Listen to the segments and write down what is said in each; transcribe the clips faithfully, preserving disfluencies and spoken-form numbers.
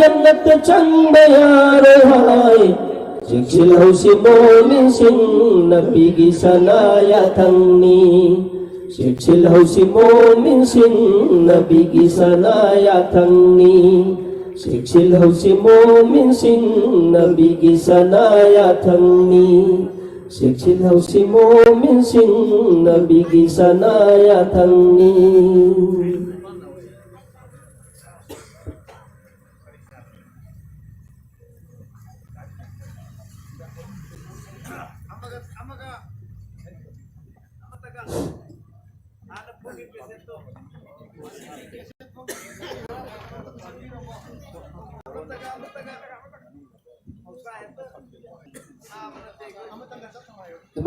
ꯖꯟꯅꯠꯇ ꯆꯪꯕ ꯌꯥꯔꯣꯏ ꯍꯥꯏ꯫ ꯆꯦꯛꯁꯤꯜꯍꯧꯁꯤ ꯃꯣꯃꯤꯟꯁꯤꯡ, ꯅꯕꯤꯒꯤ ꯁꯅꯥ ꯌꯥꯊꯪꯅꯤ꯫ ꯆꯦꯛꯁꯤꯜꯍꯧꯁꯤ ꯃꯣꯃꯤꯟꯁꯤꯡ, ꯅꯕꯤꯒꯤ ꯁꯅꯥ ꯌꯥꯊꯪꯅꯤ꯫ ꯆꯦꯛꯁꯤꯜꯍꯧꯁꯤ ꯃꯣꯃꯤꯟꯁꯤꯡ, ꯅꯕꯤꯒꯤ ꯁꯅꯥ ꯌꯥꯊꯪꯅꯤ꯫ ꯆꯦꯛꯁꯤꯜꯍꯧꯁꯤ ꯃꯣꯃꯤꯟꯁꯤꯡ, ꯅꯕꯤꯒꯤ ꯁꯅꯥ ꯌꯥꯊꯪꯅꯤ꯫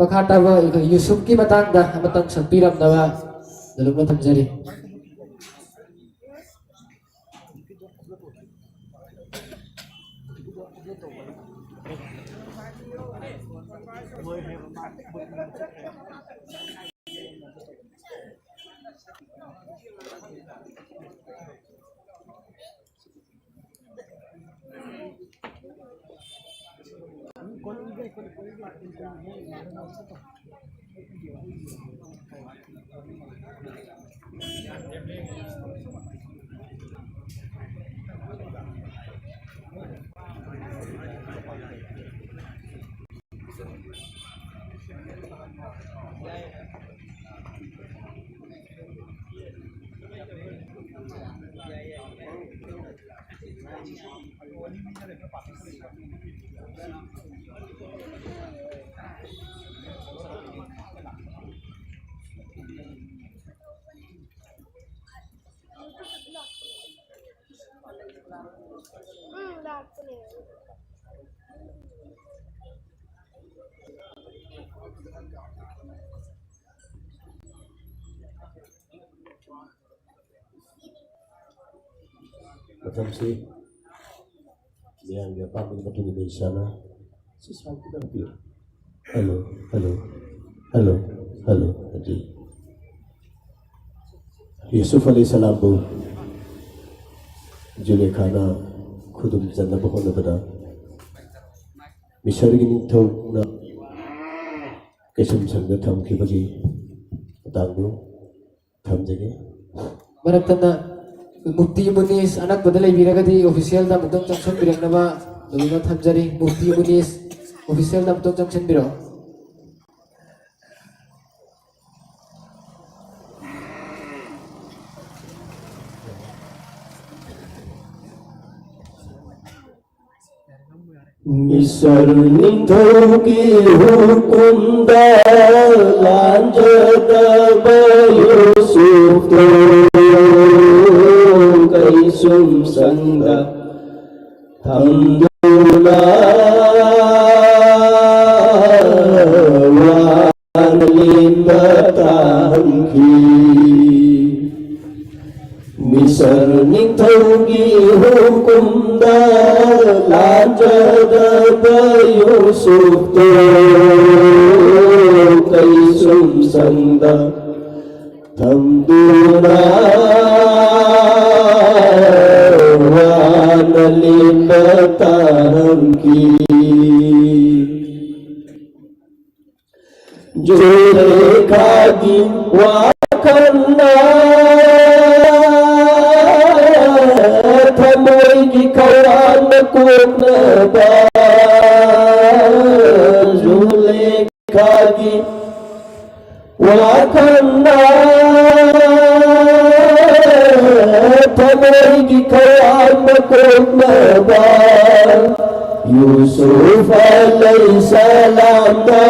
ꯃꯈꯥ ꯇꯥꯕ ꯑꯩꯈꯣꯏ ꯌꯨꯁꯨꯞꯀꯤ ꯃꯇꯥꯡꯗ ꯑꯃꯇꯪ ꯁꯛꯄꯤꯔꯝꯅꯕ ꯅꯣꯂꯨꯛꯅ ꯊꯝꯖꯔꯤ꯫ ꯃꯇꯝꯁꯤ ꯃꯤꯌꯥꯝꯒꯤ ꯑꯄꯥꯝꯕꯒꯤ ꯃꯇꯨꯡ ꯏꯟꯅ ꯏꯁꯥꯅ ꯁꯤ ꯁꯥꯎꯠ ꯈꯤꯇꯪ ꯄꯤꯌꯨ꯫ ꯍꯜꯂꯣ, ꯍꯜꯂꯣ, ꯍꯜꯂꯣ, ꯍꯜꯂꯣ, ꯑꯗꯨ ꯌꯨꯁꯨꯐ ꯑꯂꯤ ꯁꯂꯥꯝꯕꯨ ꯖꯨꯂꯦꯈꯥꯅ ꯈꯨꯗꯨꯝ ꯆꯟꯅꯕ ꯍꯣꯠꯅꯕꯗ ꯃꯤꯁꯔꯒꯤ ꯅꯤꯡꯊꯧꯅ ꯀꯩꯁꯨꯝꯁꯪꯗ ꯊꯝꯈꯤꯕꯒꯤ ꯃꯇꯥꯡꯗꯨ ꯊꯝꯖꯒꯦ꯫ ꯃꯔꯛ ꯊꯠꯅ ꯃꯨꯐꯇꯤ ꯃꯨꯅꯤꯁ ꯑꯅꯛꯄꯗ ꯂꯩꯕꯤꯔꯒꯗꯤ ꯑꯣꯐꯤꯁꯤꯌꯦꯜꯗ ꯑꯃꯨꯛꯇꯪ ꯆꯪꯁꯤꯟꯕꯤꯔꯛꯅꯕ ꯂꯨꯅ ꯊꯝꯖꯔꯤ꯫ ꯃꯨꯐꯇꯤ ꯃꯨꯅꯤꯁ ꯑꯣꯐꯤꯁꯤꯌꯦꯜꯗ ꯑꯃꯨꯛꯇꯪ ꯆꯪꯁꯤꯟꯕꯤꯔꯛꯑꯣ꯫ ꯃꯤꯁꯔ ꯅꯤꯡꯊꯧꯒꯤ ꯍꯨꯀꯨꯝꯗ ꯂꯥꯟꯖꯗꯕ ꯌꯨꯁꯨꯐꯇꯨ ꯀꯩꯁꯨꯝ ꯁꯪꯗ ꯊꯝꯗꯨꯅ ꯋꯥꯅ ꯂꯦꯟꯕ ꯇꯥꯍꯟꯈꯤ꯫ ꯃꯤꯁꯔ ꯅꯤꯡꯊꯧꯒꯤ ꯍꯨꯀꯨꯝꯗ ꯂꯥꯟꯖꯗꯕ ꯌꯨꯁꯨꯐꯇꯨ ꯀꯩꯁꯨꯝ ꯁꯪꯗ ꯊꯝꯗꯨꯅ ꯋꯥꯅ ꯂꯦꯟꯕ ꯇꯥꯍꯟꯈꯤ꯫ ꯖꯨꯂꯦꯈꯥꯒꯤ ꯋꯥꯈꯜꯅ ꯊꯃꯣꯏꯒꯤ ꯈꯧꯔꯥꯡꯕ ꯀꯣꯛꯅꯕ ꯖꯨꯂꯦꯈꯥꯒꯤ ꯋꯥꯈꯜꯅ ꯊꯃꯣꯏꯒꯤ ꯈꯧꯔꯥꯡꯕ ꯀꯣꯛꯅꯕ ꯌꯨꯁꯨꯐ ꯑꯂꯩꯍꯤꯁꯁꯂꯥꯝꯅ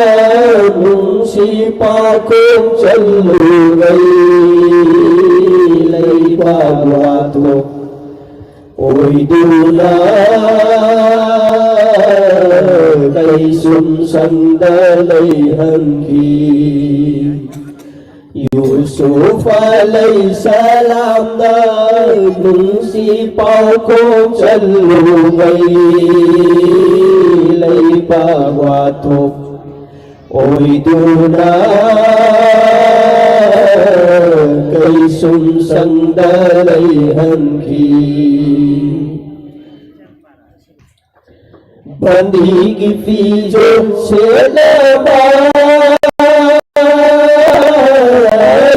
ꯅꯨꯡꯁꯤ ꯄꯥꯈꯣꯡ ꯆꯜꯂꯨꯔꯩ ꯂꯩꯕꯥꯛ ꯋꯥꯊꯣꯛ ꯑꯣꯏꯗꯨꯅ ꯀꯩꯁꯨꯝ ꯁꯪꯗ ꯂꯩꯍꯟꯈꯤ꯫ ꯌꯨꯁꯨꯐ ꯑꯂꯩꯍꯤꯁꯁꯂꯥꯝꯅ ꯅꯨꯡꯁꯤ ꯄꯥꯎꯈꯣꯡ ꯆꯜꯂꯨꯕꯩ ꯂꯩꯕꯥꯛ ꯋꯥꯊꯣꯛ ꯑꯣꯏꯗꯨꯅ ꯀꯩꯁꯨꯝ ꯁꯪꯗ ꯂꯩꯍꯟꯈꯤ꯫ ꯐꯗꯤꯒꯤ ꯐꯤꯖꯣꯜ ꯁꯦꯠꯂꯕ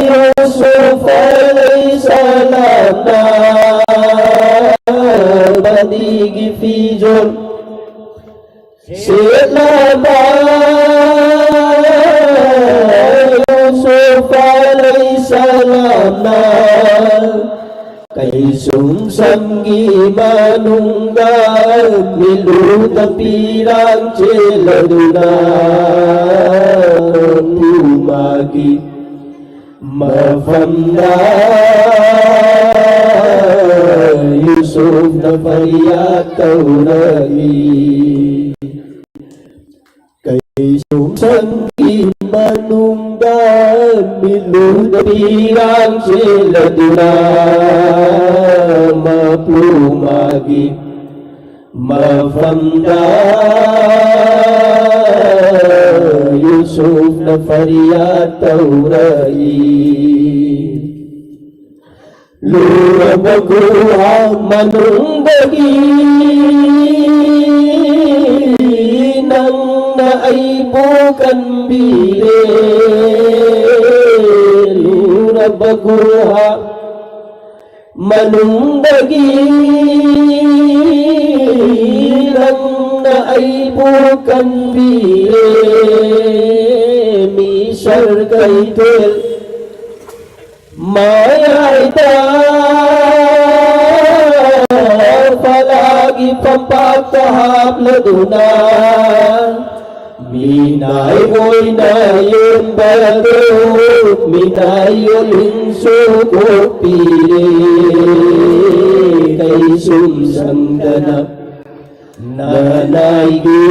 ꯌꯨꯁꯨꯐ ꯑꯂꯩꯍꯤ ꯁꯂꯥꯝꯅ ꯐꯗꯤꯒꯤ ꯐꯤꯖꯣꯜ ꯁꯦꯠꯂꯕ ꯌꯨꯁꯨꯐ ꯑꯂꯩꯍꯤ ꯁꯂꯥꯝꯅ ꯀꯩꯁꯨꯝꯁꯪꯒꯤ ꯃꯅꯨꯡꯗ ꯃꯤꯠꯂꯨꯗ ꯄꯤꯔꯥꯡ ꯆꯦꯜꯂꯗꯨꯅ ꯄꯨꯃꯥꯒꯤ ꯃꯐꯝꯗ ꯌꯨꯁꯨꯐꯅ ꯐꯔꯤꯌꯥꯗ ꯇꯧꯔꯛꯏ꯫ ꯀꯩꯁꯨꯝꯁꯪꯒꯤ ꯃꯅꯨꯡꯗ ꯃꯤꯠꯂꯨꯗ ꯄꯤꯔꯥꯡ ꯆꯦꯜꯂꯗꯨꯅ ꯃꯄꯨ ꯃꯥꯒꯤ ꯃꯐꯝꯗ ꯌꯨꯁꯨꯐꯅ ꯐꯔꯤꯌꯥꯗ ꯇꯧꯔꯛꯏ꯫ ꯂꯨꯔꯕ ꯒꯨꯍꯥ ꯃꯅꯨꯡꯗꯒꯤ ꯅꯪꯅ ꯑꯩꯕꯨ ꯀꯟꯕꯤꯔꯦ꯫ ꯂꯨꯔꯕ ꯒꯨꯍꯥ ꯃꯅꯨꯡꯗꯒꯤ ꯅꯪꯅ ꯑꯩꯕꯨ ꯀꯟꯕꯤꯔꯦ꯫ ꯃꯤꯁꯔ ꯀꯩꯊꯦꯜ ꯃꯌꯥꯏꯗ ꯐꯂꯥꯒꯤ ꯐꯝꯄꯥꯛꯇ ꯍꯥꯞꯂꯗꯨꯅ ꯃꯤꯅꯥꯏ ꯑꯣꯏꯅ ꯌꯣꯟꯕꯗꯨ ꯃꯤꯅꯥꯏ ꯌꯣꯜꯂꯤꯡꯁꯨ ꯀꯣꯛꯄꯤꯔꯦ꯫ ꯀꯩꯁꯨꯝ ꯁꯪꯗꯅ ꯅꯅꯥꯏꯒꯤ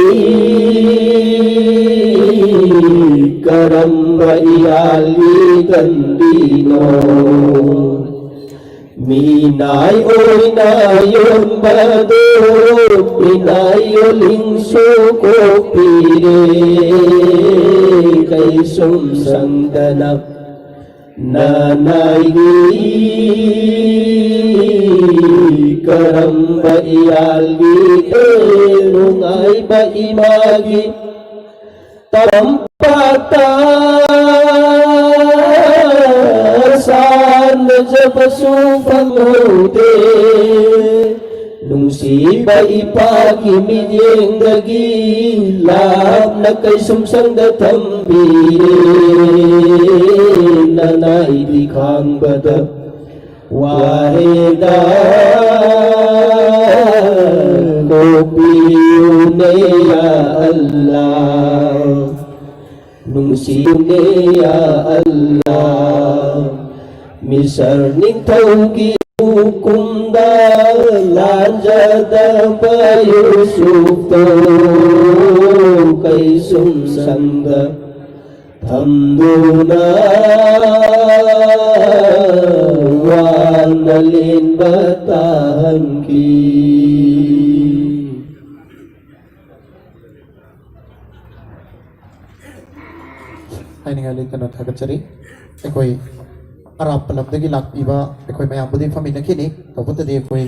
ꯀꯔꯝꯕ ꯏꯌꯥꯜꯒꯤ ꯀꯟꯕꯤꯅꯣ? ꯃꯤꯅꯥꯏ ꯑꯣꯏꯅ ꯌꯣꯟꯕꯗꯨ ꯃꯤꯅꯥꯏ ꯌꯣꯜꯂꯤꯡꯁꯨ ꯀꯣꯛꯄꯤꯔꯦ꯫ ꯀꯩꯁꯨꯝ ꯁꯪꯗꯅ ꯅꯅꯥꯏꯒꯤ ꯀꯔꯝꯕ ꯏꯌꯥꯜꯒꯤ ꯅꯨꯡꯉꯥꯏꯕ ꯏꯃꯥꯒꯤ ꯇꯝꯄꯥꯛꯇ ꯁꯥꯟꯅꯖꯕꯁꯨ ꯐꯪꯍꯧꯗꯦ꯫ ꯅꯨꯡꯁꯤꯕ ꯏꯄꯥꯒꯤ ꯃꯤꯠꯌꯦꯡꯗꯒꯤ ꯂꯥꯞꯅ ꯀꯩꯁꯨꯝ ꯁꯪꯗ ꯊꯝꯕꯤꯔꯦ꯫ ꯅꯅꯥꯏꯗꯤ ꯈꯥꯡꯕꯗ ꯋꯥꯔꯦꯗ ꯀꯣꯛꯄꯤꯌꯨꯅꯦ ꯌꯥ ꯑꯜꯂꯥ꯫ ꯅꯨꯡꯁꯤꯌꯨꯅꯦ ꯌꯥ ꯑꯜꯂꯥ꯫ ꯃꯤꯁꯔ ꯅꯤꯡꯊꯧꯒꯤ ꯍꯨꯀꯨꯝꯗ ꯂꯥꯟꯖꯗꯕ ꯌꯨꯁꯨꯐꯇꯣ ꯀꯩꯁꯨꯝ ꯁꯪꯗ ꯊꯝꯗꯨꯅ ꯋꯥꯅ ꯂꯦꯟꯕ ꯇꯥꯍꯟꯈꯤ꯫ ꯍꯥꯏꯅꯤꯡꯉꯥꯏ ꯂꯩꯇꯅ ꯊꯥꯒꯠꯆꯔꯤ꯫ ꯑꯩꯈꯣꯏ ꯑꯔꯥꯞꯄ ꯂꯝꯗꯒꯤ ꯂꯥꯛꯄꯤꯕ ꯑꯩꯈꯣꯏ ꯃꯌꯥꯝꯕꯨꯗꯤ ꯐꯝꯃꯤꯟꯅꯈꯤꯅꯤ, ꯇꯧꯕꯇꯗꯤ ꯑꯩꯈꯣꯏ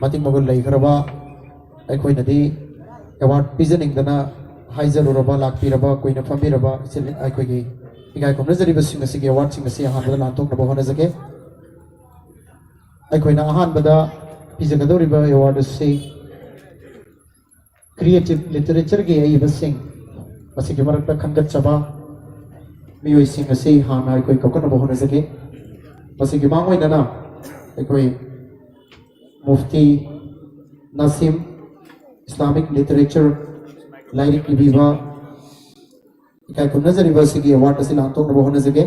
ꯃꯇꯤꯛ ꯃꯒꯨꯟ ꯂꯩꯈ꯭ꯔꯕ, ꯑꯩꯈꯣꯏꯅꯗꯤ ꯑꯦꯋꯥꯔꯗ ꯄꯤꯖꯅꯤꯡꯗꯅ ꯍꯥꯏꯖꯔꯨꯔꯕ, ꯂꯥꯛꯄꯤꯔꯕ, ꯀꯨꯏꯅ ꯐꯝꯕꯤꯔꯕ ꯏꯆꯤꯜ ꯑꯩꯈꯣꯏꯒꯤ ꯏꯀꯥꯏ ꯈꯨꯝꯅꯖꯔꯤꯕꯁꯤꯡ ꯑꯁꯤꯒꯤ ꯑꯦꯋꯥꯔꯗꯁꯤꯡ ꯑꯁꯤ ꯑꯍꯥꯟꯕꯗ ꯂꯥꯟꯊꯣꯛꯅꯕ ꯍꯣꯠꯅꯖꯒꯦ꯫ ꯑꯩꯈꯣꯏꯅ ꯑꯍꯥꯟꯕꯗ ꯄꯤꯖꯒꯗꯧꯔꯤꯕ ꯑꯦꯋꯥꯔꯗ ꯑꯁꯤ ꯀ꯭ꯔꯤꯌꯦꯇꯤꯚ ꯂꯤꯇꯔꯦꯆꯔꯒꯤ ꯑꯏꯕꯁꯤꯡ, ꯃꯁꯤꯒꯤ ꯃꯔꯛꯇ ꯈꯟꯒꯠꯆꯕ ꯃꯤꯑꯣꯏꯁꯤꯡ ꯑꯁꯤ ꯍꯥꯟꯅ ꯑꯩꯈꯣꯏ ꯀꯧꯈꯠꯅꯕ ꯍꯣꯠꯅꯖꯒꯦ꯫ ꯃꯁꯤꯒꯤ ꯃꯥꯡꯑꯣꯏꯅꯅ ꯑꯩꯈꯣꯏ ꯃꯨꯐꯇꯤ ꯅꯁꯤꯝ, ꯏꯁꯂꯥꯃꯤꯛ ꯂꯤꯇꯔꯦꯆꯔ, ꯂꯥꯏꯔꯤꯛ ꯏꯕꯤꯕ, ꯏꯀꯥꯏ ꯈꯨꯝꯅꯖꯔꯤꯕ ꯑꯁꯤꯒꯤ ꯑꯦꯋꯥꯔꯗ ꯑꯁꯤ ꯂꯥꯟꯊꯣꯛꯅꯕ ꯍꯣꯠꯅꯖꯒꯦ꯫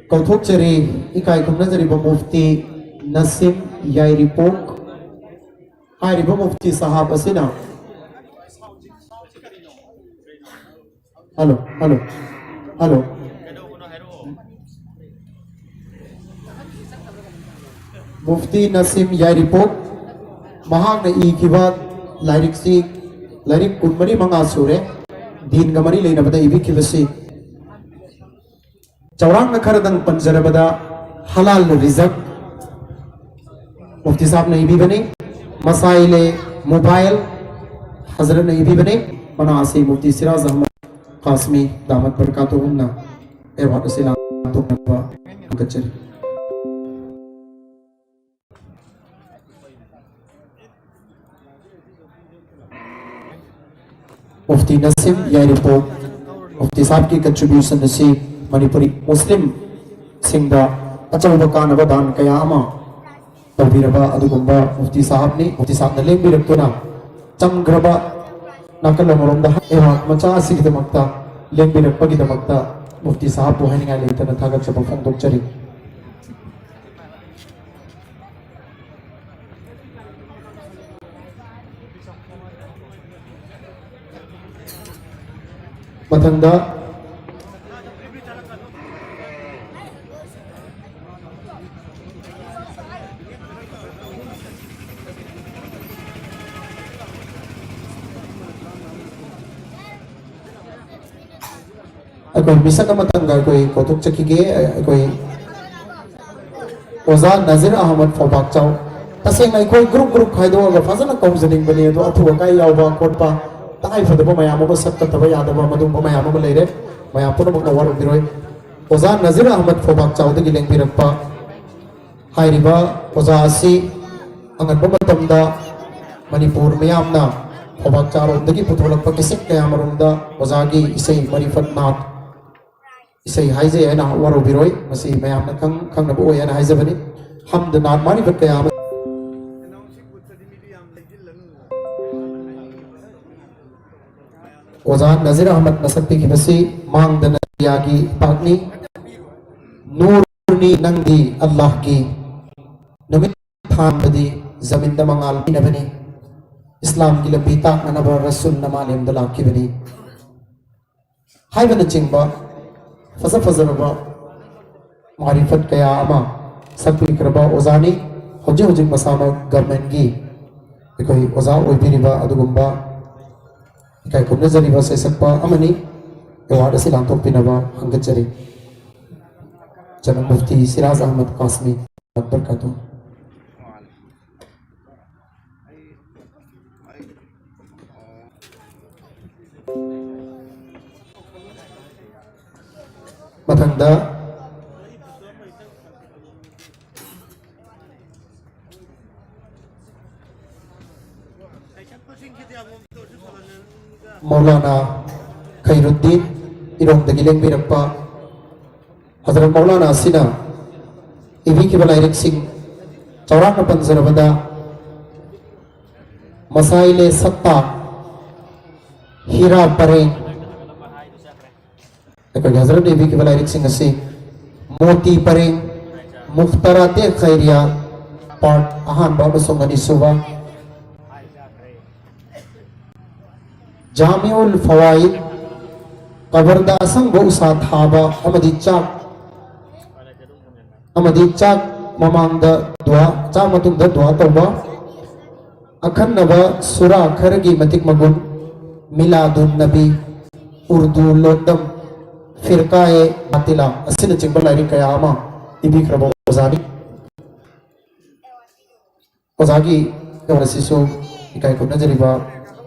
ꯀꯧꯊꯣꯛꯆꯔꯤ ꯏꯀꯥꯏ ꯈꯨꯝꯅꯖꯔꯤꯕ ꯃꯨꯐꯇꯤ ꯅꯁꯤꯝ ꯌꯥꯏꯔꯤꯄꯣꯛ ꯍꯥꯏꯔꯤꯕ ꯃꯨꯐꯇꯤ ꯁꯥꯍꯥꯕ ꯑꯁꯤꯅ꯫ Hello, hello, hello. Mufti Nasim ꯌꯥꯏꯔꯤꯄꯣꯛ ꯃꯍꯥꯛꯅ ꯏꯈꯤꯕ ꯂꯥꯏꯔꯤꯛꯁꯤ ꯂꯥꯏꯔꯤꯛ ꯀꯨꯟꯃꯔꯤ ꯃꯉꯥ ꯁꯨꯔꯦ꯫ ꯗꯤꯟꯒ ꯃꯔꯤ ꯂꯩꯅꯕꯗ ꯏꯕꯤꯈꯤꯕꯁꯤ ꯆꯥꯎꯔꯥꯛꯅ ꯈꯔꯗꯪ ꯄꯟꯖꯔꯕꯗ ꯍꯂꯥꯜ ꯔꯤꯖꯛ ꯃꯨꯐꯇꯤ ꯁꯥꯍꯕꯅ ꯏꯕꯤꯕꯅꯤ꯫ ꯃꯁꯥꯏꯂꯦ ꯃꯨꯕꯥꯏꯜ ꯍꯖꯔꯠꯅ ꯏꯕꯤꯕꯅꯤ꯫ ꯃꯅꯥ ꯑꯁꯤ ꯃꯨꯐꯇꯤ ꯁꯤꯔꯥꯖ ꯑꯍꯃꯗ ꯀꯥꯁꯃꯤ ꯗꯥꯃꯠ ꯕꯔꯀꯥꯇꯨꯍꯨꯝꯅ ꯑꯦꯋꯥꯔꯗ ꯑꯁꯤ ꯂꯥꯟꯊꯣꯛꯅꯕ ꯈꯪꯒꯠꯆꯔꯤ꯫ ꯃꯨꯐꯇꯤ ꯅꯁꯤꯝ ꯌꯥꯏꯔꯤꯄꯣꯛ ꯃꯨꯐꯇꯤ ꯁꯥꯍꯕꯀꯤ ꯀꯟꯇ꯭ꯔꯤꯕ꯭ꯌꯨꯁꯟ ꯑꯁꯤ ꯃꯅꯤꯄꯨꯔꯤ ꯃꯨꯁꯂꯤꯝꯁꯤꯡꯗ ꯑꯆꯧꯕ ꯀꯥꯟꯅꯕ ꯗꯥꯟ ꯀꯌꯥ ꯑꯃ ꯇꯧꯕꯤꯔꯕ ꯑꯗꯨꯒꯨꯝꯕ ꯃꯨꯐꯇꯤ ꯁꯥꯍꯕꯅꯤ꯫ ꯃꯨꯐꯇꯤ ꯁꯥꯍꯕꯅ ꯂꯦꯡꯕꯤꯔꯛꯇꯨꯅ ꯆꯪꯈ꯭ꯔꯕ ꯅꯥꯀꯜ ꯑꯃꯔꯣꯝꯗ ꯑꯦꯋꯥꯔꯗ ꯃꯆꯥ ꯑꯁꯤꯒꯤꯗꯃꯛꯇ ꯂꯦꯡꯕꯤꯔꯛꯄꯒꯤꯗꯃꯛꯇ ꯃꯨꯐꯇꯤ ꯁꯥꯍꯕꯄꯨ ꯍꯥꯏꯅꯤꯡꯉꯥꯏ ꯂꯩꯇꯅ ꯊꯥꯒꯠꯆꯕ ꯐꯣꯡꯗꯣꯛꯆꯔꯤ꯫ ꯃꯊꯪꯗ ꯑꯩꯈꯣꯏ ꯃꯤꯁꯛ ꯑꯃꯇꯪꯒ ꯑꯩꯈꯣꯏ ꯀꯧꯊꯣꯛꯆꯈꯤꯒꯦ꯫ ꯑꯩꯈꯣꯏ ꯑꯣꯖꯥ ꯅꯖꯤꯔ ꯑꯍꯃꯗ ꯐꯧꯕꯥꯛꯆꯥꯎ꯫ ꯇꯁꯦꯡꯅ ꯑꯩꯈꯣꯏ ꯒ꯭ꯔꯨꯞ ꯒ꯭ꯔꯨꯞ ꯈꯥꯏꯗꯣꯛꯑꯒ ꯐꯖꯅ ꯀꯧꯖꯅꯤꯡꯕꯅꯤ, ꯑꯗꯣ ꯑꯊꯨ ꯑꯀꯥꯏ ꯌꯥꯎꯕ ꯈꯣꯠꯄ, ꯇꯉꯥꯏ ꯐꯗꯕ ꯃꯌꯥꯝ ꯑꯃ, ꯁꯛ ꯀꯠꯇꯕ ꯌꯥꯗꯕ, ꯃꯗꯨꯒꯨꯝꯕ ꯃꯌꯥꯝ ꯑꯃ ꯂꯩꯔꯦ꯫ ꯃꯌꯥꯝ ꯄꯨꯝꯅꯃꯛꯅ ꯋꯥꯔꯧꯕꯤꯔꯣꯏ꯫ ꯑꯣꯖꯥ ꯅꯖꯤꯔ ꯑꯍꯃꯗ ꯐꯧꯕꯥꯛꯆꯥꯎꯗꯒꯤ ꯂꯦꯡꯕꯤꯔꯛꯄ ꯍꯥꯏꯔꯤꯕ ꯑꯣꯖꯥ ꯑꯁꯤ ꯑꯉꯟꯕ ꯃꯇꯝꯗ ꯃꯅꯤꯄꯨꯔ ꯃꯤꯌꯥꯝꯅ ꯊꯧꯕꯥꯛ ꯆꯥꯔꯣꯝꯗꯒꯤ ꯄꯨꯊꯣꯛꯂꯛꯄ ꯀꯦꯁꯦꯠ ꯀꯌꯥ ꯑꯃꯔꯣꯝꯗ ꯑꯣꯖꯥꯒꯤ ꯏꯁꯩ ꯃꯔꯤꯐꯠ ꯅꯥꯠ ꯏꯁꯩ ꯍꯥꯏꯖꯩ ꯍꯥꯏꯅ ꯋꯥꯔꯧꯕꯤꯔꯣꯏ, ꯃꯁꯤ ꯃꯌꯥꯝꯅ ꯈꯪ ꯈꯪꯅꯕ ꯑꯣꯏ ꯍꯥꯏꯅ ꯍꯥꯏꯖꯕꯅꯤ꯫ ꯍꯝꯗ ꯅꯥꯠ ꯃꯔꯤꯐꯠ ꯀꯌꯥ ꯑꯃ ꯑꯣꯖꯥ ꯅꯖꯤꯔ ꯑꯍꯃꯗꯅ ꯁꯛꯄꯤꯈꯤꯕꯁꯤ ꯃꯥꯡꯗꯅ ꯌꯥꯒꯤ ꯏꯄꯥꯛꯅꯤ꯫ ꯅꯨꯔꯅꯤ ꯅꯪꯗꯤ ꯑꯜꯂꯥꯍꯒꯤ, ꯅꯨꯃꯤꯠ ꯊꯥꯡꯕꯗꯤ ꯖꯃꯤꯟꯗ ꯃꯉꯥꯜ ꯄꯤꯅꯕꯅꯤ, ꯏꯁꯂꯥꯝꯒꯤ ꯂꯝꯕꯤ ꯇꯥꯛꯅꯅꯕ ꯔꯁꯨꯜꯅ ꯃꯥꯂꯦꯝꯗ ꯂꯥꯛꯈꯤꯕꯅꯤ ꯍꯥꯏꯕꯅꯆꯤꯡꯕ ꯐꯖ ꯐꯖꯔꯕ ꯃꯥꯔꯤꯐꯠ ꯀꯌꯥ ꯑꯃ ꯁꯛꯄꯤꯈ꯭ꯔꯕ ꯑꯣꯖꯥꯅꯤ꯫ ꯍꯧꯖꯤꯛ ꯍꯧꯖꯤꯛ ꯃꯁꯥꯃꯛ ꯒꯚꯔꯟꯃꯦꯟꯒꯤ ꯑꯩꯈꯣꯏ ꯑꯣꯖꯥ ꯑꯣꯏꯕꯤꯔꯤꯕ ꯑꯗꯨꯒꯨꯝꯕ ꯏꯀꯥꯏ ꯈꯨꯝꯅꯖꯔꯤꯕ ꯁꯩꯁꯛꯄ ꯑꯃꯅꯤ꯫ ꯑꯦꯋꯥꯔꯗ ꯑꯁꯤ ꯂꯥꯟꯊꯣꯛꯄꯤꯅꯕ ꯍꯪꯒꯠꯆꯔꯤ꯫ ꯖꯅꯔꯦꯜ ꯃꯨꯐꯇꯤ ꯁꯤꯔꯥꯖ ꯑꯍꯃꯗ ꯀꯥꯁꯃꯤ꯫ ꯕꯔꯀꯥꯇꯨꯍꯨ꯫ ꯃꯊꯪꯗ ꯃꯧꯂꯥꯅꯥ ꯈꯩꯔꯨꯗꯤꯟ ꯏꯔꯣꯝꯗꯒꯤ ꯂꯦꯡꯕꯤꯔꯛꯄ ꯍꯖꯔꯠ ꯃꯧꯂꯥꯅꯥ ꯑꯁꯤꯅ ꯏꯕꯤꯈꯤꯕ ꯂꯥꯏꯔꯤꯛꯁꯤꯡ ꯆꯥꯎꯔꯥꯛꯅ ꯄꯟꯖꯔꯕꯗ, ꯃꯁꯥꯏꯂꯦ ꯁꯠꯇꯥ, ꯍꯤꯔꯥ ꯄꯔꯦꯡ, ꯑꯩꯈꯣꯏꯒꯤ ꯍꯖꯔꯠꯅ ꯏꯕꯤꯈꯤꯕ ꯂꯥꯏꯔꯤꯛꯁꯤꯡ ꯑꯁꯤ ꯃꯣꯇꯤ ꯄꯔꯦꯡ, ꯃꯨꯈꯇꯔꯥꯇꯦ ꯈꯩꯔꯤꯌꯥ, ꯄꯥꯔꯠ ꯑꯍꯥꯟꯕ ꯑꯃꯁꯨꯡ ꯑꯅꯤꯁꯨꯕ, ꯖꯥꯃꯤꯎꯜ ꯐꯋꯥꯏꯗ, ꯀꯕꯔꯗ ꯑꯁꯪꯕ ꯎꯁꯥ ꯊꯥꯕ ꯑꯃꯗꯤ ꯆꯥꯛ ꯑꯃꯗꯤ ꯆꯥꯛ ꯃꯃꯥꯡꯗ ꯗꯨꯋꯥ, ꯆꯥꯛ ꯃꯇꯨꯡꯗ ꯗꯨꯋꯥ ꯇꯧꯕ, ꯑꯈꯟꯅꯕ ꯁꯨꯔꯥ ꯈꯔꯒꯤ ꯃꯇꯤꯛ ꯃꯒꯨꯟ, ꯃꯤꯂꯥꯗꯨꯟ ꯅꯕꯤ, ꯎꯔꯗꯨ ꯂꯣꯟꯗꯝ, ꯐꯤꯔꯀꯥꯌꯦ ꯕꯥꯇꯤꯂꯥ ꯑꯁꯤꯅꯆꯤꯡꯕ ꯂꯥꯏꯔꯤꯛ ꯀꯌꯥ ꯑꯃ ꯏꯕꯤꯈ꯭ꯔꯕ ꯑꯣꯖꯥꯅꯤ꯫ ꯑꯣꯖꯥꯒꯤ ꯑꯦꯋꯥꯔꯗ ꯑꯁꯤꯁꯨ ꯏꯀꯥꯏ ꯈꯨꯝꯅꯖꯔꯤꯕ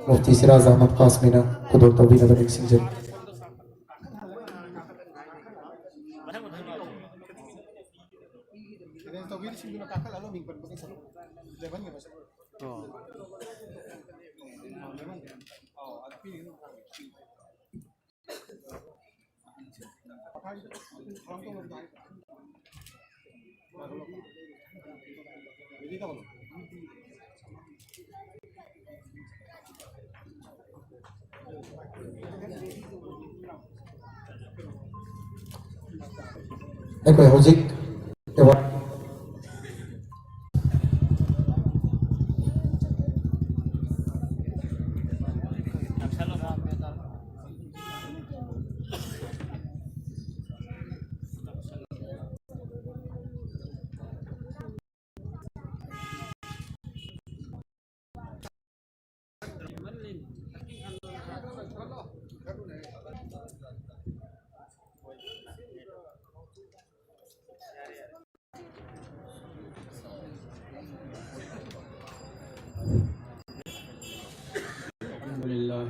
ꯃꯨꯐꯇꯤ ꯁꯤꯔꯥꯖ ꯑꯍꯃꯗ ꯀꯥꯁꯃꯤꯅ ꯈꯨꯗꯣꯜ ꯇꯧꯕꯤꯅꯕ ꯅꯤꯡꯁꯤꯡꯖꯔꯤ꯫ ꯑꯦꯔꯦꯟꯖ ꯇꯧꯕꯤꯔꯤꯁꯤꯡꯗꯨꯅ ꯀꯥꯈꯠꯂꯒ ꯃꯤꯡ ꯄꯟꯕꯒꯤ ꯁꯔꯨꯛ ꯇꯦꯕꯜꯒꯤ ꯃꯁꯛ꯫ ꯑꯣ꯫ ꯑꯩꯈꯣꯏ ꯍꯧꯖꯤꯛ ꯑꯦꯋꯥꯔꯗ الحمد لله.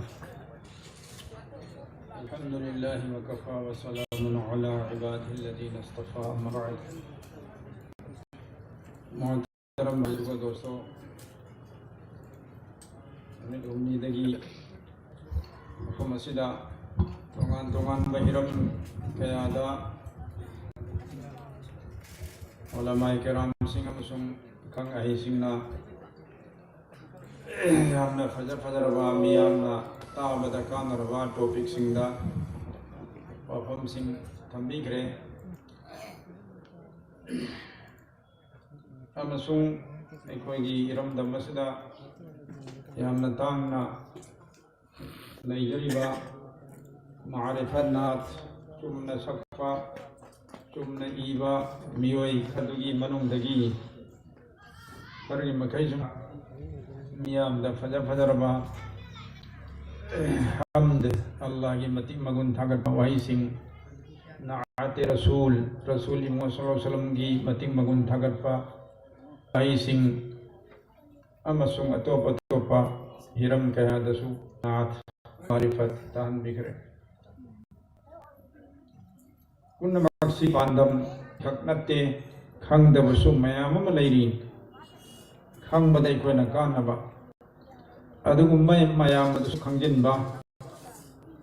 الحمد لله وكفى وسلام على عباده الذين اصطفى، أما بعد. محترم بزرگوں، دوستوں، ꯅꯨꯃꯤꯠ ꯍꯨꯝꯅꯤꯗꯒꯤ ꯃꯐꯝ ꯑꯁꯤꯗ ꯇꯣꯉꯥꯟ ꯇꯣꯉꯥꯟꯕ ꯍꯤꯔꯝ ꯀꯌꯥꯗ ꯎꯂꯃꯥꯏ ꯀꯔꯥꯝꯁꯤꯡ ꯑꯃꯁꯨꯡ ꯑꯈꯪ ꯑꯍꯩꯁꯤꯡꯅ ꯌꯥꯝꯅ ꯐꯖ ꯐꯖꯔꯕ, ꯃꯤꯌꯥꯝꯅ ꯇꯥꯕꯗ ꯀꯥꯟꯅꯔꯕ ꯇꯣꯄꯤꯛꯁꯤꯡꯗ ꯋꯥꯐꯝꯁꯤꯡ ꯊꯝꯕꯤꯈ꯭ꯔꯦ꯫ ꯑꯃꯁꯨꯡ ꯑꯩꯈꯣꯏꯒꯤ ꯏꯔꯝꯗꯝ ꯑꯁꯤꯗ ꯌꯥꯝꯅ ꯇꯥꯡꯅ ꯂꯩꯖꯔꯤꯕ ꯃꯥꯔꯤꯐꯠ ꯅꯥꯠ, ꯆꯨꯝꯅ ꯁꯛꯄ, ꯆꯨꯝꯅ ꯏꯕ ꯃꯤꯑꯣꯏ ꯑꯗꯨꯒꯤ ꯃꯅꯨꯡꯗꯒꯤ ꯈꯔꯒꯤ ꯃꯈꯩꯁꯨ ꯃꯤꯌꯥꯝꯗ ꯐꯖ ꯐꯖꯔꯕ ꯍꯝꯗ, ꯑꯜꯂꯥꯍꯒꯤ ꯃꯇꯤꯛ ꯃꯒꯨꯟ ꯊꯥꯒꯠꯄ ꯋꯥꯍꯩꯁꯤꯡ, ꯅꯥꯑꯠ ꯔꯁꯨꯜ, ꯔꯁꯨꯜ ꯏꯃꯣ ꯁꯜꯂꯜꯂꯥꯍꯨ ꯑꯂꯩꯍꯤ ꯋꯥꯁꯜꯂꯝꯒꯤ ꯃꯇꯤꯛ ꯃꯒꯨꯟ ꯊꯥꯒꯠꯄ ꯋꯥꯍꯩꯁꯤꯡ, ꯑꯃꯁꯨꯡ ꯑꯇꯣꯞ ꯑꯇꯣꯞꯄ ꯍꯤꯔꯝ ꯀꯌꯥꯗꯁꯨ ꯅꯥꯠ ꯃꯥꯔꯤꯐꯠ ꯇꯥꯍꯟꯕꯤꯈ꯭ꯔꯦ꯫ ꯄꯨꯝꯅꯃꯛꯁꯤ ꯄꯥꯟꯗꯝ ꯈꯛ ꯅꯠꯇꯦ, ꯈꯪꯗꯕꯁꯨ ꯃꯌꯥꯝ ꯑꯃ ꯂꯩꯔꯤ꯫ ꯈꯪꯕꯗ ꯑꯩꯈꯣꯏꯅ ꯀꯥꯟꯅꯕ ꯑꯗꯨꯒꯨꯝꯕ ꯃꯌꯥꯝ ꯑꯗꯨꯁꯨ ꯈꯪꯖꯤꯟꯕ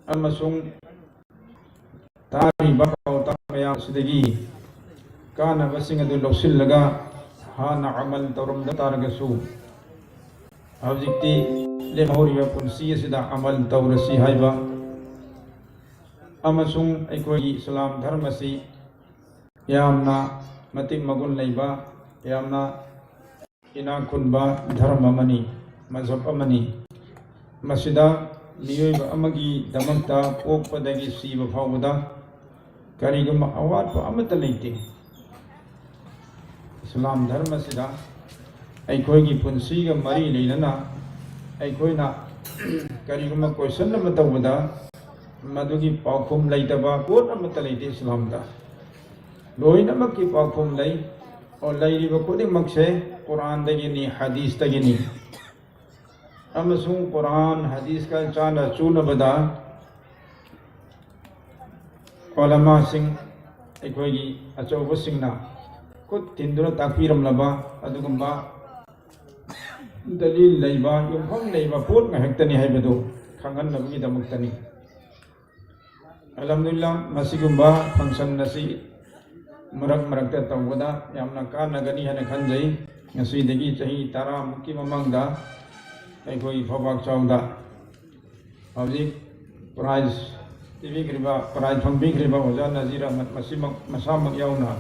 ꯑꯃꯁꯨꯡ ꯇꯥꯔꯤꯕ ꯄꯥꯎꯇꯥꯛ ꯃꯌꯥꯝ ꯑꯁꯤꯗꯒꯤ ꯀꯥꯟꯅꯕꯁꯤꯡ ꯑꯗꯨ ꯂꯧꯁꯤꯜꯂꯒ ꯍꯥꯟꯅ ꯑꯃꯜ ꯇꯧꯔꯝꯗ ꯇꯥꯔꯒꯁꯨ ꯍꯧꯖꯤꯛꯇꯤ ꯂꯦꯝꯍꯧꯔꯤꯕ ꯄꯨꯟꯁꯤ ꯑꯁꯤꯗ ꯑꯃꯜ ꯇꯧꯔꯁꯤ ꯍꯥꯏꯕ ꯑꯃꯁꯨꯡ ꯑꯩꯈꯣꯏꯒꯤ ꯏꯁꯂꯥꯝ ꯙꯔꯃꯁꯤ ꯌꯥꯝꯅ ꯃꯇꯤꯛ ꯃꯒꯨꯟ ꯂꯩꯕ, ꯌꯥꯝꯅ ꯏꯅꯥꯛ ꯈꯨꯟꯕ ꯙꯔꯃ ꯑꯃꯅꯤ, ꯃꯖꯍꯕ ꯑꯃꯅꯤ꯫ ꯃꯁꯤꯗ ꯃꯤꯑꯣꯏꯕ ꯑꯃꯒꯤꯗꯃꯛꯇ ꯄꯣꯛꯄꯗꯒꯤ ꯁꯤꯕ ꯐꯥꯎꯕꯗ ꯀꯔꯤꯒꯨꯝꯕ ꯑꯋꯥꯠꯄ ꯑꯃꯠꯇ ꯂꯩꯇꯦ꯫ ꯏꯁꯂꯥꯝ ꯙꯔꯃꯁꯤꯗ ꯑꯩꯈꯣꯏꯒꯤ ꯄꯨꯟꯁꯤꯒ ꯃꯔꯤ ꯂꯩꯅꯅ ꯑꯩꯈꯣꯏꯅ ꯀꯔꯤꯒꯨꯝꯕ question ꯑꯃ ꯇꯧꯕꯗ ꯃꯗꯨꯒꯤ ꯄꯥꯎꯈꯨꯝ ꯂꯩꯇꯕ ꯄꯣꯠ ꯑꯃꯠꯇ ꯂꯩꯇꯦ ꯏꯁꯂꯥꯝꯗ꯫ ꯂꯣꯏꯅꯃꯛꯀꯤ ꯄꯥꯎꯈꯨꯝ ꯂꯩ꯫ ꯑꯣ, ꯂꯩꯔꯤꯕ ꯈꯨꯗꯤꯡꯃꯛꯁꯦ ꯀꯨꯔꯥꯟꯗꯒꯤꯅꯤ, ꯍꯗꯤꯁꯇꯒꯤꯅꯤ꯫ ꯑꯃꯁꯨꯡ ꯀꯨꯔꯥꯟ, ꯍꯗꯤꯁꯀ ꯆꯥꯟꯅ ꯆꯨꯅꯕꯗ ꯎꯂꯃꯥꯁꯤꯡ, ꯑꯩꯈꯣꯏꯒꯤ ꯑꯆꯧꯕꯁꯤꯡꯅ ꯈꯨꯠ ꯊꯤꯟꯗꯨꯅ ꯇꯥꯛꯄꯤꯔꯝꯂꯕ ꯑꯗꯨꯒꯨꯝꯕ ꯗꯂꯤꯜ ꯂꯩꯕ, ꯌꯨꯝꯐꯝ ꯂꯩꯕ ꯄꯣꯠ ꯉꯥꯛꯇꯅꯤ ꯍꯥꯏꯕꯗꯨ ꯈꯪꯍꯟꯅꯕꯒꯤꯗꯃꯛꯇꯅꯤ꯫ ꯑꯜꯍꯝꯗꯨꯂꯤꯜꯂꯥ, ꯃꯁꯤꯒꯨꯝꯕ function ꯑꯁꯤ ꯃꯔꯛ ꯃꯔꯛꯇ ꯇꯧꯕꯗ ꯌꯥꯝꯅ ꯀꯥꯟꯅꯒꯅꯤ ꯍꯥꯏꯅ ꯈꯟꯖꯩ꯫ ꯉꯁꯤꯗꯒꯤ ꯆꯍꯤ ꯇꯔꯥꯃꯨꯛꯀꯤ ꯃꯃꯥꯡꯗ ꯑꯩꯈꯣꯏ ꯐꯧꯕꯥꯛ ꯆꯥꯎꯗ ꯍꯧꯖꯤꯛ prize ꯄꯤꯕꯤꯈ꯭ꯔꯤꯕ, prize ꯐꯪꯕꯤꯈ꯭ꯔꯤꯕ ꯑꯣꯖꯥ ꯅꯖꯤꯔ ꯑꯍꯃꯗ ꯃꯁꯤꯃꯛ, ꯃꯁꯥꯃꯛ ꯌꯥꯎꯅ,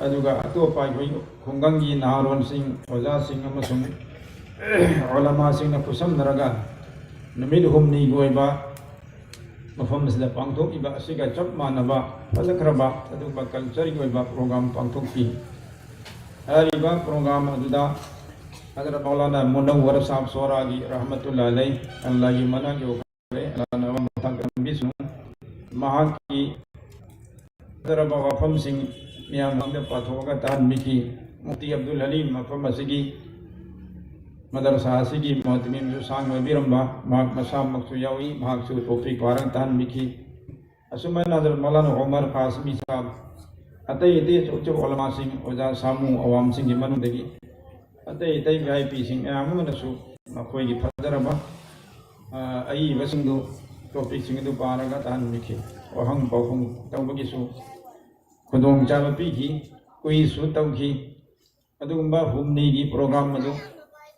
ꯑꯗꯨꯒ ꯑꯇꯣꯞꯄ ꯑꯩꯈꯣꯏ ꯈꯨꯡꯒꯪꯒꯤ ꯅꯍꯥꯔꯣꯟꯁꯤꯡ, ꯑꯣꯖꯥꯁꯤꯡ ꯑꯃꯁꯨꯡ ꯎꯂꯃꯥꯁꯤꯡꯅ ꯈꯨꯠꯁꯝꯅꯔꯒ ꯅꯨꯃꯤꯠ ꯍꯨꯝꯅꯤꯒꯤ ꯑꯣꯏꯕ ꯃꯐꯝ ꯑꯁꯤꯗ ꯄꯥꯡꯊꯣꯛꯂꯤꯕ ꯑꯁꯤꯒ ꯆꯞ ꯃꯥꯟꯅꯕ ꯐꯖꯈ꯭ꯔꯕ ꯑꯗꯨꯒꯨꯝꯕ cultureꯒꯤ ꯑꯣꯏꯕ program ꯄꯥꯡꯊꯣꯛꯈꯤ꯫ ꯍꯥꯏꯔꯤꯕ program ꯑꯗꯨꯗ ꯍꯖꯔꯠ ꯃꯧꯂꯥꯅꯥ ꯃꯨꯅꯧꯋꯔ ꯁꯥꯍꯕ ꯁꯣꯍꯔꯥꯒꯤ ꯔꯍꯃꯇꯨꯜꯂꯥꯍꯤ ꯑꯂꯩꯍꯤ, ꯑꯜꯂꯥꯍꯒꯤ ꯃꯅꯥꯛ ꯌꯧꯈ꯭ꯔꯦ, ꯑꯜꯂꯥꯍꯅ ꯑꯋꯥꯡꯕ ꯊꯥꯛꯇ ꯊꯝꯕꯤꯁꯅꯨ꯫ ꯃꯍꯥꯛꯀꯤ ꯐꯖꯔꯕ ꯋꯥꯐꯝꯁꯤꯡ ꯃꯤꯌꯥꯝ ꯃꯥꯡꯗ ꯄꯥꯊꯣꯛꯑꯒ ꯇꯥꯍꯟꯕꯤꯈꯤ꯫ ꯃꯨꯐꯇꯤ ꯑꯕꯗꯨꯜ ꯍꯂꯤꯝ ꯃꯐꯝ ꯑꯁꯤꯒꯤ ꯃꯗꯔꯁꯥ ꯑꯁꯤꯒꯤ ꯃꯨꯑꯠꯇꯤꯃꯤꯟꯁꯨ ꯁꯥꯡꯅ ꯑꯣꯏꯕꯤꯔꯝꯕ, ꯃꯍꯥꯛ ꯃꯁꯥꯃꯛꯁꯨ ꯌꯥꯎꯏ, ꯃꯍꯥꯛꯁꯨ topic ꯄꯥꯔꯒ ꯇꯥꯍꯟꯕꯤꯈꯤ꯫ ꯑꯁꯨꯃꯥꯏꯅ ꯍꯖꯔꯠ ꯃꯧꯂꯥꯅꯥ ꯎꯃꯔ ꯀꯥꯁꯃꯤ ꯁꯥꯍꯕ, ꯑꯇꯩ ꯑꯇꯩ ꯑꯆꯧ ꯑꯆꯧꯕ ꯎꯂꯃꯥꯁꯤꯡ, ꯑꯣꯖꯥ ꯁꯥꯃꯨ ꯑꯋꯥꯝꯁꯤꯡꯒꯤ ꯃꯅꯨꯡꯗꯒꯤ ꯑꯇꯩ ꯑꯇꯩ V I Pꯁꯤꯡ ꯃꯌꯥꯝ ꯑꯃꯅꯁꯨ ꯃꯈꯣꯏꯒꯤ ꯐꯖꯔꯕ, ꯑ, ꯑꯏꯕꯁꯤꯡꯗꯨ ꯇꯣꯄꯤꯛꯁꯤꯡ ꯑꯗꯨ ꯄꯥꯔꯒ ꯇꯥꯍꯟꯕꯤꯈꯤ꯫ ꯋꯥꯍꯪ ꯄꯥꯎꯈꯨꯝ ꯇꯧꯕꯒꯤꯁꯨ ꯈꯨꯗꯣꯡꯆꯥꯕ ꯄꯤꯈꯤ꯫ ꯀꯨꯏꯁꯁꯨ ꯇꯧꯈꯤ꯫ ꯑꯗꯨꯒꯨꯝꯕ ꯍꯨꯝꯅꯤꯒꯤ ꯄ꯭ꯔꯣꯒ꯭ꯔꯥꯝ ꯑꯗꯨ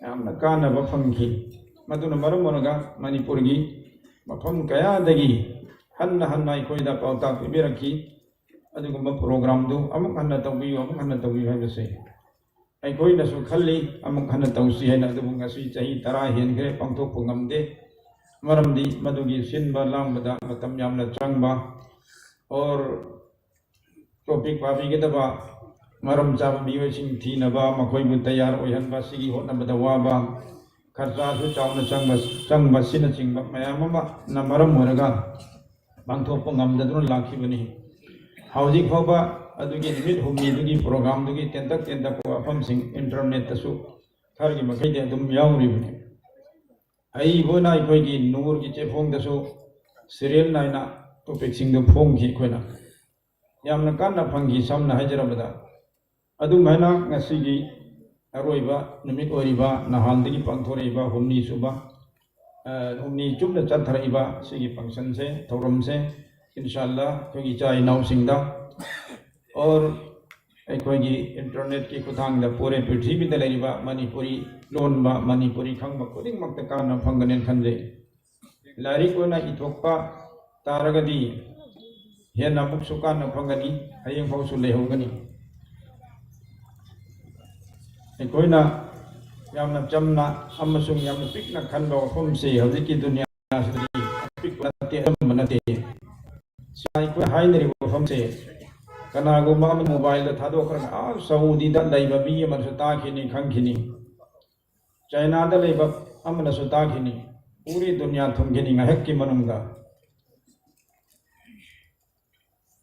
ꯌꯥꯝꯅ ꯀꯥꯟꯅꯕ ꯐꯪꯈꯤ꯫ ꯃꯗꯨꯅ ꯃꯔꯝ ꯑꯣꯏꯔꯒ ꯃꯅꯤꯄꯨꯔꯒꯤ ꯃꯐꯝ ꯀꯌꯥꯗꯒꯤ ꯍꯟꯅ ꯍꯟꯅ ꯑꯩꯈꯣꯏꯗ ꯄꯥꯎꯇꯥꯛ ꯄꯤꯕꯤꯔꯛꯈꯤ꯫ ꯑꯗꯨꯒꯨꯝꯕ ꯄ꯭ꯔꯣꯒ꯭ꯔꯥꯝꯗꯨ ꯑꯃꯨꯛ ꯍꯟꯅ ꯇꯧꯕꯤꯌꯨ, ꯑꯃꯨꯛ ꯍꯟꯅ ꯇꯧꯕꯤꯌꯨ ꯍꯥꯏꯕꯁꯦ ꯑꯩꯈꯣꯏꯅꯁꯨ ꯈꯜꯂꯤ, ꯑꯃꯨꯛ ꯍꯟꯅ ꯇꯧꯁꯤ ꯍꯥꯏꯅ꯫ ꯑꯗꯨꯕꯨ ꯉꯁꯤ ꯆꯍꯤ ꯇꯔꯥ ꯍꯦꯟꯈ꯭ꯔꯦ, ꯄꯥꯡꯊꯣꯛꯄ ꯉꯝꯗꯦ꯫ ꯃꯔꯝꯗꯤ ꯃꯗꯨꯒꯤ ꯁꯤꯟꯕ ꯂꯥꯡꯕꯗ ꯃꯇꯝ ꯌꯥꯝꯅ ꯆꯪꯕ, ꯑꯣꯔ ꯇꯣꯄꯤꯛ ꯄꯥꯕꯤꯒꯗꯕ ꯃꯔꯝ ꯆꯥꯕ ꯃꯤꯑꯣꯏꯁꯤꯡ ꯊꯤꯅꯕ, ꯃꯈꯣꯏꯕꯨ ꯇꯌꯥꯔ ꯑꯣꯏꯍꯟꯕ, ꯁꯤꯒꯤ ꯍꯣꯠꯅꯕꯗ ꯋꯥꯕ, ꯈꯔꯆꯥꯁꯨ ꯆꯥꯎꯅ ꯆꯪꯕ, ꯆꯪꯕ ꯑꯁꯤꯅꯆꯤꯡꯕ ꯃꯌꯥꯝ ꯑꯃꯅ ꯃꯔꯝ ꯑꯣꯏꯔꯒ ꯄꯥꯡꯊꯣꯛꯄ ꯉꯝꯗꯗꯨꯅ ꯂꯥꯛꯈꯤꯕꯅꯤ꯫ ꯍꯧꯖꯤꯛ ꯐꯥꯎꯕ ꯑꯗꯨꯒꯤ ꯅꯨꯃꯤꯠ ꯍꯨꯝꯅꯤꯗꯨꯒꯤ ꯄ꯭ꯔꯣꯒ꯭ꯔꯥꯝꯗꯨꯒꯤ ꯇꯦꯟꯇꯛ ꯇꯦꯟꯇꯛꯄ ꯋꯥꯐꯝꯁꯤꯡ ꯏꯟꯇꯔꯅꯦꯠꯇꯁꯨ ꯈꯔꯒꯤ ꯃꯈꯩꯗꯤ ꯑꯗꯨꯝ ꯌꯥꯎꯔꯤꯕꯅꯤ꯫ ꯑꯏꯕ ꯑꯣꯏꯅ ꯑꯩꯈꯣꯏꯒꯤ ꯅꯨꯔꯒꯤ ꯆꯦꯐꯣꯡꯗꯁꯨ ꯁꯤꯔꯤꯌꯦꯜ ꯅꯥꯏꯅ ꯇꯣꯄꯤꯛꯁꯤꯡꯗꯨ ꯐꯣꯡꯈꯤ꯫ ꯑꯩꯈꯣꯏꯅ ꯌꯥꯝꯅ ꯀꯥꯟꯅ ꯐꯪꯈꯤ꯫ ꯁꯝꯅ ꯍꯥꯏꯖꯔꯕꯗ, ꯑꯗꯨꯃꯥꯏꯅ ꯉꯁꯤꯒꯤ ꯑꯔꯣꯏꯕ ꯅꯨꯃꯤꯠ ꯑꯣꯏꯔꯤꯕ, ꯅꯍꯥꯟꯗꯒꯤ ꯄꯥꯡꯊꯣꯔꯛꯏꯕ ꯍꯨꯝꯅꯤ ꯁꯨꯕ, ꯑ, ꯍꯨꯝꯅꯤ ꯆꯨꯞꯅ ꯆꯠꯊꯔꯛꯏꯕ ꯁꯤꯒꯤ ꯐꯪꯁꯟꯁꯦ, ꯊꯧꯔꯝꯁꯦ, ꯏꯟꯁꯥ ꯑꯜꯂꯥ ꯑꯩꯈꯣꯏꯒꯤ ꯏꯆꯥ ꯏꯅꯥꯎꯁꯤꯡꯗ ꯑꯣꯔ ꯑꯩꯈꯣꯏꯒꯤ ꯏꯟꯇꯔꯅꯦꯠꯀꯤ ꯈꯨꯠꯊꯥꯡꯗ ꯄꯨꯔꯦ ꯄ꯭ꯔꯤꯊꯤꯕꯤꯗ ꯂꯩꯔꯤꯕ ꯃꯅꯤꯄꯨꯔꯤ ꯂꯣꯟꯕ, ꯃꯅꯤꯄꯨꯔꯤ ꯈꯪꯕ ꯈꯨꯗꯤꯡꯃꯛꯇ ꯀꯥꯟꯅꯕ ꯐꯪꯒꯅꯦꯅ ꯈꯟꯖꯩ꯫ ꯂꯥꯏꯔꯤꯛ ꯑꯣꯏꯅ ꯏꯊꯣꯛꯄ ꯇꯥꯔꯒꯗꯤ ꯍꯦꯟꯅ ꯑꯃꯨꯛꯁꯨ ꯀꯥꯟꯅꯕ ꯐꯪꯒꯅꯤ, ꯍꯌꯦꯡ ꯐꯥꯎꯁꯨ ꯂꯩꯍꯧꯒꯅꯤ꯫ ꯑꯩꯈꯣꯏꯅ ꯌꯥꯝꯅ ꯆꯝꯅ ꯑꯃꯁꯨꯡ ꯌꯥꯝꯅ ꯄꯤꯛꯅ ꯈꯟꯕ ꯋꯥꯐꯝꯁꯤ ꯍꯧꯖꯤꯛꯀꯤ ꯗꯨꯅꯤꯌꯥꯁꯤꯗꯤ ꯑꯄꯤꯛꯄ ꯅꯠꯇꯦ, ꯑꯆꯝꯕ ꯅꯠꯇꯦ꯫ ꯁꯤ ꯑꯩꯈꯣꯏ ꯍꯥꯏꯅꯔꯤꯕ ꯋꯥꯐꯝꯁꯦ ꯀꯅꯥꯒꯨꯝꯕ ꯑꯃ ꯃꯣꯕꯥꯏꯜꯗ ꯊꯥꯗꯣꯛꯈ꯭ꯔꯒ ꯑꯥ ꯁꯥꯎꯗꯤꯗ ꯂꯩꯕ ꯃꯤ ꯑꯃꯅꯁꯨ ꯇꯥꯈꯤꯅꯤ, ꯈꯪꯈꯤꯅꯤ, ꯆꯥꯏꯅꯥꯗ ꯂꯩꯕ ꯑꯃꯅꯁꯨ ꯇꯥꯈꯤꯅꯤ, ꯄꯨꯔꯤ ꯗꯨꯅꯤꯌꯥ ꯊꯨꯡꯈꯤꯅꯤ ꯉꯥꯏꯍꯥꯛꯀꯤ ꯃꯅꯨꯡꯗ꯫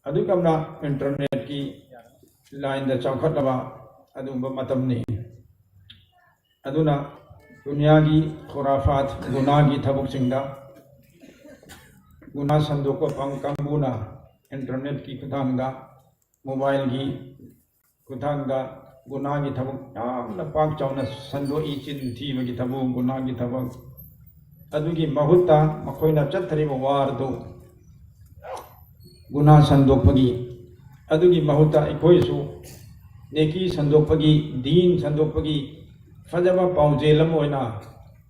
ꯑꯗꯨꯒꯨꯝꯅ ꯏꯟꯇꯔꯅꯦꯠꯀꯤ ꯂꯥꯏꯟꯗ ꯆꯥꯎꯈꯠꯂꯕ ꯑꯗꯨꯒꯨꯝꯕ ꯃꯇꯝꯅꯤ꯫ ꯑꯗꯨꯅ ꯗꯨꯅꯤꯌꯥꯒꯤ ꯈꯨꯔꯥꯐꯥꯠ, ꯒꯨꯅꯥꯒꯤ ꯊꯕꯛꯁꯤꯡꯗ ꯒꯨꯅꯥ ꯁꯟꯗꯣꯛꯄ ꯐꯪ ꯀꯥꯡꯕꯨꯅ ꯏꯟꯇꯔꯅꯦꯠꯀꯤ ꯈꯨꯠꯊꯥꯡꯗ, ꯃꯣꯕꯥꯏꯜꯒꯤ ꯈꯨꯠꯊꯥꯡꯗ ꯒꯨꯅꯥꯒꯤ ꯊꯕꯛ ꯌꯥꯝꯅ ꯄꯥꯛ ꯆꯥꯎꯅ ꯁꯟꯗꯣꯛꯏ꯫ ꯆꯤꯟ ꯊꯤꯕꯒꯤ ꯊꯕꯛ, ꯒꯨꯅꯥꯒꯤ ꯊꯕꯛ, ꯑꯗꯨꯒꯤ ꯃꯍꯨꯠꯇ ꯃꯈꯣꯏꯅ ꯆꯠꯊꯔꯤꯕ ꯋꯥꯔꯗꯨ ꯒꯨꯅꯥ ꯁꯟꯗꯣꯛꯄꯒꯤ, ꯑꯗꯨꯒꯤ ꯃꯍꯨꯠꯇ ꯑꯩꯈꯣꯏꯁꯨ ꯅꯦꯀꯤ ꯁꯟꯗꯣꯛꯄꯒꯤ, ꯗꯤꯟ ꯁꯟꯗꯣꯛꯄꯒꯤ ꯐꯖꯕ ꯄꯥꯎꯖꯦꯜ ꯑꯃ ꯑꯣꯏꯅ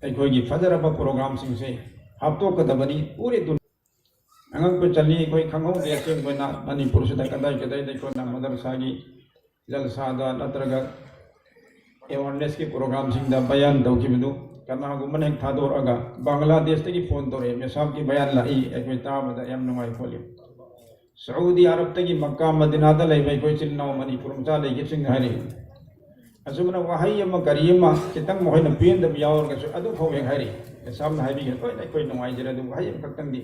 ꯑꯩꯈꯣꯏꯒꯤ ꯐꯖꯔꯕ ꯄ꯭ꯔꯣꯒ꯭ꯔꯥꯝꯁꯤꯡꯁꯦ ꯍꯥꯞꯇꯣꯛꯀꯗꯕꯅꯤ꯫ ꯎꯔꯤꯗꯨ ꯑꯉꯛꯄ ꯆꯠꯂꯤ꯫ ꯑꯩꯈꯣꯏ ꯈꯪꯍꯧꯗꯦ꯫ ꯑꯁꯦꯡꯕ ꯑꯣꯏꯅ ꯃꯅꯤꯄꯨꯔꯁꯤꯗ ꯀꯗꯥꯏ ꯀꯗꯥꯏꯗ ꯑꯩꯈꯣꯏꯅ ꯃꯗꯔꯁꯥꯒꯤ ꯖꯜꯁꯥꯗ ꯅꯠꯇ꯭ꯔꯒ ꯑꯦꯋꯥꯔꯅꯦꯁꯀꯤ ꯄ꯭ꯔꯣꯒ꯭ꯔꯥꯝꯁꯤꯡꯗ ꯕꯌꯥꯟ ꯇꯧꯈꯤꯕꯗꯨ ꯀꯅꯥꯒꯨꯝꯕꯅ ꯍꯦꯛ ꯊꯥꯗꯣꯔꯛꯑꯒ, "ꯕꯪꯒ꯭ꯂꯥꯗꯦꯁꯇꯒꯤ ꯐꯣꯟ ꯇꯧꯔꯛꯑꯦ, ꯃꯦꯁꯥꯕꯀꯤ ꯕꯌꯥꯟ ꯂꯥꯛꯏ, ꯑꯩꯈꯣꯏ ꯇꯥꯕꯗ ꯌꯥꯝ ꯅꯨꯡꯉꯥꯏ" ꯈꯣꯠꯂꯤ꯫ ꯁꯥꯎꯗꯤ ꯑꯔꯕꯇꯒꯤ ꯃꯛꯀꯥ ꯃꯗꯤꯅꯥꯗ ꯂꯩꯕ ꯑꯩꯈꯣꯏ ꯏꯆꯤꯜ ꯏꯅꯥꯎ ꯃꯅꯤꯄꯨꯔ ꯃꯆꯥ ꯂꯩꯈꯤꯕꯁꯤꯡꯅ ꯍꯥꯏꯔꯛꯏ꯫ ꯑꯁꯨꯝꯅ ꯋꯥꯍꯩ ꯑꯃ ꯀꯔꯤ ꯑꯃ ꯈꯤꯇꯪ ꯃꯈꯣꯏꯅ ꯄꯦꯟꯗꯕ ꯌꯥꯎꯔꯒꯁꯨ ꯑꯗꯨ ꯐꯥꯎ ꯍꯦꯛ ꯍꯥꯏꯔꯛꯏ꯫ ꯃꯦꯁꯥꯕꯅ ꯍꯥꯏꯕꯤꯈ꯭ꯔꯦ, ꯂꯣꯏꯅ ꯑꯩꯈꯣꯏ ꯅꯨꯡꯉꯥꯏꯖꯔꯦ꯫ ꯑꯗꯨ ꯋꯥꯍꯩ ꯑꯃꯈꯛꯇꯪꯗꯤ,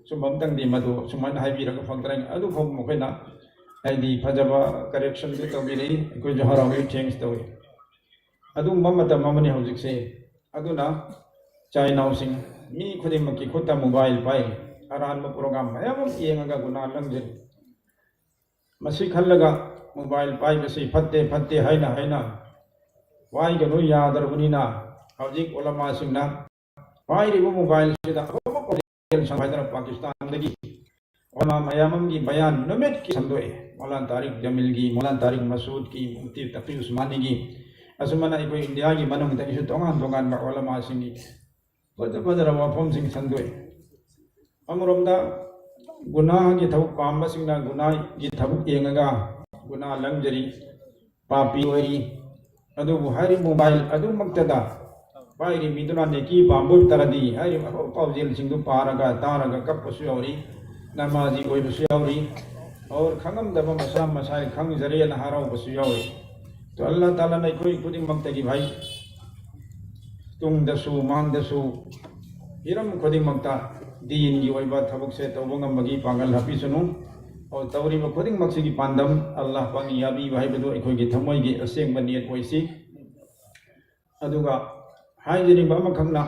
ꯁꯨꯝꯕ ꯑꯝꯇꯪꯗꯤ ꯃꯗꯨ ꯁꯨꯃꯥꯏꯅ ꯍꯥꯏꯕꯤꯔꯒ ꯐꯪꯗ꯭ꯔꯦ꯫ ꯑꯗꯨ ꯐꯥꯎ ꯃꯈꯣꯏꯅ ꯍꯥꯏꯗꯤ ꯐꯖꯕ ꯀꯔꯦꯛꯁꯟꯗꯨ ꯇꯧꯕꯤꯔꯛꯏ꯫ ꯑꯩꯈꯣꯏꯁꯨ ꯍꯔꯥꯎꯏ, ꯊꯦꯡꯛꯁ ꯇꯧꯏ꯫ ꯑꯗꯨꯒꯨꯝꯕ ꯃꯇꯝ ꯑꯃꯅꯤ ꯍꯧꯖꯤꯛꯁꯦ꯫ ꯑꯗꯨꯅ ꯏꯆꯥ ꯏꯅꯥꯎꯁꯤꯡ, ꯃꯤ ꯈꯨꯗꯤꯡꯃꯛꯀꯤ ꯈꯨꯠꯇ ꯃꯣꯕꯥꯏꯜ ꯄꯥꯏ, ꯑꯔꯥꯟꯕ ꯄ꯭ꯔꯣꯒ꯭ꯔꯥꯝ ꯃꯌꯥꯝ ꯑꯃ ꯌꯦꯡꯉꯒ ꯒꯨꯅꯥ ꯂꯪꯖꯔꯤ꯫ ꯃꯁꯤ ꯈꯜꯂꯒ ꯃꯣꯕꯥꯏꯜ ꯄꯥꯏꯕꯁꯤ ꯐꯠꯇꯦ, ꯐꯠꯇꯦ ꯍꯥꯏꯅ ꯍꯥꯏꯅ ꯄꯥꯏꯒꯅꯨ ꯌꯥꯗ꯭ꯔꯕꯅꯤꯅ ꯍꯧꯖꯤꯛ ꯑꯣꯂꯃꯥꯁꯤꯡꯅ ꯄꯥꯏꯔꯤꯕ ꯃꯣꯕꯥꯏꯜꯁꯤꯗ ꯑꯐꯕ ꯄꯥꯎꯖꯦꯜ ꯁꯟꯗꯣꯛ ꯍꯥꯏꯗꯅ ꯄꯥꯀꯤꯁꯇꯥꯟꯗꯒꯤ ꯑꯣꯂꯃꯥ ꯃꯌꯥꯝ ꯑꯃꯒꯤ ꯕꯌꯥꯟ ꯅꯨꯃꯤꯠꯀꯤ ꯁꯟꯗꯣꯛꯑꯦ꯫ ꯃꯧꯂꯥꯅꯥ ꯇꯥꯔꯤꯛ ꯖꯃꯤꯜꯒꯤ, ꯃꯧꯂꯥꯅꯥ ꯇꯥꯔꯤꯛ ꯃꯁꯨꯗꯀꯤ, ꯃꯨꯐꯇꯤ ꯇꯀꯤ ꯎꯁꯃꯥꯅꯤꯒꯤ, ꯑꯁꯨꯃꯥꯏꯅ ꯑꯩꯈꯣꯏ ꯏꯟꯗꯤꯌꯥꯒꯤ ꯃꯅꯨꯡꯗꯒꯤꯁꯨ ꯇꯣꯉꯥꯟ ꯇꯣꯉꯥꯟꯕ ꯑꯣꯂꯃꯥꯁꯤꯡꯒꯤ ꯐꯖ ꯐꯖꯔꯕ ꯋꯥꯐꯝꯁꯤꯡ ꯁꯟꯗꯣꯛꯑꯦ꯫ ꯑꯃꯔꯣꯝꯗ ꯒꯨꯅꯥꯒꯤ ꯊꯕꯛ ꯄꯥꯝꯕꯁꯤꯡꯅ ꯒꯨꯅꯥꯒꯤ ꯊꯕꯛ ꯌꯦꯡꯉꯒ ꯒꯨꯅꯥ ꯂꯪꯖꯔꯤ, ꯄꯥꯄꯤ ꯑꯣꯏꯔꯤ꯫ ꯑꯗꯨꯕꯨ ꯍꯥꯏꯔꯤꯕ ꯃꯣꯕꯥꯏꯜ ꯑꯗꯨꯃꯛꯇꯗ ꯄꯥꯏꯔꯤꯕ ꯃꯤꯗꯨꯅ ꯅꯦꯀꯤ ꯄꯥꯝꯕ ꯑꯣꯏꯕ ꯇꯥꯔꯗꯤ ꯍꯥꯏꯔꯤꯕ ꯑꯐꯕ ꯄꯥꯎꯖꯦꯜꯁꯤꯡꯗꯨ ꯄꯥꯔꯒ ꯇꯥꯔꯒ ꯀꯞꯄꯁꯨ ꯌꯥꯎꯔꯤ, ꯅꯃꯥꯖꯤ ꯑꯣꯏꯕꯁꯨ ꯌꯥꯎꯔꯤ, ꯑꯣꯔ ꯈꯪꯉꯝꯗꯕ ꯃꯁꯥ ꯃꯁꯥꯒꯤ ꯈꯪꯖꯔꯦꯅ ꯍꯔꯥꯎꯕꯁꯨ ꯌꯥꯎꯔꯤ꯫ ꯇꯣ ꯑꯜꯂꯥ ꯇꯥꯂꯥꯅ ꯑꯩꯈꯣꯏ ꯈꯨꯗꯤꯡꯃꯛꯇꯒꯤ ꯚꯥꯏ, ꯇꯨꯡꯗꯁꯨ ꯃꯥꯡꯗꯁꯨ ꯍꯤꯔꯝ ꯈꯨꯗꯤꯡꯃꯛꯇ ꯗꯤꯟꯒꯤ ꯑꯣꯏꯕ ꯊꯕꯛꯁꯦ ꯇꯧꯕ ꯉꯝꯕꯒꯤ ꯄꯥꯡꯒꯜ ꯍꯥꯞꯄꯤꯁꯅꯨ꯫ ꯑꯣ, ꯇꯧꯔꯤꯕ ꯈꯨꯗꯤꯡꯃꯛꯁꯤꯒꯤ ꯄꯥꯟꯗꯝ ꯑꯜꯂꯥꯍ ꯄꯥꯛꯅ ꯌꯥꯕꯤꯕ ꯍꯥꯏꯕꯗꯨ ꯑꯩꯈꯣꯏꯒꯤ ꯊꯃꯣꯏꯒꯤ ꯑꯁꯦꯡꯕ ꯅꯤꯌꯠ ꯑꯣꯏꯁꯤ꯫ ꯑꯗꯨꯒ ꯍꯥꯏꯖꯅꯤꯡꯕ ꯑꯃꯈꯛꯅ,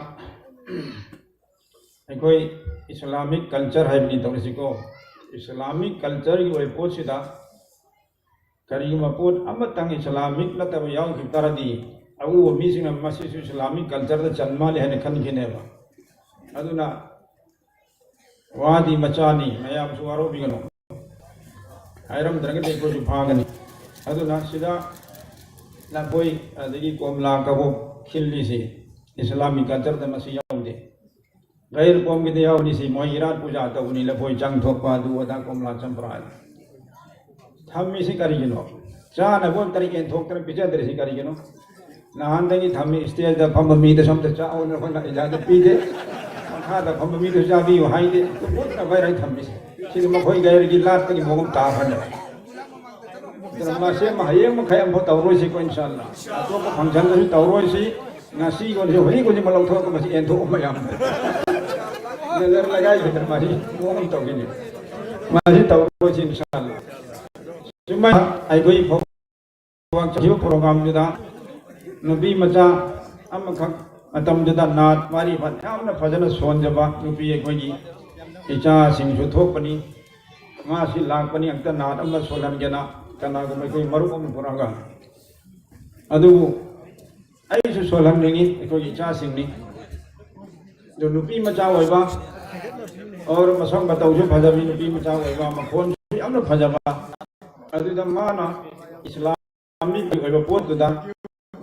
ꯑꯩꯈꯣꯏ ꯏꯁꯂꯥꯃꯤꯛ ꯀꯜꯆꯔ ꯍꯥꯏꯕꯅꯤ ꯇꯧꯔꯤꯁꯤꯀꯣ꯫ ꯏꯁꯂꯥꯃꯤꯛ ꯀꯜꯆꯔꯒꯤ ꯑꯣꯏꯕ ꯄꯣꯠꯁꯤꯗ ꯀꯔꯤꯒꯨꯝꯕ ꯄꯣꯠ ꯑꯃꯇꯪ ꯏꯁꯂꯥꯃꯤꯛ ꯅꯠꯇꯕ ꯌꯥꯎꯈꯤꯕ ꯇꯥꯔꯗꯤ, ꯑꯎꯕ ꯃꯤꯁꯤꯡꯅ ꯃꯁꯤꯁꯨ ꯏꯁꯂꯥꯃꯤꯛ ꯀꯜꯆꯔꯗ ꯆꯟ ꯃꯥꯜꯂꯤ ꯍꯥꯏꯅ ꯈꯟꯈꯤꯅꯦꯕ꯫ ꯑꯗꯨꯅ ꯋꯥꯗꯤ ꯃꯆꯥꯅꯤ, ꯃꯌꯥꯝꯁꯨ ꯋꯥꯔꯧꯕꯤꯒꯅꯨ꯫ ꯍꯥꯏꯔꯝꯗ꯭ꯔꯒꯗꯤ ꯑꯩꯈꯣꯏꯁꯨ ꯐꯥꯒꯅꯤ꯫ ꯑꯗꯨꯅ ꯁꯤꯗ ꯂꯐꯣꯏ ꯑꯗꯒꯤ ꯀꯣꯝꯂꯥ ꯀꯕꯣꯛ ꯈꯤꯜꯂꯤꯁꯤ ꯏꯁꯂꯥꯃꯤꯛ ꯀꯜꯆꯔꯗ ꯃꯁꯤ ꯌꯥꯎꯗꯦ꯫ ꯒꯩꯔ ꯀꯣꯝꯒꯤꯗ ꯌꯥꯎꯔꯤꯁꯤ ꯃꯣꯏ ꯏꯔꯥꯠ ꯄꯨꯖꯥ ꯇꯧꯕꯅꯤ, ꯂꯐꯣꯏ ꯆꯪ ꯊꯣꯛꯄ, ꯑꯗꯨ ꯑꯗꯥ, ꯀꯣꯝꯂꯥ ꯆꯝꯄ꯭ꯔꯥ ꯊꯝꯃꯤꯁꯤ ꯀꯔꯤꯒꯤꯅꯣ? ꯆꯥꯅꯕ ꯑꯣꯏꯅ ꯀꯔꯤ ꯌꯦꯟꯊꯣꯛꯇꯅ ꯄꯤꯖꯗ꯭ꯔꯤꯁꯤ ꯀꯔꯤꯒꯤꯅꯣ? ꯅꯍꯥꯟꯗꯒꯤ ꯊꯝꯃꯤ, ꯏꯁꯇꯦꯖꯗ ꯐꯝꯕ ꯃꯤꯗ ꯁꯣꯝꯗ ꯆꯥꯎꯅ ꯑꯩꯈꯣꯏꯅ ꯏꯖꯥꯖ ꯄꯤꯗꯦ, ꯃꯈꯥꯗ ꯐꯝꯕ ꯃꯤꯗꯁꯨ ꯆꯥꯕꯤꯌꯨ ꯍꯥꯏꯗꯦ, ꯃꯨꯠꯅ ꯄꯥꯏꯔꯒ ꯊꯝꯃꯤꯁꯦ꯫ ꯁꯤꯗꯤ ꯃꯈꯣꯏ ꯒꯩꯔꯒꯤ ꯂꯥꯠꯄꯒꯤ ꯃꯑꯣꯡ ꯇꯥꯈ꯭ꯔꯅꯤ꯫ ꯑꯗꯨꯅ ꯃꯁꯤ ꯑꯃ ꯍꯌꯦꯡ ꯃꯈꯩ ꯑꯃꯐꯥꯎ ꯇꯧꯔꯣꯏꯁꯤꯀꯣ, ꯏꯟꯁꯥꯜꯂꯥ꯫ ꯑꯇꯣꯞꯄ ꯐꯪꯁꯟꯗꯁꯨ ꯇꯧꯔꯣꯏꯁꯤ꯫ ꯉꯁꯤ ꯌꯣꯟꯁꯤ, ꯍꯧꯖꯤꯛ ꯍꯧꯖꯤꯛꯃꯛ ꯂꯧꯊꯣꯛꯑꯒ ꯃꯁꯤ ꯌꯦꯟꯊꯣꯛꯑꯣ ꯃꯌꯥꯝ꯫ ꯅꯖꯔ ꯂꯒꯥꯏ ꯈꯛꯇ ꯃꯁꯤ ꯃꯑꯣꯡ ꯑꯃ ꯇꯧꯈꯤꯅꯤ꯫ ꯃꯁꯤ ꯇꯧꯔꯣꯏꯁꯤ, ꯏꯟꯁꯥꯜꯂꯥ꯫ ꯁꯨꯃꯥꯏꯅ ꯑꯩꯈꯣꯏ ꯐꯥꯎ ꯆꯠꯈꯤꯕ ꯄ꯭ꯔꯣꯒ꯭ꯔꯥꯝꯗꯨꯗ ꯅꯨꯄꯤ ꯃꯆꯥ ꯑꯃꯈꯛ ꯃꯇꯝꯗꯨꯗ ꯅꯥꯠ ꯃꯥꯔꯤꯐꯠ ꯌꯥꯝꯅ ꯐꯖꯅ ꯁꯣꯟꯖꯕ ꯅꯨꯄꯤ ꯑꯩꯈꯣꯏꯒꯤ ꯏꯆꯥꯁꯤꯡꯁꯨ ꯊꯣꯛꯄꯅꯤ꯫ ꯃꯥꯁꯤ ꯂꯥꯛꯄꯅꯤ, ꯑꯝꯇ ꯅꯥꯠ ꯑꯃ ꯁꯣꯜꯍꯟꯒꯦꯅ ꯀꯅꯥꯒꯨꯝꯕ ꯑꯩꯈꯣꯏ ꯃꯔꯨꯞ ꯑꯃ ꯄꯨꯔꯛꯑꯒ꯫ ꯑꯗꯨꯕꯨ ꯑꯩꯁꯨ ꯁꯣꯜꯍꯟꯅꯤꯡꯉꯤ, ꯑꯩꯈꯣꯏꯒꯤ ꯏꯆꯥꯁꯤꯡꯅꯤ꯫ ꯑꯗꯨ ꯅꯨꯄꯤ ꯃꯆꯥ ꯑꯣꯏꯕ, ꯑꯣꯔ ꯃꯁꯛ ꯃꯇꯧꯁꯨ ꯐꯖꯕꯤ ꯅꯨꯄꯤ ꯃꯆꯥ ꯑꯣꯏꯕ, ꯃꯈꯣꯟꯁꯨ ꯌꯥꯝꯅ ꯐꯖꯕ, ꯑꯗꯨꯗ ꯃꯥꯅ ꯏꯁꯂꯥꯃꯤꯛꯀꯤ ꯑꯣꯏꯕ ꯄꯣꯠꯇꯨꯗ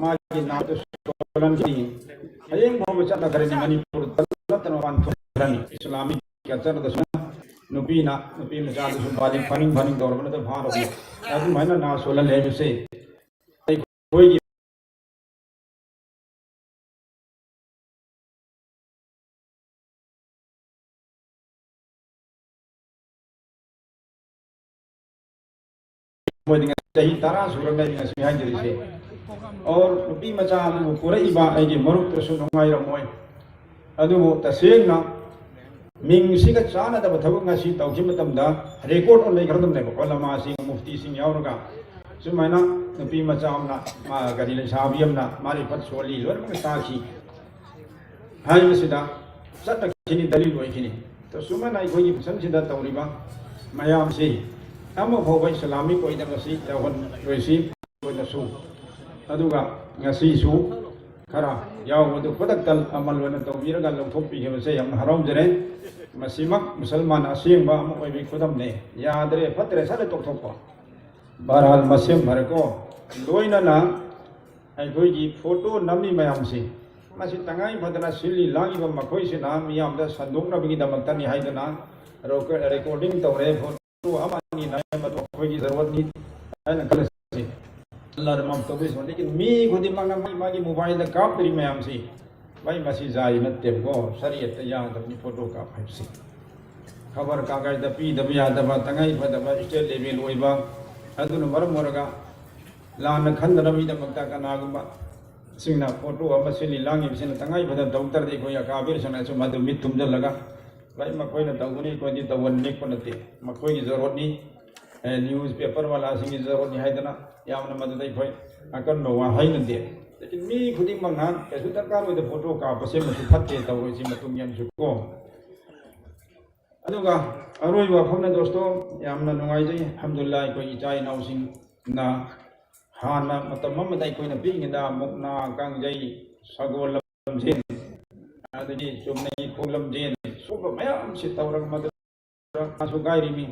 ꯃꯥꯒꯤ ꯅꯥꯠꯇꯨ ꯁꯣꯜꯍꯟꯈꯤ꯫ ꯍꯌꯦꯡ ꯐꯥꯎꯕ ꯆꯠꯅꯈ꯭ꯔꯅꯤ ꯃꯅꯤꯄꯨꯔꯗ ꯅꯠꯇꯅ ꯃꯄꯥꯟ ꯊꯣꯛꯈ꯭ꯔꯅꯤ꯫ ꯏꯁꯂꯥꯃꯤꯛ ꯀꯜꯆꯔꯗꯁꯨ ꯅꯨꯄꯤꯅ ꯅꯨꯄꯤ ꯃꯆꯥꯗꯨꯁꯨ ꯕꯥꯂꯤ ꯐꯥꯅꯤꯡ ꯐꯥꯅꯤꯡ ꯇꯧꯔꯕꯅ ꯑꯗꯨꯝ ꯐꯥꯔꯕꯅꯤ꯫ ꯑꯗꯨꯃꯥꯏꯅ ꯅꯥꯠ ꯁꯣꯜꯍꯜꯂꯦ ꯍꯥꯏꯕꯁꯦ ꯑꯩꯈꯣꯏꯒꯤ ꯃꯣꯏꯗꯤ ꯉꯁꯤ ꯆꯍꯤ ꯇꯔꯥ ꯁꯨꯔꯝꯃꯦ ꯉꯁꯤ ꯍꯥꯏꯖꯔꯤꯁꯦ꯫ ꯑꯣꯔ ꯅꯨꯄꯤ ꯃꯆꯥ ꯑꯃꯕꯨ ꯄꯨꯔꯛꯏꯕ ꯑꯩꯒꯤ ꯃꯔꯨꯞꯇꯁꯨ ꯅꯨꯡꯉꯥꯏꯔꯝꯃꯣꯏ꯫ ꯑꯗꯨꯕꯨ ꯇꯁꯦꯡꯅ ꯃꯤꯡꯁꯤꯒ ꯆꯥꯟꯅꯗꯕ ꯊꯕꯛ ꯉꯁꯤ ꯇꯧꯈꯤꯕ ꯃꯇꯝꯗ ꯔꯦꯀꯣꯔꯗ ꯑꯣꯏꯅ ꯂꯩꯈ꯭ꯔꯗꯕꯅꯦꯕ, ꯑꯣꯂꯃꯥꯁꯤꯡ, ꯃꯨꯐꯇꯤꯁꯤꯡ ꯌꯥꯎꯔꯒ꯫ ꯁꯨꯃꯥꯏꯅ ꯅꯨꯄꯤ ꯃꯆꯥ ꯑꯃꯅ, ꯃꯥ, ꯀꯔꯤ, ꯂꯩꯁꯥꯕꯤ ꯑꯃꯅ ꯃꯥꯔꯤꯐꯠ ꯁꯣꯜꯂꯤ, ꯂꯣꯏꯅꯃꯛ ꯇꯥꯈꯤ ꯍꯥꯏꯕꯁꯤꯗ ꯆꯠꯅꯈꯤꯅꯤ, ꯗꯂꯤꯜ ꯑꯣꯏꯈꯤꯅꯤ꯫ ꯑꯗꯣ ꯁꯨꯃꯥꯏꯅ ꯑꯩꯈꯣꯏꯒꯤ ꯐꯪꯁꯟꯁꯤꯗ ꯇꯧꯔꯤꯕ ꯃꯌꯥꯝꯁꯤ ꯑꯃ ꯐꯥꯎꯕ ꯏꯁꯂꯥꯃꯤꯛ ꯑꯣꯏꯗꯕꯁꯤ ꯌꯥꯎꯍꯟꯂꯣꯏꯁꯤ ꯑꯩꯈꯣꯏꯅꯁꯨ꯫ ꯑꯗꯨꯒ ꯉꯁꯤꯁꯨ ꯈꯔ ꯌꯥꯎꯕꯗꯨ ꯈꯨꯗꯛꯇ ꯑꯃꯜ ꯑꯣꯏꯅ ꯇꯧꯕꯤꯔꯒ ꯂꯧꯊꯣꯛꯄꯤꯈꯤꯕꯁꯦ ꯌꯥꯝꯅ ꯍꯔꯥꯎꯖꯔꯦ꯫ ꯃꯁꯤꯃꯛ ꯃꯨꯁꯜꯃꯥꯟ ꯑꯁꯦꯡꯕ ꯑꯃ ꯑꯣꯏꯕꯒꯤ ꯈꯨꯗꯝꯅꯦ꯫ ꯌꯥꯗ꯭ꯔꯦ, ꯐꯠꯇ꯭ꯔꯦ, ꯁꯠ ꯇꯣꯛꯊꯣꯛꯄ꯫ ꯕꯍꯔꯍꯥꯜ, ꯃꯁꯦꯝ ꯐꯔꯦꯀꯣ꯫ ꯂꯣꯏꯅꯅ ꯑꯩꯈꯣꯏꯒꯤ ꯐꯣꯇꯣ ꯅꯝꯃꯤ ꯃꯌꯥꯝꯁꯤ, ꯃꯁꯤ ꯇꯉꯥꯏ ꯐꯗꯅ ꯁꯤꯜꯂꯤ ꯂꯥꯡꯉꯤꯕ ꯃꯈꯣꯏꯁꯤꯅ ꯃꯤꯌꯥꯝꯗ ꯁꯟꯗꯣꯛꯅꯕꯒꯤꯗꯃꯛꯇꯅꯤ ꯍꯥꯏꯗꯅ ꯔꯣꯀ-, ꯔꯦꯀꯣꯔꯗꯤꯡ ꯇꯧꯔꯦ꯫ ꯐꯣꯇꯣ ꯑꯃ ꯑꯅꯤ ꯅꯝꯃꯦ, ꯃꯗꯨ ꯑꯩꯈꯣꯏꯒꯤ ꯖꯔꯨꯔꯠꯅꯤ ꯍꯥꯏꯅ ꯈꯜꯂꯁꯤ꯫ ꯑꯜꯂꯥꯍꯅ ꯃꯥꯐ ꯇꯧꯕꯤꯁꯅꯨ꯫ ꯂꯦꯀꯤꯟ ꯃꯤ ꯈꯨꯗꯤꯡꯃꯛꯅ ꯃꯥꯒꯤ, ꯃꯥꯒꯤ ꯃꯣꯕꯥꯏꯜꯗ ꯀꯥꯞꯇ꯭ꯔꯤ ꯃꯌꯥꯝꯁꯤ, ꯚꯥꯏ, ꯃꯁꯤ ꯖꯥꯏ ꯅꯠꯇꯦꯕꯀꯣ, ꯁꯔꯤꯌꯠꯇ ꯌꯥꯗꯕꯅꯤ ꯐꯣꯇꯣ ꯀꯥꯞꯄ ꯍꯥꯏꯕꯁꯤ꯫ ꯈꯕꯔ ꯀꯥꯒꯖꯗ ꯄꯤꯗꯕ ꯌꯥꯗꯕ, ꯇꯉꯥꯏ ꯐꯗꯕ ꯏꯁꯇꯦꯠ ꯂꯦꯚꯦꯜ ꯑꯣꯏꯕ, ꯑꯗꯨꯅ ꯃꯔꯝ ꯑꯣꯏꯔꯒ ꯂꯥꯟꯅ ꯈꯟꯗꯅꯕꯒꯤꯗꯃꯛꯇ ꯀꯅꯥꯒꯨꯝꯕ ꯁꯤꯡꯅ ꯐꯣꯇꯣ ꯑꯃ ꯁꯤꯜꯂꯤ ꯂꯥꯡꯉꯤꯕꯁꯤꯅ ꯇꯉꯥꯏ ꯐꯗꯅ ꯇꯧ ꯇꯥꯔꯗꯤ ꯑꯩꯈꯣꯏ ꯑꯀꯥꯕꯤꯔꯁꯤꯡꯅꯁꯨ ꯃꯗꯨ ꯃꯤꯠ ꯊꯨꯝꯖꯤꯜꯂꯒ, ꯚꯥꯏ, ꯃꯈꯣꯏꯅ ꯇꯧꯒꯅꯤ, ꯑꯩꯈꯣꯏꯗꯤ ꯇꯧꯍꯟꯅꯤꯡꯕ ꯅꯠꯇꯦ, ꯃꯈꯣꯏꯒꯤ ꯖꯔꯨꯔꯠꯅꯤ, ꯑꯦ, ꯅ꯭ꯌꯨꯁ ꯄꯦꯄꯔ ꯋꯥꯂꯥꯁꯤꯡꯒꯤ ꯖꯔꯨꯔꯠꯅꯤ ꯍꯥꯏꯗꯅ ꯌꯥꯝꯅ ꯃꯗꯨꯗ ꯑꯩꯈꯣꯏ ꯑꯀꯟꯕ ꯋꯥ ꯍꯥꯏꯅꯗꯦ꯫ ꯂꯦꯀꯤꯟ ꯃꯤ ꯈꯨꯗꯤꯡꯃꯛꯅ ꯀꯩꯁꯨ ꯗꯔꯀꯥꯔ ꯑꯣꯏꯗ ꯐꯣꯇꯣ ꯀꯥꯞꯄꯁꯦ ꯃꯁꯤ ꯐꯠꯇꯦ, ꯇꯧꯔꯣꯏꯁꯤ ꯃꯇꯨꯡ ꯌꯦꯟꯁꯨ ꯀꯣ꯫ ꯑꯗꯨꯒ ꯑꯔꯣꯏꯕ ꯋꯥꯐꯝꯅ ꯗꯣꯁꯇꯣ, ꯌꯥꯝꯅ ꯅꯨꯡꯉꯥꯏꯖꯩ, ꯑꯜꯍꯝꯗꯨꯂꯤꯜꯂꯥꯍ, ꯑꯩꯈꯣꯏ ꯏꯆꯥ ꯏꯅꯥꯎꯁꯤꯡꯅ ꯍꯥꯟꯅ ꯃꯇꯝ ꯑꯃꯗ ꯑꯩꯈꯣꯏꯅ ꯄꯤꯛꯏꯉꯩꯗ ꯃꯨꯛꯅꯥ, ꯀꯥꯡꯖꯩ, ꯁꯒꯣꯜ ꯂꯝꯖꯦꯟ, ꯑꯗꯒꯤ ꯆꯨꯝꯅꯒꯤ ꯈꯣꯡ ꯂꯝꯖꯦꯟ, ꯁꯨꯝꯕ ꯃꯌꯥꯝꯁꯤ ꯇꯧꯔꯒ ꯃꯗꯨ ꯃꯥꯁꯨ ꯀꯥꯏꯔꯤꯃꯤ,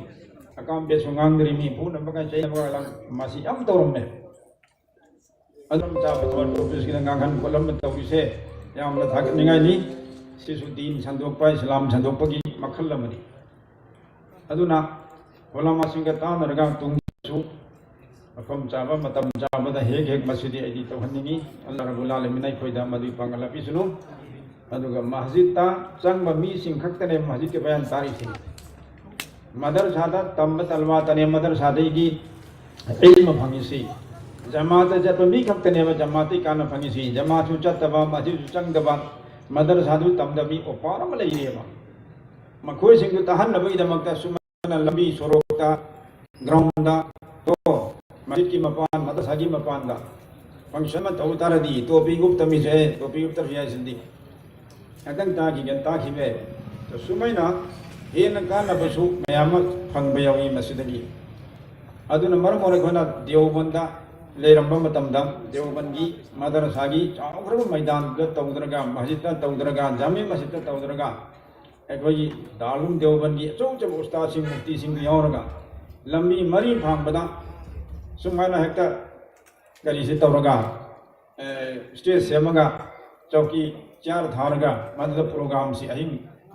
ꯑꯀꯥꯝꯕꯦꯁꯨ ꯉꯥꯡꯗ꯭ꯔꯤꯃꯤ, ꯐꯨꯅꯕꯒ ꯆꯩꯅꯕꯒ ꯂꯪ-, ꯃꯁꯤ ꯌꯥꯝ ꯇꯧꯔꯝꯃꯦ꯫ ꯑꯗꯨꯝ ꯆꯥꯕ ꯊꯛꯄ ꯑꯣꯐꯤꯁꯀꯤꯗ ꯉꯥꯡꯍꯟ ꯈꯣꯠꯍꯟꯕ ꯇꯧꯔꯤꯁꯦ ꯌꯥꯝꯅ ꯊꯥꯒꯠꯅꯤꯡꯉꯥꯏꯅꯤ꯫ ꯁꯤꯁꯨ ꯗꯤꯟ ꯁꯟꯗꯣꯛꯄ, ꯏꯁꯂꯥꯝ ꯁꯟꯗꯣꯛꯄꯒꯤ ꯃꯈꯜ ꯑꯃꯅꯤ꯫ ꯑꯗꯨꯅ ꯎꯂꯃꯥꯁꯤꯡꯒ ꯇꯥꯟꯅꯔꯒ ꯇꯨꯡꯗꯁꯨ ꯃꯐꯝ ꯆꯥꯕ, ꯃꯇꯝ ꯆꯥꯕꯗ ꯍꯦꯛ ꯍꯦꯛ ꯃꯁꯤꯗꯤ ꯑꯩꯗꯤ ꯇꯧꯍꯟꯅꯤꯡꯉꯤ꯫ ꯑꯜꯂꯥꯍ ꯔꯕꯨꯜ ꯑꯥꯂꯃꯤꯟꯅ ꯑꯩꯈꯣꯏꯗ ꯃꯗꯨꯒꯤ ꯄꯥꯡꯒꯜ ꯄꯤꯁꯅꯨ꯫ ꯑꯗꯨꯒ ꯃꯁꯖꯤꯗꯇ ꯆꯪꯕ ꯃꯤꯁꯤꯡ ꯈꯛꯇꯅꯦ ꯃꯁꯖꯤꯗꯀꯤ ꯕꯌꯥꯟ ꯇꯥꯔꯤꯁꯤ꯫ ꯃꯗꯔꯁꯥꯗ ꯇꯝꯕ ꯇꯂꯕꯥꯇꯅꯦ ꯃꯗꯔꯁꯥꯗꯒꯤ ꯏꯜꯃ ꯐꯪꯉꯤꯁꯤ꯫ ꯖꯃꯥꯠꯇ ꯆꯠꯄ ꯃꯤ ꯈꯛꯇꯅꯦꯕ ꯖꯃꯥꯠꯇꯒꯤ ꯀꯥꯟꯅ ꯐꯪꯉꯤꯁꯤ꯫ ꯖꯃꯥꯠꯁꯨ ꯆꯠꯇꯕ, ꯃꯁꯖꯤꯗꯁꯨ ꯆꯪꯗꯕ, ꯃꯗꯔꯁꯥꯗꯨ ꯇꯝꯗꯕ ꯃꯤ ꯑꯣꯄꯥꯔ ꯑꯃ ꯂꯩꯔꯤꯑꯕ꯫ ꯃꯈꯣꯏꯁꯤꯡꯗꯨ ꯇꯥꯍꯟꯅꯕꯒꯤꯗꯃꯛꯇ ꯁꯨꯃꯥꯏꯅ ꯂꯝꯕꯤ ꯁꯣꯔꯣꯛꯇ, ꯒ꯭ꯔꯥꯎꯟꯗ, ꯀꯣ, ꯃꯁꯖꯤꯗꯀꯤ ꯃꯄꯥꯟ, ꯃꯗꯔꯁꯥꯒꯤ ꯃꯄꯥꯟꯗ ꯐꯪꯁꯟ ꯑꯃ ꯇꯧ ꯇꯥꯔꯗꯤ ꯇꯣꯄꯤ ꯎꯞꯇ ꯃꯤꯁꯦ, ꯇꯣꯄꯤ ꯎꯞꯇꯕꯁꯨ ꯌꯥꯏ ꯁꯤꯗꯤ꯫ ꯉꯥꯛꯇꯪ ꯇꯥꯈꯤꯒꯦ, ꯇꯥꯈꯤꯕ ꯌꯥꯏ꯫ ꯁꯨꯃꯥꯏꯅ ꯍꯦꯟꯅ ꯀꯥꯟꯅꯕꯁꯨ ꯃꯌꯥꯝ ꯑꯃ ꯐꯪꯕ ꯌꯥꯎꯏ ꯃꯁꯤꯗꯒꯤ꯫ ꯑꯗꯨꯅ ꯃꯔꯝ ꯑꯣꯏꯔꯒ ꯑꯩꯈꯣꯏꯅ ꯗꯤꯑꯣꯕꯟꯗ ꯂꯩꯔꯝꯕ ꯃꯇꯝꯗ ꯗꯦꯑꯣꯕꯟꯒꯤ ꯃꯗꯔꯁꯥꯒꯤ ꯆꯥꯎꯈ꯭ꯔꯕ ꯃꯩꯗꯥꯟꯗꯨꯗ ꯇꯧꯗ꯭ꯔꯒ, ꯃꯁꯖꯤꯗꯇ ꯇꯧꯗ꯭ꯔꯒ, ꯖꯥꯃꯤ ꯃꯁꯖꯤꯗꯇ ꯇꯧꯗ꯭ꯔꯒ, ꯑꯩꯈꯣꯏꯒꯤ ꯗꯥꯔꯨꯜ ꯗꯦꯑꯣꯕꯟꯒꯤ ꯑꯆꯧ ꯑꯆꯧꯕ ꯎꯁꯇꯥꯗꯁꯤꯡ, ꯃꯨꯐꯇꯤꯁꯤꯡꯗꯨ ꯌꯥꯎꯔꯒ ꯂꯝꯕꯤ ꯃꯔꯤ ꯐꯥꯡꯕꯗ ꯁꯨꯃꯥꯏꯅ ꯍꯦꯛꯇ ꯀꯔꯤꯁꯤ ꯇꯧꯔꯒ, ꯑꯦ, ꯁ꯭ꯇꯦꯖ ꯁꯦꯝꯃꯒ ꯆꯧꯀꯤ ꯆꯤꯌꯥꯔ ꯊꯥꯔꯒ ꯃꯗꯨꯗ ꯄ꯭ꯔꯣꯒ꯭ꯔꯥꯝꯁꯤ ꯑꯍꯤꯡ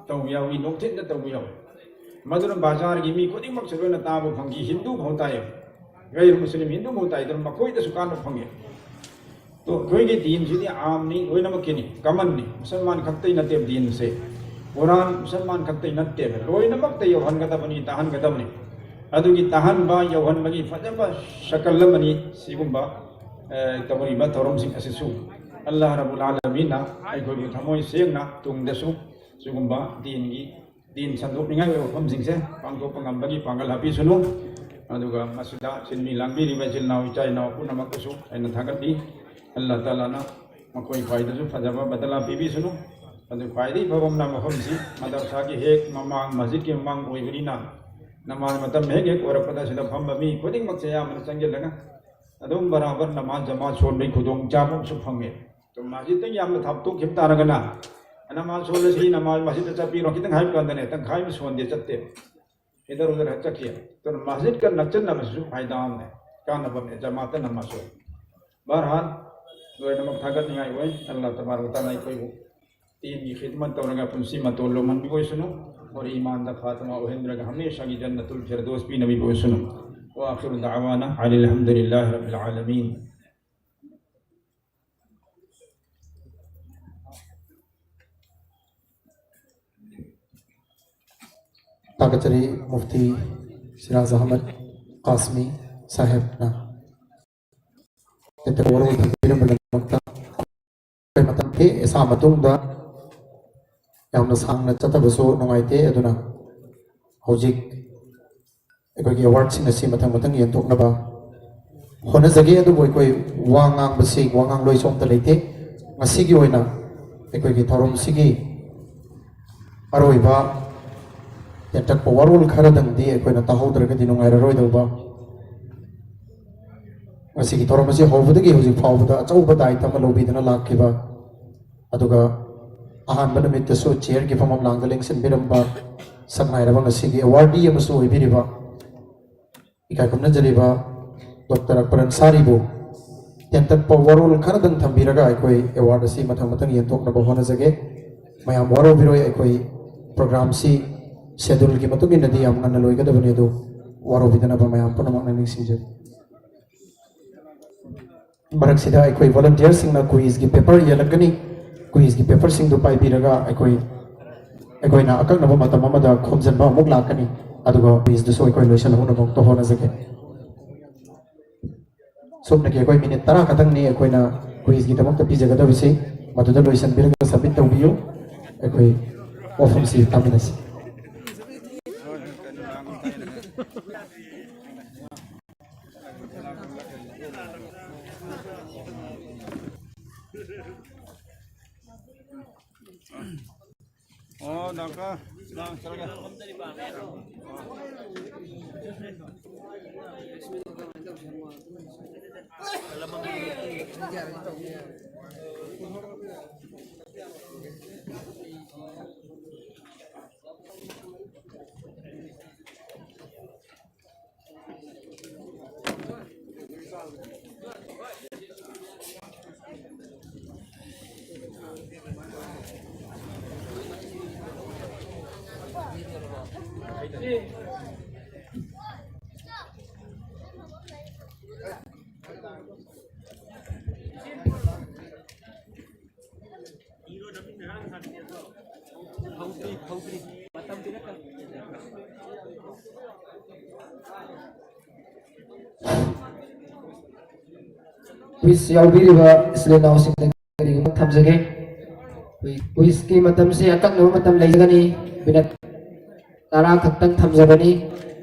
ꯇꯧꯕ ꯌꯥꯎꯏ, ꯅꯨꯡꯊꯤꯜꯗ ꯇꯧꯕ ꯌꯥꯎꯏ꯫ ꯃꯗꯨꯅ ꯕꯖꯥꯔꯒꯤ ꯃꯤ ꯈꯨꯗꯤꯡꯃꯛꯁꯨ ꯂꯣꯏꯅ ꯇꯥꯕ ꯐꯪꯈꯤ, ꯍꯤꯟꯗꯨ ꯐꯥꯎ ꯇꯥꯏ, ꯒꯩꯔ ꯃꯨꯁꯂꯤꯝ ꯍꯤꯟꯗꯨ ꯐꯥꯎ ꯇꯥꯏ꯫ ꯑꯗꯨꯅ ꯃꯈꯣꯏꯗꯁꯨ ꯀꯥꯟꯅꯕ ꯐꯪꯉꯤ꯫ ꯇꯣ, ꯑꯩꯈꯣꯏꯒꯤ ꯗꯤꯟꯁꯤꯗꯤ ꯑꯥꯝꯅꯤ, ꯂꯣꯏꯅꯃꯛꯀꯤꯅꯤ, ꯀꯃꯟꯅꯤ, ꯃꯨꯁꯜꯃꯥꯟ ꯈꯛꯇꯩ ꯅꯠꯇꯦꯕ ꯗꯤꯟꯁꯦ꯫ ꯀꯨꯔꯥꯟ ꯃꯨꯁꯜꯃꯥꯟ ꯈꯛꯇꯩ ꯅꯠꯇꯦꯕ, ꯂꯣꯏꯅꯃꯛꯇ ꯌꯧꯍꯟꯒꯗꯕꯅꯤ, ꯇꯥꯍꯟꯒꯗꯕꯅꯤ꯫ ꯑꯗꯨꯒꯤ ꯇꯥꯍꯟꯕ, ꯌꯧꯍꯟꯕꯒꯤ ꯐꯖꯕ ꯁꯀꯜ ꯑꯃꯅꯤ ꯁꯤꯒꯨꯝꯕ, ꯑꯦ, ꯇꯧꯔꯤꯕ ꯊꯧꯔꯝꯁꯤꯡ ꯑꯁꯤꯁꯨ꯫ ꯑꯜꯂꯥꯍ ꯔꯕꯨꯜ ꯑꯥꯂꯃꯤꯟꯅ ꯑꯩꯈꯣꯏꯕꯨ ꯊꯃꯣꯏ ꯁꯦꯡꯅ ꯇꯨꯡꯗꯁꯨ ꯁꯤꯒꯨꯝꯕ ꯗꯤꯟꯒꯤ, ꯗꯤꯟ ꯁꯟꯗꯣꯛꯅꯤꯡꯉꯥꯏ ꯑꯣꯏꯕ ꯃꯐꯝꯁꯤꯡꯁꯦ ꯄꯥꯡꯊꯣꯛꯄ ꯉꯝꯕꯒꯤ ꯄꯥꯡꯒꯜ ꯍꯥꯞꯄꯤꯁꯅꯨ꯫ ꯑꯗꯨꯒ ꯃꯁꯤꯗ ꯁꯤꯟꯃꯤ ꯂꯥꯡꯕꯤꯔꯤꯕ ꯏꯆꯤꯜ ꯏꯅꯥꯎ, ꯏꯆꯥ ꯏꯅꯥꯎ ꯄꯨꯝꯅꯃꯛꯇꯁꯨ ꯑꯩꯅ ꯊꯥꯒꯠꯂꯤ꯫ ꯑꯜꯂꯥꯍ ꯇꯥꯂꯥꯅ ꯃꯈꯣꯏ ꯈ꯭ꯋꯥꯏꯗꯁꯨ ꯐꯖꯕ ꯕꯗꯂꯥ ꯄꯤꯕꯤꯁꯅꯨ꯫ ꯑꯗꯨ ꯈ꯭ꯋꯥꯏꯗꯒꯤ ꯐꯕ ꯑꯃꯅ ꯃꯐꯝꯁꯤ ꯃꯗꯔꯁꯥꯒꯤ ꯍꯦꯛ ꯃꯃꯥꯡ, ꯃꯁꯖꯤꯗꯀꯤ ꯃꯃꯥꯡ ꯑꯣꯏꯕꯅꯤꯅ, ꯅꯃꯥꯖ ꯃꯇꯝ ꯍꯦꯛ ꯍꯦꯛ ꯑꯣꯏꯔꯛꯄꯗ ꯁꯤꯗ ꯐꯝꯕ ꯃꯤ ꯈꯨꯗꯤꯡꯃꯛꯁꯦ ꯑꯌꯥꯝꯕꯅ ꯆꯪꯁꯤꯜꯂꯒ ꯑꯗꯨꯝ ꯕꯔꯥꯕꯔ ꯅꯃꯥꯖ ꯖꯃꯥ ꯁꯣꯟꯕꯒꯤ ꯈꯨꯗꯣꯡꯆꯥꯕ ꯑꯃꯁꯨ ꯐꯪꯉꯦ꯫ ꯑꯗꯣ ꯃꯁꯖꯤꯗꯇ ꯌꯥꯝꯅ ꯊꯥꯞꯇꯣꯛꯈꯤꯕ ꯇꯥꯔꯒꯅ, "ꯅꯃꯥꯖ ꯁꯣꯜꯂꯁꯤ, ꯅꯃꯥꯖ ꯃꯁꯖꯤꯗꯇ ꯆꯠꯄꯤꯔꯣ" ꯈꯤꯇꯪ ꯍꯥꯏꯕ ꯀꯥꯟꯗꯅꯦ, ꯇꯪꯈꯥꯏ ꯑꯃ ꯁꯣꯟꯗꯦ, ꯆꯠꯇꯦ꯫ ꯏꯗꯔ ꯎꯗꯔ ꯆꯠꯈꯤ꯫ ꯑꯗꯨꯅ ꯃꯁꯖꯤꯗꯀ ꯅꯛꯁꯤꯟꯅꯕꯁꯤꯁꯨ ꯐꯥꯏꯗꯥ ꯑꯃꯅꯦ, ꯀꯥꯟꯅꯕ ꯑꯃꯅꯦ, ꯖꯃꯥꯠꯇ ꯅꯃꯥꯖ ꯁꯣꯜ꯫ ꯕꯍꯔꯍꯥꯜ, ꯂꯣꯏꯅꯃꯛ ꯊꯥꯒꯠꯅꯤꯡꯉꯥꯏ ꯑꯣꯏ꯫ ꯑꯜꯂꯥꯍ ꯇꯕꯥꯔꯛ ꯋ ꯇꯥꯂꯥ ꯑꯩꯈꯣꯏꯕꯨ ꯗꯤꯟꯒꯤ ꯈꯤꯗꯃꯠ ꯇꯧꯔꯒ ꯄꯨꯟꯁꯤ ꯃꯇꯣꯟ ꯂꯣꯝꯍꯟꯕꯤꯕ ꯑꯣꯏꯁꯅꯨ꯫ ꯑꯣꯔ ꯏꯃꯥꯟꯗ ꯈꯥꯇꯃꯥ ꯑꯣꯏꯍꯟꯗ꯭ꯔꯒ ꯍꯃꯦꯁꯥꯒꯤ ꯖꯟꯅꯇꯨꯜ ꯐꯤꯔꯗꯧꯁ ꯄꯤꯅꯕꯤꯕ ꯑꯣꯏꯁꯅꯨ꯫ ꯋꯥ ꯑꯈꯤꯔꯨ ꯗꯑꯋꯥꯅ ꯑꯅꯤꯜ ꯍꯝꯗꯨꯂꯤꯜꯂꯥꯍꯤ ꯔꯕꯤꯜ ꯑꯥꯂꯃꯤꯟ꯫ ꯊꯥꯒꯠꯆꯔꯤ ꯃꯨꯐꯇꯤ ꯁꯤꯔꯥꯖ ꯑꯍꯃꯗ ꯀꯥꯁꯃꯤ ꯁꯥꯍꯦꯕꯅ ꯇꯦꯟꯇꯛꯄ ꯋꯥꯔꯣꯜ ꯊꯝꯕꯤꯔꯝꯕꯒꯤꯗꯃꯛꯇ꯫ ꯑꯩꯈꯣꯏ ꯃꯇꯝ ꯊꯦꯡ ꯁꯥ ꯃꯇꯨꯡꯗ ꯌꯥꯝꯅ ꯁꯥꯡꯅ ꯆꯠꯇꯕꯁꯨ ꯅꯨꯡꯉꯥꯏꯇꯦ, ꯑꯗꯨꯅ ꯍꯧꯖꯤꯛ ꯑꯩꯈꯣꯏꯒꯤ ꯑꯦꯋꯥꯔꯗꯁꯤꯡ ꯑꯁꯤ ꯃꯊꯪ ꯃꯊꯪ ꯌꯦꯟꯊꯣꯛꯅꯕ ꯍꯣꯠꯅꯖꯒꯦ꯫ ꯑꯗꯨꯕꯨ ꯑꯩꯈꯣꯏ ꯋꯥ ꯉꯥꯡꯕꯁꯤ, ꯋꯥ ꯉꯥꯡꯂꯣꯏꯁꯨ ꯑꯝꯇ ꯂꯩꯇꯦ꯫ ꯉꯁꯤꯒꯤ ꯑꯣꯏꯅ ꯑꯩꯈꯣꯏꯒꯤ ꯊꯧꯔꯝꯁꯤꯒꯤ ꯑꯔꯣꯏꯕ ꯇꯦꯟꯇꯛꯄ ꯋꯥꯔꯣꯜ ꯈꯔꯗꯪꯗꯤ ꯑꯩꯈꯣꯏꯅ ꯇꯥꯍꯧꯗ꯭ꯔꯒꯗꯤ ꯅꯨꯡꯉꯥꯏꯔꯔꯣꯏꯗꯧꯕ꯫ ꯃꯁꯤꯒꯤ ꯊꯧꯔꯝ ꯑꯁꯤ ꯍꯧꯕꯗꯒꯤ ꯍꯧꯖꯤꯛ ꯐꯥꯎꯕꯗ ꯑꯆꯧꯕ ꯗꯥꯏꯇ ꯑꯃ ꯂꯧꯕꯤꯗꯨꯅ ꯂꯥꯛꯈꯤꯕ, ꯑꯗꯨꯒ ꯑꯍꯥꯟꯕ ꯅꯨꯃꯤꯠꯇꯁꯨ ꯆꯤꯌꯔꯒꯤ ꯐꯝꯐꯝ ꯂꯥꯡꯗ ꯂꯦꯡꯁꯤꯟꯕꯤꯔꯝꯕ ꯁꯛꯅꯥꯏꯔꯕ ꯉꯁꯤꯒꯤ ꯑꯦꯋꯥꯔꯗꯤ ꯑꯃꯁꯨ ꯑꯣꯏꯕꯤꯔꯤꯕ ꯏꯀꯥꯏ ꯈꯨꯝꯅꯖꯔꯤꯕ ꯗꯣꯛꯇꯔ ꯑꯛꯕꯔ ꯑꯟꯁꯥꯔꯤꯕꯨ ꯇꯦꯟꯇꯛꯄ ꯋꯥꯔꯣꯜ ꯈꯔꯗꯪ ꯊꯝꯕꯤꯔꯒ ꯑꯩꯈꯣꯏ ꯑꯦꯋꯥꯔꯗ ꯑꯁꯤ ꯃꯊꯪ ꯃꯊꯪ ꯌꯦꯟꯊꯣꯛꯅꯕ ꯍꯣꯠꯅꯖꯒꯦ꯫ ꯃꯌꯥꯝ ꯋꯥꯔꯧꯕꯤꯔꯣꯏ, ꯑꯩꯈꯣꯏ ꯄ꯭ꯔꯣꯒ꯭ꯔꯥꯝꯁꯤ ꯁꯦꯗꯨꯜꯒꯤ ꯃꯇꯨꯡ ꯏꯟꯅꯗꯤ ꯌꯥꯝ ꯉꯟꯅ ꯂꯣꯏꯒꯗꯕꯅꯤ, ꯑꯗꯨ ꯋꯥꯔꯧꯕꯤꯗꯅꯕ ꯃꯌꯥꯝ ꯄꯨꯝꯅꯃꯛꯅ ꯅꯤꯡꯁꯤꯡꯖꯔꯤ꯫ ꯃꯔꯛꯁꯤꯗ ꯑꯩꯈꯣꯏ ꯚꯣꯂꯟꯇꯤꯌꯔꯁꯤꯡꯅ ꯀꯨꯏꯖꯒꯤ ꯄꯦꯄꯔ ꯌꯦꯜꯂꯛꯀꯅꯤ꯫ ꯀꯨꯏꯖꯒꯤ ꯄꯦꯄꯔꯁꯤꯡꯗꯨ ꯄꯥꯏꯕꯤꯔꯒ ꯑꯩꯈꯣꯏ ꯑꯩꯈꯣꯏꯅ ꯑꯀꯛꯅꯕ ꯃꯇꯝ ꯑꯃꯗ ꯈꯣꯝꯖꯤꯟꯕ ꯑꯃꯨꯛ ꯂꯥꯛꯀꯅꯤ, ꯑꯗꯨꯒ ꯀꯨꯏꯖꯗꯨꯁꯨ ꯑꯩꯈꯣꯏ ꯂꯣꯏꯁꯤꯜꯍꯧꯅꯕ ꯍꯣꯠꯅꯖꯒꯦ꯫ ꯁꯣꯝꯗꯒꯤ ꯑꯩꯈꯣꯏ ꯃꯤꯅꯤꯠ ꯇꯔꯥ ꯈꯛꯇꯪꯅꯤ ꯑꯩꯈꯣꯏꯅ ꯀꯨꯏꯖꯒꯤꯗꯃꯛꯇ ꯄꯤꯖꯒꯗꯕꯁꯤ, ꯃꯗꯨꯗ ꯂꯣꯏꯁꯤꯟꯕꯤꯔꯒ ꯁꯕꯃꯤꯠ ꯇꯧꯕꯤꯌꯨ꯫ ꯑꯩꯈꯣꯏ ꯋꯥꯐꯝꯁꯤ ꯇꯥꯃꯤꯟꯅꯁꯤ꯫ ꯑꯣ, ꯗꯥꯛꯇꯔ, ꯁꯤꯗ ꯆꯠꯂꯒꯦ꯫ ꯀ꯭ꯋꯤꯖ ꯌꯥꯎꯕꯤꯔꯤꯕ ꯏꯆꯤꯜ ꯏꯅꯥꯎꯁꯤꯡꯗ ꯀꯔꯤꯒꯨꯝꯕ ꯊꯝꯖꯒꯦ꯫ ꯀ꯭ꯋꯤꯖꯀꯤ ꯃꯇꯝꯁꯤ ꯑꯀꯛꯅꯕ ꯃꯇꯝ ꯂꯩꯖꯒꯅꯤ꯫ ꯃꯤꯅꯠ ꯇꯔꯥ ꯈꯛꯇꯪ ꯊꯝꯖꯕꯅꯤ꯫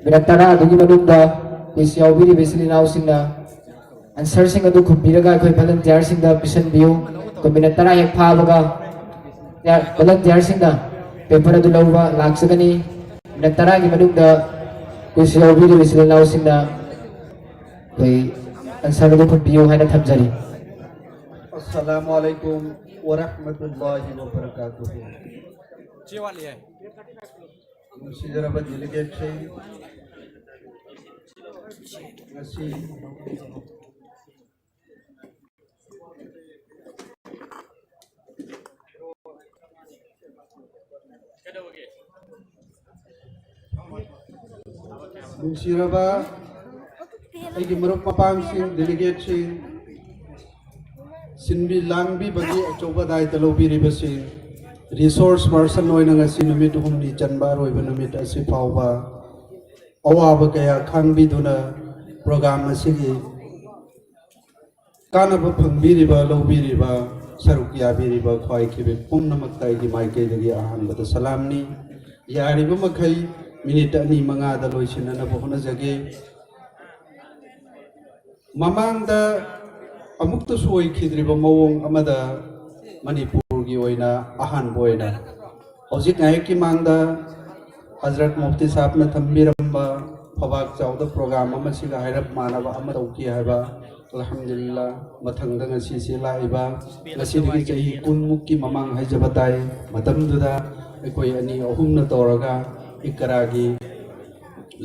ꯃꯤꯅꯠ ꯇꯔꯥ ꯑꯗꯨꯒꯤ ꯃꯅꯨꯡꯗ ꯀ꯭ꯋꯤꯖ ꯌꯥꯎꯕꯤꯔꯤꯕ ꯏꯆꯤꯜ ꯏꯅꯥꯎꯁꯤꯡꯅ ꯑꯟꯁꯔꯁꯤꯡ ꯑꯗꯨ ꯈꯨꯝꯕꯤꯔꯒ ꯑꯩꯈꯣꯏ ꯚꯣꯂꯟꯇꯤꯌꯔꯁꯤꯡꯗ ꯄꯤꯁꯤꯟꯕꯤꯌꯨ꯫ ꯑꯩꯈꯣꯏ ꯃꯤꯅꯠ ꯇꯔꯥ ꯍꯦꯛ ꯐꯥꯕꯒ, ꯚꯣꯂꯟꯇꯤꯌꯔꯁꯤꯡꯅ ꯄꯦꯄꯔ ꯑꯗꯨ ꯂꯧꯕ ꯂꯥꯛꯆꯒꯅꯤ꯫ ꯃꯤꯅꯠ ꯇꯔꯥꯒꯤ ꯃꯅꯨꯡꯗ ꯀ꯭ꯋꯤꯖ ꯌꯥꯎꯕꯤꯔꯤꯕ ꯏꯆꯤꯜ ꯏꯅꯥꯎꯁꯤꯡꯅ ꯑꯩꯈꯣꯏ ꯑꯟꯁꯔ ꯑꯗꯨ ꯈꯨꯝꯕꯤꯌꯨ ꯍꯥꯏꯅ ꯊꯝꯖꯔꯤ꯫ ꯑꯁꯂꯥꯃꯨ ꯑꯂꯩꯀꯨꯝ ꯋꯔꯍꯃꯇꯨꯜꯂꯥꯍꯤ ꯋꯕꯔꯀꯥꯇꯨꯍꯨ꯫ ꯅꯨꯡꯁꯤꯖꯔꯕ ꯗꯦꯂꯤꯒꯦꯠꯁꯤꯡ, ꯉꯁꯤ ꯅꯨꯡꯁꯤꯔꯕ ꯑꯩꯒꯤ ꯃꯔꯨꯞ ꯃꯄꯥꯡꯁꯤꯡ, ꯗꯦꯂꯤꯒꯦꯠꯁꯤꯡ, ꯁꯤꯟꯕꯤ ꯂꯥꯡꯕꯤꯕꯒꯤ ꯑꯆꯧꯕ ꯗꯥꯏꯇ ꯂꯧꯕꯤꯔꯤꯕꯁꯤꯡ, ꯔꯤꯁꯣꯔꯁ ꯄꯥꯔꯁꯟ ꯑꯣꯏꯅ ꯉꯁꯤ ꯅꯨꯃꯤꯠ ꯍꯨꯝꯅꯤ ꯆꯟꯕ ꯑꯔꯣꯏꯕ ꯅꯨꯃꯤꯠ ꯑꯁꯤ ꯐꯥꯎꯕ ꯑꯋꯥꯕ ꯀꯌꯥ ꯈꯥꯡꯕꯤꯗꯨꯅ ꯄ꯭ꯔꯣꯒ꯭ꯔꯥꯝ ꯑꯁꯤꯒꯤ ꯀꯥꯟꯅꯕ ꯐꯪꯕꯤꯔꯤꯕ, ꯂꯧꯕꯤꯔꯤꯕ, ꯁꯔꯨꯛ ꯌꯥꯕꯤꯔꯤꯕ ꯈ꯭ꯋꯥꯏꯈꯤꯕꯤ ꯄꯨꯝꯅꯃꯛꯇ ꯑꯩꯒꯤ ꯃꯥꯏꯀꯩꯗꯒꯤ ꯑꯍꯥꯟꯕꯗ ꯁꯂꯥꯝꯅꯤ꯫ ꯌꯥꯔꯤꯕ ꯃꯈꯩ ꯃꯤꯅꯤꯠ ꯑꯅꯤ ꯃꯉꯥꯗ ꯂꯣꯏꯁꯤꯟꯅꯅꯕ ꯍꯣꯠꯅꯖꯒꯦ꯫ ꯃꯃꯥꯡꯗ ꯑꯃꯨꯛꯇꯁꯨ ꯑꯣꯏꯈꯤꯗ꯭ꯔꯤꯕ ꯃꯑꯣꯡ ꯑꯃꯗ ꯃꯅꯤꯄꯨꯔꯒꯤ ꯑꯣꯏꯅ ꯑꯍꯥꯟꯕ ꯑꯣꯏꯅ ꯍꯧꯖꯤꯛ ꯉꯥꯏꯍꯥꯛꯀꯤ ꯃꯥꯡꯗ ꯍꯖꯔꯠ ꯃꯨꯐꯇꯤ ꯁꯥꯍꯕꯅ ꯊꯝꯕꯤꯔꯝꯕ ꯐꯕꯥꯛ ꯆꯥꯎꯗ ꯄ꯭ꯔꯣꯒ꯭ꯔꯥꯝ ꯑꯃꯁꯤꯒ ꯍꯥꯏꯔꯞ ꯃꯥꯟꯅꯕ ꯑꯃ ꯇꯧꯈꯤ ꯍꯥꯏꯕ꯫ ꯑꯜꯍꯝꯗꯨꯂꯤꯜꯂꯥ, ꯃꯊꯪꯗ ꯉꯁꯤꯁꯦ ꯂꯥꯛꯏꯕ, ꯉꯁꯤꯗꯒꯤ ꯆꯍꯤ ꯀꯨꯟꯃꯨꯛꯀꯤ ꯃꯃꯥꯡ ꯍꯥꯏꯖꯕ ꯇꯥꯏ, ꯃꯇꯝꯗꯨꯗ ꯑꯩꯈꯣꯏ ꯑꯅꯤ ꯑꯍꯨꯝꯅ ꯇꯧꯔꯒ ꯏꯀꯔꯥꯒꯤ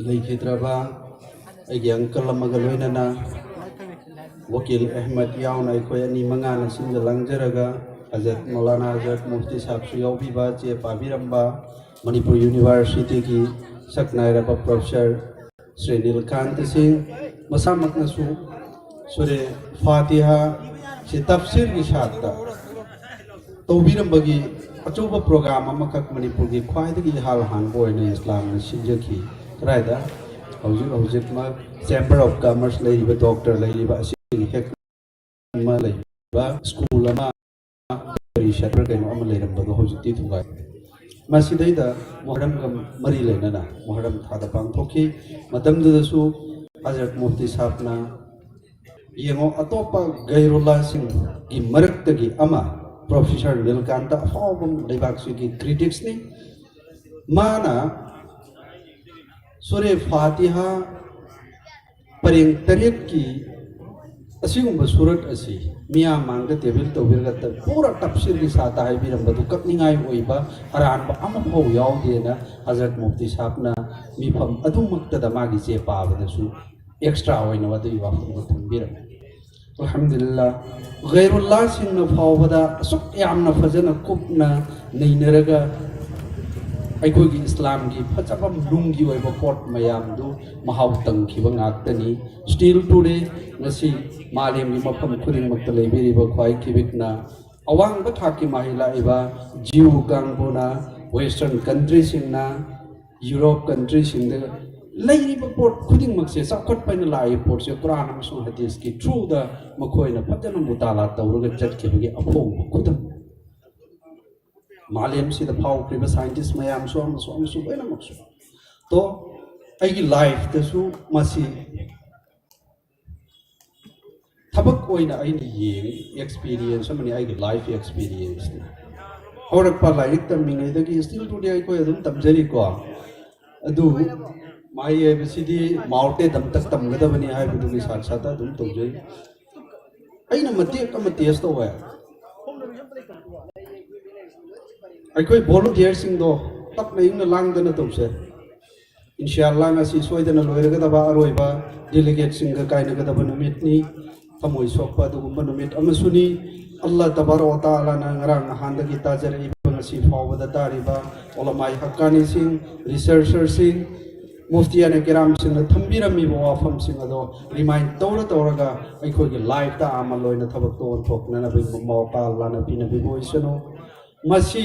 ꯂꯩꯈꯤꯗ꯭ꯔꯕ ꯑꯩꯒꯤ ꯑꯪꯀꯜ ꯑꯃꯒ ꯂꯣꯏꯅꯅ ꯋꯀꯤꯜ ꯑꯍꯃꯗ ꯌꯥꯎꯅ ꯑꯩꯈꯣꯏ ꯑꯅꯤ ꯃꯉꯥꯅ ꯁꯤꯟꯖ ꯂꯥꯡꯖꯔꯒ ꯍꯖꯔꯠ ꯃꯧꯂꯥꯅꯥ ꯍꯖꯔꯠ ꯃꯨꯐꯇꯤ ꯁꯥꯍꯕꯁꯨ ꯌꯥꯎꯕꯤꯕ, ꯆꯦ ꯄꯥꯕꯤꯔꯝꯕ, ꯃꯅꯤꯄꯨꯔ ꯌꯨꯅꯤꯚꯔꯁꯤꯇꯤꯒꯤ ꯁꯛ ꯅꯥꯏꯔꯕ ꯄ꯭ꯔꯣꯐꯦꯁꯔ ꯁ꯭ꯔꯤ ꯅꯤꯜꯀꯥꯟꯇ ꯁꯤꯡ ꯃꯁꯥꯃꯛꯅꯁꯨ ꯁꯨꯔꯦ ꯐꯥꯇꯤꯍꯥ ꯁꯤ ꯇꯐꯁꯤꯔꯒꯤ ꯁꯥꯠꯇ ꯇꯧꯕꯤꯔꯝꯕꯒꯤ ꯑꯆꯧꯕ ꯄ꯭ꯔꯣꯒ꯭ꯔꯥꯝ ꯑꯃꯈꯛ ꯃꯅꯤꯄꯨꯔꯒꯤ ꯈ꯭ꯋꯥꯏꯗꯒꯤ ꯏꯍꯥꯟ ꯍꯥꯟꯕ ꯑꯣꯏꯅ ꯏꯁꯂꯥꯝꯅ ꯁꯤꯟꯖꯈꯤ꯫ ꯀꯗꯥꯏꯗ ꯍꯧꯖꯤꯛ ꯍꯧꯖꯤꯛꯃꯛ ꯆꯦꯝꯕꯔ ꯑꯣꯐ ꯀꯃꯔꯁ ꯂꯩꯔꯤꯕ, ꯗꯣꯛꯇꯔ ꯂꯩꯔꯤꯕ ꯑꯁꯤꯒꯤ ꯍꯦꯛ ꯑꯃ ꯂꯩꯕ ꯁ꯭ꯀꯨꯜ ꯑꯃ, ꯀꯔꯤ ꯁꯦꯟꯇꯔ ꯀꯩꯅꯣ ꯑꯃ ꯂꯩꯔꯝꯕꯗꯣ ꯍꯧꯖꯤꯛꯇꯤ ꯊꯨꯒꯥꯏ꯫ ꯃꯁꯤꯗꯩꯗ ꯃꯨꯍꯔꯝꯒ ꯃꯔꯤ ꯂꯩꯅꯅ ꯃꯨꯍꯔꯝ ꯊꯥꯗ ꯄꯥꯡꯊꯣꯛꯈꯤ꯫ ꯃꯇꯝꯗꯨꯗꯁꯨ ꯍꯖꯔꯠ ꯃꯨꯐꯇꯤ ꯁꯥꯍꯕꯅ ꯌꯦꯡꯉꯣ, ꯑꯇꯣꯞꯄ ꯒꯩꯔꯨꯜꯂꯥꯁꯤꯡꯒꯤ ꯃꯔꯛꯇꯒꯤ ꯑꯃ ꯄ꯭ꯔꯣꯐꯦꯁꯔ ꯅꯤꯜꯀꯥꯟꯇ, ꯑꯐꯥꯎꯕ ꯂꯩꯕꯥꯛꯁꯤꯒꯤ ꯀ꯭ꯔꯤꯇꯤꯛꯁꯅꯤ꯫ ꯃꯥꯅ ꯁꯨꯔꯦ ꯐꯥꯇꯤꯍꯥ ꯄꯔꯦꯡ ꯇꯔꯦꯠꯀꯤ ꯑꯁꯤꯒꯨꯝꯕ ꯁꯨꯔꯠ ꯑꯁꯤ ꯃꯤꯌꯥꯝ ꯃꯥꯡꯗ ꯇꯦꯕꯤꯜ ꯇꯧꯕꯤꯔꯒ ꯄꯨꯔꯥ ꯇꯞꯁꯤꯔꯒꯤ ꯁꯥꯇ ꯍꯥꯏꯕꯤꯔꯝꯕꯗꯨ ꯀꯛꯅꯤꯡꯉꯥꯏ ꯑꯣꯏꯕ ꯑꯔꯥꯟꯕ ꯑꯃꯐꯥꯎ ꯌꯥꯎꯗꯦꯅ ꯍꯖꯔꯠ ꯃꯨꯐꯇꯤ ꯁꯥꯍꯕꯅ ꯃꯤꯐꯝ ꯑꯗꯨꯃꯛꯇꯗ ꯃꯥꯒꯤ ꯆꯦ ꯄꯥꯕꯗꯁꯨ ꯑꯦꯛꯁꯇ꯭ꯔꯥ ꯑꯣꯏꯅ ꯑꯗꯨꯒꯤ ꯋꯥꯐꯝꯗꯨ ꯊꯝꯕꯤꯔꯝꯃꯤ꯫ ꯑꯜꯍꯝꯗꯨꯂꯤꯜꯂꯥ, ꯒꯩꯔꯨꯜꯂꯥꯁꯤꯡꯅ ꯐꯥꯎꯕꯗ ꯑꯁꯨꯛ ꯌꯥꯝꯅ ꯐꯖꯅ ꯀꯨꯞꯅ ꯅꯩꯅꯔꯒ ꯑꯩꯈꯣꯏꯒꯤ ꯏꯁꯂꯥꯝꯒꯤ ꯐꯖꯕ ꯅꯨꯡꯒꯤ ꯑꯣꯏꯕ ꯄꯣꯠ ꯃꯌꯥꯝꯗꯨ ꯃꯍꯥꯎ ꯇꯪꯈꯤꯕ ꯉꯥꯛꯇꯅꯤ꯫ Still today, ꯉꯁꯤ ꯃꯥꯂꯦꯝꯒꯤ ꯃꯐꯝ ꯈꯨꯗꯤꯡꯃꯛꯇ ꯂꯩꯕꯤꯔꯤꯕ ꯈ꯭ꯋꯥꯏ ꯀꯤꯕꯤꯛꯅ ꯑꯋꯥꯡꯕ ꯊꯥꯛꯀꯤ ꯃꯍꯩ ꯂꯥꯛꯏꯕ ꯖꯤꯌꯨ ꯀꯥꯡꯕꯨꯅ, ꯋꯦꯁꯇꯔꯟ ꯀꯟꯇ꯭ꯔꯤꯁꯤꯡꯅ, ꯌꯨꯔꯣꯞ ꯀꯟꯇ꯭ꯔꯤꯁꯤꯡꯗ ꯂꯩꯔꯤꯕ ꯄꯣꯠ ꯈꯨꯗꯤꯡꯃꯛꯁꯦ, ꯆꯥꯎꯈꯠꯄ ꯍꯥꯏꯅ ꯂꯥꯛꯏꯕ ꯄꯣꯠꯁꯦ ꯀꯨꯔꯥꯟ ꯑꯃꯁꯨꯡ ꯍꯗꯤꯁꯀꯤ ꯊ꯭ꯔꯨꯗ ꯃꯈꯣꯏꯅ ꯐꯖꯅ ꯃꯨꯇꯥꯂꯥ ꯇꯧꯔꯒ ꯆꯠꯈꯤꯕꯒꯤ ꯑꯐꯣꯡꯕ ꯈꯨꯗꯝ꯫ ꯃꯥꯂꯦꯝꯁꯤꯗ ꯐꯥꯎꯈ꯭ꯔꯤꯕ ꯁꯥꯏꯟꯇꯤꯁ ꯃꯌꯥꯝꯁꯨ ꯑꯃꯁꯨ ꯑꯃꯁꯨ ꯂꯣꯏꯅꯃꯛꯁꯨ꯫ ꯇꯣ, ꯑꯩꯒꯤ ꯂꯥꯏꯐꯇꯁꯨ ꯃꯁꯤ ꯊꯕꯛ ꯑꯣꯏꯅ ꯑꯩꯅ ꯌꯦꯡꯉꯤ, ꯑꯦꯛꯁꯄꯤꯔꯤꯌꯦꯟꯁ ꯑꯃꯅꯤ, ꯑꯩꯒꯤ ꯂꯥꯏꯐ ꯑꯦꯛꯁꯄꯤꯔꯤꯌꯦꯟꯁꯅꯤ꯫ ꯍꯧꯔꯛꯄ ꯂꯥꯏꯔꯤꯛ ꯇꯝꯃꯤꯉꯩꯗꯒꯤ still today ꯑꯩꯈꯣꯏ ꯑꯗꯨꯝ ꯇꯝꯖꯔꯤꯀꯣ꯫ ꯑꯗꯨ ꯃꯍꯩ ꯍꯥꯏꯕꯁꯤꯗꯤ ꯃꯥꯎꯔꯇꯦ ꯗꯝꯇꯛ ꯇꯝꯒꯗꯕꯅꯤ ꯍꯥꯏꯕꯗꯨꯒꯤ ꯁꯥꯠ ꯁꯥꯠꯇ ꯑꯗꯨꯝ ꯇꯧꯖꯩ꯫ ꯑꯩꯅ ꯃꯇꯦꯛ ꯑꯃ ꯇꯦꯁ ꯇꯧꯋꯦ꯫ ꯑꯩꯈꯣꯏ ꯚꯣꯂꯨꯟꯇꯤꯌꯔꯁꯤꯡꯗꯣ ꯇꯞꯅ ꯏꯪꯅ ꯂꯥꯡꯗꯅ ꯇꯧꯁꯦ꯫ ꯏꯟꯁꯤꯌꯥꯜꯂꯥ ꯉꯁꯤ ꯁꯣꯏꯗꯅ ꯂꯣꯏꯔꯒꯗꯕ ꯑꯔꯣꯏꯕ ꯗꯦꯂꯤꯒꯦꯠꯁꯤꯡꯒ ꯀꯥꯏꯅꯒꯗꯕ ꯅꯨꯃꯤꯠꯅꯤ꯫ ꯊꯃꯣꯏ ꯁꯣꯛꯄ ꯑꯗꯨꯒꯨꯝꯕ ꯅꯨꯃꯤꯠ ꯑꯃꯁꯨꯅꯤ꯫ ꯑꯜꯂꯥ ꯇꯕꯥꯔꯛ ꯋꯥ ꯇꯥꯂꯥꯅ ꯉꯔꯥꯡ ꯅꯍꯥꯟꯗꯒꯤ ꯇꯥꯖꯔꯛꯏꯕ, ꯉꯁꯤ ꯐꯥꯎꯕꯗ ꯇꯥꯔꯤꯕ ꯎꯂꯃꯥꯏ ꯍꯛꯀꯥꯅꯤꯁꯤꯡ, ꯔꯤꯁꯔꯆꯔꯁꯤꯡ, ꯃꯨꯐꯇꯤꯌꯥꯅ ꯀꯤꯔꯥꯝꯁꯤꯡꯅ ꯊꯝꯕꯤꯔꯝꯃꯤꯕ ꯋꯥꯐꯝꯁꯤꯡ ꯑꯗꯣ ꯔꯤꯃꯥꯏꯟ ꯇꯧꯔ ꯇꯧꯔꯒ ꯑꯩꯈꯣꯏꯒꯤ ꯂꯥꯏꯐꯇ ꯑꯃꯜ ꯑꯣꯏꯅ ꯊꯕꯛꯇꯣ ꯑꯣꯟꯊꯣꯛꯅꯅꯕꯒꯤ ꯃꯄꯥ ꯑꯜꯂꯥꯅ ꯄꯤꯅꯕꯤꯕ ꯑꯣꯏꯁꯅꯨ꯫ ꯃꯁꯤ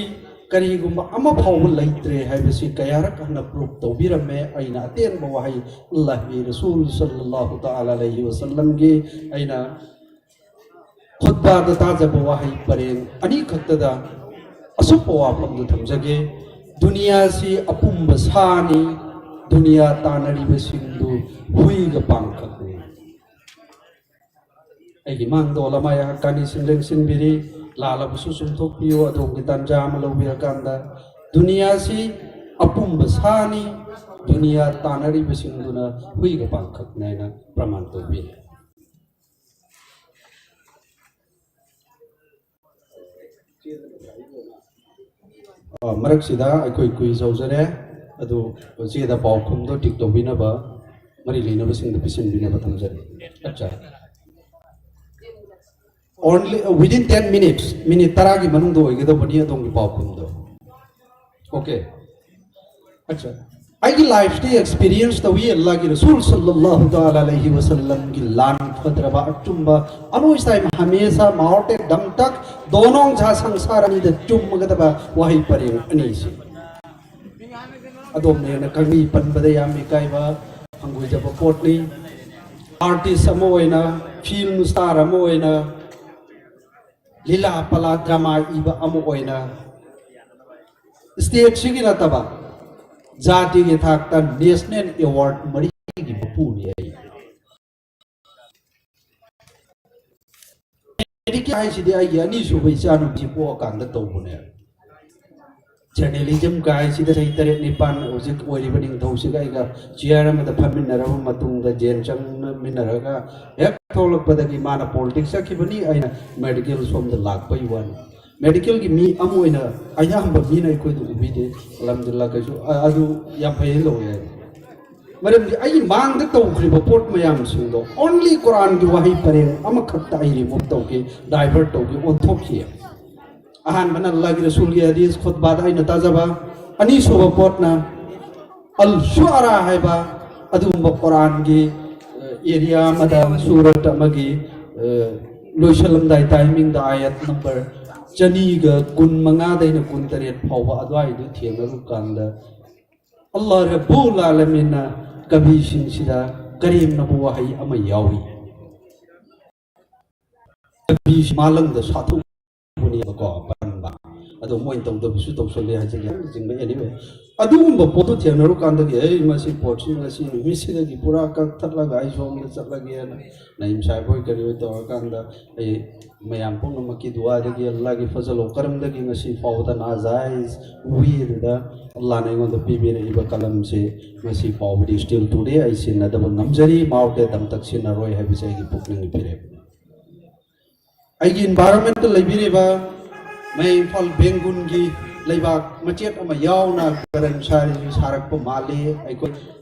ꯀꯔꯤꯒꯨꯝꯕ ꯑꯃ ꯐꯥꯎꯕ ꯂꯩꯇ꯭ꯔꯦ ꯍꯥꯏꯕꯁꯤ ꯀꯌꯥꯔꯛ ꯍꯟꯅ ꯄ꯭ꯔꯨꯞ ꯇꯧꯕꯤꯔꯝꯃꯦ꯫ ꯑꯩꯅ ꯑꯇꯦꯟꯕ ꯋꯥꯍꯩ ꯑꯜꯂꯥꯍꯒꯤ ꯔꯁꯨꯜ ꯁꯜꯂꯜꯂꯥꯍꯨ ꯇꯥꯂꯥ ꯑꯂꯩꯍꯤ ꯋꯁꯜꯂꯝꯒꯤ ꯑꯩꯅ ꯈꯨꯠꯕꯥꯗ ꯇꯥꯖꯕ ꯋꯥꯍꯩ ꯄꯔꯦꯡ ꯑꯅꯤꯈꯛꯇꯗ ꯑꯁꯨꯞꯄ ꯋꯥꯐꯝꯗꯨ ꯊꯝꯖꯒꯦ꯫ ꯗꯨꯅꯤꯌꯥꯁꯤ ꯑꯄꯨꯝꯕ ꯁꯥꯅꯤ, ꯗꯨꯅꯤꯌꯥ ꯇꯥꯟꯅꯔꯤꯕꯁꯤꯡꯗꯨ ꯍꯨꯏꯒ ꯄꯥꯡꯈꯛꯅꯤ꯫ ꯑꯩꯒꯤ ꯃꯥꯡꯗ ꯎꯂꯃꯥ ꯍꯛꯀꯥꯅꯤꯁꯤꯡ ꯂꯦꯡꯁꯤꯟꯕꯤꯔꯤ, ꯂꯥꯜꯂꯕꯁꯨ ꯆꯨꯝꯊꯣꯛꯄꯤꯌꯨ, ꯑꯗꯣꯝꯒꯤ ꯇꯥꯟꯖꯥ ꯑꯃ ꯂꯧꯕꯤꯔꯀꯥꯟꯗ꯫ ꯗꯨꯅꯤꯌꯥꯁꯤ ꯑꯄꯨꯝꯕ ꯁꯥꯅꯤ, ꯗꯨꯅꯤꯌꯥ ꯇꯥꯟꯅꯔꯤꯕꯁꯤꯡꯗꯨꯅ ꯍꯨꯏꯒ ꯄꯥꯡꯈꯛꯅꯤ ꯍꯥꯏꯅ ꯄ꯭ꯔꯃꯥꯟ ꯇꯧꯕꯤꯔꯤ꯫ ꯑ, ꯃꯔꯛꯁꯤꯗ ꯑꯩꯈꯣꯏ quiz ꯍꯧꯖꯔꯦ꯫ ꯑꯗꯨ ꯆꯦꯗ ꯄꯥꯎꯈꯨꯝꯗꯣ tick ꯇꯧꯕꯤꯅꯕ ꯃꯔꯤ ꯂꯩꯅꯕꯁꯤꯡꯗ ꯄꯤꯁꯤꯟꯕꯤꯅꯕ ꯊꯝꯖꯔꯤ꯫ ꯑꯠꯆꯥ꯫ Only, uh, within ten minutes, minute ꯇꯔꯥꯒꯤ ꯃꯅꯨꯡꯗ ꯑꯣꯏꯒꯗꯕꯅꯤ ꯑꯗꯣꯝꯒꯤ ꯄꯥꯎꯈꯨꯝꯗꯣ꯫ Okay. ꯑꯠꯆꯥ꯫ ꯑꯩꯒꯤ ꯂꯥꯏꯐꯇ ꯑꯦꯛꯁꯄꯤꯔꯤꯌꯦꯟꯁ ꯇꯧꯏ ꯑꯜꯂꯥꯍꯒꯤ ꯔꯁꯨꯜ ꯁꯜꯂꯜꯂꯥꯍꯨ ꯇꯥꯂꯥ ꯑꯂꯩꯍꯤ ꯋꯁꯜꯂꯝꯒꯤ ꯂꯥꯟ ꯐꯗ꯭ꯔꯕ ꯑꯆꯨꯝꯕ ꯑꯅꯣꯏꯁꯥꯏ ꯍꯃꯦꯁꯥ ꯃꯥꯎꯇꯦ ꯗꯝꯇꯛ ꯗꯣꯅꯣꯡ ꯖꯥ ꯁꯪꯁꯥꯔ ꯑꯅꯤꯗ ꯆꯨꯝꯃꯒꯗꯕ ꯋꯥꯍꯩ ꯄꯔꯦꯡ ꯑꯅꯤꯁꯤ꯫ ꯑꯗꯣꯝꯅ ꯍꯦꯟꯅ ꯈꯪꯕꯤ ꯄꯟꯕꯗ ꯌꯥꯝ ꯏꯀꯥꯏꯕ ꯍꯪꯒꯣꯏꯖꯕ ꯄꯣꯠꯅꯤ꯫ ꯑꯥꯔꯇꯤꯁ ꯑꯃ ꯑꯣꯏꯅ, ꯐꯤꯜꯝ ꯁ꯭ꯇꯥꯔ ꯑꯃ ꯑꯣꯏꯅ, ꯂꯤꯂꯥ ꯄꯂꯥ ꯗ꯭ꯔꯃꯥ ꯏꯕ ꯑꯃ ꯑꯣꯏꯅ, ꯁ꯭ꯇꯦꯠꯁꯤꯒꯤ ꯅꯠꯇꯕ ꯖꯥꯇꯤꯒꯤ ꯊꯥꯛꯇ ꯅꯦꯁꯅꯦꯜ ꯑꯦꯋꯥꯔꯗ ꯃꯔꯤꯒꯤ ꯃꯄꯨꯅꯤ ꯑꯩ꯫ ꯃꯦꯗꯤꯀꯦꯜ ꯍꯥꯏꯁꯤꯗꯤ ꯑꯩꯒꯤ ꯑꯅꯤꯁꯨꯕ ꯏꯆꯥꯅꯨꯄꯤ ꯄꯣꯛꯑꯀꯥꯟꯗ ꯇꯧꯕꯅꯦ꯫ ꯖꯔꯅꯦꯂꯤꯖꯝ ꯀꯥꯏꯁꯤꯗ ꯆꯍꯤ ꯇꯔꯦꯠ ꯅꯤꯄꯥꯟ ꯍꯧꯖꯤꯛ ꯑꯣꯏꯔꯤꯕ ꯅꯤꯡꯊꯧꯁꯤꯒ ꯑꯩꯒ ꯆꯤꯌꯔ ꯑꯃꯗ ꯐꯝꯃꯤꯟꯅꯔꯕ ꯃꯇꯨꯡꯗ ꯖꯦꯜ ꯆꯪꯃꯤꯟꯅꯔꯒ ꯍꯦꯛ ꯊꯣꯛꯂꯛꯄꯗꯒꯤ ꯃꯥꯅ ꯄꯣꯂꯤꯇꯤꯛꯁ ꯆꯠꯈꯤꯕꯅꯤ, ꯑꯩꯅ ꯃꯦꯗꯤꯀꯦꯜ ꯁꯣꯝꯗ ꯂꯥꯛꯄꯒꯤ ꯋꯥꯅꯤ꯫ ꯃꯦꯗꯤꯀꯦꯜꯒꯤ ꯃꯤ ꯑꯃ ꯑꯣꯏꯅ ꯑꯌꯥꯝꯕ ꯃꯤꯅ ꯑꯩꯈꯣꯏꯗ ꯎꯕꯤꯗꯦ꯫ ꯑꯜꯍꯝꯗꯨꯂꯤꯜꯂꯥꯍ ꯀꯩꯁꯨ, ꯑ-, ꯑꯗꯨ ꯌꯥꯝ ꯐꯩ ꯂꯧꯋꯦ ꯍꯥꯏꯗꯤ꯫ ꯃꯔꯝꯗꯤ ꯑꯩꯒꯤ ꯃꯥꯡꯗ ꯇꯧꯈ꯭ꯔꯤꯕ ꯄꯣꯠ ꯃꯌꯥꯝꯁꯤꯡꯗꯣ only ꯀꯨꯔꯥꯟꯒꯤ ꯋꯥꯍꯩ ꯄꯔꯦꯡ ꯑꯃꯈꯛꯇ ꯑꯩ ꯔꯤꯃꯨꯚ ꯇꯧꯈꯤ, ꯗꯥꯏꯚꯔꯠ ꯇꯧꯈꯤ, ꯑꯣꯟꯊꯣꯛꯈꯤ꯫ ꯑꯍꯥꯟꯕꯅ ꯑꯜꯂꯥꯍꯒꯤ ꯔꯁꯨꯜꯒꯤ ꯍꯗꯤꯁ ꯈꯨꯠꯕꯥꯗ ꯑꯩꯅ ꯇꯥꯖꯕ꯫ ꯑꯅꯤꯁꯨꯕ ꯄꯣꯠꯅ ꯑꯜ ꯁꯨꯑꯔꯥ ꯍꯥꯏꯕ ꯑꯗꯨꯒꯨꯝꯕ ꯀꯨꯔꯥꯟꯒꯤ, ꯑ, ꯑꯦꯔꯤꯌꯥ ꯑꯃꯗ ꯁꯨꯔꯠ ꯑꯃꯒꯤ, ꯑ, ꯂꯣꯏꯁꯤꯜꯂꯝꯗꯥꯏ ꯇꯥꯏꯃꯤꯡꯗ ꯑꯥꯌꯠ ꯅꯝꯕꯔ ꯆꯅꯤꯒ ꯀꯨꯟ ꯃꯉꯥꯗꯩꯅ ꯀꯨꯟ ꯇꯔꯦꯠ ꯐꯥꯎꯕ ꯑꯗꯨꯋꯥꯏꯗꯨ ꯊꯦꯡꯅꯔꯨ ꯀꯥꯟꯗ ꯑꯜꯂꯥꯍ ꯔꯕꯨꯜ ꯑꯥꯂꯃꯤꯟꯅ ꯀꯕꯤꯁꯤꯡꯁꯤꯗ ꯀꯔꯦꯝꯅꯕ ꯋꯥꯍꯩ ꯑꯃ ꯌꯥꯎꯏ꯫ ꯀꯕꯤꯁꯤ ꯃꯥꯂꯪꯗ ꯁꯥꯊꯨꯕꯅꯦꯕꯀꯣ, ꯄꯟꯕ꯫ ꯑꯗꯣ ꯃꯣꯏꯅ ꯇꯧꯗꯕꯁꯨ ꯇꯧꯁꯜꯂꯦ ꯍꯥꯏꯖꯤꯜꯂꯦ꯫ ꯑꯗꯨꯒꯨꯝꯕ ꯄꯣꯠꯇꯨ ꯊꯦꯡꯅꯔꯨ ꯀꯥꯟꯗꯒꯤ, "ꯑꯩ ꯃꯁꯤ ꯄꯣꯠꯁꯤ ꯉꯁꯤ ꯅꯨꯃꯤꯠꯁꯤꯗꯒꯤ ꯄꯨꯔꯥ ꯀꯛꯊꯠꯂꯒ ꯑꯩ ꯁꯣꯝꯗ ꯆꯠꯂꯒꯦꯅ" ꯅꯏꯝ ꯁꯥꯍꯦꯕ ꯍꯣꯏ ꯀꯔꯤ ꯍꯣꯏ ꯇꯧꯔꯀꯥꯟꯗ ꯑꯩ ꯃꯌꯥꯝ ꯄꯨꯝꯅꯃꯛꯀꯤ ꯗꯨꯋꯥꯗꯒꯤ, ꯑꯜꯂꯥꯍꯒꯤ ꯐꯖꯜ ꯀꯔꯝꯗꯒꯤ ꯉꯁꯤ ꯐꯥꯎꯕꯗ ꯅꯥꯖꯥꯏꯖ ꯋꯦꯗꯨꯗ ꯑꯜꯂꯥꯍꯅ ꯑꯩꯉꯣꯟꯗ ꯄꯤꯕꯤꯔꯛꯏꯕ ꯀꯂꯝꯁꯦ ꯉꯁꯤ ꯐꯥꯎꯕꯗꯤ still today ꯑꯩ ꯁꯤꯟꯅꯗꯕ ꯉꯝꯖꯔꯤ꯫ ꯃꯥꯎꯇꯦ ꯗꯝꯇꯛ ꯁꯤꯟꯅꯔꯣꯏ ꯍꯥꯏꯕꯁꯦ ꯑꯩꯒꯤ ꯄꯨꯛꯅꯤꯡꯒꯤ ꯐꯤꯔꯦꯞꯅꯤ꯫ ꯑꯩꯒꯤ ꯏꯟꯚꯥꯏꯔꯣꯟꯃꯦꯟꯇ ꯂꯩꯕꯤꯔꯤꯕ ꯃꯌꯥꯏ ꯏꯝꯐꯥꯜ ꯕꯦꯡꯒꯨꯟꯒꯤ ꯂꯩꯕꯥꯛ ꯃꯆꯦꯠ ꯑꯃ ꯌꯥꯎꯅ ꯀꯔꯟ ꯁꯥꯔꯤꯁꯨ ꯁꯥꯔꯛꯄ ꯃꯥꯜꯂꯤ꯫ ꯑꯩꯈꯣꯏ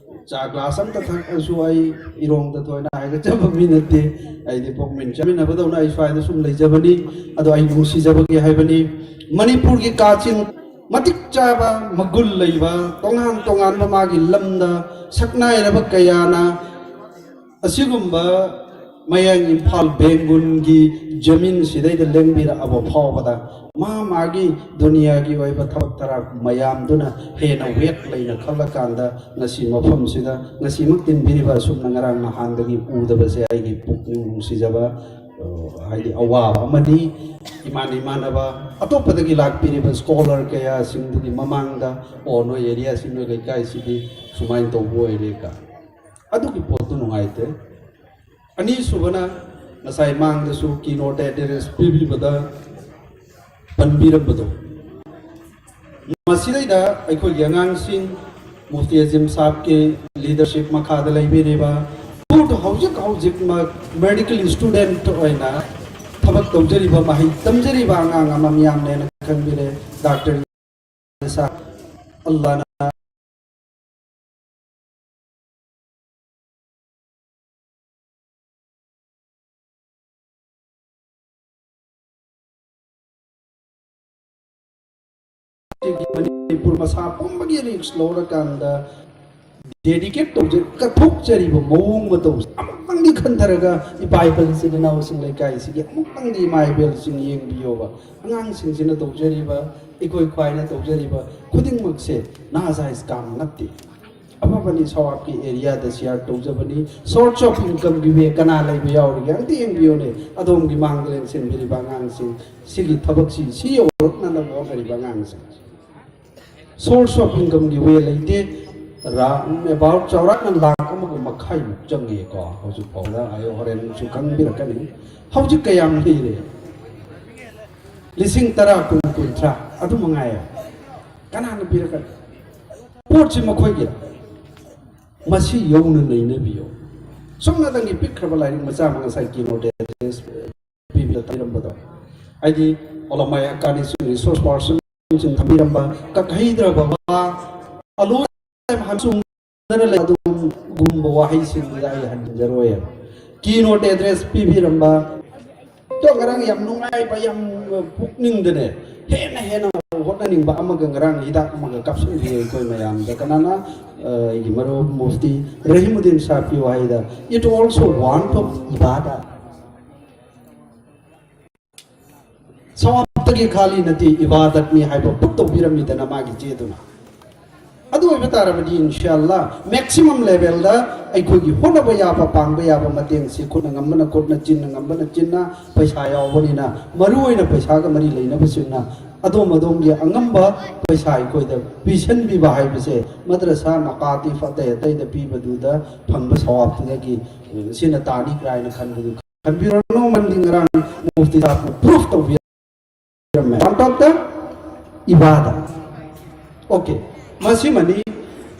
ꯆꯥ ꯒ꯭ꯂꯥꯁ ꯑꯝꯇ ꯊꯛꯑꯁꯨ ꯑꯩ ꯏꯔꯣꯡꯗ ꯊꯣꯏꯅ ꯍꯥꯏꯒꯠꯆꯕ ꯃꯤ ꯅꯠꯇꯦ꯫ ꯑꯩꯗꯤ ꯄꯣꯛꯃꯤꯟ ꯆꯥꯃꯤꯟꯅꯕꯗꯧꯅ ꯑꯩ ꯁ꯭ꯋꯥꯏꯗ ꯁꯨꯝ ꯂꯩꯖꯕꯅꯤ꯫ ꯑꯗꯣ ꯑꯩ ꯅꯨꯡꯁꯤꯖꯕꯒꯤ ꯍꯥꯏꯕꯅꯤ꯫ ꯃꯅꯤꯄꯨꯔꯒꯤ ꯀꯥꯆꯤꯟ ꯃꯇꯤꯛ ꯆꯥꯕ, ꯃꯒꯨꯟ ꯂꯩꯕ, ꯇꯣꯉꯥꯟ ꯇꯣꯉꯥꯟꯕ ꯃꯥꯒꯤ ꯂꯝꯗ ꯁꯛꯅꯥꯏꯔꯕ ꯀꯌꯥꯅ ꯑꯁꯤꯒꯨꯝꯕ ꯃꯌꯥꯡ ꯏꯝꯐꯥꯜ ꯕꯦꯡꯒꯨꯟꯒꯤ ꯖꯃꯤꯟꯁꯤꯗꯩꯗ ꯂꯦꯡꯕꯤꯔꯛꯑꯕ ꯐꯥꯎꯕꯗ ꯃꯥ ꯃꯥꯒꯤ ꯗꯨꯅꯤꯌꯥꯒꯤ ꯑꯣꯏꯕ ꯊꯕꯛ ꯊꯔꯥꯛ ꯃꯌꯥꯝꯗꯨꯅ ꯍꯦꯟꯅ ꯋꯦꯠ ꯂꯩꯅ ꯈꯜꯂꯀꯥꯟꯗ ꯉꯁꯤ ꯃꯐꯝꯁꯤꯗ ꯉꯁꯤꯃꯛ ꯇꯤꯟꯕꯤꯔꯤꯕ ꯑꯁꯨꯝꯅ ꯉꯔꯥꯡ ꯅꯍꯥꯟꯗꯒꯤ ꯎꯗꯕꯁꯦ ꯑꯩꯒꯤ ꯄꯨꯛꯅꯤꯡ ꯅꯨꯡꯁꯤꯖꯕ, ꯑ, ꯍꯥꯏꯗꯤ ꯑꯋꯥꯕ ꯑꯃꯅꯤ꯫ ꯏꯃꯥꯟ ꯏꯃꯥꯟꯅꯕ ꯑꯇꯣꯞꯄꯗꯒꯤ ꯂꯥꯛꯄꯤꯔꯤꯕ ꯁ꯭ꯀꯣꯂꯔ ꯀꯌꯥꯁꯤꯡꯗꯨꯒꯤ ꯃꯃꯥꯡꯗ, "ꯑꯣ, ꯅꯣꯏ ꯑꯦꯔꯤꯌꯥꯁꯤ, ꯅꯣꯏ ꯂꯩꯀꯥꯏꯁꯤꯗꯤ ꯁꯨꯃꯥꯏꯅ ꯇꯧꯕ ꯑꯣꯏꯔꯦ" ꯀ ꯑꯗꯨꯒꯤ ꯄꯣꯠꯇꯨ ꯅꯨꯡꯉꯥꯏꯇꯦ꯫ ꯑꯅꯤꯁꯨꯕꯅ ꯉꯁꯥꯏ ꯃꯥꯡꯗꯁꯨ keynote address ꯄꯤꯕꯤꯕꯗ ꯄꯟꯕꯤꯔꯝꯕꯗꯣ, ꯃꯁꯤꯗꯩꯗ ꯑꯩꯈꯣꯏꯒꯤ ꯑꯉꯥꯡꯁꯤꯡ ꯃꯨꯐꯇꯤ ꯑꯖꯤꯝ ꯁꯥꯍꯕꯀꯤ leadership ꯃꯈꯥꯗ ꯂꯩꯕꯤꯔꯤꯕ ꯍꯧꯖꯤꯛ ꯍꯧꯖꯤꯛꯃꯛ medical student ꯑꯣꯏꯅ ꯊꯕꯛ ꯇꯧꯖꯔꯤꯕ, ꯃꯍꯩ ꯇꯝꯖꯔꯤꯕ ꯑꯉꯥꯡ ꯑꯃ ꯃꯤꯌꯥꯝꯅ ꯍꯦꯟꯅ ꯈꯪꯕꯤꯔꯦ, ꯗꯥꯛꯇꯔ ꯏꯁꯥ ꯑꯜꯂꯥꯅ ꯃꯅꯤꯄꯨꯔ ꯃꯁꯥ ꯄꯨꯝꯕꯒꯤ risk ꯂꯧꯔꯀꯥꯟꯗ dedicate ꯇꯧꯖ-, ꯀꯠꯊꯣꯛꯆꯔꯤꯕ ꯃꯑꯣꯡ ꯃꯇꯧꯁꯦ ꯑꯃꯨꯛꯇꯪꯗꯤ ꯈꯟꯊꯔꯒ ꯏꯄꯥ ꯏꯄꯜ ꯏꯆꯤꯟ ꯏꯅꯥꯎꯁꯤꯡ ꯂꯩꯀꯥꯏꯁꯤꯒꯤ ꯑꯃꯨꯛꯇꯪꯗꯤ ꯏꯃꯥ ꯏꯕꯦꯜꯁꯤꯡ ꯌꯦꯡꯕꯤꯌꯣꯕ꯫ ꯑꯉꯥꯡꯁꯤꯡꯁꯤꯅ ꯇꯧꯖꯔꯤꯕ, ꯑꯩꯈꯣꯏ ꯈ꯭ꯋꯥꯏꯅ ꯇꯧꯖꯔꯤꯕ ꯈꯨꯗꯤꯡꯃꯛꯁꯦ ꯅꯥꯖꯥꯏꯖ ꯀꯥꯝ ꯅꯠꯇꯦ꯫ ꯑꯐꯕꯅꯤ, ꯁꯋꯥꯞꯀꯤ areaꯗ share ꯇꯧꯖꯕꯅꯤ꯫ Source of incomeꯒꯤ way ꯀꯅꯥ ꯂꯩꯕ ꯌꯥꯎꯔꯤꯒꯦ ꯑꯝꯇ ꯌꯦꯡꯕꯤꯌꯨꯅꯦ꯫ ꯑꯗꯣꯝꯒꯤ ꯃꯥꯡꯗ ꯂꯦꯡꯁꯤꯟꯕꯤꯔꯤꯕ ꯑꯉꯥꯡꯁꯤꯡ, ꯁꯤꯒꯤ ꯊꯕꯛꯁꯤ ꯁꯤ ꯌꯧꯔꯛꯅꯅꯕ ꯍꯣꯠꯅꯔꯤꯕ ꯑꯉꯥꯡꯁꯤꯡ꯫ Source of incomeꯒꯤ way ꯂꯩꯇꯦ꯫ ꯔꯥ-, about ꯆꯥꯎꯔꯥꯛꯅ ꯂꯥꯈ ꯑꯃꯒ ꯃꯈꯥꯏꯃꯨꯛ ꯆꯪꯉꯦꯀꯣ ꯍꯧꯖꯤꯛ ꯐꯥꯎꯗ꯫ ꯑꯩ ꯍꯣꯔꯦꯟꯁꯨ ꯈꯪꯕꯤꯔꯛꯀꯅꯤ꯫ ꯍꯧꯖꯤꯛ ꯀꯌꯥꯝ ꯂꯩꯔꯦ? ꯂꯤꯁꯤꯡ ꯇꯔꯥ, ꯀꯨꯟ, ꯀꯨꯟꯊ꯭ꯔꯥ ꯑꯗꯨ ꯃꯉꯥꯏꯔꯦ꯫ ꯀꯅꯥꯅ ꯄꯤꯔꯛꯀꯅꯤ? ꯄꯣꯠꯁꯤ ꯃꯈꯣꯏꯒꯤ꯫ ꯃꯁꯤ ꯌꯧꯅ ꯅꯩꯅꯕꯤꯌꯨ꯫ ꯁꯨꯝꯅꯇꯪꯒꯤ ꯄꯤꯛꯈ꯭ꯔꯕ ꯂꯥꯏꯔꯤꯛ ꯃꯆꯥ ꯑꯃ ꯉꯁꯥꯏ keynote address ꯄꯤꯕꯗ ꯇꯝꯕꯤꯔꯝꯕꯗꯣ, ꯍꯥꯏꯗꯤ ꯑꯣꯂꯃꯥꯏ ꯍꯛꯀꯥꯅꯤꯁꯤꯡ, resource person ꯁꯤꯡ ꯊꯝꯕꯤꯔꯝꯕ, ꯀꯛꯍꯩꯗ꯭ꯔꯕ ꯋꯥ, ꯑꯂꯣꯏ ꯍꯥꯏꯕ ꯍꯥꯏꯕꯁꯨ ꯂꯩ, ꯑꯗꯨꯒꯨꯝꯕ ꯋꯥꯍꯩꯁꯤꯡꯗꯨꯗ ꯑꯩ ꯍꯟꯖꯔꯣꯏ꯫ Keynote address ꯄꯤꯕꯤꯔꯝꯕ, ꯇꯣ ꯉꯔꯥꯡ ꯌꯥꯝ ꯅꯨꯡꯉꯥꯏꯕ, ꯌꯥꯝ ꯄꯨꯛꯅꯤꯡꯗꯅꯦ, ꯍꯦꯟꯅ ꯍꯦꯟꯅ ꯍꯣꯠꯅꯅꯤꯡꯕ ꯑꯃꯒ ꯉꯔꯥꯡ ꯍꯤꯗꯥꯛ ꯑꯃꯒ ꯀꯥꯞꯁꯤꯟꯕꯤ ꯑꯩꯈꯣꯏ ꯃꯌꯥꯝꯗ꯫ ꯀꯅꯥꯅ? ꯑ, ꯑꯩꯒꯤ ꯃꯔꯨꯞ Mufti ꯔꯍꯤꯃꯨꯗꯤꯟ ꯁꯥꯍꯕꯀꯤ ꯋꯥꯍꯩꯗ, "It also want of ibadat." ꯁꯋꯥꯕꯇꯒꯤ ꯈꯥꯂꯤ ꯅꯠꯇꯦ, ꯏꯕꯥꯗꯠꯅꯤ ꯍꯥꯏꯕ ꯄ꯭ꯔꯨꯞ ꯇꯧꯕꯤꯔꯝꯃꯤꯗꯅ ꯃꯥꯒꯤ ꯆꯦꯗꯨꯅ꯫ ꯑꯗꯨ ꯑꯣꯏꯕ ꯇꯥꯔꯕꯗꯤ, ꯏꯟꯁꯥ ꯑꯜꯂꯥ, ꯃꯦꯛꯁꯤꯃꯝ ꯂꯦꯚꯦꯜꯗ ꯑꯩꯈꯣꯏꯒꯤ ꯍꯣꯠꯅꯕ ꯌꯥꯕ, ꯄꯥꯡꯕ ꯌꯥꯕ ꯃꯇꯦꯡꯁꯤ, ꯈꯨꯠꯅ ꯉꯝꯕꯅ ꯈꯨꯠꯅ, ꯆꯤꯟꯅ ꯉꯝꯕꯅ ꯆꯤꯟꯅ, ꯄꯩꯁꯥ ꯌꯥꯎꯕꯅꯤꯅ, ꯃꯔꯨ ꯑꯣꯏꯅ ꯄꯩꯁꯥꯒ ꯃꯔꯤ ꯂꯩꯅꯕꯁꯤꯡꯅ ꯑꯗꯣꯝ ꯑꯗꯣꯝꯒꯤ ꯑꯉꯝꯕ ꯄꯩꯁꯥ ꯑꯩꯈꯣꯏꯗ ꯄꯤꯁꯟꯕꯤꯕ ꯍꯥꯏꯕꯁꯦ, ꯃꯗ꯭ꯔꯁꯥ, ꯃꯀꯥꯇꯤꯐ ꯑꯇꯩ ꯑꯇꯩꯗ ꯄꯤꯕꯗꯨꯗ ꯐꯪꯕ ꯁꯋꯥꯕꯇꯨꯗꯒꯤ, ꯑ, ꯁꯤꯅ ꯇꯥꯅꯤ ꯀꯥꯏꯅ ꯈꯟꯕꯗꯨ ꯈꯟꯕꯤꯔꯨꯔꯅꯨ꯫ ꯃꯔꯝꯗꯤ ꯉꯔꯥꯡ ꯃꯨꯐꯇꯤ ꯁꯥꯍꯕꯅ ꯄ꯭ꯔꯨꯐ ꯇꯧꯕꯤꯔꯝꯃꯦ꯫ ꯋꯥꯟ ꯇꯣꯞꯇ ꯏꯕꯥꯗ꯫ ꯑꯣꯀꯦ, ꯃꯁꯤꯃꯅꯤ꯫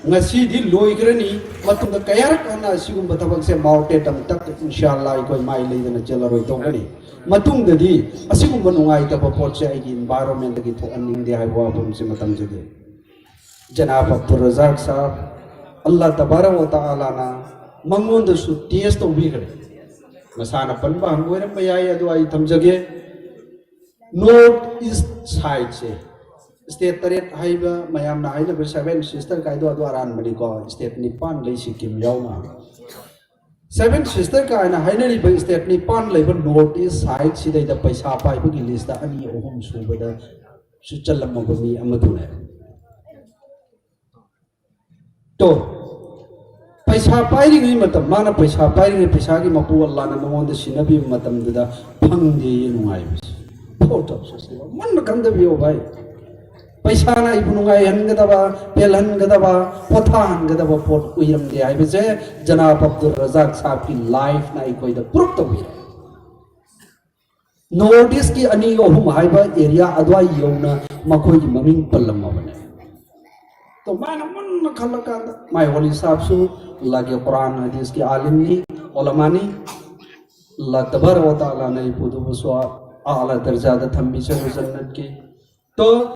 ꯉꯁꯤꯗꯤ ꯂꯣꯏꯈ꯭ꯔꯅꯤ꯫ ꯃꯇꯨꯡꯗ ꯀꯌꯥꯔꯛ ꯍꯟꯅ ꯑꯁꯤꯒꯨꯝꯕ ꯊꯕꯛꯁꯦ ꯃꯥꯎꯇꯦꯠ ꯑꯃꯇꯛ, ꯏꯟꯁꯥ ꯑꯜꯂꯥ, ꯑꯩꯈꯣꯏ ꯃꯥꯏ ꯂꯩꯗꯅ ꯆꯦꯜꯂꯔꯣꯏ ꯇꯧꯒꯅꯤ꯫ ꯃꯇꯨꯡꯗꯗꯤ ꯑꯁꯤꯒꯨꯝꯕ ꯅꯨꯡꯉꯥꯏꯇꯕ ꯄꯣꯠꯁꯦ ꯑꯩꯒꯤ ꯏꯟꯚꯥꯏꯔꯣꯟꯃꯦꯟꯗꯒꯤ ꯊꯣꯛꯍꯟꯅꯤꯡꯗꯦ ꯍꯥꯏꯕ ꯋꯥꯐꯝꯁꯤꯃ ꯊꯝꯖꯒꯦ꯫ ꯖꯅꯥꯕ ꯑꯕꯗꯨꯜ ꯔꯖꯥꯛ ꯁꯥꯍꯕ, ꯑꯜꯂꯥ ꯇꯕꯥꯔꯛ ꯋ ꯇꯥꯂꯥꯅ ꯃꯉꯣꯟꯗꯁꯨ ꯇꯦꯁ ꯇꯧꯕꯤꯈ꯭ꯔꯦ꯫ ꯃꯁꯥꯅ ꯄꯟꯕ ꯍꯪꯕ ꯑꯣꯏꯔꯝꯕ ꯌꯥꯏ, ꯑꯗꯨ ꯑꯩ ꯊꯝꯖꯒꯦ꯫ ꯅꯣꯔꯠ ꯏꯁ ꯁꯥꯏꯠꯁꯦ, ꯁ꯭ꯇꯦꯠ ꯇꯔꯦꯠ ꯍꯥꯏꯕ ꯃꯌꯥꯝꯅ ꯍꯥꯏꯅꯕ ꯁꯚꯦꯟ ꯁꯤꯁꯇꯔ ꯀꯥꯏꯗꯣ, ꯑꯗꯨ ꯑꯔꯥꯟꯕꯅꯤꯀꯣ꯫ ꯁ꯭ꯇꯦꯠ ꯅꯤꯄꯥꯟ ꯂꯩ, ꯁꯤꯛꯀꯤꯝ ꯌꯥꯎꯅ꯫ ꯁꯚꯦꯟ ꯁꯤꯁꯇꯔ ꯀꯥꯏꯅ ꯍꯥꯏꯅꯔꯤꯕ ꯁ꯭ꯇꯦꯠ ꯅꯤꯄꯥꯟ ꯂꯩꯕ ꯅꯣꯔꯠ ꯏꯁ ꯁꯥꯏꯠ ꯁꯤꯗꯩꯗ ꯄꯩꯁꯥ ꯄꯥꯏꯕꯒꯤ ꯂꯤꯁꯇ ꯑꯅꯤ ꯑꯍꯨꯝ ꯁꯨꯕꯗ ꯁꯨ ꯆꯜꯂꯝꯃꯕ ꯃꯤ ꯑꯃꯗꯨꯅꯦ꯫ ꯇꯣ, ꯄꯩꯁꯥ ꯄꯥꯏꯔꯤꯉꯩ ꯃꯇꯝ, ꯃꯥꯅ ꯄꯩꯁꯥ ꯄꯥꯏꯔꯤꯉꯩ, ꯄꯩꯁꯥꯒꯤ ꯃꯄꯨ ꯑꯜꯂꯥꯅ ꯃꯉꯣꯟꯗ ꯁꯤꯟꯅꯕꯤꯕ ꯃꯇꯝꯗꯨꯗ ꯐꯪꯗꯦꯌꯦ ꯅꯨꯡꯉꯥꯏꯕꯁꯦ꯫ ꯐꯣꯇꯣ ꯁꯣꯁꯦꯜ ꯃꯨꯟꯅ ꯈꯪꯗꯕꯤꯌꯣ ꯚꯥꯏ꯫ ꯄꯩꯁꯥꯅ ꯑꯩꯕꯨ ꯅꯨꯡꯉꯥꯏꯍꯟꯒꯗꯕ, ꯄꯦꯜꯍꯟꯒꯗꯕ, ꯄꯣꯊꯥꯍꯟꯒꯗꯕ ꯄꯣꯠ ꯑꯣꯏꯔꯝꯗꯦ ꯍꯥꯏꯕꯁꯦ ꯖꯅꯥꯕ ꯑꯕꯗꯨꯜ ꯔꯖꯥꯛ ꯁꯥꯍꯕꯀꯤ ꯂꯥꯏꯐꯅ ꯑꯩꯈꯣꯏꯗ ꯄ꯭ꯔꯨꯞ ꯇꯧꯕꯤꯔꯦ꯫ ꯅꯣꯔꯠ ꯏꯁꯀꯤ ꯑꯅꯤ ꯑꯍꯨꯝ ꯍꯥꯏꯕ ꯑꯦꯔꯤꯌꯥ ꯑꯗꯨꯋꯥꯏ ꯌꯧꯅ ꯃꯈꯣꯏꯒꯤ ꯃꯃꯤꯡ ꯄꯜꯂꯝꯃꯕꯅꯦ꯫ ꯇꯣ ꯃꯥꯅ ꯃꯨꯟꯅ ꯈꯜꯂꯀꯥꯟꯗ ꯃꯥꯏ ꯋꯥꯂꯤ ꯁꯥꯍꯕꯁꯨ ꯑꯜꯂꯥꯍꯒꯤ ꯀꯨꯔꯥꯟ ꯍꯗꯤꯁꯀꯤ ꯑꯥꯂꯤꯝꯅꯤ, ꯑꯣꯂꯃꯥꯅꯤ꯫ ꯑꯜꯂꯥꯍ ꯇꯕꯥꯔꯛ ꯋ ꯇꯥꯂꯥꯅ ꯑꯩꯕꯨ ꯑꯗꯨꯕꯨꯁꯨ ꯑꯥꯂꯥ ꯗꯔꯖꯥꯗ ꯊꯝꯕꯤꯁꯅꯨ ꯖꯟꯅꯠꯀꯤ꯫ ꯇꯣ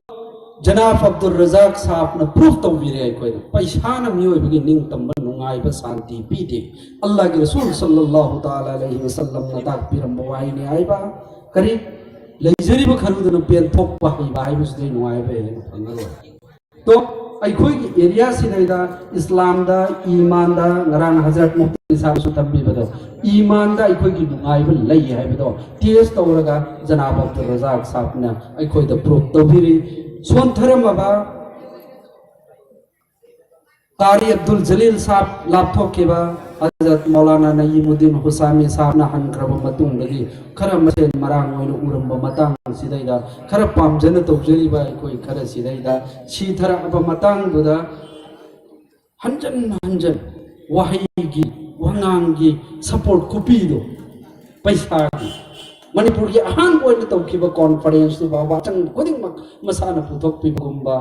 ꯖꯅꯥꯕ ꯑꯕꯗꯨꯜ ꯔꯖꯥꯛ ꯁꯥꯍꯕꯅ ꯄ꯭ꯔꯨꯐ ꯇꯧꯕꯤꯔꯦ ꯑꯩꯈꯣꯏꯗ, ꯄꯩꯁꯥꯅ ꯃꯤꯑꯣꯏꯕꯒꯤ ꯅꯤꯡꯇꯝꯕ, ꯅꯨꯡꯉꯥꯏꯕ, ꯁꯥꯟꯇꯤ ꯄꯤꯗꯦ꯫ ꯑꯜꯂꯥꯍꯒꯤ ꯔꯁꯨꯜ ꯁꯜꯂꯜꯂꯥꯍꯨ ꯇꯥꯂꯥ ꯑꯂꯩꯍꯤ ꯋꯥꯁꯜꯂꯝꯅ ꯇꯥꯛꯄꯤꯔꯝꯕ ꯋꯥꯍꯩꯅꯤ ꯍꯥꯏꯕ꯫ ꯀꯔꯤ? ꯂꯩꯖꯔꯤꯕ ꯈꯔꯨꯗꯅ ꯄꯦꯟꯊꯣꯛꯄ ꯍꯩꯕ ꯍꯥꯏꯕꯁꯤꯗꯩ ꯅꯨꯡꯉꯥꯏꯕ ꯍꯦꯟꯅ ꯐꯪꯉꯔꯣꯏ꯫ ꯇꯣ, ꯑꯩꯈꯣꯏꯒꯤ ꯑꯦꯔꯤꯌꯥꯁꯤꯗꯩꯗ ꯏꯁꯂꯥꯝꯗ, ꯏꯃꯥꯟꯗ, ꯉꯔꯥꯡ ꯍꯖꯔꯠ ꯃꯨꯐꯇꯤ ꯁꯥꯍꯕꯁꯨ ꯊꯝꯕꯤꯕꯗꯣ, ꯏꯃꯥꯟꯗ ꯑꯩꯈꯣꯏꯒꯤ ꯅꯨꯡꯉꯥꯏꯕ ꯂꯩ ꯍꯥꯏꯕꯗꯣ ꯇꯦꯁ ꯇꯧꯔꯒ ꯖꯅꯥꯕ ꯑꯕꯗꯨꯜ ꯔꯖꯥꯛ ꯁꯥꯍꯕꯅ ꯑꯩꯈꯣꯏꯗ ꯄ꯭ꯔꯨꯐ ꯇꯧꯕꯤꯔꯤ꯫ ꯁꯣꯟꯊꯔꯝꯃꯕ ꯀꯥꯔꯤ ꯑꯕꯗꯨꯜ ꯖꯂꯤꯜ ꯁꯥꯍꯕ, ꯂꯥꯞꯊꯣꯛꯈꯤꯕ ꯍꯖꯔꯠ ꯃꯧꯂꯥꯅꯥ ꯅꯌꯤꯃꯨꯗꯗꯤꯟ ꯍꯨꯁꯥꯃꯤ ꯁꯥꯍꯕꯅ ꯍꯟꯈ꯭ꯔꯕ ꯃꯇꯨꯡꯗꯒꯤ ꯈꯔ ꯃꯁꯦꯟ ꯃꯔꯥꯡ ꯑꯣꯏꯅ ꯎꯔꯝꯕ ꯃꯇꯥꯡ ꯑꯁꯤꯗꯩꯗ, ꯈꯔ ꯄꯥꯝꯖꯅ ꯇꯧꯖꯔꯤꯕ ꯑꯩꯈꯣꯏ ꯈꯔ ꯁꯤꯗꯩꯗ ꯁꯤꯊꯔꯛꯑꯕ ꯃꯇꯥꯡꯗꯨꯗ ꯍꯟꯖꯟ ꯍꯟꯖꯟ ꯋꯥꯍꯩꯒꯤ, ꯋꯥꯉꯥꯡꯒꯤ ꯁꯄꯣꯔꯠ ꯈꯨꯄꯤꯗꯣ, ꯄꯩꯁꯥꯒꯤ, ꯃꯅꯤꯄꯨꯔꯒꯤ ꯑꯍꯥꯟꯕ ꯑꯣꯏꯅ ꯇꯧꯈꯤꯕ ꯀꯣꯟꯐꯔꯦꯟꯁꯇꯨ ꯐꯥꯎꯕ ꯑꯆꯪꯕ ꯈꯨꯗꯤꯡꯃꯛ ꯃꯁꯥꯅ ꯄꯨꯊꯣꯛꯄꯤꯕꯒꯨꯝꯕ,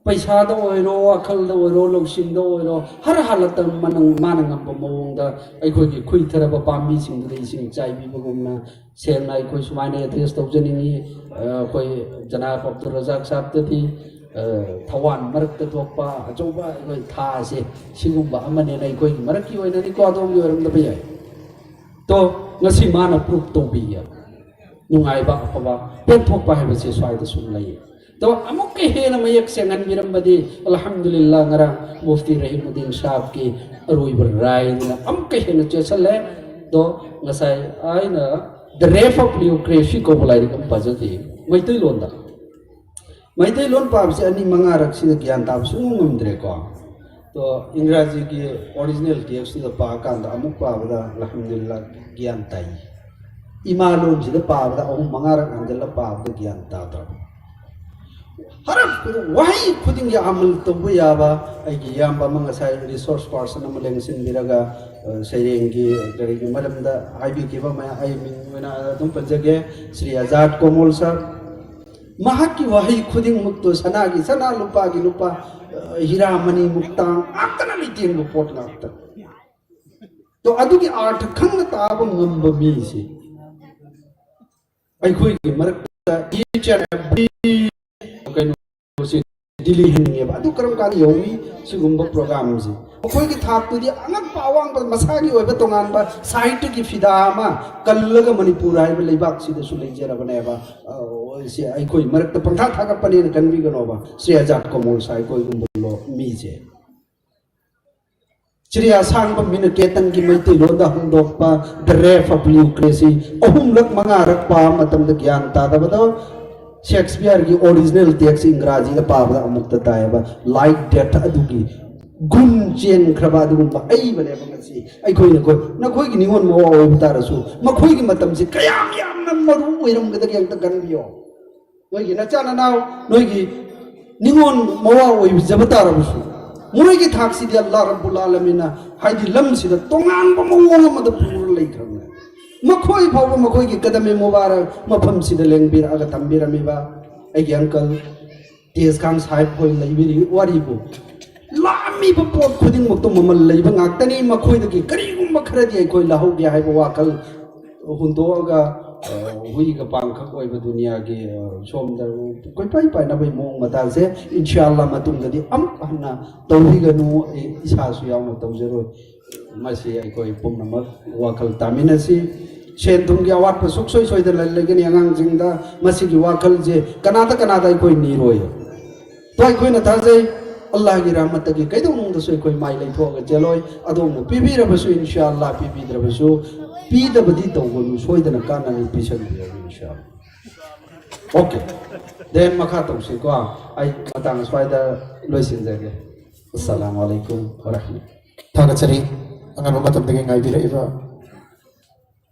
ꯄꯩꯁꯥꯗ ꯑꯣꯏꯔꯣ, ꯋꯥꯈꯜꯗ ꯑꯣꯏꯔꯣ, ꯂꯧꯁꯤꯡꯗ ꯑꯣꯏꯔꯣ, ꯍꯔ ꯍꯥꯂꯠꯇ ꯃꯅ-, ꯃꯥꯅ ꯉꯝꯕ ꯃꯑꯣꯡꯗ ꯑꯩꯈꯣꯏꯒꯤ ꯈꯨꯏꯊꯔꯕ ꯄꯥꯝꯕꯤꯁꯤꯡꯗꯨꯗ ꯏꯁꯤꯡ ꯆꯥꯏꯕꯤꯕꯒꯨꯝꯅ, ꯁꯦꯡꯅ ꯑꯩꯈꯣꯏ ꯁꯨꯃꯥꯏꯅ ꯑꯦꯗ꯭ꯔꯦꯁ ꯇꯧꯖꯅꯤꯡꯉꯤ꯫ ꯑ, ꯑꯩꯈꯣꯏ ꯖꯅꯥꯕ ꯑꯕꯗꯨꯜ ꯔꯖꯥꯛ ꯁꯥꯍꯕꯇꯗꯤ, ꯑ, ꯊꯋꯥꯟ ꯃꯔꯛꯇ ꯊꯣꯛꯄ ꯑꯆꯧꯕ ꯑꯩꯈꯣꯏ ꯊꯥꯁꯦ, ꯁꯤꯒꯨꯝꯕ ꯑꯃꯅꯦꯅ ꯑꯩꯈꯣꯏꯒꯤ ꯃꯔꯛꯀꯤ ꯑꯣꯏꯅꯗꯤꯀꯣ, ꯑꯗꯣꯝꯒꯤ ꯑꯣꯏꯔꯝꯗꯕ ꯌꯥꯏ꯫ ꯇꯣ, ꯉꯁꯤ ꯃꯥꯅ ꯄ꯭ꯔꯨꯐ ꯇꯧꯕꯤꯌꯦ꯫ ꯅꯨꯡꯉꯥꯏꯕ, ꯑꯐꯕ, ꯄꯦꯟꯊꯣꯛꯄ ꯍꯥꯏꯕꯁꯦ ꯁ꯭ꯋꯥꯏꯗ ꯁꯨꯝ ꯂꯩꯌꯦ꯫ ꯑꯗꯣ ꯑꯃꯨꯛꯀ ꯍꯦꯟꯅ ꯃꯌꯦꯛ ꯁꯦꯡꯍꯟꯕꯤꯔꯝꯕꯗꯤ, ꯑꯜꯍꯝꯗꯨꯂꯤꯜꯂꯥ, ꯉꯔꯥꯡ ꯃꯨꯐꯇꯤ ꯔꯍꯤꯃꯨꯗꯗꯤꯟ ꯁꯥꯍꯕꯀꯤ ꯑꯔꯣꯏꯕ ꯔꯥꯏꯗꯨꯅ ꯑꯃꯨꯛꯀ ꯍꯦꯟꯅ ꯆꯦꯠꯁꯜꯂꯦ꯫ ꯑꯗꯣ ꯉꯁꯥꯏ ꯑꯩꯅ The Wrath of Leocracy ꯀꯧꯕ ꯂꯥꯏꯔꯤꯛ ꯑꯃ ꯄꯥꯖꯈꯤ ꯃꯩꯇꯩꯂꯣꯟꯗ꯫ ꯃꯩꯇꯩꯂꯣꯟ ꯄꯥꯕꯁꯦ ꯑꯅꯤ ꯃꯉꯥꯔꯛꯁꯤꯗ ꯒ꯭ꯌꯥꯟ ꯇꯥꯕ ꯁꯨꯡꯉꯝ ꯉꯝꯗ꯭ꯔꯦꯀꯣ꯫ ꯑꯗꯣ ꯏꯪꯒ꯭ꯔꯥꯖꯤꯒꯤ ꯑꯣꯔꯤꯖꯤꯅꯦꯜ ꯇꯦꯛꯁꯇꯨꯗ ꯄꯥꯀꯥꯟꯗ ꯑꯃꯨꯛ ꯄꯥꯕꯗ ꯑꯜꯍꯝꯗꯨꯂꯤꯜꯂꯥ ꯒ꯭ꯌꯥꯟ ꯇꯥꯏ꯫ ꯏꯃꯥ ꯂꯣꯟꯁꯤꯗ ꯄꯥꯕꯗ ꯑꯍꯨꯝ ꯃꯉꯥꯔꯛ ꯍꯟꯖꯤꯜꯂ ꯄꯥꯕꯗ ꯒ꯭ꯌꯥꯟ ꯇꯥꯗ꯭ꯔꯕ꯫ ꯍꯔꯞ ꯈꯨꯗꯤꯡ, ꯋꯥꯍꯩ ꯈꯨꯗꯤꯡꯒꯤ ꯑꯃꯜ ꯇꯧꯕ ꯌꯥꯕ ꯑꯩꯒꯤ ꯏꯌꯥꯝꯕ ꯑꯃ ꯉꯁꯥꯏ ꯔꯤꯁꯣꯔꯁ ꯄꯥꯔꯁꯟ ꯑꯃ ꯂꯦꯡꯁꯤꯟꯕꯤꯔꯒ, ꯑ, ꯁꯩꯔꯦꯡꯒꯤ ꯀꯔꯤꯒꯤ ꯃꯔꯝꯗ ꯍꯥꯏꯕꯤꯈꯤꯕ ꯃꯌꯥꯝ, ꯑꯩ ꯃꯤꯡ ꯑꯣꯏꯅ ꯑꯗꯨꯝ ꯄꯟꯖꯒꯦ, ꯁ꯭ꯔꯤ ꯑꯖꯥꯗ ꯀꯣꯃꯣꯜ ꯁꯥꯔ꯫ ꯃꯍꯥꯛꯀꯤ ꯋꯥꯍꯩ ꯈꯨꯗꯤꯡꯃꯛꯇꯣ ꯁꯅꯥꯒꯤ ꯁꯅꯥ, ꯂꯨꯄꯥꯒꯤ ꯂꯨꯄꯥ, ꯑ, ꯍꯤꯔꯥ ꯃꯅꯤ ꯃꯨꯛꯇꯥ ꯉꯥꯛꯇꯅ ꯂꯩꯇꯦꯡꯕ ꯄꯣꯠ ꯉꯥꯛꯇ꯫ ꯇꯣ, ꯑꯗꯨꯒꯤ ꯑꯥꯔꯊ ꯈꯪꯅ ꯇꯥꯕ ꯉꯝꯕ ꯃꯤꯁꯦ ꯑꯩꯈꯣꯏꯒꯤ ꯃꯔꯛꯇ each and every ꯀꯩꯅꯣ ꯁꯤ ꯗꯤꯜꯂꯤ ꯍꯟꯅꯤꯡꯉꯦꯕ꯫ ꯑꯗꯨ ꯀꯔꯝ ꯀꯥꯟꯗ ꯌꯧꯅꯤ? ꯁꯤꯒꯨꯝꯕ ꯄ꯭ꯔꯣꯒꯥꯝꯁꯦ ꯑꯩꯈꯣꯏꯒꯤ ꯊꯥꯛꯇꯨꯗꯤ ꯑꯉꯛꯄ ꯑꯋꯥꯡꯕ ꯃꯁꯥꯒꯤ ꯑꯣꯏꯕ ꯇꯣꯉꯥꯟꯕ ꯁꯥꯍꯤꯇ꯭ꯌꯒꯤ ꯐꯤꯗꯥ ꯑꯃ ꯀꯜꯂꯒ ꯃꯅꯤꯄꯨꯔ ꯍꯥꯏꯕ ꯂꯩꯕꯥꯛꯁꯤꯗꯁꯨ ꯂꯩꯖꯔꯕꯅꯦꯕ꯫ ꯑ, ꯁꯤ ꯑꯩꯈꯣꯏ ꯃꯔꯛꯇ ꯄꯪꯊꯥ ꯊꯥꯒꯠꯄꯅꯦꯅ ꯈꯟꯕꯤꯒꯅꯣꯕ꯫ ꯁ꯭ꯔꯤ ꯑꯖꯥꯠ ꯀꯣꯃꯣꯜ ꯁꯥꯏꯈꯣꯏꯒꯨꯝꯕ ꯂꯣ-, ꯃꯤꯁꯦ꯫ ꯆꯤꯔꯤ ꯑꯁꯥꯡꯕ ꯃꯤꯅ ꯀꯦꯇꯟꯒꯤ ꯃꯩꯇꯩꯂꯣꯟꯗ ꯍꯟꯗꯣꯛꯄ The Wrath of Lucrece ꯑꯍꯨꯝꯂꯛ ꯃꯉꯥꯔꯛ ꯄꯥꯕ ꯃꯇꯝꯗ ꯒ꯭ꯌꯥꯟ ꯇꯥꯗꯕꯗꯣ ꯁꯦꯛꯁꯄꯤꯌꯔꯒꯤ ꯑꯣꯔꯤꯖꯤꯅꯦꯜ ꯇꯦꯛꯁ ꯏꯪꯒ꯭ꯔꯥꯖꯤꯗ ꯄꯥꯕꯗ ꯑꯃꯨꯛꯇ ꯇꯥꯏꯌꯦꯕ꯫ ꯂꯥꯏꯠ ꯗꯦꯠ ꯑꯗꯨꯒꯤ ꯒꯨꯟ ꯆꯦꯟꯈ꯭ꯔꯕ ꯑꯗꯨꯒꯨꯝꯕ ꯑꯏꯕꯅꯦꯕ꯫ ꯉꯁꯤ ꯑꯩꯈꯣꯏꯅ ꯀꯣꯏ-, ꯅꯈꯣꯏꯒꯤ ꯅꯤꯉꯣꯜ ꯃꯋꯥ ꯑꯣꯏꯕ ꯇꯥꯔꯁꯨ ꯃꯈꯣꯏꯒꯤ ꯃꯇꯝꯁꯤ ꯀꯌꯥꯝ ꯌꯥꯝꯅ ꯃꯔꯨ ꯑꯣꯏꯔꯝꯒꯗꯒꯦ ꯑꯝꯇ ꯈꯟꯕꯤꯌꯣ꯫ ꯅꯣꯏꯒꯤ ꯅꯆꯥ ꯅꯅꯥꯎ, ꯅꯣꯏꯒꯤ ꯅꯤꯉꯣꯜ ꯃꯋꯥ ꯑꯣꯏꯖꯕ ꯇꯥꯔꯕꯁꯨ, ꯃꯣꯏꯒꯤ ꯊꯥꯛꯁꯤꯗꯤ ꯑꯜꯂꯥꯍ ꯔꯕꯨꯜ ꯑꯥꯂꯃꯤꯟꯅ ꯍꯥꯏꯗꯤ ꯂꯝꯁꯤꯗ ꯇꯣꯉꯥꯟꯕ ꯃꯑꯣꯡ ꯑꯃꯗ ꯄꯨꯔ ꯂꯩꯈ꯭ꯔꯕꯅꯦ꯫ ꯃꯈꯣꯏ ꯐꯥꯎꯕ ꯃꯈꯣꯏꯒꯤ ꯀꯗꯃꯦ ꯃꯨꯕꯥꯔꯛ ꯃꯐꯝꯁꯤꯗ ꯂꯦꯡꯕꯤꯔꯛꯑꯒ ꯊꯝꯕꯤꯔꯝꯃꯤꯕ ꯑꯩꯒꯤ ꯑꯪꯀꯜ ꯇꯦꯖ ꯈꯥꯟ ꯁꯥꯍꯦꯕ ꯍꯣꯏ ꯂꯩꯕꯤꯔꯤ ꯋꯥꯔꯤꯕꯨ꯫ ꯂꯥꯛꯑꯝꯃꯤꯕ ꯄꯣꯠ ꯈꯨꯗꯤꯡꯃꯛꯇꯣ ꯃꯃꯜ ꯂꯩꯕ ꯉꯥꯛꯇꯅꯤ꯫ ꯃꯈꯣꯏꯗꯒꯤ ꯀꯔꯤꯒꯨꯝꯕ ꯈꯔꯗꯤ ꯑꯩꯈꯣꯏ ꯂꯧꯍꯧꯒꯦ ꯍꯥꯏꯕ ꯋꯥꯈꯜ ꯍꯨꯟꯗꯣꯛꯑꯒ, ꯑ, ꯍꯨꯏꯒ ꯄꯥꯡꯈꯛ ꯑꯣꯏꯕ ꯗꯨꯅꯤꯌꯥꯒꯤ, ꯑ, ꯁꯣꯝꯗ ꯀꯣꯏꯄꯥꯏ ꯄꯥꯏꯅꯕꯒꯤ ꯃꯑꯣꯡ ꯃꯇꯥꯁꯦ, ꯏꯟꯁꯥ ꯑꯜꯂꯥ, ꯃꯇꯨꯡꯗꯗꯤ ꯑꯃꯨꯛ ꯍꯟꯅ ꯇꯧꯕꯤꯒꯅꯨ꯫ ꯑꯩ ꯏꯁꯥꯁꯨ ꯌꯥꯎꯅ ꯇꯧꯖꯔꯣꯏ꯫ ꯃꯁꯤ ꯑꯩꯈꯣꯏ ꯄꯨꯝꯅꯃꯛ ꯋꯥꯈꯜ ꯇꯥꯃꯤꯟꯅꯁꯤ꯫ ꯁꯦꯟ ꯊꯨꯝꯒꯤ ꯑꯋꯥꯠꯄ ꯁꯨꯡꯁꯣꯏ ꯁꯣꯏꯗꯅ ꯂꯩꯒꯅꯤ ꯑꯉꯥꯡꯁꯤꯡꯗ꯫ ꯃꯁꯤꯒꯤ ꯋꯥꯈꯜꯁꯦ ꯀꯅꯥꯗ ꯀꯅꯥꯗ ꯑꯩꯈꯣꯏ ꯅꯤꯔꯣꯏ꯫ ꯇꯣ ꯑꯩꯈꯣꯏꯅ ꯊꯥꯖꯩ, ꯑꯜꯂꯥꯍꯒꯤ ꯔꯍꯃꯠꯇꯒꯤ ꯀꯩꯗꯧꯅꯨꯡꯗꯁꯨ ꯑꯩꯈꯣꯏ ꯃꯥꯏ ꯂꯩꯊꯣꯛꯑꯒ ꯆꯦꯜꯂꯣꯏ꯫ ꯑꯗꯣꯝꯅ ꯄꯤꯕꯤꯔꯕꯁꯨ, ꯏꯟꯁꯥ ꯑꯜꯂꯥ, ꯄꯤꯕꯤꯗ꯭ꯔꯕꯁꯨ, ꯄꯤꯗꯕꯗꯤ ꯇꯧꯒꯅꯨ, ꯁꯣꯏꯗꯅ ꯀꯥꯟꯅꯅꯤ, ꯄꯤꯁꯟꯕꯤꯔꯒꯦ, ꯏꯟꯁꯥ ꯑꯜꯂꯥ꯫ ꯑꯣꯀꯦ, ꯗꯦꯟ ꯃꯈꯥ ꯇꯧꯁꯤꯀꯣ꯫ ꯑꯩ ꯃꯇꯥꯡ ꯁ꯭ꯋꯥꯏꯗ ꯂꯣꯏꯁꯤꯟꯖꯒꯦ꯫ ꯑꯁꯁꯂꯥꯃꯨ ꯑꯂꯩꯀꯨꯝ ꯋꯔꯍꯃꯇꯨꯜꯂꯥꯍꯤ꯫ ꯊꯥꯒꯠꯆꯔꯤ, ꯑꯉꯟꯕ ꯃꯇꯝꯗꯒꯤ ꯉꯥꯏꯕꯤꯔꯛꯏꯕ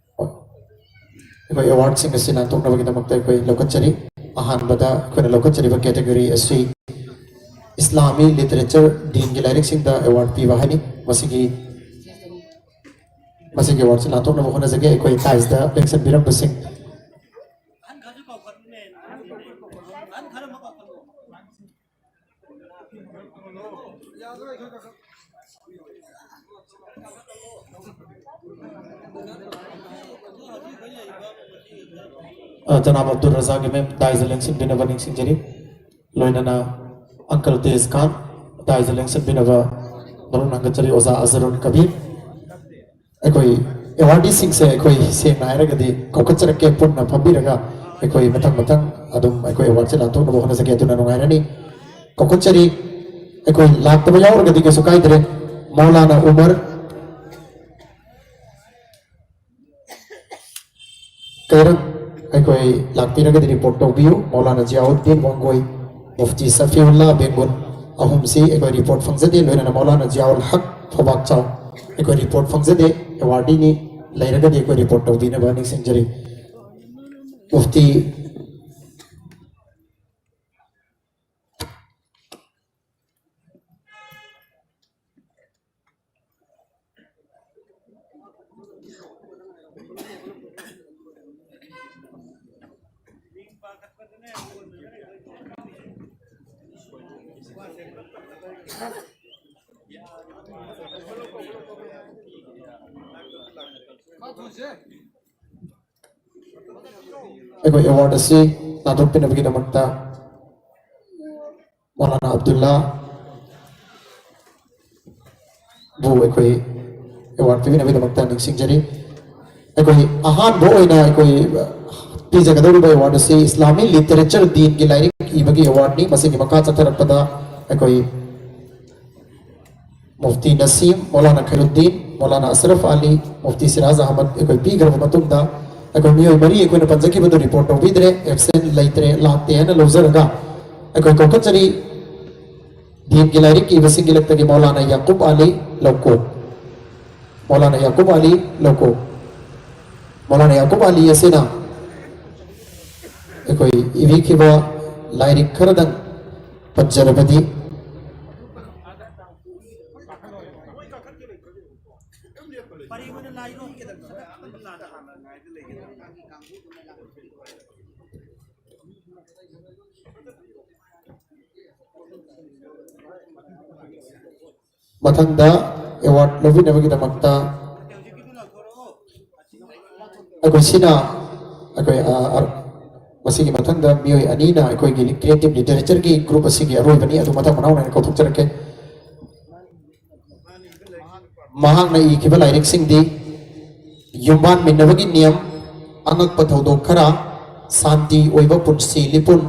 ꯑꯩꯈꯣꯏ ꯑꯦꯋꯥꯔꯗꯁꯤꯡ ꯑꯁꯤ ꯂꯥꯟꯊꯣꯛꯅꯕꯒꯤꯗꯃꯛꯇ ꯑꯩꯈꯣꯏ ꯂꯧꯈꯠꯆꯔꯤ꯫ ꯑꯍꯥꯟꯕꯗ ꯑꯩꯈꯣꯏꯅ ꯂꯧꯈꯠꯆꯔꯤꯕ ꯀꯦꯇꯦꯒꯣꯔꯤ ꯑꯁꯤ ꯏꯁꯂꯥꯃꯤ ꯂꯤꯇꯔꯦꯆꯔ, ꯗꯤꯟꯒꯤ ꯂꯥꯏꯔꯤꯛꯁꯤꯡꯗ ꯑꯦꯋꯥꯔꯗ ꯄꯤꯕ ꯍꯥꯏꯅꯤ꯫ ꯃꯁꯤꯒꯤ, ꯃꯁꯤꯒꯤ ꯑꯦꯋꯥꯔꯗꯁꯤ ꯂꯥꯟꯊꯣꯛꯅꯕ ꯍꯣꯠꯅꯖꯒꯦ꯫ ꯑꯩꯈꯣꯏ ꯇꯥꯏꯖꯗ ꯂꯦꯡꯁꯟꯕꯤꯔꯝꯕꯁꯤꯡ꯫ ꯑ, ꯖꯅꯥꯕ ꯑꯕꯗꯨꯜ ꯔꯖꯥꯛ ꯏꯃꯦꯝ ꯗꯥꯏꯁꯗ ꯂꯦꯡꯁꯤꯟꯕꯤꯅꯕ ꯅꯤꯡꯁꯤꯡꯖꯔꯤ꯫ ꯂꯣꯏꯅꯅ ꯑꯪꯀꯜ ꯇꯦꯖ ꯈꯥꯟ, ꯃꯇꯥꯏꯗ ꯂꯦꯡꯁꯤꯟꯕꯤꯅꯕ ꯃꯔꯨꯞ ꯅꯪꯒꯠꯆꯔꯤ ꯑꯣꯖꯥ ꯑꯖꯔꯨꯟ ꯀꯕꯤꯔ꯫ ꯑꯩꯈꯣꯏ ꯑꯦꯋꯥꯔꯗꯤꯁꯤꯡꯁꯦ ꯑꯩꯈꯣꯏ ꯁꯦꯡꯅ ꯍꯥꯏꯔꯒꯗꯤ ꯀꯧꯈꯠꯆꯔꯛꯀꯦ, ꯄꯨꯟꯅ ꯐꯝꯕꯤꯔꯒ ꯑꯩꯈꯣꯏ ꯃꯊꯪ ꯃꯊꯪ ꯑꯗꯨꯝ ꯑꯩꯈꯣꯏ ꯑꯦꯋꯥꯔꯗꯁꯦ ꯂꯥꯟꯊꯣꯛꯅꯕ ꯍꯣꯠꯅꯖꯒꯦ꯫ ꯑꯗꯨꯅ ꯅꯨꯡꯉꯥꯏꯔꯅꯤ꯫ ꯀꯧꯈꯠꯆꯔꯤ꯫ ꯑꯩꯈꯣꯏ ꯂꯥꯛꯇꯕ ꯌꯥꯎꯔꯒꯗꯤ ꯀꯩꯁꯨ ꯀꯥꯏꯗ꯭ꯔꯦ꯫ ꯃꯧꯂꯥꯅꯥ ꯎꯃꯔ ꯀꯩꯔꯝ ꯑꯩꯈꯣꯏ ꯂꯥꯛꯄꯤꯔꯒꯗꯤ ꯔꯤꯄꯣꯔꯠ ꯇꯧꯕꯤꯌꯨ꯫ ꯃꯧꯂꯥꯅꯥ ꯖꯤꯌꯥꯎꯗꯤꯟ ꯋꯥꯡꯒꯣꯏ, ꯃꯨꯐꯇꯤ ꯁꯐꯤꯎꯜꯂꯥ ꯕꯦꯡꯒꯨꯟ, ꯑꯍꯨꯝꯁꯤ ꯑꯩꯈꯣꯏ ꯔꯤꯄꯣꯔꯠ ꯐꯪꯖꯗꯦ꯫ ꯂꯣꯏꯅꯅ ꯃꯧꯂꯥꯅꯥ ꯖꯤꯌꯥꯎꯜ ꯍꯛ ꯐꯧꯕꯥꯛꯆꯥꯎ ꯑꯩꯈꯣꯏ ꯔꯤꯄꯣꯔꯠ ꯐꯪꯖꯗꯦ꯫ ꯑꯦꯋꯥꯔꯗꯤꯅꯤ, ꯂꯩꯔꯒꯗꯤ ꯑꯩꯈꯣꯏ ꯔꯤꯄꯣꯔꯠ ꯇꯧꯕꯤꯅꯕ ꯅꯤꯡꯁꯤꯡꯖꯔꯤ꯫ ꯃꯨꯐꯇꯤ ꯑꯩꯈꯣꯏ ꯑꯦꯋꯥꯔꯗ ꯑꯁꯤ ꯂꯥꯟꯊꯣꯛꯄꯤꯅꯕꯒꯤꯗꯃꯛꯇ ꯃꯧꯂꯥꯅꯥ ꯑꯕꯗꯨꯜꯂꯥ ꯕꯨ ꯑꯩꯈꯣꯏ ꯑꯦꯋꯥꯔꯗ ꯄꯤꯕꯤꯅꯕꯒꯤꯗꯃꯛꯇ ꯅꯤꯡꯁꯤꯡꯖꯔꯤ꯫ ꯑꯩꯈꯣꯏ ꯑꯍꯥꯟꯕ ꯑꯣꯏꯅ ꯑꯩꯈꯣꯏ ꯄꯤꯖꯒꯗꯧꯔꯤꯕ ꯑꯦꯋꯥꯔꯗ ꯑꯁꯤ ꯏꯁꯂꯥꯃꯤ ꯂꯤꯇꯔꯦꯆꯔ, ꯗꯤꯟꯒꯤ ꯂꯥꯏꯔꯤꯛ ꯏꯕꯒꯤ ꯑꯦꯋꯥꯔꯗꯅꯤ꯫ ꯃꯁꯤꯒꯤ ꯃꯈꯥ ꯆꯠꯊꯔꯛꯄꯗ ꯑꯩꯈꯣꯏ ꯃꯨꯐꯇꯤ ꯅꯁꯤꯝ, ꯃꯧꯂꯥꯅꯥ ꯈꯩꯔꯨꯗꯤꯟ, ꯃꯧꯂꯥꯅꯥ ꯑꯁꯔꯐ ꯑꯂꯤ, ꯃꯨꯐꯇꯤ ꯁꯤꯔꯥꯖ ꯑꯍꯃꯗ ꯑꯩꯈꯣꯏ ꯄꯤꯈ꯭ꯔꯕ ꯃꯇꯨꯡꯗ, ꯑꯩꯈꯣꯏ ꯃꯤꯑꯣꯏ ꯃꯔꯤ ꯑꯩꯈꯣꯏꯅ ꯄꯟꯖꯈꯤꯕꯗꯨ ꯔꯤꯄꯣꯔꯠ ꯇꯧꯕꯤꯗ꯭ꯔꯦ, ꯑꯦꯕꯁꯦꯟ ꯂꯩꯇ꯭ꯔꯦ, ꯂꯥꯛꯇꯦ ꯍꯥꯏꯅ ꯂꯧꯖꯔꯒ, ꯑꯩꯈꯣꯏ ꯀꯧꯈꯠꯆꯔꯤ꯫ ꯗꯤꯟꯒꯤ ꯂꯥꯏꯔꯤꯛ ꯏꯕꯁꯤꯡꯒꯤ ꯂꯛꯇꯒꯤ ꯃꯧꯂꯥꯅꯥ ꯌꯥꯀꯨꯕ ꯑꯂꯤ ꯂꯧꯀꯣ꯫ ꯃꯧꯂꯥꯅꯥ ꯌꯥꯀꯨꯕ ꯑꯂꯤ ꯂꯧꯀꯣ꯫ ꯃꯧꯂꯥꯅꯥ ꯌꯥꯀꯨꯕ ꯑꯂꯤ ꯑꯁꯤꯅ ꯑꯩꯈꯣꯏ ꯏꯕꯤꯈꯤꯕ ꯂꯥꯏꯔꯤꯛ ꯈꯔꯗꯪ ꯄꯟꯖꯔꯕꯗꯤ, ꯃꯊꯪꯗ ꯑꯦꯋꯥꯔꯗ ꯂꯧꯕꯤꯅꯕꯒꯤꯗꯃꯛꯇ ꯑꯩꯈꯣꯏ ꯁꯤꯅ ꯑꯩꯈꯣꯏ, ꯑ, ꯑ, ꯃꯁꯤꯒꯤ ꯃꯊꯪꯗ ꯃꯤꯑꯣꯏ ꯑꯅꯤꯅ ꯑꯩꯈꯣꯏꯒꯤ creative literature ꯒꯤ group ꯑꯁꯤꯒꯤ ꯑꯔꯣꯏꯕꯅꯤ, ꯑꯗꯨ ꯃꯊꯪ ꯃꯅꯥꯎ ꯅꯥꯏꯅ ꯀꯧꯊꯣꯛꯆꯔꯛꯀꯦ꯫ ꯃꯍꯥꯛꯅ ꯏꯈꯤꯕ ꯂꯥꯏꯔꯤꯛꯁꯤꯡꯗꯤ ꯌꯨꯝꯕꯥꯟꯃꯤꯟꯅꯕꯒꯤ ꯅꯤꯌꯝ, ꯑꯉꯛꯄ ꯊꯧꯗꯣꯛ ꯈꯔ, ꯁꯥꯟꯇꯤ ꯑꯣꯏꯕ ꯄꯨꯟꯁꯤ ꯂꯤꯄꯨꯟ,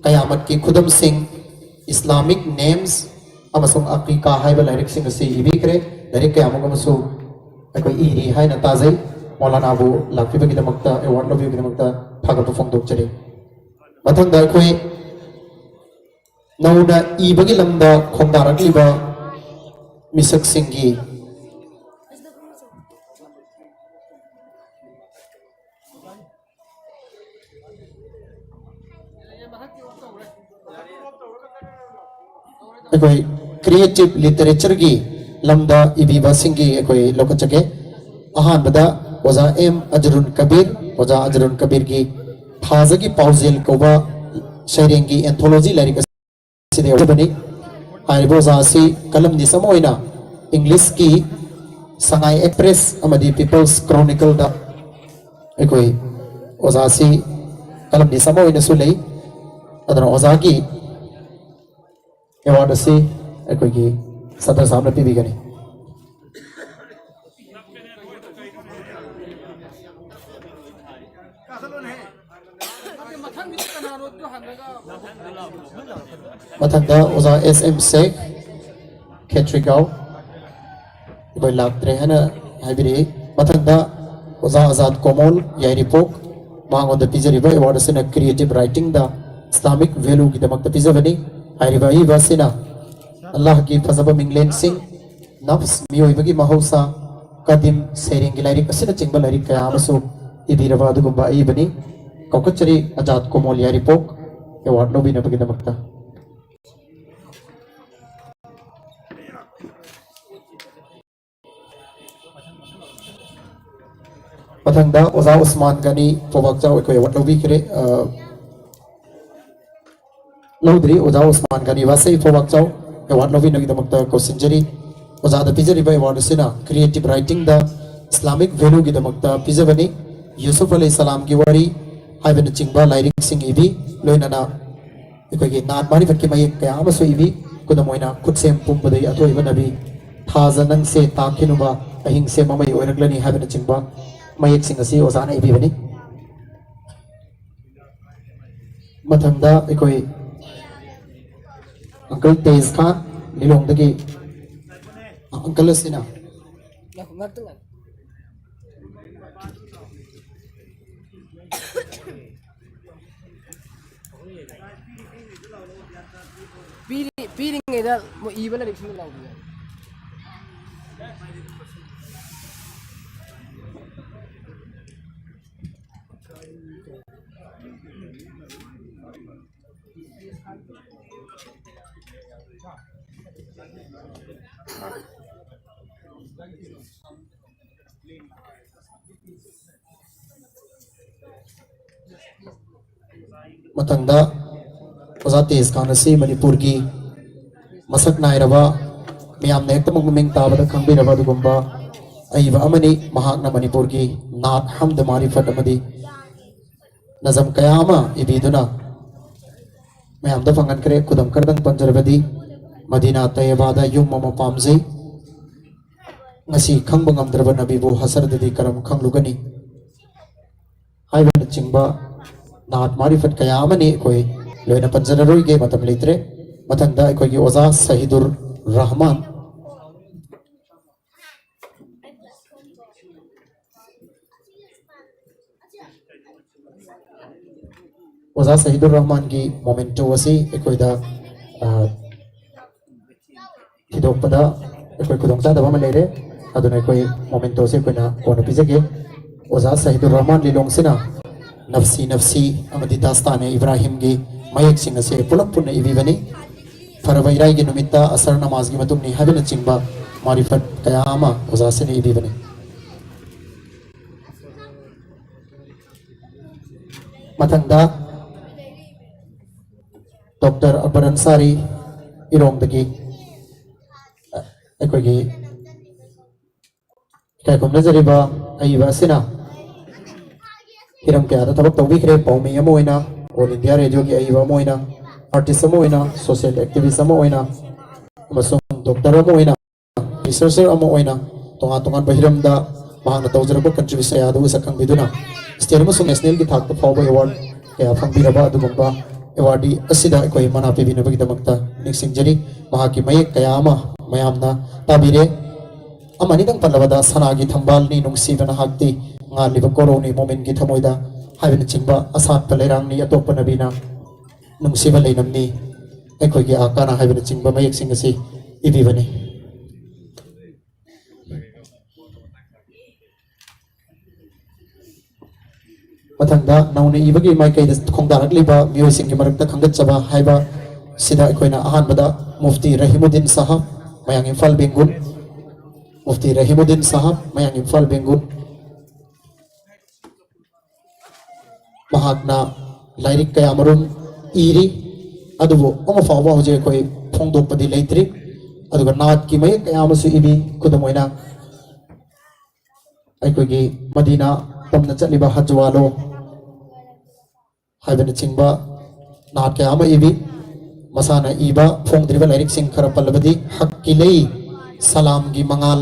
ꯀꯌꯥꯃꯠꯀꯤ ꯈꯨꯗꯝꯁꯤꯡ, Islamic Names ꯑꯃꯁꯨꯡ ꯑꯀꯤꯀꯥ ꯍꯥꯏꯕ ꯂꯥꯏꯔꯤꯛꯁꯤꯡ ꯑꯁꯤ ꯏꯕꯤꯈ꯭ꯔꯦ꯫ ꯂꯥꯏꯔꯤꯛ ꯀꯌꯥꯃꯨꯛ ꯑꯃꯁꯨ ꯑꯩꯈꯣꯏ ꯏꯔꯤ ꯍꯥꯏꯅ ꯇꯥꯖꯩ꯫ ꯃꯧꯂꯥꯅꯥꯕꯨ ꯂꯥꯛꯄꯤꯕꯒꯤꯗꯃꯛꯇ, award ꯂꯧꯕꯤꯕꯒꯤꯗꯃꯛꯇ ꯊꯥꯒꯠꯄ ꯐꯣꯡꯗꯣꯛꯆꯔꯤ꯫ ꯃꯊꯪꯗ ꯑꯩꯈꯣꯏ ꯅꯧꯅ ꯏꯕꯒꯤ ꯂꯝꯗ ꯈꯣꯡꯗꯥꯔꯛꯂꯤꯕ ꯃꯤꯁꯛꯁꯤꯡꯒꯤ ꯑꯩꯈꯣꯏ creative literature ꯒꯤ ꯂꯝꯗ ꯏꯕꯤꯕꯁꯤꯡꯒꯤ ꯑꯩꯈꯣꯏ ꯂꯧꯈꯠꯆꯒꯦ꯫ ꯑꯍꯥꯟꯕꯗ ꯑꯣꯖꯥ ꯑꯦꯝ ꯑꯖꯔꯨꯟ ꯀꯕꯤꯔ, ꯑꯣꯖꯥ ꯑꯖꯔꯨꯟ ꯀꯕꯤꯔꯒꯤ ꯊꯥꯖꯒꯤ ꯄꯥꯎꯖꯦꯜ ꯀꯧꯕ ꯁꯩꯔꯦꯡꯒꯤ anthology ꯂꯥꯏꯔꯤꯛ ꯑꯁꯤꯗ ꯌꯥꯎꯖꯕꯅꯤ꯫ ꯍꯥꯏꯔꯤꯕ ꯑꯣꯖꯥ ꯑꯁꯤ columnist ꯑꯃ ꯑꯣꯏꯅ English ꯀꯤ ꯁꯉꯥꯏ Express ꯑꯃꯗꯤ People's Chronicle ꯗ ꯑꯩꯈꯣꯏ ꯑꯣꯖꯥ ꯑꯁꯤ columnist ꯑꯃ ꯑꯣꯏꯅꯁꯨ ꯂꯩ꯫ ꯑꯗꯨꯅ ꯑꯣꯖꯥꯒꯤ award ꯑꯁꯤ ꯑꯩꯈꯣꯏꯒꯤ ꯁꯗꯔ ꯁꯥꯍꯕꯅ ꯄꯤꯕꯤꯒꯅꯤ꯫ ꯃꯊꯪꯗ ꯑꯣꯖꯥ ꯑꯦꯁ ꯑꯦꯝ ꯁꯦꯈ, ꯈꯦꯇ꯭ꯔꯤꯒꯥꯎ, ꯑꯩꯈꯣꯏ ꯂꯥꯛꯇ꯭ꯔꯦ ꯍꯥꯏꯅ ꯍꯥꯏꯕꯤꯔꯛꯏ꯫ ꯃꯊꯪꯗ ꯑꯣꯖꯥ ꯑꯖꯥꯗ ꯀꯣꯃꯣꯜ, ꯌꯥꯏꯔꯤꯄꯣꯛ, ꯃꯉꯣꯟꯗ ꯄꯤꯖꯔꯤꯕ award ꯑꯁꯤꯅ creative writing ꯗ Islamic value ꯒꯤꯗꯃꯛꯇ ꯄꯤꯖꯕꯅꯤ꯫ ꯍꯥꯏꯔꯤꯕ ꯑꯏꯕ ꯑꯁꯤꯅ ꯑꯜꯂꯥꯍꯒꯤ ꯐꯖꯕ ꯃꯤꯡꯂꯦꯟꯁꯤꯡ, ꯅꯐꯁ, ꯃꯤꯑꯣꯏꯕꯒꯤ ꯃꯍꯧꯁꯥ, ꯀꯗꯤꯝ, ꯁꯩꯔꯦꯡꯒꯤ ꯂꯥꯏꯔꯤꯛ ꯑꯁꯤꯅꯆꯤꯡꯕ ꯂꯥꯏꯔꯤꯛ ꯀꯌꯥ ꯑꯃꯁꯨ ꯏꯕꯤꯔꯕ ꯑꯗꯨꯒꯨꯝꯕ ꯑꯏꯕꯅꯤ꯫ ꯀꯧꯈꯠꯆꯔꯤ ꯑꯖꯥꯗ ꯀꯣꯃꯣꯜ ꯌꯥꯏꯔꯤꯄꯣꯛ award ꯂꯧꯕꯤꯅꯕꯒꯤꯗꯃꯛꯇ꯫ ꯃꯊꯪꯗ ꯑꯣꯖꯥ ꯎꯁꯃꯥꯟ ꯒꯅꯤ ꯐꯧꯕꯥꯛꯆꯥꯎ ꯑꯩꯈꯣꯏ award ꯂꯧꯕꯤꯈ꯭ꯔꯦ꯫ ꯑ, ꯂꯧꯗ꯭ꯔꯤ꯫ ꯑꯣꯖꯥ ꯎꯁꯃꯥꯟ ꯒꯅꯤ ꯋꯥꯁꯩ ꯐꯧꯕꯥꯛꯆꯥꯎ award ꯂꯧꯕꯤꯅꯕꯒꯤꯗꯃꯛꯇ ꯀꯧꯁꯤꯟꯖꯔꯤ꯫ ꯑꯣꯖꯥꯗ ꯄꯤꯖꯔꯤꯕ award ꯑꯁꯤꯅ creative writing ꯗ Islamic value ꯒꯤꯗꯃꯛꯇ ꯄꯤꯖꯕꯅꯤ꯫ ꯌꯨꯁꯨꯐ ꯑꯂꯩꯍꯤ ꯁꯂꯥꯝꯒꯤ ꯋꯥꯔꯤ, ꯍꯥꯏꯕꯅꯆꯤꯡꯕ ꯂꯥꯏꯔꯤꯛꯁꯤꯡ ꯏꯕꯤ, ꯂꯣꯏꯅꯅ ꯑꯩꯈꯣꯏꯒꯤ ꯅꯥꯠ ꯃꯥꯔꯤꯐꯠꯀꯤ ꯃꯌꯦꯛ ꯀꯌꯥ ꯑꯃꯁꯨ ꯏꯕꯤ꯫ ꯈꯨꯗꯝ ꯑꯣꯏꯅ, "ꯈꯨꯠꯁꯦꯝ ꯄꯨꯝꯕꯗꯩ ꯑꯊꯣꯏꯕ ꯅꯕꯤ, ꯊꯥꯖ ꯅꯪꯁꯦ ꯇꯥꯛꯈꯤꯅꯨꯕ, ꯑꯍꯤꯡꯁꯦ ꯃꯃꯩ ꯑꯣꯏꯔꯛꯂꯅꯤ" ꯍꯥꯏꯕꯅꯆꯤꯡꯕ ꯃꯌꯦꯛꯁꯤꯡ ꯑꯁꯤ ꯑꯣꯖꯥꯅ ꯏꯕꯤꯕꯅꯤ꯫ ꯃꯊꯪꯗ ꯑꯩꯈꯣꯏ ꯑꯪꯀꯜ ꯇꯦꯖ ꯈꯥꯟ, ꯂꯤꯂꯣꯡꯗꯒꯤ ꯑꯪꯀꯜ ꯑꯁꯤꯅ ꯄꯤꯔꯤ-, ꯄꯤꯔꯤꯉꯩꯗ ꯃꯣꯏ ꯏꯕ ꯂꯥꯏꯔꯤꯛꯁꯤꯡꯗꯣ ꯂꯥꯎꯕꯤꯌꯨ꯫ ꯃꯊꯪꯗ ꯑꯣꯖꯥ ꯇꯦꯖ ꯈꯥꯟ ꯑꯁꯤ ꯃꯅꯤꯄꯨꯔꯒꯤ ꯃꯁꯛ ꯅꯥꯏꯔꯕ, ꯃꯌꯥꯝꯅ ꯍꯦꯛꯇꯃꯛ ꯃꯃꯤꯡ ꯇꯥꯕꯗ ꯈꯪꯕꯤꯔꯕ ꯑꯗꯨꯒꯨꯝꯕ ꯑꯏꯕ ꯑꯃꯅꯤ꯫ ꯃꯍꯥꯛꯅ ꯃꯅꯤꯄꯨꯔꯒꯤ ꯅꯥꯠ, ꯍꯝꯗ ꯃꯥꯔꯤꯐꯠ ꯑꯃꯗꯤ ꯅꯖꯝ ꯀꯌꯥ ꯑꯃ ꯏꯕꯤꯗꯨꯅ ꯃꯌꯥꯝꯗ ꯐꯪꯍꯟꯈ꯭ꯔꯦ꯫ ꯈꯨꯗꯝ ꯈꯔꯗꯪ ꯄꯟꯖꯔꯕꯗꯤ, "ꯃꯗꯤꯅꯥ ꯇꯩꯌꯕꯥꯗ ꯌꯨꯝ ꯑꯃ ꯄꯥꯝꯖꯩ, ꯉꯁꯤ ꯈꯪꯕ ꯉꯝꯗ꯭ꯔꯕ ꯅꯕꯤꯕꯨ ꯍꯁꯔꯗꯗꯤ ꯀꯔꯝ ꯈꯪꯂꯨꯒꯅꯤ?" ꯍꯥꯏꯕꯅꯆꯤꯡꯕ ꯅꯥꯠ ꯃꯥꯔꯤꯐꯠ ꯀꯌꯥ ꯑꯃꯅꯤ꯫ ꯑꯩꯈꯣꯏ ꯂꯣꯏꯅ ꯄꯟꯖꯔꯔꯣꯏꯒꯦ, ꯃꯇꯝ ꯂꯩꯇ꯭ꯔꯦ꯫ ꯃꯊꯪꯗ ꯑꯩꯈꯣꯏꯒꯤ ꯑꯣꯖꯥ ꯁꯍꯤꯗꯨꯔ ꯔꯍꯃꯥꯟ꯫ ꯑꯣꯖꯥ ꯁꯍꯤꯗꯨꯔ ꯔꯍꯃꯥꯟꯒꯤ ꯃꯣꯃꯦꯟꯇꯣ ꯑꯁꯤ ꯑꯩꯈꯣꯏꯗ, ꯑ, ꯊꯤꯗꯣꯛꯄꯗ ꯑꯩꯈꯣꯏ ꯈꯨꯗꯣꯡꯆꯥꯗꯕ ꯑꯃ ꯂꯩꯔꯦ꯫ ꯑꯗꯨꯅ ꯑꯩꯈꯣꯏ ꯃꯣꯃꯦꯟꯇꯣꯁꯦ ꯑꯩꯈꯣꯏꯅ ꯀꯣꯟꯅ ꯄꯤꯖꯒꯦ꯫ ꯑꯣꯖꯥ ꯁꯍꯤꯗꯨꯔ ꯔꯍꯃꯥꯟ ꯂꯤꯂꯣꯡꯁꯤꯅ ꯅꯐꯁꯤ ꯅꯐꯁꯤ ꯑꯃꯗꯤ ꯗꯥꯁꯇꯥꯅꯦ ꯏꯕ꯭ꯔꯥꯍꯤꯝꯒꯤ ꯃꯌꯦꯛꯁꯤꯡ ꯑꯁꯦ ꯄꯨꯂꯞ ꯄꯨꯟꯅ ꯏꯕꯤꯕꯅꯤ꯫ ꯐꯔꯕ ꯏꯔꯥꯏꯒꯤ ꯅꯨꯃꯤꯠꯇ ꯑꯁꯔ ꯅꯃꯥꯖꯒꯤ ꯃꯇꯨꯡꯅꯤ ꯍꯥꯏꯕꯅꯆꯤꯡꯕ ꯃꯥꯔꯤꯐꯠ ꯀꯌꯥ ꯑꯃ ꯑꯣꯖꯥꯁꯤꯅ ꯏꯕꯤꯕꯅꯤ꯫ ꯃꯊꯪꯗ ꯗꯣꯛꯇꯔ ꯑꯛꯕꯔ ꯑꯟꯁꯥꯔꯤ ꯏꯔꯣꯡꯗꯒꯤ ꯑꯩꯈꯣꯏꯒꯤ ꯏꯀꯥꯏ ꯈꯨꯝꯅꯖꯔꯤꯕ ꯑꯏꯕ ꯑꯁꯤꯅ ꯍꯤꯔꯝ ꯀꯌꯥꯗ ꯊꯕꯛ ꯇꯧꯕꯤꯈ꯭ꯔꯦ꯫ ꯄꯥꯎꯃꯤ ꯑꯃ ꯑꯣꯏꯅ, All India Radio ꯒꯤ ꯑꯏꯕ ꯑꯃ ꯑꯣꯏꯅ, artist ꯑꯃ ꯑꯣꯏꯅ, social activist ꯑꯃ ꯑꯣꯏꯅ, ꯑꯃꯁꯨꯡ doctor ꯑꯃ ꯑꯣꯏꯅ, researcher ꯑꯃ ꯑꯣꯏꯅ, ꯇꯣꯉꯥꯟ ꯇꯣꯉꯥꯟꯕ ꯍꯤꯔꯝꯗ ꯃꯍꯥꯛꯅ ꯇꯧꯖꯔꯛꯄ contribution ꯀꯌꯥ ꯑꯗꯨ ꯁꯛꯈꯪꯕꯤꯗꯨꯅ, state ꯑꯃꯁꯨꯡ national ꯒꯤ ꯊꯥꯛꯇ ꯐꯥꯎꯕ award ꯀꯌꯥ ꯐꯪꯕꯤꯔꯕ ꯑꯗꯨꯒꯨꯝꯕ awardee ꯑꯁꯤꯗ ꯑꯩꯈꯣꯏ ꯃꯅꯥ ꯄꯤꯕꯤꯅꯕꯒꯤꯗꯃꯛꯇ ꯅꯤꯡꯁꯤꯡꯖꯔꯤ꯫ ꯃꯍꯥꯛꯀꯤ ꯃꯌꯦꯛ ꯀꯌꯥ ꯑꯃ ꯃꯌꯥꯝꯅ ꯇꯥꯕꯤꯔꯦ꯫ ꯑꯃ ꯑꯅꯤꯗꯪ ꯄꯜꯂꯕꯗ, "ꯁꯅꯥꯒꯤ ꯊꯝꯕꯥꯜꯅꯤ ꯅꯨꯡꯁꯤꯕ ꯅꯍꯥꯛꯇꯤ, ꯉꯥꯜꯂꯤꯕ ꯀꯣꯔꯧꯅꯤ ꯃꯣꯃꯤꯟꯒꯤ ꯊꯃꯣꯏꯗ" ꯍꯥꯏꯕꯅꯆꯤꯡꯕ, "ꯑꯁꯥꯠꯄ ꯂꯩꯔꯥꯡꯅꯤ ꯑꯇꯣꯞꯄ ꯅꯕꯤꯅ ꯅꯨꯡꯁꯤꯕ ꯂꯩꯅꯝꯅꯤ ꯑꯩꯈꯣꯏꯒꯤ ꯑꯥꯀꯥꯅ" ꯍꯥꯏꯕꯅꯆꯤꯡꯕ ꯃꯌꯦꯛꯁꯤꯡ ꯑꯁꯤ ꯏꯕꯤꯕꯅꯤ꯫ ꯃꯊꯪꯗ, ꯅꯧꯅ ꯏꯕꯒꯤ ꯃꯥꯏꯀꯩꯗ ꯈꯣꯡꯗꯥꯔꯛꯂꯤꯕ ꯃꯤꯑꯣꯏꯁꯤꯡꯒꯤ ꯃꯔꯛꯇ ꯈꯪꯒꯠꯆꯕ ꯍꯥꯏꯕ ꯁꯤꯗ ꯑꯩꯈꯣꯏꯅ ꯑꯍꯥꯟꯕꯗ ꯃꯨꯐꯇꯤ ꯔꯍꯤꯃꯨꯗꯤꯟ ꯁꯥꯍꯕ, ꯃꯌꯥꯡ ꯏꯝꯐꯥꯜ ꯕꯦꯡꯒꯨꯜ, ꯃꯨꯐꯇꯤ ꯔꯍꯤꯃꯨꯗꯤꯟ ꯁꯥꯍꯕ, ꯃꯌꯥꯡ ꯏꯝꯐꯥꯜ ꯕꯦꯡꯒꯨꯜ, ꯃꯍꯥꯛꯅ ꯂꯥꯏꯔꯤꯛ ꯀꯌꯥ ꯃꯔꯨꯝ ꯏꯔꯤ, ꯑꯗꯨꯕꯨ ꯑꯃ ꯐꯥꯎꯕ ꯍꯧꯖꯤꯛ ꯑꯩꯈꯣꯏ ꯐꯣꯡꯗꯣꯛꯄꯗꯤ ꯂꯩꯇ꯭ꯔꯤ꯫ ꯑꯗꯨꯒ ꯅꯥꯠꯀꯤ ꯃꯌꯦꯛ ꯀꯌꯥ ꯑꯃꯁꯨ ꯏꯕꯤ꯫ ꯈꯨꯗꯝ ꯑꯣꯏꯅ, ꯑꯩꯈꯣꯏꯒꯤ ꯃꯗꯤꯅꯥ ꯇꯝꯅ ꯆꯠꯂꯤꯕ ꯍꯖꯋꯥꯂꯣ ꯍꯥꯏꯕꯅꯆꯤꯡꯕ ꯅꯥꯠ ꯀꯌꯥ ꯑꯃ ꯏꯕꯤ꯫ ꯃꯁꯥꯅ ꯏꯕ ꯐꯣꯡꯗ꯭ꯔꯤꯕ ꯂꯥꯏꯔꯤꯛꯁꯤꯡ ꯈꯔ ꯄꯜꯂꯕꯗꯤ, ꯍꯛꯀꯤ ꯂꯩ, ꯁꯂꯥꯝꯒꯤ ꯃꯉꯥꯜ,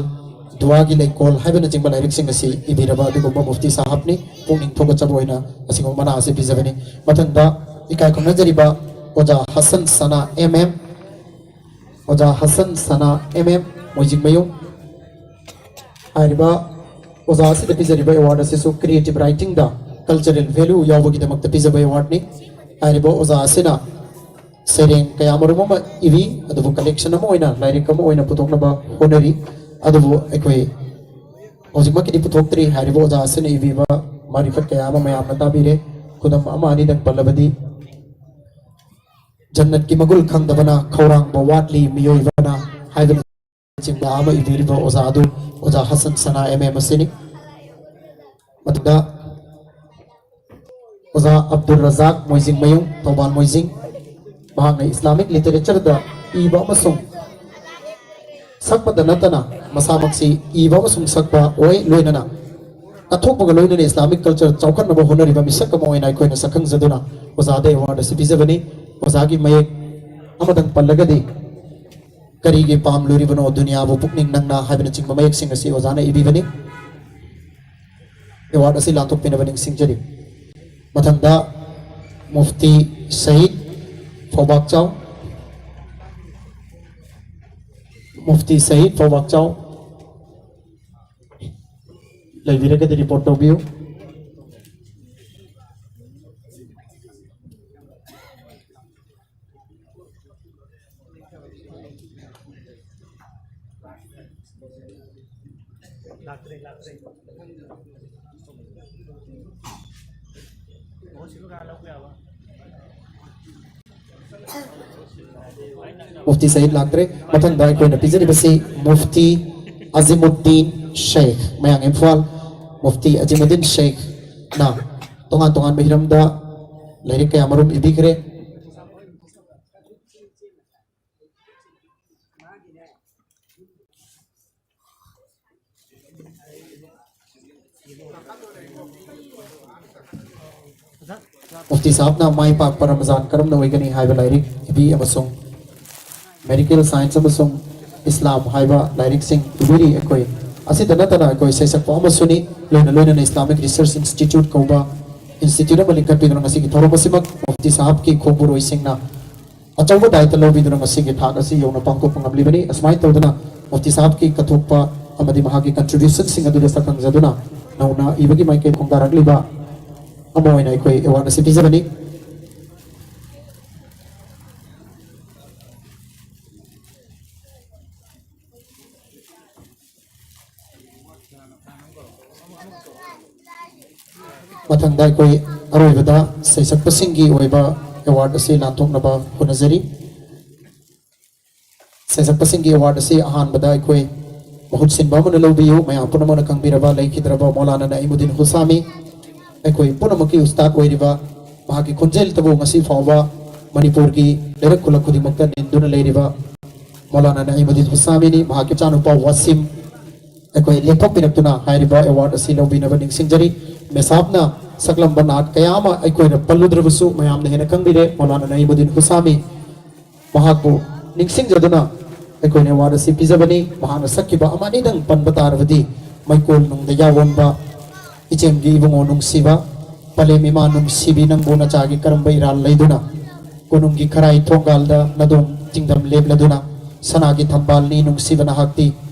ꯗꯨꯋꯥꯒꯤ ꯂꯩꯀꯣꯜ ꯍꯥꯏꯕꯅꯆꯤꯡꯕ ꯂꯥꯏꯔꯤꯛꯁꯤꯡ ꯑꯁꯤ ꯏꯕꯤꯔꯕ ꯑꯗꯨꯒꯨꯝꯕ ꯃꯨꯐꯇꯤ ꯁꯥꯍꯕꯅꯤ꯫ ꯄꯨꯛꯅꯤꯡ ꯊꯧꯒꯠꯆꯕ ꯑꯣꯏꯅ ꯑꯁꯤꯒꯨꯝꯕ ꯃꯅꯥ ꯑꯁꯤ ꯄꯤꯖꯕꯅꯤ꯫ ꯃꯊꯪꯗ, ꯏꯀꯥꯏ ꯈꯨꯝꯅꯖꯔꯤꯕ ꯑꯣꯖꯥ ꯍꯁꯟ ꯁꯅꯥ, M M, ꯑꯣꯖꯥ ꯍꯁꯟ ꯁꯅꯥ, M M, ꯃꯣꯏꯖꯤꯡꯃꯌꯨꯝ ꯍꯥꯏꯔꯤꯕ ꯑꯣꯖꯥ ꯑꯁꯤꯗ ꯄꯤꯖꯔꯤꯕ award ꯑꯁꯤꯁꯨ creative writing ꯗ cultural value ꯌꯥꯎꯕꯒꯤꯗꯃꯛꯇ ꯄꯤꯖꯕ award ꯅꯤ꯫ ꯍꯥꯏꯔꯤꯕ ꯑꯣꯖꯥ ꯑꯁꯤꯅ ꯁꯩꯔꯦꯡ ꯀꯌꯥ ꯃꯔꯨꯝ ꯑꯃ ꯏꯕꯤ, ꯑꯗꯨꯕꯨ collection ꯑꯃ ꯑꯣꯏꯅ, ꯂꯥꯏꯔꯤꯛ ꯑꯃ ꯑꯣꯏꯅ ꯄꯨꯊꯣꯛꯅꯕ ꯍꯣꯠꯅꯔꯤ꯫ ꯑꯗꯨꯕꯨ ꯑꯩꯈꯣꯏ ꯍꯧꯖꯤꯛꯃꯛꯀꯤꯗꯤ ꯄꯨꯊꯣꯛꯇ꯭ꯔꯤ꯫ ꯍꯥꯏꯔꯤꯕ ꯑꯣꯖꯥ ꯑꯁꯤꯅ ꯏꯕꯤꯕ ꯃꯥꯔꯤꯐꯠ ꯀꯌꯥ ꯑꯃ ꯃꯌꯥꯝꯅ ꯇꯥꯕꯤꯔꯦ꯫ ꯈꯨꯗꯝ ꯑꯃ ꯑꯅꯤꯗꯪ ꯄꯜꯂꯕꯗꯤ, "ꯖꯟꯅꯠꯀꯤ ꯃꯒꯨꯜ ꯈꯪꯗꯕꯅ ꯈꯧꯔꯥꯡꯕ ꯋꯥꯠꯂꯤ ꯃꯤꯑꯣꯏꯕꯅ" ꯍꯥꯏꯕꯅ ꯆꯤꯡꯕ ꯑꯃ ꯏꯕꯤꯔꯤꯕ ꯑꯣꯖꯥ ꯑꯗꯨ ꯑꯣꯖꯥ ꯍꯁꯟ ꯁꯅꯥ, M M ꯑꯁꯤꯅꯤ꯫ ꯃꯊꯪꯗ ꯑꯣꯖꯥ ꯑꯕꯗꯨꯜ ꯔꯖꯥꯛ, ꯃꯣꯏꯖꯤꯡꯃꯌꯨꯝ, ꯊꯧꯕꯥꯜ ꯃꯣꯏꯖꯤꯡ꯫ ꯃꯍꯥꯛꯅ Islamic literature ꯗ ꯏꯕ ꯑꯃꯁꯨꯡ ꯁꯛꯄꯗ ꯅꯠꯇꯅ ꯃꯁꯥꯃꯛꯁꯤ ꯏꯕ ꯑꯃꯁꯨꯡ ꯁꯛꯄ ꯑꯣꯏ꯫ ꯂꯣꯏꯅꯅ ꯀꯠꯊꯣꯛꯄꯒ ꯂꯣꯏꯅꯅ Islamic culture ꯆꯥꯎꯈꯠꯅꯕ ꯍꯣꯠꯅꯔꯤꯕ ꯃꯤꯁꯛ ꯑꯃ ꯑꯣꯏꯅ ꯑꯩꯈꯣꯏꯅ ꯁꯛꯈꯪꯖꯗꯨꯅ ꯑꯣꯖꯥꯗ award ꯑꯁꯤ ꯄꯤꯖꯕꯅꯤ꯫ ꯑꯣꯖꯥꯒꯤ ꯃꯌꯦꯛ ꯑꯃꯗꯪ ꯄꯜꯂꯒꯗꯤ, "ꯀꯔꯤꯒꯤ ꯄꯥꯝꯂꯨꯔꯤꯕꯅꯣ ꯗꯨꯅꯤꯌꯥꯕꯨ ꯄꯨꯛꯅꯤꯡ ꯅꯪꯅ?" ꯍꯥꯏꯕꯅꯆꯤꯡꯕ ꯃꯌꯦꯛꯁꯤꯡ ꯑꯁꯤ ꯑꯣꯖꯥꯅ ꯏꯕꯤꯕꯅꯤ꯫ Award ꯑꯁꯤ ꯂꯥꯟꯊꯣꯛꯄꯤꯅꯕ ꯅꯤꯡꯁꯤꯡꯖꯔꯤ꯫ ꯃꯊꯪꯗ ꯃꯨꯐꯇꯤ ꯁꯌꯤꯗ ꯐꯧꯕꯥꯛꯆꯥꯎ, ꯃꯨꯐꯇꯤ ꯁꯌꯤꯗ ꯐꯧꯕꯥꯛꯆꯥꯎ ꯂꯩꯕꯤꯔꯒꯗꯤ report ꯇꯧꯕꯤꯌꯨ꯫ ꯃꯨꯐꯇꯤ ꯁꯌꯤꯗ ꯂꯥꯛꯇ꯭ꯔꯦ꯫ ꯃꯊꯪꯗ ꯑꯩꯈꯣꯏꯅ ꯄꯤꯖꯔꯤꯕꯁꯤ ꯃꯨꯐꯇꯤ ꯑꯖꯤꯃꯨꯗꯗꯤꯟ ꯁꯦꯈ, ꯃꯌꯥꯡ ꯏꯝꯐꯥꯜ꯫ ꯃꯨꯐꯇꯤ ꯑꯖꯤꯃꯨꯗꯗꯤꯟ ꯁꯦꯈꯅ ꯇꯣꯉꯥꯟ ꯇꯣꯉꯥꯟꯕ ꯍꯤꯔꯝꯗ ꯂꯥꯏꯔꯤꯛ ꯀꯌꯥ ꯃꯔꯨꯝ ꯏꯕꯤꯈ꯭ꯔꯦ꯫ ꯃꯨꯐꯇꯤ ꯁꯥꯍꯕꯅ ꯃꯥꯏ ꯄꯥꯛꯄ ꯔꯃꯖꯥꯟ ꯀꯔꯝꯅ ꯑꯣꯏꯒꯅꯤ ꯍꯥꯏꯕ ꯂꯥꯏꯔꯤꯛ ꯏꯕꯤ ꯑꯃꯁꯨꯡ Medical Science ꯑꯃꯁꯨꯡ ꯏꯁꯂꯥꯝ ꯍꯥꯏꯕ ꯂꯥꯏꯔꯤꯛꯁꯤꯡ ꯏꯕꯤꯔꯤ꯫ ꯑꯩꯈꯣꯏ ꯑꯁꯤꯗ ꯅꯠꯇꯅ ꯑꯩꯈꯣꯏ ꯁꯩꯁꯛꯄ ꯑꯃꯁꯨꯅꯤ, ꯂꯣꯏꯅ ꯂꯣꯏꯅꯅ Islamic Research Institute ꯀꯧꯕ institute ꯑꯃ ꯂꯤꯡꯈꯠꯄꯤꯗꯨꯅ ꯉꯁꯤꯒꯤ ꯊꯧꯔꯝ ꯑꯁꯤꯃꯛ ꯃꯨꯐꯇꯤ ꯁꯥꯍꯕꯀꯤ ꯈꯣꯡꯕꯨꯔꯣꯏꯁꯤꯡꯅ ꯑꯆꯧꯕ ꯗꯥꯏꯇ ꯂꯧꯕꯤꯗꯨꯅ ꯉꯁꯤꯒꯤ ꯊꯥꯛ ꯑꯁꯤ ꯌꯧꯅ ꯄꯥꯡꯊꯣꯛꯄ ꯉꯝꯂꯤꯕꯅꯤ꯫ ꯑꯁꯨꯃꯥꯏꯅ ꯇꯧꯗꯅ ꯃꯨꯐꯇꯤ ꯁꯥꯍꯕꯀꯤ ꯀꯠꯊꯣꯛꯄ ꯑꯃꯗꯤ ꯃꯍꯥꯛꯀꯤ contribution ꯁꯤꯡ ꯑꯗꯨꯗ ꯁꯛꯈꯪꯖꯗꯨꯅ ꯅꯧꯅ ꯏꯕꯒꯤ ꯃꯥꯏꯀꯩ ꯈꯣꯡꯗꯥꯔꯛꯂꯤꯕ ꯑꯃ ꯑꯣꯏꯅ ꯑꯩꯈꯣꯏ award ꯑꯁꯤ ꯄꯤꯖꯕꯅꯤ꯫ ꯃꯊꯪꯗ ꯑꯩꯈꯣꯏ ꯑꯔꯣꯏꯕꯗ ꯁꯩꯁꯛꯄꯁꯤꯡꯒꯤ ꯑꯣꯏꯕ award ꯑꯁꯤ ꯂꯥꯟꯊꯣꯛꯅꯕ ꯍꯣꯠꯅꯖꯔꯤ꯫ ꯁꯩꯁꯛꯄꯁꯤꯡꯒꯤ award ꯑꯁꯤ ꯑꯍꯥꯟꯕꯗ ꯑꯩꯈꯣꯏ ꯃꯍꯨꯠ ꯁꯤꯟꯕ ꯑꯃꯅ ꯂꯧꯕꯤꯌꯨ꯫ ꯃꯌꯥꯝ ꯄꯨꯝꯅꯃꯛꯅ ꯈꯪꯕꯤꯔꯕ ꯂꯩꯈꯤꯗ꯭ꯔꯕ ꯃꯧꯂꯥꯅꯥ ꯅꯏꯃꯨꯗꯗꯤꯟ ꯍꯨꯁꯥꯃꯤ, ꯑꯩꯈꯣꯏ ꯄꯨꯝꯅꯃꯛꯀꯤ ꯎꯁꯇꯥꯗ ꯑꯣꯏꯔꯤꯕ, ꯃꯍꯥꯛꯀꯤ ꯈꯣꯟꯖꯦꯜꯇꯕꯨ ꯉꯁꯤ ꯐꯥꯎꯕ ꯃꯅꯤꯄꯨꯔꯒꯤ ꯂꯩꯔꯛ ꯈꯨꯜꯂꯛ ꯈꯨꯗꯤꯡꯃꯛꯇ ꯅꯤꯟꯗꯨꯅ ꯂꯩꯔꯤꯕ ꯃꯧꯂꯥꯅꯥ ꯅꯏꯃꯨꯗꯗꯤꯟ ꯍꯨꯁꯥꯃꯤꯅꯤ꯫ ꯃꯍꯥꯛꯀꯤ ꯃꯆꯥꯅꯨꯄꯥ ꯋꯥꯁꯤꯝ, ꯑꯩꯈꯣꯏ ꯂꯦꯞꯊꯣꯛꯄꯤꯔꯛꯇꯨꯅ ꯍꯥꯏꯔꯤꯕ ꯑꯦꯋꯥꯔꯗ ꯑꯁꯤ ꯂꯧꯕꯤꯅꯕ ꯅꯤꯡꯁꯤꯡꯖꯔꯤ꯫ ꯃꯦꯁꯥꯞꯅ ꯁꯛꯂꯝꯕ ꯅꯥꯠ ꯀꯌꯥ ꯑꯃ ꯑꯩꯈꯣꯏꯅ ꯄꯜꯂꯨꯗ꯭ꯔꯕꯁꯨ ꯃꯌꯥꯝꯅ ꯍꯦꯟꯅ ꯈꯪꯕꯤꯔꯦ꯫ ꯃꯧꯂꯥꯅꯥ ꯅꯌꯤꯃꯨꯗꯗꯤꯟ ꯍꯨꯁꯥꯃꯤ, ꯃꯍꯥꯛꯄꯨ ꯅꯤꯡꯁꯤꯡꯖꯗꯨꯅ ꯑꯩꯈꯣꯏꯅ ꯑꯦꯋꯥꯔꯗ ꯑꯁꯤ ꯄꯤꯖꯕꯅꯤ꯫ ꯃꯍꯥꯛꯅ ꯁꯛꯈꯤꯕ ꯑꯃ ꯑꯅꯤꯗꯪ ꯄꯟꯕ ꯇꯥꯔꯕꯗꯤ, ꯃꯩꯀꯣꯜꯅꯨꯡꯗ ꯌꯥꯑꯣꯟꯕ, ꯏꯆꯦꯝꯒꯤ ꯏꯕꯨꯡꯉꯣ ꯅꯨꯡꯁꯤꯕ, ꯄꯂꯦꯝ ꯏꯃꯥ ꯅꯨꯡꯁꯤꯕꯤ ꯅꯪꯕꯨ ꯅꯆꯥꯒꯤ ꯀꯔꯝꯕ ꯏꯔꯥꯜ ꯂꯩꯗꯨꯅ, ꯀꯣꯅꯨꯡꯒꯤ ꯈꯔꯥꯏ ꯊꯣꯡꯒꯥꯜꯗ ꯅꯗꯣꯝ ꯆꯤꯡꯗꯝ ꯂꯦꯞꯂꯗꯨꯅ, ꯁꯅꯥꯒꯤ ꯊꯝꯕꯥꯜꯅꯤ ꯅꯨꯡꯁꯤꯕ ꯅꯍꯥꯛꯇꯤ,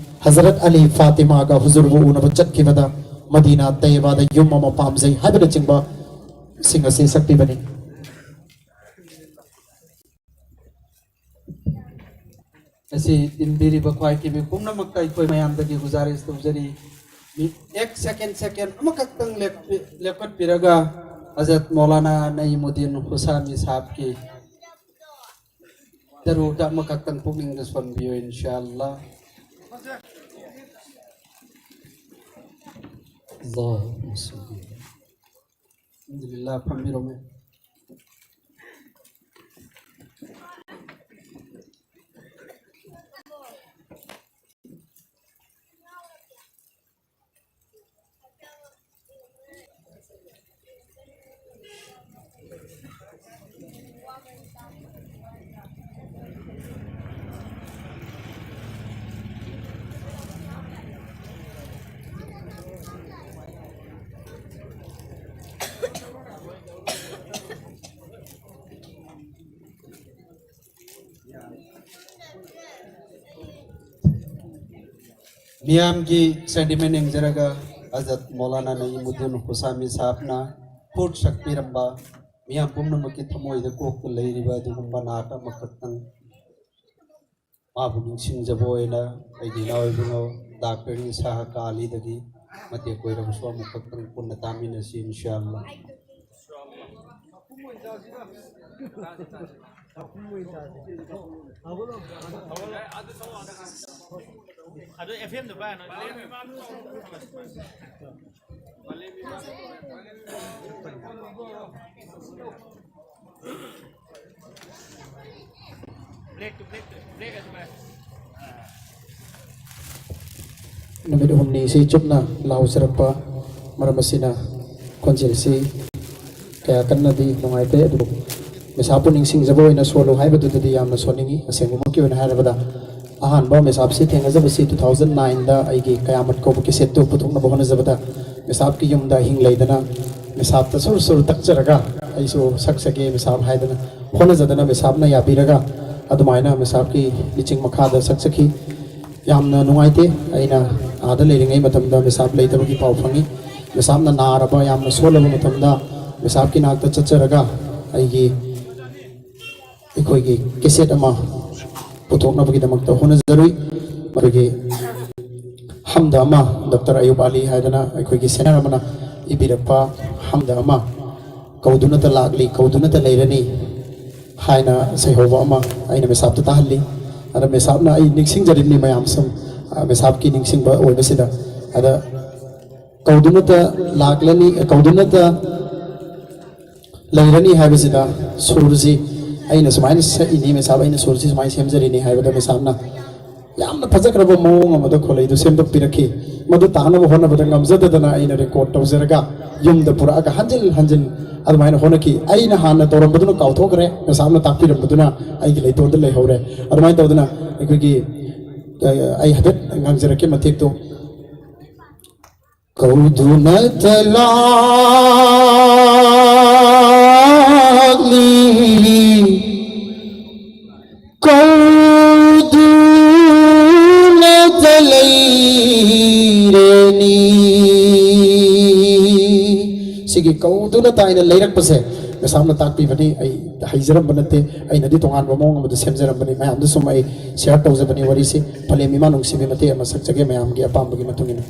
ꯍꯖꯔꯠ ꯑꯂꯤ ꯐꯥꯇꯤꯃꯥꯒ ꯍꯨꯖꯨꯔꯕꯨ ꯎꯅꯕ ꯆꯠꯈꯤꯕꯗ, ꯃꯗꯤꯅꯥ ꯇꯩꯌꯕꯥꯗ ꯌꯨꯝ ꯑꯃ ꯄꯥꯝꯖꯩ ꯍꯥꯏꯕꯅꯆꯤꯡꯕ ꯁꯤꯡ ꯑꯁꯤ ꯁꯛꯄꯤꯕꯅꯤ꯫ ꯑꯁꯤ ꯏꯟꯕꯤꯔꯤꯕ ꯈ꯭ꯋꯥꯏ ꯀꯤꯕꯤ ꯄꯨꯝꯅꯃꯛꯇ ꯑꯩꯈꯣꯏ ꯃꯌꯥꯝꯗꯒꯤ ꯒꯨꯖꯥꯔꯤꯁ ꯇꯧꯖꯔꯤ꯫ ꯃꯤ ꯑꯦꯛ ꯁꯦꯀꯦꯟ, ꯁꯦꯀꯦꯟ ꯑꯃꯈꯛꯇꯪ ꯂꯦꯞꯄꯤ-, ꯂꯦꯞꯈꯠꯄꯤꯔꯒ ꯍꯖꯔꯠ ꯃꯧꯂꯥꯅꯥ ꯅꯌꯤꯃꯨꯗꯗꯤꯟ ꯍꯨꯁꯥꯃꯤ ꯁꯥꯍꯕꯀꯤ ꯗꯔꯨꯗ ꯑꯃꯈꯛꯇꯪ ꯄꯨꯛꯅꯤꯡꯗ ꯁꯣꯟꯕꯤꯌꯨ, ꯏꯟꯁꯥ ꯑꯜꯂꯥ꯫ ꯑꯜꯂꯥꯍꯨꯝꯃ ꯁꯜꯂꯤ꯫ ꯑꯜꯍꯝꯗꯨꯂꯤꯜꯂꯥꯍ, ꯐꯝꯕꯤꯔꯣꯃꯦ꯫ ꯃꯤꯌꯥꯝꯒꯤ ꯁꯦꯟꯇꯤꯃꯦꯟ ꯌꯦꯡꯖꯔꯒ ꯍꯖꯔꯠ ꯃꯧꯂꯥꯅꯥ ꯅꯌꯤꯃꯨꯗꯗꯤꯟ ꯍꯨꯁꯥꯃꯤ ꯁꯥꯍꯕꯅ ꯈꯨꯠ ꯁꯛꯄꯤꯔꯝꯕ, ꯃꯤꯌꯥꯝ ꯄꯨꯝꯅꯃꯛꯀꯤ ꯊꯃꯣꯏꯗ ꯀꯣꯛꯇ ꯂꯩꯔꯤꯕ ꯑꯗꯨꯒꯨꯝꯕ ꯅꯥꯠ ꯑꯃꯈꯛꯇꯪ ꯃꯥꯕꯨ ꯅꯤꯡꯁꯤꯡꯖꯕ ꯑꯣꯏꯅ ꯑꯩꯒꯤ ꯏꯅꯥꯎ ꯏꯕꯨꯡꯉꯣ ꯗꯥꯛꯇꯔ ꯏꯁꯥꯍꯥꯛ ꯑꯂꯤꯗꯒꯤ ꯃꯇꯦꯛ ꯑꯣꯏꯔꯕꯁꯨ ꯑꯃꯨꯛꯈꯛꯇꯪ ꯄꯨꯟꯅ ꯇꯥꯃꯤꯟꯅꯁꯤ, ꯏꯟꯁꯥ ꯑꯜꯂꯥ꯫ ꯑꯗꯨ ꯑꯦꯐ ꯑꯦꯝꯗꯣ ꯄꯥꯏꯔꯅꯨ꯫ ꯕ꯭ꯂꯦꯛꯇꯨ, ꯕ꯭ꯂꯦꯛꯇꯨ, ꯕ꯭ꯂꯦꯛ ꯑꯗꯨ ꯄꯥꯏꯔꯣ꯫ ꯅꯨꯃꯤꯠ ꯍꯨꯝꯅꯤꯁꯤ ꯆꯨꯞꯅ ꯂꯥꯎꯖꯔꯛꯄ ꯃꯔꯝ ꯑꯁꯤꯅ ꯈꯣꯟꯖꯦꯜꯁꯤ ꯀꯌꯥ ꯀꯟꯅꯗꯤ ꯅꯨꯡꯉꯥꯏꯇꯦ, ꯑꯗꯨꯕꯨ ꯃꯤꯁꯥꯞꯄꯨ ꯅꯤꯡꯁꯤꯡꯖꯕ ꯑꯣꯏꯅ ꯁꯣꯜꯂꯨ ꯍꯥꯏꯕꯗꯨꯗꯗꯤ ꯌꯥꯝꯅ ꯁꯣꯟꯅꯤꯡꯏ꯫ ꯑꯁꯦꯡꯕꯃꯛꯀꯤ ꯑꯣꯏꯅ ꯍꯥꯏꯔꯕꯗ, ꯑꯍꯥꯟꯕ ꯃꯤꯁꯥꯞꯁꯤ ꯊꯦꯡꯅꯖꯕꯁꯤ two thousand nine ꯗ ꯑꯩꯒꯤ ꯀꯌꯥꯃꯠ ꯀꯧꯕ ꯀꯦꯁꯦꯠꯇꯨ ꯄꯨꯊꯣꯛꯅꯕ ꯍꯣꯠꯅꯖꯕꯗ, ꯃꯤꯁꯥꯞꯀꯤ ꯌꯨꯝꯗ ꯑꯍꯤꯡ ꯂꯩꯗꯅ ꯃꯤꯁꯥꯞꯇ ꯁꯨꯔ ꯁꯨꯔ ꯇꯛꯆꯔꯒ ꯑꯩꯁꯨ ꯁꯛꯆꯒꯦ ꯃꯤꯁꯥꯞ ꯍꯥꯏꯗꯅ ꯍꯣꯠꯅꯖꯗꯅ ꯃꯤꯁꯥꯞꯅ ꯌꯥꯕꯤꯔꯒ ꯑꯗꯨꯃꯥꯏꯅ ꯃꯤꯁꯥꯞꯀꯤ ꯂꯤꯆꯤꯡ ꯃꯈꯥꯗ ꯁꯛꯆꯈꯤ꯫ ꯌꯥꯝꯅ ꯅꯨꯡꯉꯥꯏꯇꯦ꯫ ꯑꯩꯅ ꯑꯥꯗ ꯂꯩꯔꯤꯉꯩ ꯃꯇꯝꯗ ꯃꯤꯁꯥꯞ ꯂꯩꯇꯕꯒꯤ ꯄꯥꯎ ꯐꯪꯉꯤ꯫ ꯃꯤꯁꯥꯞꯅ ꯅꯥꯔꯕ, ꯌꯥꯝꯅ ꯁꯣꯜꯂꯕ ꯃꯇꯝꯗ ꯃꯤꯁꯥꯞꯀꯤ ꯅꯥꯛꯇ ꯆꯠꯆꯔꯒ ꯑꯩꯒꯤ, ꯑꯩꯈꯣꯏꯒꯤ ꯀꯦꯁꯦꯠ ꯑꯃ ꯄꯨꯊꯣꯛꯅꯕꯒꯤꯗꯃꯛꯇ ꯍꯣꯠꯅꯖꯔꯨꯏ꯫ ꯑꯩꯈꯣꯏꯒꯤ ꯍꯝꯗ ꯑꯃ, ꯗꯣꯛꯇꯔ ꯑꯌꯨꯕ ꯑꯂꯤ ꯍꯥꯏꯗꯅ ꯑꯩꯈꯣꯏꯒꯤ ꯁꯦꯅꯤꯌꯔ ꯑꯃꯅ ꯏꯕꯤꯔꯛꯄ ꯍꯝꯗ ꯑꯃ, "ꯀꯧꯗꯨꯅꯇ ꯂꯥꯛꯂꯤ, ꯀꯧꯗꯨꯅꯇ ꯂꯩꯔꯅꯤ" ꯍꯥꯏꯅ ꯁꯩꯍꯧꯕ ꯑꯃ ꯑꯩꯅ ꯃꯤꯁꯥꯞꯇ ꯇꯥꯍꯜꯂꯤ꯫ ꯑꯗ ꯃꯤꯁꯥꯞꯅ, ꯑꯩ ꯅꯤꯡꯁꯤꯡꯖꯔꯤꯕꯅꯤ ꯃꯌꯥꯝ ꯁꯨꯝ, ꯑ, ꯃꯤꯁꯥꯞꯀꯤ ꯅꯤꯡꯁꯤꯡꯕ ꯑꯣꯏꯕꯁꯤꯗ꯫ ꯑꯗ "ꯀꯧꯗꯨꯅꯇ ꯂꯥꯛꯂꯅꯤ, ꯀꯧꯗꯨꯅꯇ ꯂꯩꯔꯅꯤ" ꯍꯥꯏꯕꯁꯤꯗ ꯁꯨꯔꯁꯤ ꯑꯩꯅ ꯁꯨꯃꯥꯏꯅ ꯁꯛꯏꯅꯤ, ꯃꯤꯁꯥꯞ, ꯑꯩꯅ ꯁꯨꯔꯁꯤ ꯁꯨꯃꯥꯏꯅ ꯁꯦꯝꯖꯔꯤꯅꯤ ꯍꯥꯏꯕꯗ ꯃꯤꯁꯥꯞꯅ ꯌꯥꯝꯅ ꯐꯖꯈ꯭ꯔꯕ ꯃꯑꯣꯡ ꯑꯃꯗ ꯈꯣꯂꯩꯗꯨ ꯁꯦꯝꯗꯣꯛꯄꯤꯔꯛꯈꯤ꯫ ꯃꯗꯨ ꯇꯥꯅꯕ ꯍꯣꯠꯅꯕꯗ ꯉꯝꯖꯗꯗꯅ ꯑꯩꯅ ꯔꯦꯀꯣꯔꯗ ꯇꯧꯖꯔꯒ ꯌꯨꯝꯗ ꯄꯨꯔꯛꯑꯒ ꯍꯟꯖꯤꯟ ꯍꯟꯖꯤꯟ ꯑꯗꯨꯃꯥꯏꯅ ꯍꯣꯠꯅꯈꯤ꯫ ꯑꯩꯅ ꯍꯥꯟꯅ ꯇꯧꯔꯝꯕꯗꯨꯅ ꯀꯥꯎꯊꯣꯛꯈ꯭ꯔꯦ, ꯃꯤꯁꯥꯞꯅ ꯇꯥꯛꯄꯤꯔꯝꯕꯗꯨꯅ ꯑꯩꯒꯤ ꯂꯩꯇꯣꯟꯗ ꯂꯩꯍꯧꯔꯦ꯫ ꯑꯗꯨꯃꯥꯏꯅ ꯇꯧꯗꯅ ꯑꯩꯈꯣꯏꯒꯤ, ꯑ, ꯑꯩ ꯍꯥꯏꯐꯦꯠ ꯉꯥꯡꯖꯔꯛꯀꯦ ꯃꯇꯦꯛꯇꯣ꯫ "ꯀꯧꯗꯨꯅꯇ ꯂꯥꯛꯂꯤ, ꯀꯧꯗꯨꯅꯇ ꯂꯩꯔꯅꯤ"꯫ ꯁꯤꯒꯤ "ꯀꯧꯗꯨꯅꯇ" ꯍꯥꯏꯅ ꯂꯩꯔꯛꯄꯁꯦ ꯃꯤꯁꯥꯞꯅ ꯇꯥꯛꯄꯤꯕꯅꯤ꯫ ꯑꯩ ꯍꯩꯖꯔꯝꯕ ꯅꯠꯇꯦ, ꯑꯩꯅꯗꯤ ꯇꯣꯉꯥꯟꯕ ꯃꯑꯣꯡ ꯑꯃꯗ ꯁꯦꯝꯖꯔꯝꯕꯅꯤ꯫ ꯃꯌꯥꯝꯗ ꯁꯨꯝ ꯑꯩ ꯁꯤꯌꯥꯔ ꯇꯧꯖꯕꯅꯤ ꯋꯥꯔꯤꯁꯤ꯫ ꯐꯂꯦꯝ ꯏꯃꯥ ꯅꯨꯡꯁꯤꯕꯤ ꯃꯇꯦꯛ ꯑꯃ ꯁꯛꯆꯒꯦ ꯃꯌꯥꯝꯒꯤ ꯑꯄꯥꯝꯕꯒꯤ ꯃꯇꯨꯡ ꯏꯟꯅ꯫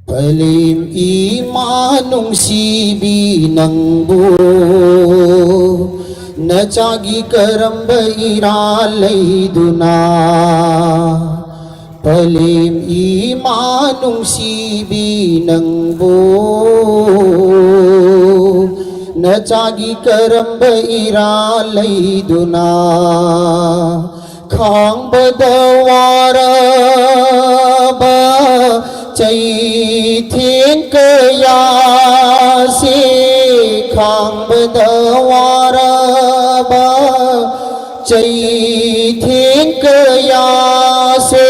ꯐꯂꯦꯝ ꯏꯃꯥ ꯅꯨꯡꯁꯤꯕꯤ ꯅꯪꯕꯨ ꯅꯆꯥꯒꯤ ꯀꯔꯝꯕ ꯏꯔꯥꯜ ꯂꯩꯗꯨꯅ? ꯐꯂꯦꯝ ꯏꯃꯥ ꯅꯨꯡꯁꯤꯕꯤ ꯅꯪꯕꯨ ꯅꯆꯥꯒꯤ ꯀꯔꯝꯕ ꯏꯔꯥꯜ ꯂꯩꯗꯨꯅ? ꯈꯥꯡꯕꯗ ꯋꯥꯔꯕ ꯆꯩꯊꯦꯡ ꯀꯌꯥꯁꯦ, ꯈꯥꯡꯕꯗ ꯋꯥꯔꯕ ꯆꯩꯊꯦꯡ ꯀꯌꯥꯁꯦ,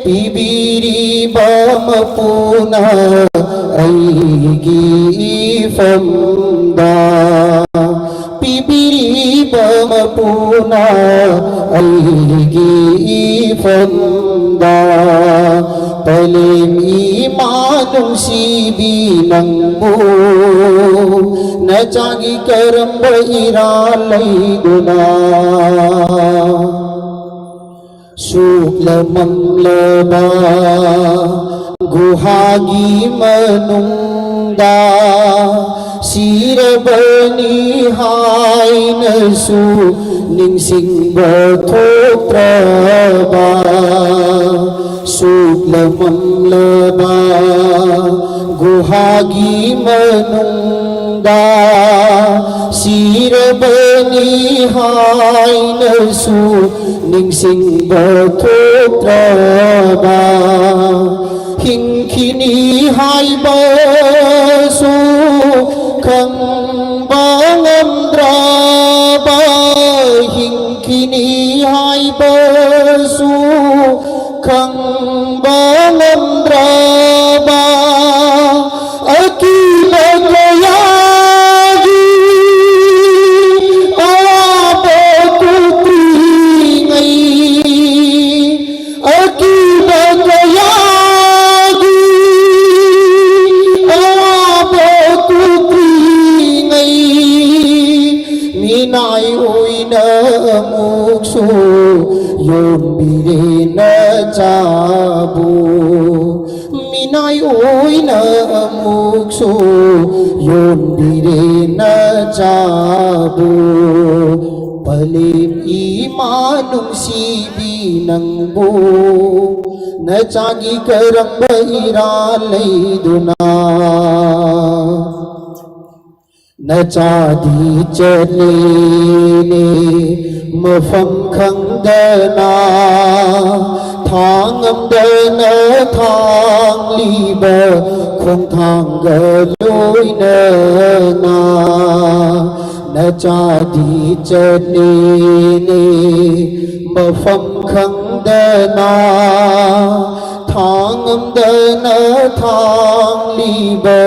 ꯄꯤꯕꯤꯔꯤꯕ ꯃꯄꯨꯅ ꯑꯩꯒꯤ ꯏꯐꯝꯗ, ꯄꯤꯕꯤꯔꯤꯕ ꯃꯄꯨꯅ ꯑꯩꯒꯤ ꯏꯐꯝꯗ꯫ ꯄꯂꯦꯝ ꯏꯃꯥ ꯅꯨꯡꯁꯤꯕꯤ, ꯅꯪꯕꯨ ꯅꯆꯥꯒꯤ ꯀꯔꯝꯕ ꯏꯔꯥꯜ ꯂꯩꯗꯨꯅ ꯁꯨꯛꯂꯃꯝꯂꯕ ꯒꯨꯍꯥꯒꯤ ꯃꯅꯨꯡꯗ ꯁꯤꯔꯕꯅꯤ ꯍꯥꯏꯅꯁꯨ ꯅꯤꯡꯁꯤꯡꯕ ꯊꯣꯛꯇ꯭ꯔꯕ, ꯁꯨꯛꯂꯃꯝꯂꯕ ꯒꯨꯍꯥꯒꯤ ꯃꯅꯨꯡꯗ ꯁꯤꯔꯕꯅꯤ ꯍꯥꯏꯅꯁꯨ ꯅꯤꯡꯁꯤꯡꯕ ꯊꯣꯛꯇ꯭ꯔꯕ, ꯍꯤꯡꯈꯤꯅꯤ ꯍꯥꯏꯕꯁꯨ ꯈꯪꯕ ꯉꯝꯗ꯭ꯔꯕ, ꯍꯤꯡꯈꯤꯅꯤ ꯍꯥꯏꯕꯁꯨ ꯈꯪꯕ ꯉꯝꯗ꯭ꯔꯕ, ꯑꯀꯤꯕ ꯀꯌꯥꯒꯤ ꯑꯋꯥꯕ ꯀꯣꯛꯇ꯭ꯔꯤꯉꯩ, ꯑꯀꯤꯕ ꯀꯌꯥꯒꯤ ꯑꯋꯥꯕ ꯀꯣꯛꯇ꯭ꯔꯤꯉꯩ, ꯃꯤꯅꯥꯏ ꯑꯣꯏꯅ ꯑꯃꯨꯛꯁꯨ ꯌꯣꯟꯕꯤꯔꯦ ꯅꯆꯥꯕꯨ, ꯃꯤꯅꯥꯏ ꯑꯣꯏꯅ ꯑꯃꯨꯛꯁꯨ ꯌꯣꯟꯕꯤꯔꯦ ꯅꯆꯥꯕꯨ꯫ ꯄꯂꯦꯝ ꯏꯃꯥ ꯅꯨꯡꯁꯤꯕꯤ, ꯅꯪꯕꯨ ꯅꯆꯥꯒꯤ ꯀꯔꯝꯕ ꯏꯔꯥꯜ ꯂꯩꯗꯨꯅ ꯅꯆꯥꯗꯤ ꯆꯠꯂꯦꯅꯦ ꯃꯐꯝ ꯈꯪꯗꯅ, ꯊꯥꯡꯉꯝꯗꯅ ꯊꯥꯡꯂꯤꯕ ꯈꯣꯡꯊꯥꯡꯒ ꯂꯣꯏꯅꯅ꯫ ꯅꯆꯥꯗꯤ ꯆꯠꯂꯦꯅꯦ ꯃꯐꯝ ꯈꯪꯗꯅ, ꯊꯥꯡꯉꯝꯗꯅ ꯊꯥꯡꯂꯤꯕ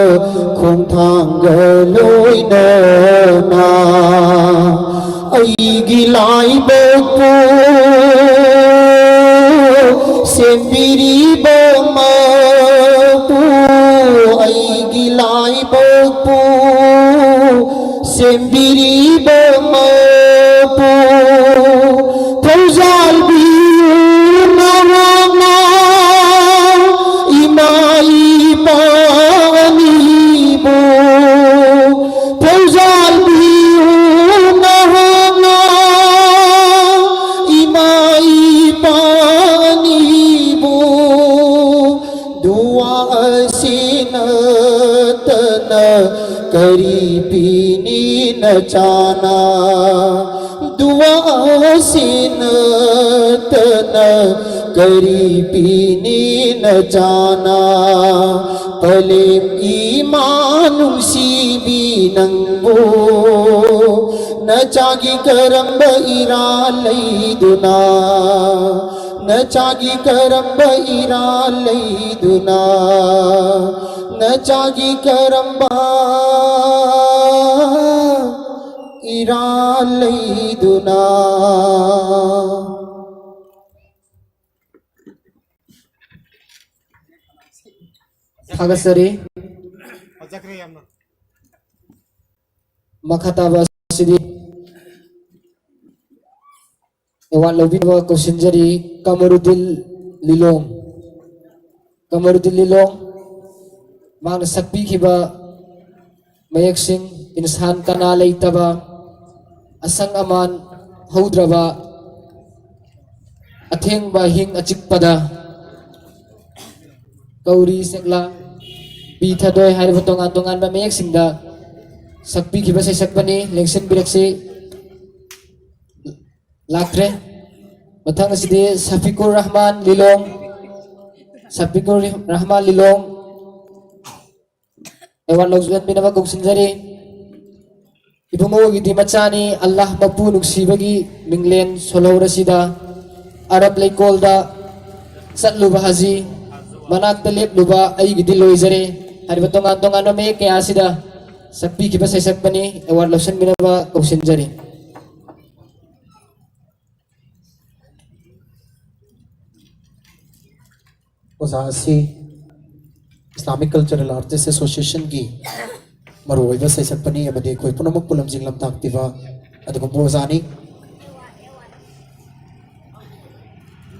ꯈꯣꯡꯊꯥꯡꯒ ꯂꯣꯏꯅꯅ꯫ ꯑꯩꯒꯤ ꯂꯥꯏꯕꯛꯄꯨ ꯁꯦꯝꯕꯤꯔꯤꯕ ꯃꯄꯨ, ꯑꯩꯒꯤ ꯂꯥꯏꯕꯛꯄꯨ ꯁꯦꯝꯕꯤꯔꯤꯕ ꯃꯄꯨ, ꯊꯧꯖꯥꯜꯕꯤꯌꯨ ꯅꯍꯥꯛꯅ ꯏꯃꯥ ꯏꯄꯥ ꯑꯅꯤꯕꯨ, ꯊꯧꯖꯥꯜꯕꯤꯌꯨ ꯅꯍꯥꯛꯅ ꯏꯃꯥ ꯏꯄꯥ ꯑꯅꯤꯕꯨ꯫ ꯗꯨꯋꯥ ꯑꯁꯤ ꯅꯠꯇꯅ ꯀꯔꯤ ꯄꯤꯅꯤ ꯅꯆꯥꯅ? ꯗꯨꯋꯥ ꯑꯁꯤ ꯅꯠꯇꯅ ꯀꯔꯤ ꯄꯤꯅꯤ ꯅꯆꯥꯅ? ꯄꯂꯦꯝ ꯏꯃꯥ ꯅꯨꯡꯁꯤꯕꯤ ꯅꯪꯕꯨ, ꯅꯆꯥꯒꯤ ꯀꯔꯝꯕ ꯏꯔꯥꯜ ꯂꯩꯗꯨꯅ? ꯅꯆꯥꯒꯤ ꯀꯔꯝꯕ ꯏꯔꯥꯜ ꯂꯩꯗꯨꯅ? ꯅꯆꯥꯒꯤ ꯀꯔꯝꯕ ꯏꯔꯥꯜ ꯂꯩꯗꯨꯅ? ꯊꯥꯒꯠꯆꯔꯤ꯫ ꯐꯖꯈ꯭ꯔꯦ ꯌꯥꯝꯅ꯫ ꯃꯈꯥ ꯇꯥꯕ ꯑꯁꯤꯗꯤ ꯑꯦꯋꯥꯔꯗ ꯂꯧꯕꯤꯅꯕ ꯀꯧꯁꯤꯟꯖꯔꯤ ꯀꯃꯔꯨꯗꯤꯟ ꯂꯤꯂꯣꯡ꯫ ꯀꯃꯔꯨꯗꯤꯟ ꯂꯤꯂꯣꯡ, ꯃꯍꯥꯛꯅ ꯁꯛꯄꯤꯈꯤꯕ ꯃꯌꯦꯛꯁꯤꯡ, ꯏꯟꯁꯥꯟ ꯀꯅꯥ ꯂꯩꯇꯕ, ꯑꯁꯪ ꯑꯃꯥꯟ ꯍꯧꯗ꯭ꯔꯕ, ꯑꯊꯦꯡꯕ ꯑꯍꯤꯡ ꯑꯆꯤꯛꯄꯗ, ꯀꯧꯔꯤ ꯁꯦꯛꯂꯥ, ꯄꯤ ꯊꯥꯗꯣꯏ ꯍꯥꯏꯔꯤꯕ ꯇꯣꯉꯥꯟ ꯇꯣꯉꯥꯟꯕ ꯃꯌꯦꯛꯁꯤꯡꯗ ꯁꯛꯄꯤꯈꯤꯕ ꯁꯩꯁꯛꯄꯅꯤ, ꯂꯦꯡꯁꯤꯟꯕꯤꯔꯛꯁꯤ꯫ ꯂꯥꯛꯇ꯭ꯔꯦ꯫ ꯃꯊꯪ ꯑꯁꯤꯗꯤ ꯁꯐꯤꯀꯨꯔ ꯔꯍꯃꯥꯟ ꯂꯤꯂꯣꯡ, ꯁꯐꯤꯀꯨꯔ ꯔꯍꯃꯥꯟ ꯂꯤꯂꯣꯡ ꯑꯦꯋꯥꯔꯗ ꯂꯧꯁꯤꯟꯕꯤꯅꯕ ꯀꯧꯁꯤꯟꯖꯔꯤ꯫ ꯏꯕꯨꯡꯉꯣꯒꯤꯗꯤ ꯃꯆꯥꯅꯤ, ꯑꯜꯂꯥꯍ ꯃꯄꯨ ꯅꯨꯡꯁꯤꯕꯒꯤ ꯃꯤꯡꯂꯦꯟ ꯁꯣꯜꯍꯧꯔꯁꯤꯗ, ꯑꯔꯕ ꯂꯩꯀꯣꯜꯗ ꯆꯠꯂꯨꯕ ꯍꯥꯖꯤ, ꯃꯅꯥꯛꯇ ꯂꯦꯞꯂꯨꯕ ꯑꯩꯒꯤꯗꯤ ꯂꯣꯏꯖꯔꯦ ꯍꯥꯏꯔꯤꯕ ꯇꯣꯉꯥꯟ ꯇꯣꯉꯥꯟꯕ ꯃꯌꯦꯛ ꯀꯌꯥ ꯑꯁꯤꯗ ꯁꯛꯄꯤꯈꯤꯕ ꯁꯩꯁꯛꯄꯅꯤ꯫ ꯑꯦꯋꯥꯔꯗ ꯂꯧꯁꯤꯟꯕꯤꯅꯕ ꯀꯧꯁꯤꯟꯖꯔꯤ꯫ ꯑꯣꯖꯥ ꯑꯁꯤ Islamic Cultural Artist Associationꯒꯤ ꯃꯔꯨꯑꯣꯏꯕ ꯁꯩꯁꯛꯄꯅꯤ ꯑꯃꯗꯤ ꯑꯩꯈꯣꯏ ꯄꯨꯝꯅꯃꯛꯄꯨ ꯂꯝꯖꯤꯡ ꯂꯝꯇꯥꯛꯄꯤꯕ ꯑꯗꯨꯒꯨꯝꯕ ꯑꯣꯖꯥꯅꯤ꯫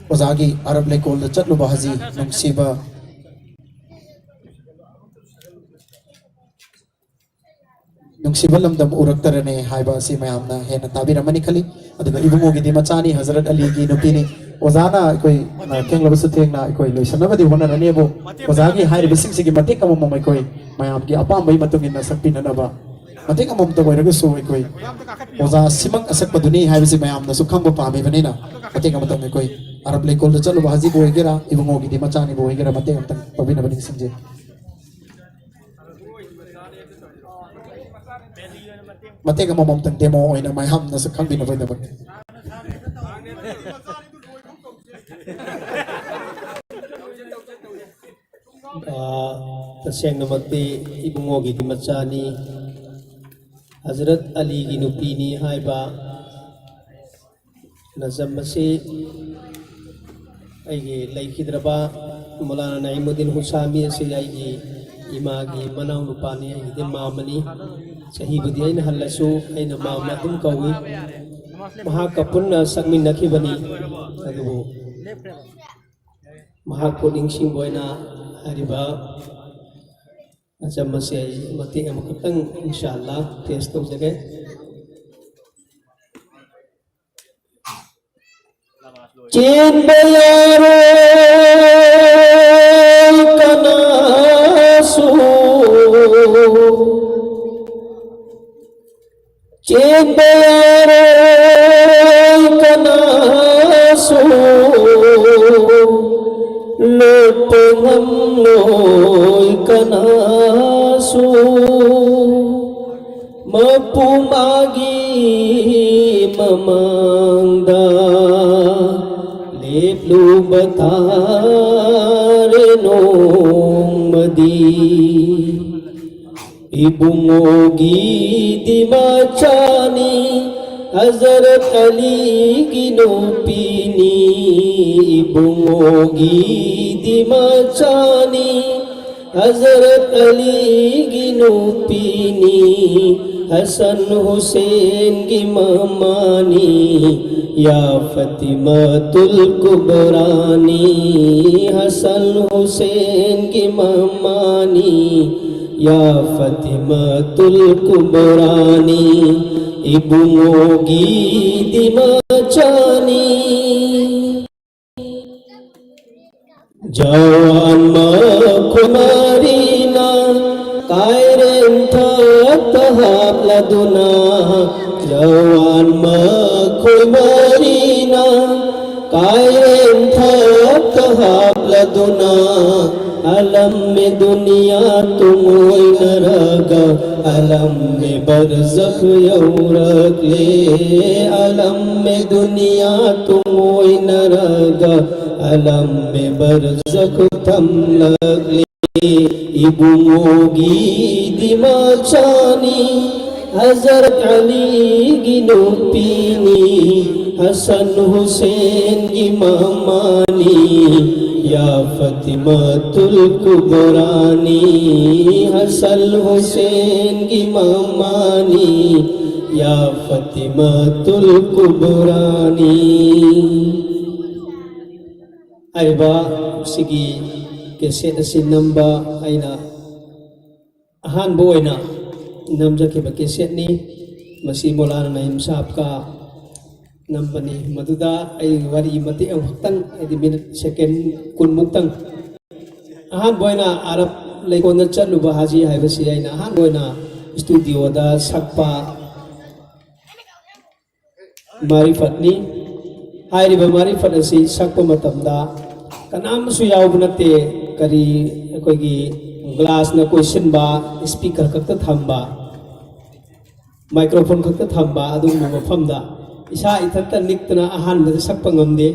ꯑꯣꯖꯥꯒꯤ ꯑꯔꯕ ꯂꯩꯀꯣꯜꯗ ꯆꯠꯂꯨꯕ ꯍꯥꯏꯁꯤ ꯅꯨꯡꯁꯤꯕ ꯅꯨꯡꯁꯤꯕ ꯂꯝꯗꯝ ꯎꯔꯛꯇꯔꯅꯦ ꯍꯥꯏꯕ ꯑꯁꯤ ꯃꯌꯥꯝꯅ ꯍꯦꯟꯅ ꯇꯥꯕꯤꯔꯝꯃꯅꯤ ꯈꯜꯂꯤ꯫ ꯑꯗꯨꯒ ꯏꯕꯨꯡꯉꯣꯒꯤꯗꯤ ꯃꯆꯥꯅꯤ, ꯍꯖꯔꯠ ꯑꯂꯤꯒꯤ ꯅꯨꯄꯤꯅꯤ꯫ ꯑꯣꯖꯥꯅ ꯑꯩꯈꯣꯏ, ꯑ, ꯊꯦꯡꯂꯕꯁꯨ ꯊꯦꯡꯅ ꯑꯩꯈꯣꯏ ꯂꯣꯏꯁꯤꯟꯅꯕꯗꯤ ꯍꯣꯠꯅꯔꯅꯦꯕꯨ, ꯑꯣꯖꯥꯒꯤ ꯍꯥꯏꯔꯤꯕꯁꯤꯡꯁꯤꯒꯤ ꯃꯇꯦꯛ ꯑꯃꯃꯝ ꯑꯩꯈꯣꯏ ꯃꯌꯥꯝꯒꯤ ꯑꯄꯥꯝꯕꯒꯤ ꯃꯇꯨꯡ ꯏꯟꯅ ꯁꯛꯄꯤꯅꯅꯕ ꯃꯇꯦꯛ ꯑꯃꯃꯝꯇ ꯑꯣꯏꯔꯒꯁꯨ ꯑꯩꯈꯣꯏ ꯑꯣꯖꯥ ꯁꯤꯃꯛ ꯑꯁꯛꯄꯗꯨꯅꯤ ꯍꯥꯏꯕꯁꯤ ꯃꯌꯥꯝꯅꯁꯨ ꯈꯪꯕ ꯄꯥꯝꯃꯤꯕꯅꯤꯅ ꯃꯇꯦꯛ ꯑꯃꯇꯪ ꯑꯩꯈꯣꯏ ꯑꯔꯕ ꯂꯩꯀꯣꯜꯗ ꯆꯠꯂꯨꯕ ꯍꯥꯖꯤꯕꯨ ꯑꯣꯏꯒꯦꯔꯥ, ꯏꯕꯨꯡꯉꯣꯒꯤꯗꯤ ꯃꯆꯥꯅꯤꯕꯨ ꯑꯣꯏꯒꯦꯔꯥ, ꯃꯇꯦꯛ ꯑꯃꯇꯪ ꯇꯧꯕꯤꯅꯕ ꯅꯤꯡꯁꯤꯡꯖꯩ꯫ ꯃꯇꯦꯛ ꯑꯃꯃꯝꯇꯪ demo ꯑꯣꯏꯅ ꯃꯌꯥꯝꯅꯁꯨ ꯈꯪꯕꯤꯅꯕꯒꯤꯗꯃꯛꯇ꯫ ꯑꯥ, ꯇꯁꯦꯡꯅꯃꯛꯇꯤ ꯏꯕꯨꯡꯉꯣꯒꯤꯗꯤ ꯃꯆꯥꯅꯤ, ꯍꯖꯔꯠ ꯑꯂꯤꯒꯤ ꯅꯨꯄꯤꯅꯤ ꯍꯥꯏꯕ ꯅꯖꯝ ꯑꯁꯤ ꯑꯩꯒꯤ ꯂꯩꯈꯤꯗ꯭ꯔꯕ ꯃꯧꯂꯥꯅꯥ ꯅꯏꯃꯨꯗꯗꯤꯟ ꯍꯨꯁꯥꯃꯤ ꯑꯁꯤ ꯑꯩꯒꯤ ꯏꯃꯥꯒꯤ ꯃꯅꯥꯎꯅꯨꯄꯥꯅꯤ, ꯑꯩꯒꯤꯗꯤ ꯃꯥꯝꯃꯅꯤ꯫ ꯆꯍꯤꯕꯨꯗꯤ ꯑꯩꯅ ꯍꯜꯂꯁꯨ ꯑꯩꯅ ꯃꯥꯝꯃ ꯑꯗꯨꯝ ꯀꯧꯏ꯫ ꯃꯍꯥꯛꯀ ꯄꯨꯟꯅ ꯁꯛꯃꯤꯟꯅꯈꯤꯕꯅꯤ, ꯑꯗꯨꯕꯨ ꯃꯍꯥꯛꯄꯨ ꯅꯤꯡꯁꯤꯡꯕ ꯑꯣꯏꯅ ꯍꯥꯏꯔꯤꯕ ꯅꯖꯝ ꯑꯁꯤ ꯑꯩ ꯃꯇꯦꯛ ꯑꯃꯈꯛꯇꯪ ꯏꯟꯁꯥ ꯑꯜꯂꯥ ꯄꯦꯁ ꯇꯧꯖꯒꯦ꯫ ꯆꯦꯟꯕ ꯌꯥꯔꯣꯏ ꯀꯅꯥꯁꯨ, ꯆꯦꯟꯕ ꯌꯥꯔꯣꯏ ꯀꯅꯥꯁꯨ, ꯂꯣꯠꯄ ꯉꯝꯂꯣꯏ ꯀꯅꯥꯁꯨ꯫ ꯃꯄꯨ ꯃꯥꯒꯤ ꯃꯃꯥꯡꯗ ꯂꯦꯞꯂꯨꯕ ꯇꯥꯔꯦ ꯅꯣꯡꯃꯗꯤ꯫ ꯏꯕꯨꯡꯉꯣꯒꯤꯗꯤ ꯃꯆꯥꯅꯤ, ꯍꯖꯔꯠ ꯑꯂꯤꯒꯤ ꯅꯨꯄꯤꯅꯤ꯫ ꯏꯕꯨꯡꯉꯣꯒꯤꯗꯤ ꯃꯆꯥꯅꯤ, ꯍꯖꯔꯠ ꯑꯂꯤꯒꯤ ꯅꯨꯄꯤꯅꯤ꯫ ꯍꯁꯟ ꯍꯨꯁꯦꯟꯒꯤ ꯃꯃꯥꯅꯤ, ꯌꯥ ꯐꯥꯇꯤꯃꯥꯇꯨꯜ ꯀꯨꯕ꯭ꯔꯥꯅꯤ꯫ ꯍꯁꯟ ꯍꯨꯁꯦꯟꯒꯤ ꯃꯃꯥꯅꯤ, ꯌꯥ ꯐꯥꯇꯤꯃꯥꯇꯨꯜ ꯀꯨꯕ꯭ꯔꯥꯅꯤ꯫ ꯏꯕꯨꯡꯉꯣꯒꯤꯗꯤ ꯃꯆꯥꯅꯤ꯫ ꯖꯋꯥꯟ ꯃꯈꯣꯏ ꯃꯔꯤꯅ ꯀꯥꯏꯔꯦꯟ ꯊꯛꯇ ꯍꯥꯞꯂꯗꯨꯅ, ꯖꯋꯥꯟ ꯃꯈꯣꯏ ꯃꯔꯤꯅ ꯀꯥꯏꯔꯦꯟ ꯊꯛꯇ ꯍꯥꯞꯂꯗꯨꯅ, ꯑꯂꯝꯃꯦ ꯗꯨꯅꯤꯌꯥ ꯇꯨꯡꯑꯣꯏꯅꯔꯒ, ꯑꯂꯝꯃꯦ ꯕꯔꯖꯈ ꯌꯧꯔꯛꯂꯦ꯫ ꯑꯂꯝꯃꯦ ꯗꯨꯅꯤꯌꯥ ꯇꯨꯡꯑꯣꯏꯅꯔꯒ, ꯑꯂꯝꯃꯦ ꯕꯔꯖꯈ ꯊꯝꯂꯛꯂꯦ꯫ ꯏꯕꯨꯡꯉꯣꯒꯤꯗꯤ ꯃꯆꯥꯅꯤ, ꯍꯖꯔꯠ ꯑꯂꯤꯒꯤ ꯅꯨꯄꯤꯅꯤ꯫ ꯍꯁꯟ ꯍꯨꯁꯦꯟꯒꯤ ꯃꯃꯥꯅꯤ, ꯌꯥ ꯐꯥꯇꯤꯃꯥꯇꯨꯜ ꯀꯨꯕ꯭ꯔꯥꯅꯤ꯫ ꯍꯁꯟ ꯍꯨꯁꯦꯟꯒꯤ ꯃꯃꯥꯅꯤ, ꯌꯥ ꯐꯥꯇꯤꯃꯥꯇꯨꯜ ꯀꯨꯕ꯭ꯔꯥꯅꯤ꯫ ꯍꯥꯏꯔꯤꯕ ꯁꯤꯒꯤ ꯀꯦꯁꯦꯠ ꯑꯁꯤ ꯅꯝꯕ ꯑꯩꯅ ꯑꯍꯥꯟꯕ ꯑꯣꯏꯅ ꯅꯝꯖꯈꯤꯕ ꯀꯦꯁꯦꯠꯅꯤ꯫ ꯃꯁꯤ ꯃꯧꯂꯥꯅꯥ ꯅꯌꯤꯝ ꯁꯥꯍꯕꯀ ꯅꯝꯕꯅꯤ꯫ ꯃꯗꯨꯗ ꯑꯩ ꯋꯥꯔꯤ ꯃꯇꯦꯛ ꯑꯃꯈꯛꯇꯪ, ꯍꯥꯏꯗꯤ ꯃꯤꯅꯤꯠ ꯁꯦꯀꯦꯟ ꯀꯨꯟꯃꯨꯛꯇꯪ꯫ ꯑꯍꯥꯟꯕ ꯑꯣꯏꯅ ꯑꯔꯕ ꯂꯩꯀꯣꯟꯗ ꯆꯠꯂꯨꯕ ꯍꯥꯖꯤ ꯍꯥꯏꯕꯁꯤ ꯑꯩꯅ ꯑꯍꯥꯟꯕ ꯑꯣꯏꯅ ꯁ꯭ꯇꯨꯗꯤꯑꯣꯗ ꯁꯛꯄ ꯃꯥꯔꯤꯐꯠꯅꯤ꯫ ꯍꯥꯏꯔꯤꯕ ꯃꯥꯔꯤꯐꯠ ꯑꯁꯤ ꯁꯛꯄ ꯃꯇꯝꯗ ꯀꯅꯥꯝꯁꯨ ꯌꯥꯎꯕ ꯅꯠꯇꯦ꯫ ꯀꯔꯤ, ꯑꯩꯈꯣꯏꯒꯤ ꯒ꯭ꯂꯥꯁꯅ ꯀꯣꯏꯁꯤꯟꯕ, ꯏꯁꯄꯤꯀꯔ ꯈꯛꯇ ꯊꯝꯕ, ꯃꯥꯏꯀ꯭ꯔꯣꯐꯣꯟ ꯈꯛꯇ ꯊꯝꯕ ꯑꯗꯨꯒꯨꯝꯕ ꯃꯐꯝꯗ ꯏꯁꯥ ꯏꯊꯟꯇ ꯅꯤꯛꯇꯅ ꯑꯍꯥꯟꯕꯗ ꯁꯛꯄ ꯉꯝꯗꯦ꯫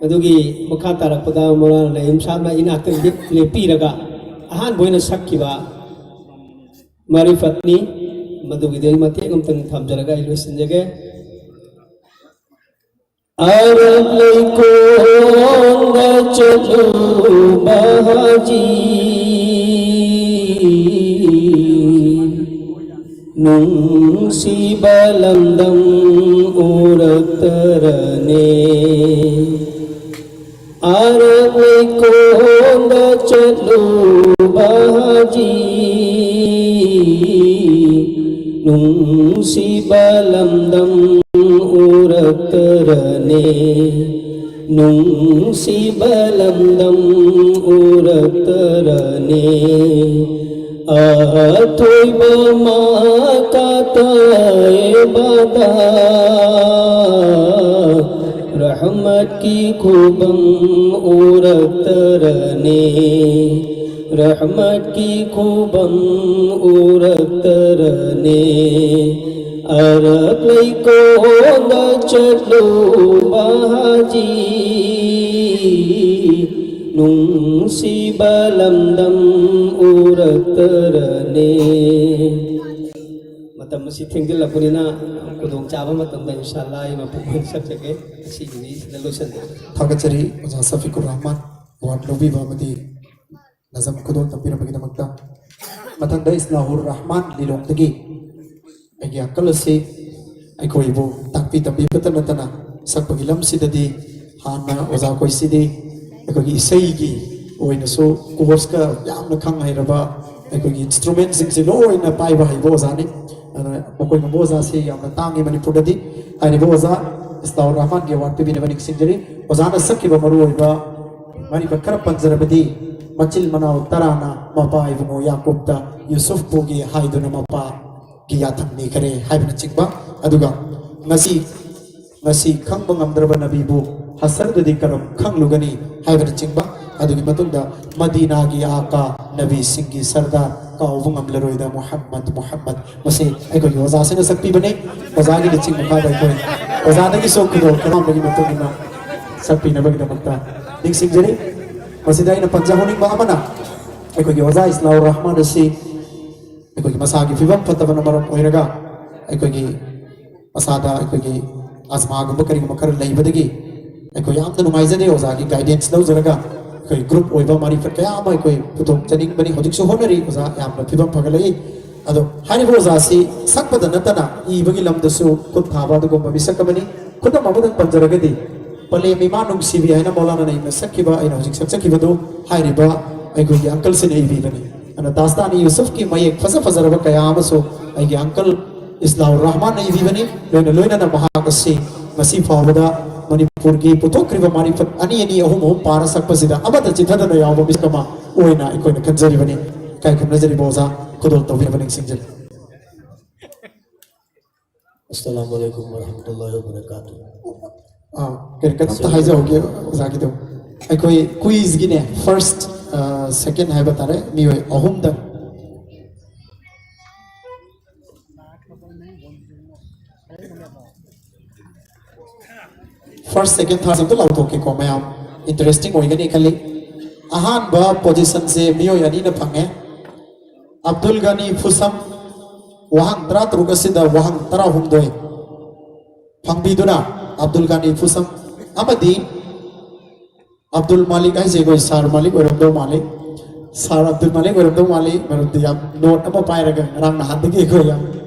ꯑꯗꯨꯒꯤ ꯃꯈꯥ ꯇꯥꯔꯛꯄꯗ ꯃꯣꯂꯥꯅꯥ ꯅꯌꯤꯝ ꯁꯥꯍꯕꯅ ꯏꯅꯥꯛꯇ ꯂꯦꯞ-, ꯂꯦꯞꯄꯤꯔꯒ ꯑꯍꯥꯟꯕ ꯑꯣꯏꯅ ꯁꯛꯈꯤꯕ ꯃꯥꯔꯤꯐꯠꯅꯤ꯫ ꯃꯗꯨꯒꯤꯗꯤ ꯑꯩ ꯃꯇꯦꯛ ꯑꯃꯇꯪ ꯊꯝꯖꯔꯒ ꯑꯩ ꯂꯣꯏꯁꯤꯟꯖꯒꯦ꯫ ꯑꯔꯕ ꯂꯩꯀꯣꯜꯗ ꯆꯠꯂꯨꯕ ꯍꯥꯖꯤ, ꯅꯨꯡꯁꯤꯕ ꯂꯝꯗꯝ ꯎꯔꯛꯇꯔꯅꯦ꯫ ꯑꯔꯕ ꯂꯩꯀꯣꯜꯗ ꯆꯠꯂꯨꯕ ꯍꯥꯖꯤ, ꯅꯨꯡꯁꯤꯕ ꯂꯝꯗꯝ ꯎꯔꯛꯇꯔꯅꯦ, ꯅꯨꯡꯁꯤꯕ ꯂꯝꯗꯝ ꯎꯔꯛꯇꯔꯅꯦ꯫ ꯑꯊꯣꯏꯕ ꯃꯀꯥ ꯇꯥꯏꯕꯗ ꯔꯍꯃꯠꯀꯤ ꯈꯨꯕꯝ ꯎꯔꯛꯇꯔꯅꯦ, ꯔꯍꯃꯠꯀꯤ ꯈꯨꯕꯝ ꯎꯔꯛꯇꯔꯅꯦ꯫ ꯑꯔꯕ ꯂꯩꯀꯣꯜꯗ ꯆꯠꯂꯨꯕ ꯍꯥꯖꯤ, ꯅꯨꯡꯁꯤꯕ ꯂꯝꯗꯝ ꯎꯔꯛꯇꯔꯅꯦ꯫ ꯃꯇꯝ ꯑꯁꯤ ꯊꯦꯡꯖꯤꯜꯂꯛꯄꯅꯤꯅ ꯈꯨꯗꯣꯡꯆꯥꯕ ꯃꯇꯝꯗ ꯏꯟꯁꯥ ꯑꯜꯂꯥ ꯑꯩ ꯃꯄꯨꯡ ꯐꯥꯅ ꯁꯛꯆꯒꯦ꯫ ꯉꯁꯤꯒꯤꯗꯤ ꯁꯤꯗ ꯂꯣꯏꯁꯤꯟꯖꯔꯒꯦ꯫ ꯊꯥꯒꯠꯆꯔꯤ ꯑꯣꯖꯥ ꯁꯐꯤꯀꯨꯔ ꯔꯍꯃꯥꯟ ꯑꯦꯋꯥꯔꯗ ꯂꯧꯕꯤꯕ ꯑꯃꯗꯤ ꯅꯖꯝ ꯈꯨꯗꯣꯜ ꯇꯝꯕꯤꯔꯝꯕꯒꯤꯗꯃꯛꯇ꯫ ꯃꯊꯪꯗ ꯏꯁꯂꯥꯍꯨꯔ ꯔꯍꯃꯥꯟ ꯂꯤꯂꯣꯡꯗꯒꯤ ꯑꯩꯒꯤ ꯑꯪꯀꯜ ꯑꯁꯤ ꯑꯩꯈꯣꯏꯕꯨ ꯇꯥꯛꯄꯤ ꯇꯝꯕꯤꯕꯇ ꯅꯠꯇꯅ ꯁꯛꯄꯒꯤ ꯂꯝꯁꯤꯗꯗꯤ ꯍꯥꯟꯅ ꯑꯣꯖꯥ ꯑꯩꯈꯣꯏꯁꯤꯗꯤ ꯑꯩꯈꯣꯏꯒꯤ ꯏꯁꯩꯒꯤ ꯑꯣꯏꯅꯁꯨ ꯀꯣꯔꯁꯀ ꯌꯥꯝꯅ ꯈꯪ ꯍꯩꯔꯕ ꯑꯩꯈꯣꯏꯒꯤ ꯏꯟꯁꯇ꯭ꯔꯨꯃꯦꯟꯁꯤꯡꯁꯦ ꯂꯣꯏꯅ ꯄꯥꯏꯕ ꯍꯩꯕ ꯑꯣꯖꯥꯅꯤ꯫ ꯑꯗꯨꯅ ꯃꯈꯣꯏꯒꯨꯝꯕ ꯑꯣꯖꯥꯁꯤ ꯌꯥꯝꯅ ꯇꯥꯡꯉꯤ ꯃꯅꯤꯄꯨꯔꯗꯗꯤ꯫ ꯍꯥꯏꯔꯤꯕ ꯑꯣꯖꯥ ꯏꯁꯂꯥꯍꯨꯔ ꯔꯍꯃꯥꯟꯒꯤ ꯑꯦꯋꯥꯔꯗ ꯄꯤꯕꯤꯅꯕ ꯅꯤꯡꯁꯤꯡꯖꯔꯤ꯫ ꯑꯣꯖꯥꯅ ꯁꯛꯈꯤꯕ ꯃꯔꯨꯑꯣꯏꯕ ꯃꯥꯔꯤꯐꯠ ꯈꯔ ꯄꯟꯖꯔꯕꯗꯤ, ꯃꯆꯤꯜ ꯃꯅꯥꯎ ꯇꯔꯥꯅ ꯃꯄꯥ ꯏꯕꯨꯡꯉꯣ ꯌꯥꯀꯨꯕꯇ ꯌꯨꯁꯨꯐ ꯄꯨꯒꯦ ꯍꯥꯏꯗꯨꯅ ꯃꯄꯥꯒꯤ ꯌꯥꯊꯪ ꯅꯤꯈꯔꯦ ꯍꯥꯏꯕꯅꯆꯤꯡꯕ, ꯑꯗꯨꯒ ꯉꯁꯤ ꯉꯁꯤ ꯈꯪꯕ ꯉꯝꯗ꯭ꯔꯕ ꯅꯕꯤꯕꯨ ꯍꯁꯔꯗꯗꯤ ꯀꯔꯝ ꯈꯪꯂꯨꯒꯅꯤ ꯍꯥꯏꯕꯅꯆꯤꯡꯕ, ꯑꯗꯨꯒꯤ ꯃꯇꯨꯡꯗ ꯃꯗꯤꯅꯥꯒꯤ ꯑꯥꯀꯥ, ꯅꯕꯤꯁꯤꯡꯒꯤ ꯁꯔꯗꯥꯔ, ꯀꯥꯎꯕ ꯉꯝꯂꯔꯣꯏꯗ ꯃꯨꯍꯝꯃꯗ, ꯃꯨꯍꯝꯃꯗ꯫ ꯃꯁꯤ ꯑꯩꯈꯣꯏꯒꯤ ꯑꯣꯖꯥꯁꯤꯅ ꯁꯛꯄꯤꯕꯅꯤ꯫ ꯑꯣꯖꯥꯒꯤ ꯂꯨꯆꯤꯡ ꯃꯈꯥꯗ ꯑꯩꯈꯣꯏ ꯑꯣꯖꯥꯗꯒꯤꯁꯨ ꯈꯨꯗꯣꯜ ꯀꯔꯥꯝꯕꯒꯤ ꯃꯇꯨꯡ ꯏꯟꯅ ꯁꯛꯄꯤꯅꯕꯒꯤꯗꯃꯛꯇ ꯅꯤꯡꯁꯤꯡꯖꯔꯤ꯫ ꯃꯁꯤꯗ ꯑꯩꯅ ꯄꯟꯖꯍꯧꯅꯤꯡꯕ ꯑꯃꯅ, ꯑꯩꯈꯣꯏꯒꯤ ꯑꯣꯖꯥ ꯏꯁꯂꯥꯎꯔ ꯔꯍꯃꯥꯟ ꯑꯁꯤ ꯑꯩꯈꯣꯏꯒꯤ ꯃꯁꯥꯒꯤ ꯐꯤꯕꯝ ꯐꯠꯇꯕꯅ ꯃꯔꯝ ꯑꯣꯏꯔꯒ ꯑꯩꯈꯣꯏꯒꯤ ꯃꯁꯥꯗ ꯑꯩꯈꯣꯏꯒꯤ ꯑꯁꯃꯥꯒꯨꯝꯕ ꯀꯔꯤꯒꯨꯝꯕ ꯈꯔ ꯂꯩꯕꯗꯒꯤ ꯑꯩꯈꯣꯏ ꯌꯥꯝꯅ ꯅꯨꯡꯉꯥꯏꯖꯗꯦ꯫ ꯑꯣꯖꯥꯒꯤ ꯒꯥꯏꯗꯦꯟꯁ ꯂꯧꯖꯔꯒ ꯑꯩꯈꯣꯏ ꯒ꯭ꯔꯨꯞ ꯑꯣꯏꯕ ꯃꯥꯔꯤꯐꯠ ꯀꯌꯥ ꯑꯃ ꯑꯩꯈꯣꯏ ꯄꯨꯊꯣꯛꯆꯅꯤꯡꯕꯅꯤ꯫ ꯍꯧꯖꯤꯛꯁꯨ ꯍꯣꯠꯅꯔꯤ ꯑꯣꯖꯥ, ꯌꯥꯝꯅ ꯐꯤꯕꯝ ꯐꯒꯠꯂꯛꯏ꯫ ꯑꯗꯣ ꯍꯥꯏꯔꯤꯕ ꯑꯣꯖꯥꯁꯤ ꯁꯛꯄꯗ ꯅꯠꯇꯅ ꯏꯕꯒꯤ ꯂꯝꯗꯁꯨ ꯈꯨꯠ ꯊꯥꯕ ꯑꯗꯨꯒꯨꯝꯕ ꯃꯤꯁꯛ ꯑꯃꯅꯤ꯫ ꯈꯨꯗꯝ ꯑꯃꯗꯪ ꯄꯟꯖꯔꯒꯗꯤ, "ꯄꯂꯦꯝ ꯏꯃꯥ ꯅꯨꯡꯁꯤꯕꯤ" ꯍꯥꯏꯅ ꯃꯧꯂꯥꯅꯥꯅ ꯏꯅ ꯁꯛꯈꯤꯕ, ꯑꯩꯅ ꯍꯧꯖꯤꯛ ꯁꯛꯆꯈꯤꯕꯗꯨ ꯍꯥꯏꯔꯤꯕ ꯑꯩꯈꯣꯏꯒꯤ ꯑꯪꯀꯜꯁꯤꯅ ꯏꯕꯤꯕꯅꯤ꯫ ꯑꯗꯨꯅ ꯗꯥꯁꯇꯥꯅꯤ ꯌꯨꯁꯨꯐꯀꯤ ꯃꯌꯦꯛ ꯐꯖ ꯐꯖꯔꯕ ꯀꯌꯥ ꯑꯃꯁꯨ ꯑꯩꯒꯤ ꯑꯪꯀꯜ ꯏꯁꯂꯥꯎꯔ ꯔꯍꯃꯥꯟꯅ ꯏꯕꯤꯕꯅꯤ꯫ ꯂꯣꯏꯅ ꯂꯣꯏꯅꯅ ꯃꯍꯥꯛ ꯑꯁꯤ ꯉꯁꯤ ꯐꯥꯎꯕꯗ ꯃꯅꯤꯄꯨꯔꯒꯤ ꯄꯨꯊꯣꯛꯈ꯭ꯔꯤꯕ ꯃꯥꯔꯤꯐꯠ ꯑꯅꯤ ꯑꯅꯤ, ꯑꯍꯨꯝ ꯑꯍꯨꯝ ꯄꯥꯔ ꯁꯛꯄꯁꯤꯗ ꯑꯃꯠꯇ ꯆꯤꯊꯗꯅ ꯌꯥꯎꯕ ꯃꯤꯁꯛ ꯑꯃ ꯑꯣꯏꯅ ꯑꯩꯈꯣꯏꯅ ꯈꯟꯖꯔꯤꯕꯅꯤ꯫ ꯏꯀꯥꯏ ꯈꯨꯝꯅꯖꯔꯤꯕ ꯑꯣꯖꯥ, ꯈꯨꯗꯣꯜ ꯇꯧꯕꯤꯅꯕ ꯅꯤꯡꯁꯤꯡꯖꯔꯤ꯫ ꯑꯁꯂꯥꯃꯨ ꯑꯂꯩꯀꯨꯝ ꯋꯔꯍꯃꯇꯨꯜꯂꯥꯍꯤ ꯋꯕꯔꯀꯥꯇꯨꯍ꯫ ꯑꯥ, ꯀꯔꯤ ꯀꯩꯅꯣꯝꯇ ꯍꯥꯏꯖꯍꯧꯒꯦ ꯑꯣꯖꯥꯒꯤꯗꯣ꯫ ꯑꯩꯈꯣꯏ ꯀꯨꯏꯖꯒꯤꯅꯦ, ꯐꯥꯔꯁ, ꯁꯦꯀꯦꯟ ꯍꯥꯏꯕ ꯇꯥꯔꯦ, ꯃꯤꯑꯣꯏ ꯑꯍꯨꯝꯗ꯫ ꯐꯥꯔꯁ, ꯁꯦꯀꯦꯟ, ꯊꯥꯔꯠ ꯑꯝꯇ ꯂꯥꯎꯊꯣꯛꯀꯦꯀꯣ ꯃꯌꯥꯝ, ꯏꯟꯇꯔꯦꯁꯇꯤꯡ ꯑꯣꯏꯒꯅꯤ ꯈꯜꯂꯤ꯫ ꯑꯍꯥꯟꯕ ꯄꯣꯖꯤꯁꯟꯁꯦ ꯃꯤꯑꯣꯏ ꯑꯅꯤꯅ ꯐꯪꯉꯦ꯫ ꯑꯕꯗꯨꯜ ꯒꯅꯤ ꯐꯨꯁꯝ, ꯋꯥꯍꯪ ꯇꯔꯥꯇꯔꯨꯛ ꯑꯁꯤꯗ ꯋꯥꯍꯪ ꯇꯔꯥꯍꯨꯝꯗꯣꯏ ꯐꯪꯕꯤꯗꯨꯅ, ꯑꯕꯗꯨꯜ ꯒꯅꯤ ꯐꯨꯁꯝ ꯑꯃꯗꯤ ꯑꯕꯗꯨꯜ ꯃꯥꯂꯤꯛ ꯍꯥꯏꯁꯦ ꯑꯩꯈꯣꯏ ꯁꯥꯔ ꯃꯥꯂꯤꯛ ꯑꯣꯏꯔꯝꯗꯧ ꯃꯥꯜꯂꯤ꯫ ꯁꯥꯔ ꯑꯕꯗꯨꯜ ꯃꯥꯂꯤꯛ ꯑꯣꯏꯔꯝꯗꯧ ꯃꯥꯜꯂꯤ, ꯃꯔꯝꯗꯤ ꯌꯥꯝ ꯅꯣꯠ ꯑꯃ ꯄꯥꯏꯔꯒ ꯉꯔꯥꯡ ꯅꯍꯥꯟꯗꯒꯤ ꯑꯩꯈꯣꯏ ꯌꯥꯝ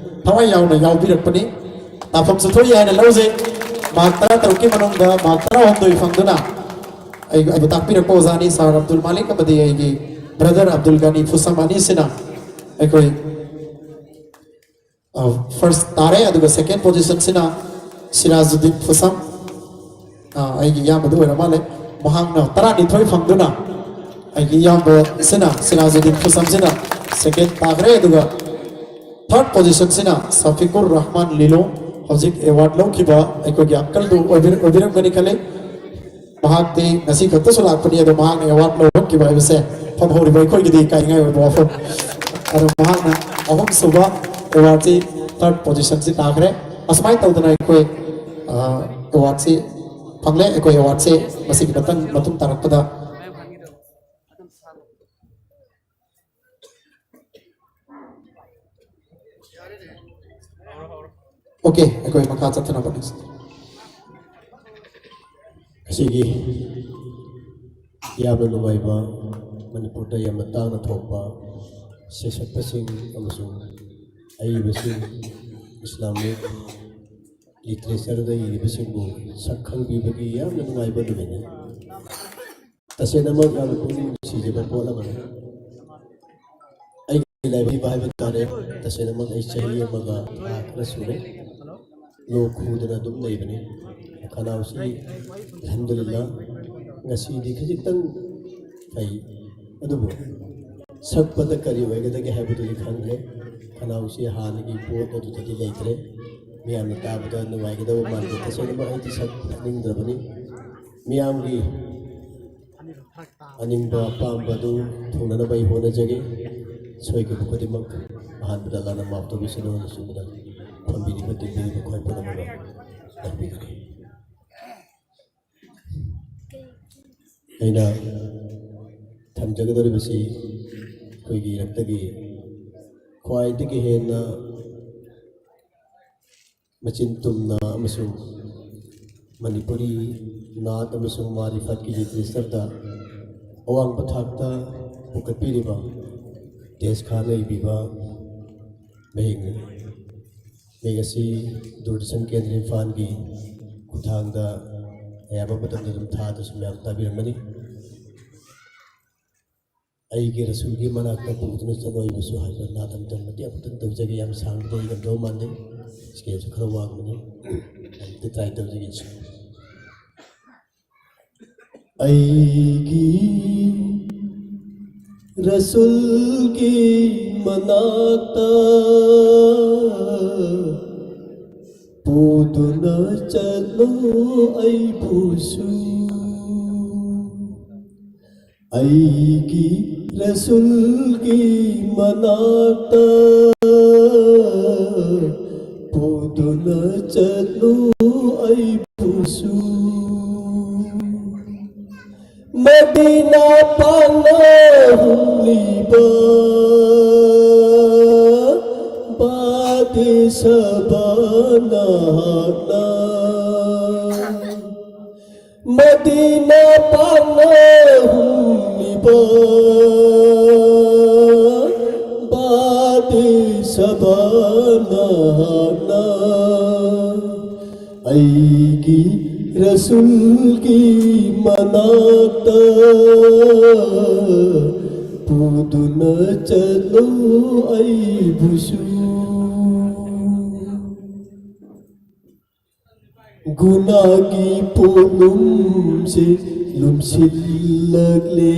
ꯊꯋꯥꯏ ꯌꯥꯎꯅ ꯌꯥꯎꯕꯤꯔꯛꯄꯅꯤ꯫ ꯇꯥꯐꯝꯁꯨ ꯊꯣꯛꯏ ꯍꯥꯏꯅ ꯂꯧꯖꯩ꯫ ꯃꯥꯔꯛ ꯇꯔꯥꯇꯔꯨꯛꯀꯤ ꯃꯅꯨꯡꯗ ꯃꯥꯔꯛ ꯇꯔꯥꯍꯨꯝꯗꯣꯏ ꯐꯪꯗꯨꯅ ꯑꯩ, ꯑꯩꯕꯨ ꯇꯥꯛꯄꯤꯔꯛꯄ ꯑꯣꯖꯥꯅꯤ ꯁꯥꯔ ꯑꯕꯗꯨꯜ ꯃꯥꯂꯤꯛ ꯑꯃꯗꯤ ꯑꯩꯒꯤ ꯕ꯭ꯔꯗꯔ ꯑꯕꯗꯨꯜ ꯒꯅꯤ ꯐꯨꯁꯝ ꯑꯅꯤꯁꯤꯅ ꯑꯩꯈꯣꯏ ꯐꯥꯔꯁ ꯇꯥꯔꯦ꯫ ꯑꯗꯨꯒ ꯁꯦꯀꯦꯟ ꯄꯣꯖꯤꯁꯟꯁꯤꯅ ꯁꯤꯔꯥꯖꯨꯗꯤꯟ ꯐꯨꯁꯝ, ꯑ, ꯑꯩꯒꯤ ꯏꯌꯥꯝꯕꯗꯨ ꯑꯣꯏꯔ ꯃꯥꯜꯂꯦ꯫ ꯃꯍꯥꯛꯅ ꯇꯔꯥꯅꯤꯊꯣꯏ ꯐꯪꯗꯨꯅ ꯑꯩꯒꯤ ꯏꯌꯥꯝꯕꯁꯤꯅ, ꯁꯤꯔꯥꯖꯨꯗꯤꯟ ꯐꯨꯁꯝꯁꯤꯅ ꯁꯦꯀꯦꯟ ꯇꯥꯈ꯭ꯔꯦ꯫ ꯑꯗꯨꯒ ꯊꯥꯔꯠ ꯄꯣꯖꯤꯁꯟꯁꯤꯅ ꯁꯐꯤꯀꯨꯔ ꯔꯍꯃꯥꯟ ꯂꯤꯂꯣꯡ, ꯍꯧꯖꯤꯛ ꯑꯦꯋꯥꯔꯗ ꯂꯧꯈꯤꯕ ꯑꯩꯈꯣꯏꯒꯤ ꯑꯪꯀꯜꯗꯨ ꯑꯣꯏꯕꯤꯔ-, ꯑꯣꯏꯕꯤꯔꯝꯒꯅꯤ ꯈꯜꯂꯤ꯫ ꯃꯍꯥꯛꯇꯤ ꯉꯁꯤ ꯈꯛꯇꯁꯨ ꯂꯥꯛꯄꯅꯤ, ꯑꯗꯣ ꯃꯍꯥꯛꯅ ꯑꯦꯋꯥꯔꯗ ꯂꯧꯔꯛꯈꯤꯕ ꯍꯥꯏꯕꯁꯦ ꯐꯝꯍꯧꯔꯤꯕ ꯑꯩꯈꯣꯏꯒꯤꯗꯤ ꯏꯀꯥꯏꯅꯤꯡꯉꯥꯏ ꯑꯣꯏꯕ ꯋꯥꯐꯝ꯫ ꯑꯗꯣ ꯃꯍꯥꯛꯅ ꯑꯍꯨꯝꯁꯨꯕ ꯑꯦꯋꯥꯔꯗꯁꯤ, ꯊꯥꯔꯠ ꯄꯣꯖꯤꯁꯟꯁꯤ ꯇꯥꯈ꯭ꯔꯦ꯫ ꯑꯁꯨꯃꯥꯏꯅ ꯇꯧꯗꯅ ꯑꯩꯈꯣꯏ, ꯑ, ꯑꯦꯋꯥꯔꯗꯁꯤ ꯐꯪꯂꯦ꯫ ꯑꯩꯈꯣꯏ ꯑꯦꯋꯥꯔꯗꯁꯤ ꯃꯁꯤꯒꯤ ꯃꯇꯪ, ꯃꯇꯨꯡ ꯇꯥꯔꯛꯄꯗ ꯑꯣꯀꯦ, ꯑꯩꯈꯣꯏ ꯃꯈꯥ ꯆꯠꯊꯅꯕ ꯅꯤꯡꯁꯤꯡ꯫ ꯑꯁꯤꯒꯤ ꯌꯥꯝꯅ ꯅꯨꯡꯉꯥꯏꯕ, ꯃꯅꯤꯄꯨꯔꯗ ꯌꯥꯝꯅ ꯇꯥꯡꯅ ꯊꯣꯛꯄ ꯁꯩꯁꯛꯄꯁꯤꯡ ꯑꯃꯁꯨꯡ ꯑꯏꯕꯁꯤꯡ, ꯏꯁꯂꯥꯃꯤꯛ ꯂꯤꯇꯔꯦꯆꯔꯗ ꯏꯔꯤꯕꯁꯤꯡꯕꯨ ꯁꯛ ꯈꯪꯕꯤꯕꯒꯤ ꯌꯥꯝꯅ ꯅꯨꯡꯉꯥꯏꯕ ꯅꯨꯃꯤꯠꯅꯤ꯫ ꯇꯁꯦꯡꯅꯃꯛ ꯌꯥꯝꯅ ꯄꯨꯛꯅꯤꯡ ꯅꯨꯡꯁꯤꯖꯕ ꯄꯣꯠ ꯑꯃꯅꯤ꯫ ꯑꯩꯒꯤ ꯂꯥꯏꯕꯛ ꯍꯥꯏꯕ ꯇꯥꯔꯦ, ꯇꯁꯦꯡꯅꯃꯛ ꯑꯩ ꯆꯍꯤ ꯑꯃꯒ ꯊꯥ ꯈꯔ ꯁꯨꯔꯦ ꯂꯣꯛ ꯈꯨꯗꯅ ꯑꯗꯨꯝ ꯂꯩꯕꯅꯤ꯫ ꯈꯅꯥꯎꯁꯤ ꯑꯜꯍꯝꯗꯨꯂꯤꯜꯂꯥ ꯉꯁꯤꯗꯤ ꯈꯖꯤꯛꯇꯪ ꯐꯩ, ꯑꯗꯨꯕꯨ ꯁꯛꯄꯗ ꯀꯔꯤ ꯑꯣꯏꯒꯗꯒꯦ ꯍꯥꯏꯕꯗꯨꯗꯤ ꯈꯪꯗ꯭ꯔꯦ꯫ ꯈꯅꯥꯎꯁꯤ ꯍꯥꯟꯅꯒꯤ ꯄꯣꯠ ꯑꯗꯨꯗꯗꯤ ꯂꯩꯇ꯭ꯔꯦ꯫ ꯃꯤꯌꯥꯝꯅ ꯇꯥꯕꯗ ꯅꯨꯡꯉꯥꯏꯒꯗꯕ ꯃꯥꯟꯗꯦ꯫ ꯇꯁꯦꯡꯅꯃꯛ ꯑꯩꯗꯤ ꯁꯛꯅꯤꯡꯗ꯭ꯔꯕꯅꯤ꯫ ꯃꯤꯌꯥꯝꯒꯤ ꯑꯅꯤꯡꯕ ꯑꯄꯥꯝꯕ ꯑꯗꯨ ꯊꯨꯡꯅꯅꯕ ꯑꯩ ꯍꯣꯠꯅꯖꯒꯦ꯫ ꯁꯣꯏꯈꯤꯕ ꯈꯨꯗꯤꯡꯃꯛ ꯑꯍꯥꯟꯕꯗ ꯑꯜꯂꯥꯅ ꯃꯥꯐ ꯇꯧꯕꯤꯁꯅꯨ꯫ ꯑꯅꯤꯁꯨꯕꯗ ꯐꯝꯕꯤꯔꯤꯕ ꯇꯤꯟꯕꯤꯔꯤꯕ ꯈ꯭ꯋꯥꯏ ꯄꯨꯝꯅꯃꯛꯅ ꯇꯥꯛꯄꯤꯒꯅꯤ꯫ ꯑꯩꯅ ꯊꯝꯖꯒꯗꯧꯔꯤꯕꯁꯤ ꯑꯩꯈꯣꯏꯒꯤ ꯏꯔꯛꯇꯒꯤ ꯈ꯭ꯋꯥꯏꯗꯒꯤ ꯍꯦꯟꯅ ꯃꯆꯤꯟ ꯇꯨꯝꯅ ꯑꯃꯁꯨꯡ ꯃꯅꯤꯄꯨꯔꯤ ꯅꯥꯠ ꯑꯃꯁꯨꯡ ꯃꯥꯔꯤꯐꯠꯀꯤ ꯂꯤꯇꯔꯦꯆꯔꯗ ꯑꯋꯥꯡꯕ ꯊꯥꯛꯇ ꯄꯨꯈꯠꯄꯤꯔꯤꯕ ꯇꯦꯖ ꯈꯥꯟꯅ ꯏꯕꯤꯕ ꯃꯍꯩꯅꯤ꯫ ꯃꯍꯩ ꯑꯁꯤ ꯗꯨꯔꯗꯔꯁꯟ ꯀꯦꯟꯗ꯭ꯔ ꯏꯝꯐꯥꯜꯒꯤ ꯈꯨꯠꯊꯥꯡꯗ ꯑꯌꯥꯝꯕ ꯃꯇꯝꯗ ꯑꯗꯨꯝ ꯊꯥꯗꯨꯅꯁꯨ ꯃꯌꯥꯝ ꯇꯥꯕꯤꯔꯝꯒꯅꯤ꯫ ꯑꯩꯒꯤ ꯔꯁꯨꯜꯒꯤ ꯃꯅꯥꯛꯇ ꯄꯨꯗꯨꯅ ꯆꯠꯂꯣꯏꯕꯁꯨ ꯍꯥꯏꯕ ꯅꯥꯗꯝ ꯇꯝꯕꯗꯤ ꯑꯃꯨꯛꯇꯪ ꯇꯧꯖꯒꯦ꯫ ꯌꯥꯝ ꯁꯥꯡꯕꯗꯤ ꯑꯩ ꯉꯝꯗꯧ ꯃꯥꯟꯗꯦ, ꯁ꯭ꯀꯦꯜꯁꯨ ꯈꯔ ꯋꯥꯡꯕꯅꯤ꯫ ꯑꯃꯨꯛꯇ ꯇ꯭ꯔꯥꯏ ꯇꯧꯖꯒꯦ꯫ ꯑꯩꯒꯤ ꯔꯁꯨꯜꯒꯤ ꯃꯅꯥꯛꯇ ꯄꯨꯗꯨꯅ ꯆꯠꯂꯣ ꯑꯩꯕꯨꯁꯨ꯫ ꯑꯩꯒꯤ ꯔꯁꯨꯜꯒꯤ ꯃꯅꯥꯛꯇ ꯄꯨꯗꯨꯅ ꯆꯠꯂꯨ ꯑꯩꯕꯨꯁꯨ꯫ ꯃꯗꯤꯅꯥ ꯄꯥꯡꯅ ꯍꯨꯝꯂꯤꯕ ꯕꯥꯗꯤ ꯁꯕꯥꯅ ꯍꯥꯛꯅ꯫ ꯃꯗꯤꯅꯥ ꯄꯥꯡꯅ ꯍꯨꯝꯂꯤꯕ ꯕꯥꯗꯤ ꯁꯕꯥꯅ ꯍꯥꯛꯅ꯫ ꯑꯩꯒꯤ ꯔꯁꯨꯜꯒꯤ ꯃꯅꯥꯛꯇ ꯄꯨꯗꯨꯅ ꯆꯠꯂꯨ ꯑꯩꯕꯨꯁꯨ꯫ ꯒꯨꯅꯥꯒꯤ ꯄꯣꯠꯂꯨꯝꯁꯦ ꯂꯨꯝꯁꯤꯜꯂꯛꯂꯦ꯫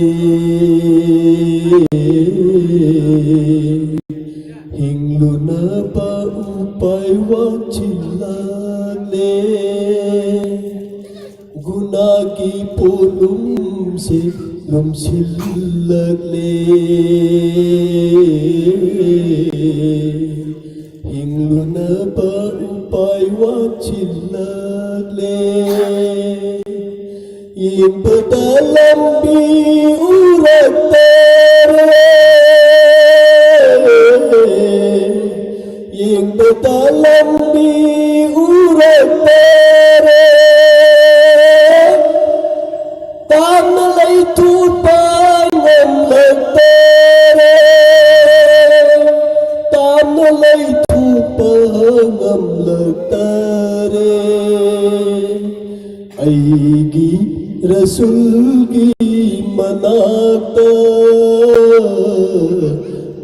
ꯍꯤꯡꯂꯨꯅꯕ ꯎꯄꯥꯏ ꯋꯥꯠꯁꯤꯜꯂꯛꯂꯦ꯫ ꯒꯨꯅꯥꯒꯤ ꯄꯣꯠꯂꯨꯝꯁꯦ ꯂꯨꯝꯁꯤꯜꯂꯛꯂꯦ꯫ ꯍꯤꯡꯂꯨꯅꯕ ꯎꯄꯥꯏ ꯋꯥꯠꯁꯤꯜꯂꯛꯂꯦ꯫ ꯌꯦꯡꯕꯗ ꯂꯝꯕꯤ ꯎꯔꯛꯇꯔꯦ꯫ ꯌꯦꯡꯕꯗ ꯂꯝꯕꯤ ꯎꯔꯛꯇꯔꯦ꯫ ꯇꯥꯝꯅ ꯂꯩꯊꯨꯞꯄ ꯉꯝꯂꯛꯇꯔꯦ꯫ ꯇꯥꯝꯅ ꯂꯩꯊꯨꯞꯄ ꯉꯝꯂꯛꯇꯔꯦ꯫ ꯑꯩꯒꯤ ꯔꯁꯨꯜꯒꯤ ꯃꯅꯥꯛꯇ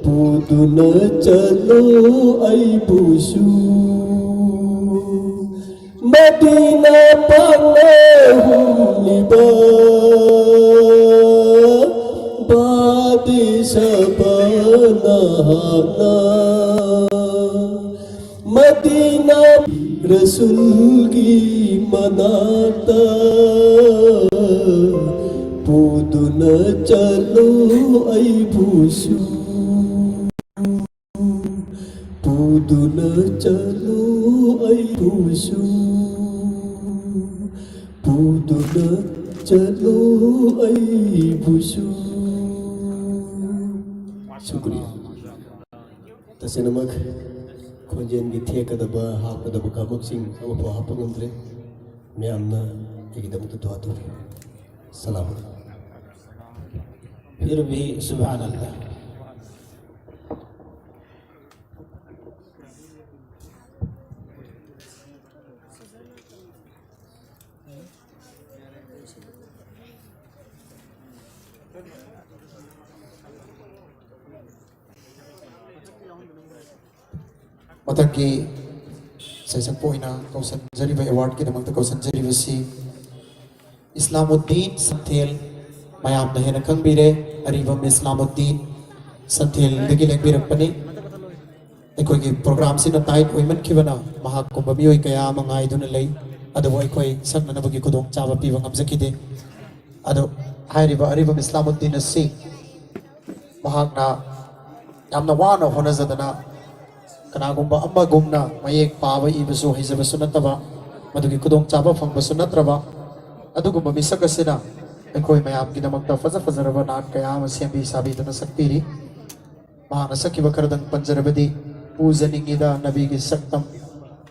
ꯄꯨꯗꯨꯅ ꯆꯠꯂꯨ ꯑꯩꯕꯨꯁꯨ꯫ ꯃꯗꯤꯅꯥ ꯄꯥꯡꯅ ꯍꯨꯝꯂꯤꯕ ꯕꯥꯗꯤ ꯁꯕꯥꯅ ꯍꯥꯛꯅ꯫ ꯃꯗꯤꯅꯥ ꯔꯁꯨꯜꯒꯤ ꯃꯅꯥꯛꯇ ꯄꯨꯗꯨꯅ ꯆꯠꯂꯨ ꯑꯩꯕꯨꯁꯨ, ꯄꯨꯗꯨꯅ ꯆꯠꯂꯨ ꯑꯩꯕꯨꯁꯨ, ꯄꯨꯗꯨꯅ ꯆꯠꯂꯨ ꯑꯩꯕꯨꯁꯨ꯫ ꯁꯨꯀ꯭ꯔꯤꯌꯥ꯫ ꯇꯁꯦꯡꯅꯃꯛ ꯈꯣꯟꯖꯦꯜꯒꯤ ꯊꯦꯛꯀꯗꯕ, ꯍꯥꯞꯀꯗꯕ ꯀꯥꯡꯂꯨꯞꯁꯤꯡ ꯑꯃꯐꯥꯎ ꯍꯥꯞꯄ ꯉꯝꯗ꯭ꯔꯦ꯫ ꯃꯌꯥꯝꯅ ꯑꯩꯒꯤꯗꯃꯛꯇ ꯗꯨꯋꯥ ꯇꯧꯕꯤꯌꯨ꯫ ꯁꯂꯥꯝ꯫ ꯐꯤꯔ ꯚꯤ ꯁꯨꯕꯍꯥꯅꯜꯂꯥꯍ꯫ ꯃꯊꯪꯒꯤ ꯁꯩꯁꯛꯄ ꯑꯣꯏꯅ ꯀꯧꯁꯟꯖꯔꯤꯕ, ꯑꯦꯋꯥꯔꯗꯀꯤꯗꯃꯛꯇ ꯀꯧꯁꯟꯖꯔꯤꯕꯁꯤ ꯏꯁꯂꯥꯃꯨꯗꯗꯤꯟ ꯁꯟꯊꯦꯜ, ꯃꯌꯥꯝꯅ ꯍꯦꯟꯅ ꯈꯪꯕꯤꯔꯦ, ꯑꯔꯤꯕꯝ ꯏꯁꯂꯥꯃꯨꯗꯗꯤꯟ ꯁꯟꯊꯦꯜꯗꯒꯤ ꯂꯦꯡꯕꯤꯔꯛꯄꯅꯤ꯫ ꯑꯩꯈꯣꯏꯒꯤ ꯄ꯭ꯔꯣꯒ꯭ꯔꯥꯝꯁꯤꯅ ꯇꯥꯏꯠ ꯑꯣꯏꯃꯟꯈꯤꯕꯅ ꯃꯍꯥꯛꯀꯨꯝꯕ ꯃꯤꯑꯣꯏ ꯀꯌꯥ ꯑꯃ ꯉꯥꯏꯗꯨꯅ ꯂꯩ, ꯑꯗꯨꯕꯨ ꯑꯩꯈꯣꯏ ꯁꯛꯅꯅꯕꯒꯤ ꯈꯨꯗꯣꯡꯆꯥꯕ ꯄꯤꯕ ꯉꯝꯖꯈꯤꯗꯦ꯫ ꯑꯗꯣ ꯍꯥꯏꯔꯤꯕ ꯑꯔꯤꯕꯝ ꯏꯁꯂꯥꯃꯨꯗꯗꯤꯟ ꯑꯁꯤ ꯃꯍꯥꯛꯅ ꯌꯥꯝꯅ ꯋꯥꯅ ꯍꯣꯠꯅꯖꯗꯅ, ꯀꯅꯥꯒꯨꯝꯕ ꯑꯃꯒꯨꯝꯅ ꯃꯌꯦꯛ ꯄꯥꯕ ꯏꯕꯁꯨ ꯍꯩꯖꯕꯁꯨ ꯅꯠꯇꯕ, ꯃꯗꯨꯒꯤ ꯈꯨꯗꯣꯡꯆꯥꯕ ꯐꯪꯕꯁꯨ ꯅꯠꯇ꯭ꯔꯕ ꯑꯗꯨꯒꯨꯝꯕ ꯃꯤꯁꯛ ꯑꯁꯤꯅ ꯑꯩꯈꯣꯏ ꯃꯌꯥꯝꯒꯤꯗꯃꯛꯇ ꯐꯖ ꯐꯖꯔꯕ ꯅꯥꯠ ꯀꯌꯥ ꯑꯃ ꯁꯦꯝꯕꯤ ꯁꯥꯕꯤꯗꯨꯅ ꯁꯛꯄꯤꯔꯤ꯫ ꯃꯍꯥꯛꯅ ꯁꯛꯈꯤꯕ ꯈꯔꯗꯪ ꯄꯟꯖꯔꯕꯗꯤ, ꯎꯖꯅꯤꯡꯉꯤꯗ ꯅꯕꯤꯒꯤ ꯁꯛꯇꯝ,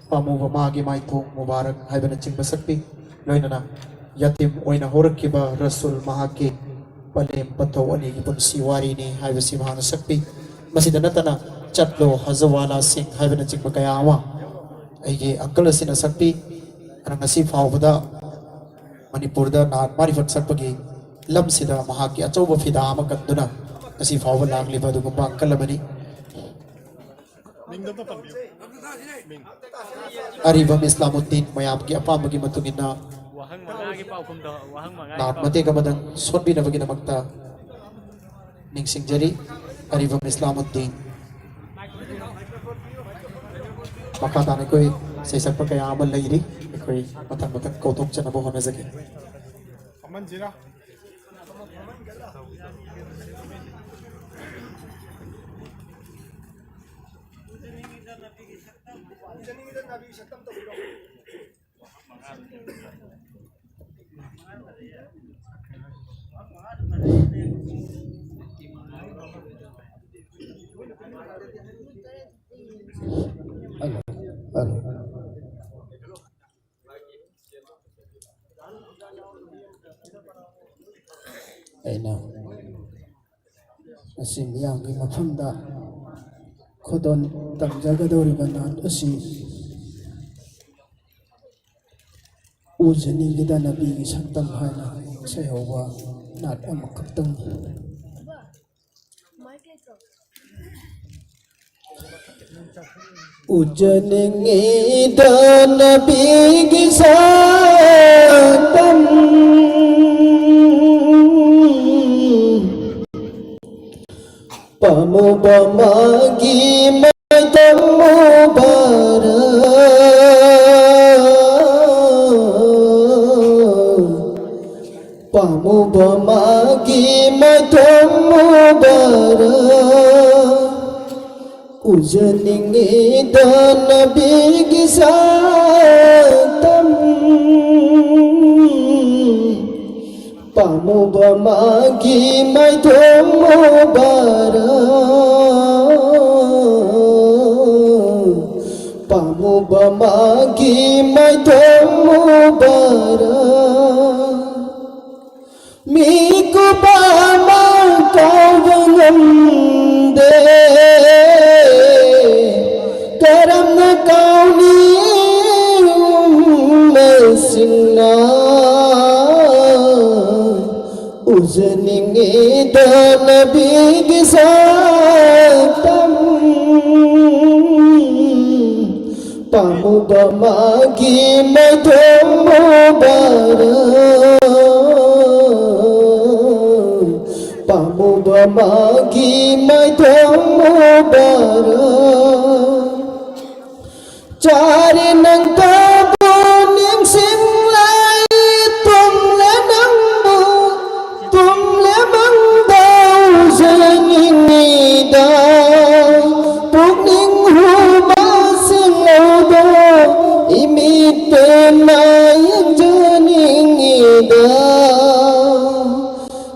ꯄꯥꯝꯃꯨꯕ ꯃꯥꯒꯤ ꯃꯥꯏꯊꯣꯡ ꯃꯨꯕꯥꯔꯛ ꯍꯥꯏꯕꯅꯆꯤꯡꯕ ꯁꯛꯄꯤ꯫ ꯂꯣꯏꯅꯅ ꯌꯥꯇꯤꯝ ꯑꯣꯏꯅ ꯍꯧꯔꯛꯈꯤꯕ ꯔꯁꯨꯜ ꯃꯍꯥꯛꯀꯤ ꯄꯂꯦꯝ ꯄꯟꯊꯧ ꯑꯅꯤꯒꯤ ꯄꯨꯟꯁꯤ ꯋꯥꯔꯤꯅꯤ ꯍꯥꯏꯕꯁꯤ ꯃꯍꯥꯛꯅ ꯁꯛꯄꯤ꯫ ꯃꯁꯤꯗ ꯅꯠꯇꯅ ꯆꯠꯂꯣ ꯍꯖꯋꯥꯂꯥꯁꯤꯡ ꯍꯥꯏꯕꯅꯆꯤꯡꯕ ꯀꯌꯥ ꯑꯃ ꯑꯩꯒꯤ ꯑꯪꯀꯜ ꯑꯁꯤꯅ ꯁꯛꯄꯤ꯫ ꯑꯗꯨꯅ ꯉꯁꯤ ꯐꯥꯎꯕꯗ ꯃꯅꯤꯄꯨꯔꯗ ꯅꯥꯠ ꯃꯥꯔꯤꯐꯠ ꯁꯛꯄꯒꯤ ꯂꯝꯁꯤꯗ ꯃꯍꯥꯛꯀꯤ ꯑꯆꯧꯕ ꯐꯤꯗꯥ ꯑꯃ ꯀꯟꯗꯨꯅ ꯉꯁꯤ ꯐꯥꯎꯕ ꯂꯥꯛꯂꯤꯕ ꯑꯗꯨꯒꯨꯝꯕ ꯑꯪꯀꯜ ꯑꯃꯅꯤ꯫ ꯑꯔꯤꯕꯝ ꯏꯁꯂꯥꯃꯨꯗꯗꯤꯟ ꯃꯌꯥꯝꯒꯤ ꯑꯄꯥꯝꯕꯒꯤ ꯃꯇꯨꯡ ꯏꯟꯅ ꯋꯥꯍꯪ ꯃꯉꯥꯒꯤ ꯄꯥꯎꯈꯨꯝꯗꯣ, ꯋꯥꯍꯪ ꯃꯉꯥꯒꯤ ꯅꯥꯠ ꯃꯇꯦꯛ ꯑꯃꯗꯪ ꯁꯣꯟꯕꯤꯅꯕꯒꯤꯗꯃꯛꯇ ꯅꯤꯡꯁꯤꯡꯖꯔꯤ꯫ ꯑꯔꯤꯕꯝ ꯏꯁꯂꯥꯃꯨꯗꯗꯤꯟ꯫ ꯃꯈꯥ ꯇꯥꯅ ꯑꯩꯈꯣꯏ ꯏꯁꯩ ꯁꯛꯄ ꯀꯌꯥ ꯑꯃ ꯂꯩꯔꯤ꯫ ꯑꯩꯈꯣꯏ ꯃꯊꯪ ꯃꯊꯪ ꯀꯧꯊꯣꯛꯆꯅꯕ ꯍꯣꯠꯅꯖꯒꯦ꯫ ꯑꯩꯅ ꯉꯁꯤ ꯃꯤꯌꯥꯝꯒꯤ ꯃꯐꯝꯗ ꯈꯨꯗꯣꯜ ꯇꯝꯖꯒꯗꯧꯔꯤꯕ ꯅꯥꯠ ꯑꯁꯤ ꯎꯖꯅꯤꯒꯤꯗ ꯅꯕꯤꯒꯤ ꯁꯛꯇꯝ ꯍꯥꯏꯅ ꯏꯁꯩ ꯍꯧꯕ ꯅꯥꯠ ꯑꯃꯈꯛꯇꯪꯅꯤ꯫ ꯎꯖꯅꯤꯡꯉꯤꯗ ꯅꯕꯤꯒꯤ ꯁꯛꯇꯝ, ꯄꯥꯝꯃꯨꯕ ꯃꯥꯒꯤ ꯃꯥꯏꯊꯣꯡ ꯎꯕꯔ꯫ ꯄꯥꯝꯃꯨꯕ ꯃꯥꯒꯤ ꯃꯥꯏꯊꯣꯡ ꯎꯕꯔ꯫ ꯎꯖꯅꯤꯡꯉꯤꯗ ꯅꯕꯤꯒꯤ ꯁꯛꯇꯝ, ꯄꯥꯝꯃꯨꯕ ꯃꯥꯒꯤ ꯃꯥꯏꯊꯣꯡ ꯎꯕꯔ꯫ ꯄꯥꯝꯃꯨꯕ ꯃꯥꯒꯤ ꯃꯥꯏꯊꯣꯡ ꯎꯕꯔ꯫ ꯃꯤꯀꯨꯞ ꯑꯃ ꯀꯥꯎꯕ ꯉꯝꯗꯦ꯫ ꯀꯔꯝꯅ ꯀꯥꯎꯅꯤ ꯎꯝꯃꯁꯤꯡꯅ? ꯎꯖꯅꯤꯡꯉꯤꯗ ꯅꯕꯤꯒꯤ ꯁꯛꯇꯝ, ꯄꯥꯝꯃꯨꯕ ꯃꯥꯒꯤ ꯃꯥꯏꯊꯣꯡ ꯎꯕꯔ꯫ ꯄꯥꯝꯃꯨꯕ ꯃꯥꯒꯤ ꯃꯥꯏꯊꯣꯡ ꯎꯕꯔ꯫ ꯆꯥꯔꯦ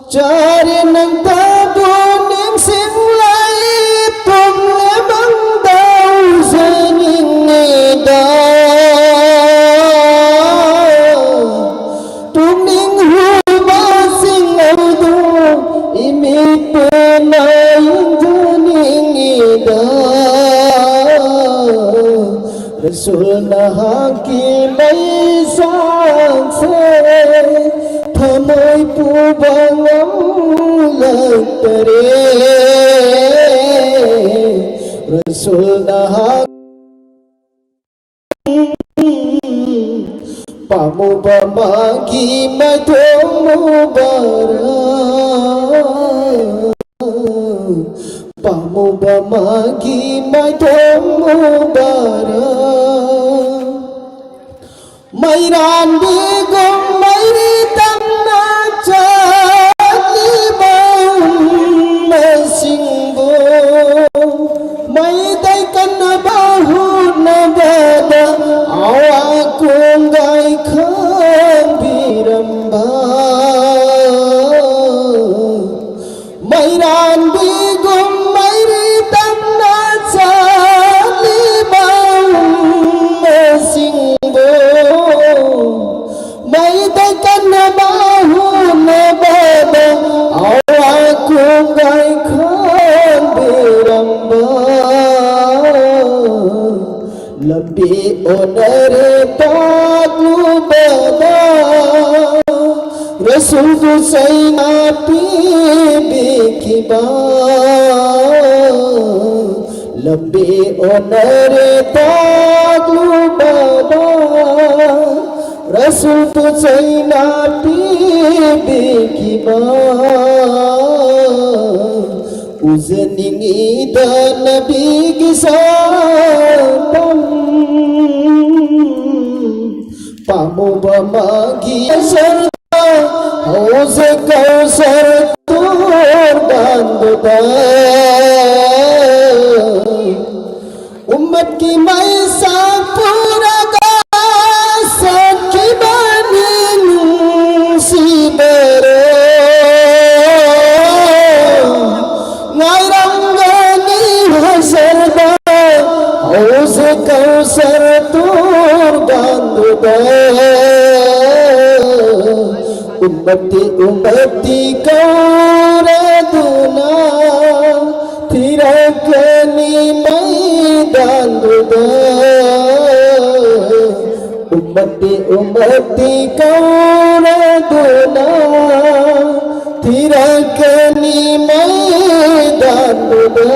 ꯆꯥꯔꯦ ꯅꯪꯇꯕꯨ ꯅꯤꯡꯁꯤꯡꯂꯛꯏ, ꯇꯨꯝꯂꯦ ꯃꯪꯗ ꯎꯖꯅꯤꯡꯉꯤꯗ꯫ ꯇꯨꯝꯅꯤꯡ ꯍꯨꯕꯁꯤꯡ ꯑꯗꯨ ꯏꯃꯤꯠ ꯄꯦꯟꯅ ꯌꯦꯡꯖꯅꯤꯡꯉꯤꯗ꯫ ꯔꯁꯨꯜ ꯅꯍꯥꯛꯀꯤ ꯃꯩꯆꯥꯛꯁꯦ ꯊꯃꯣꯏ ꯄꯨꯕ ꯉꯝꯂꯛꯇꯔꯦ꯫ ꯔꯁꯨꯜ ꯅꯍꯥꯛ ꯄꯥꯝꯃꯨꯕ ꯃꯥꯒꯤ ꯃꯥꯏꯊꯣꯡ ꯎꯕꯔꯥ? ꯄꯥꯝꯃꯨꯕ ꯃꯥꯒꯤ ꯃꯥꯏꯊꯣꯡ ꯎꯕꯔꯥ? ꯃꯩꯔꯥꯟꯕꯤꯒꯨꯝ ꯃꯩꯔꯤ ꯇꯝꯅ ꯆꯠꯂꯤꯕ ꯎꯝꯃꯁꯤꯡꯕꯨ ꯃꯩꯗꯩ ꯀꯟꯅꯕ ꯍꯣꯠꯅꯕꯗ ꯑꯋꯥ ꯀꯣꯡꯒꯥꯏ ꯈꯥꯡꯕꯤꯔꯝꯕ ꯃꯩꯔꯥꯟꯕꯤꯒꯨꯝ ꯃꯩꯔꯤ ꯇꯝꯅ ꯆꯠꯂꯤꯕ ꯎꯝꯃꯁꯤꯡꯕꯨ ꯃꯩꯗ ꯀꯟꯅꯕ ꯍꯣꯠꯅꯕꯗ ꯑꯋꯥ ꯀꯣꯡꯒꯥꯏ ꯈꯥꯡꯕꯤꯔꯝꯕ ꯂꯝꯕꯤ ꯑꯣꯟꯅꯔꯦ ꯇꯥꯛꯂꯨꯕꯗ ꯔꯁꯨꯜꯕꯨ ꯆꯩꯅ ꯄꯤꯕꯤꯈꯤꯕ꯫ ꯂꯝꯕꯤ ꯑꯣꯟꯅꯔꯦ ꯇꯥꯛꯂꯨꯕꯗ ꯔꯁꯨꯜꯕꯨ ꯆꯩꯅ ꯄꯤꯕꯤꯈꯤꯕ꯫ ꯎꯖꯅꯤꯡꯉꯤꯗ ꯅꯕꯤꯒꯤ ꯁꯛꯇꯝ ꯄꯥꯝꯃꯨꯕ ꯃꯥꯒꯤ ꯁꯔꯗ ꯍꯧꯖꯤꯛ ꯀꯧꯁꯔ ꯇꯣꯔꯕꯥꯟꯗꯨꯗ ꯎꯝꯃꯠꯀꯤ ꯃꯩꯁꯥ ꯄꯨꯔꯒ ꯆꯠꯈꯤꯕꯅꯤ ꯅꯨꯡꯁꯤꯕꯔꯣ꯫ ꯎꯝꯃꯇꯤ ꯎꯝꯃꯇꯤ ꯀꯧꯔꯗꯨꯅ ꯊꯤꯔꯛꯀꯅꯤ ꯃꯩꯗꯥꯟꯗꯨꯗ꯫ ꯎꯝꯃꯇꯤ ꯎꯝꯃꯇꯤ ꯀꯧꯔꯗꯨꯅ ꯊꯤꯔꯛꯀꯅꯤ ꯃꯩꯗꯥꯟꯗꯨꯗ꯫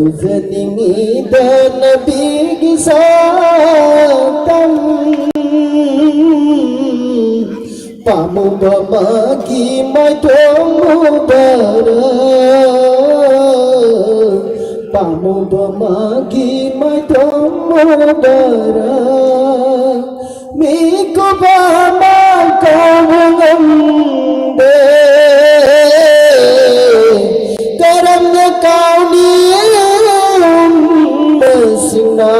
ꯎꯖꯅꯤꯡꯉꯤꯗ ꯅꯕꯤꯒꯤ ꯁꯛꯇꯝ꯫ ꯄꯥꯝꯃꯨꯕ ꯃꯥꯒꯤ ꯃꯥꯏꯊꯣꯡ ꯎꯕꯔ꯫ ꯄꯥꯝꯃꯨꯕ ꯃꯥꯒꯤ ꯃꯥꯏꯊꯣꯡ ꯎꯕꯔ꯫ ꯃꯤꯀꯨꯞ ꯑꯃ ꯀꯥꯎꯕ ꯉꯝꯗꯦ꯫ ꯀꯔꯝꯅ ꯀꯥꯎꯅꯤ ꯎꯝꯃꯁꯤꯡꯅ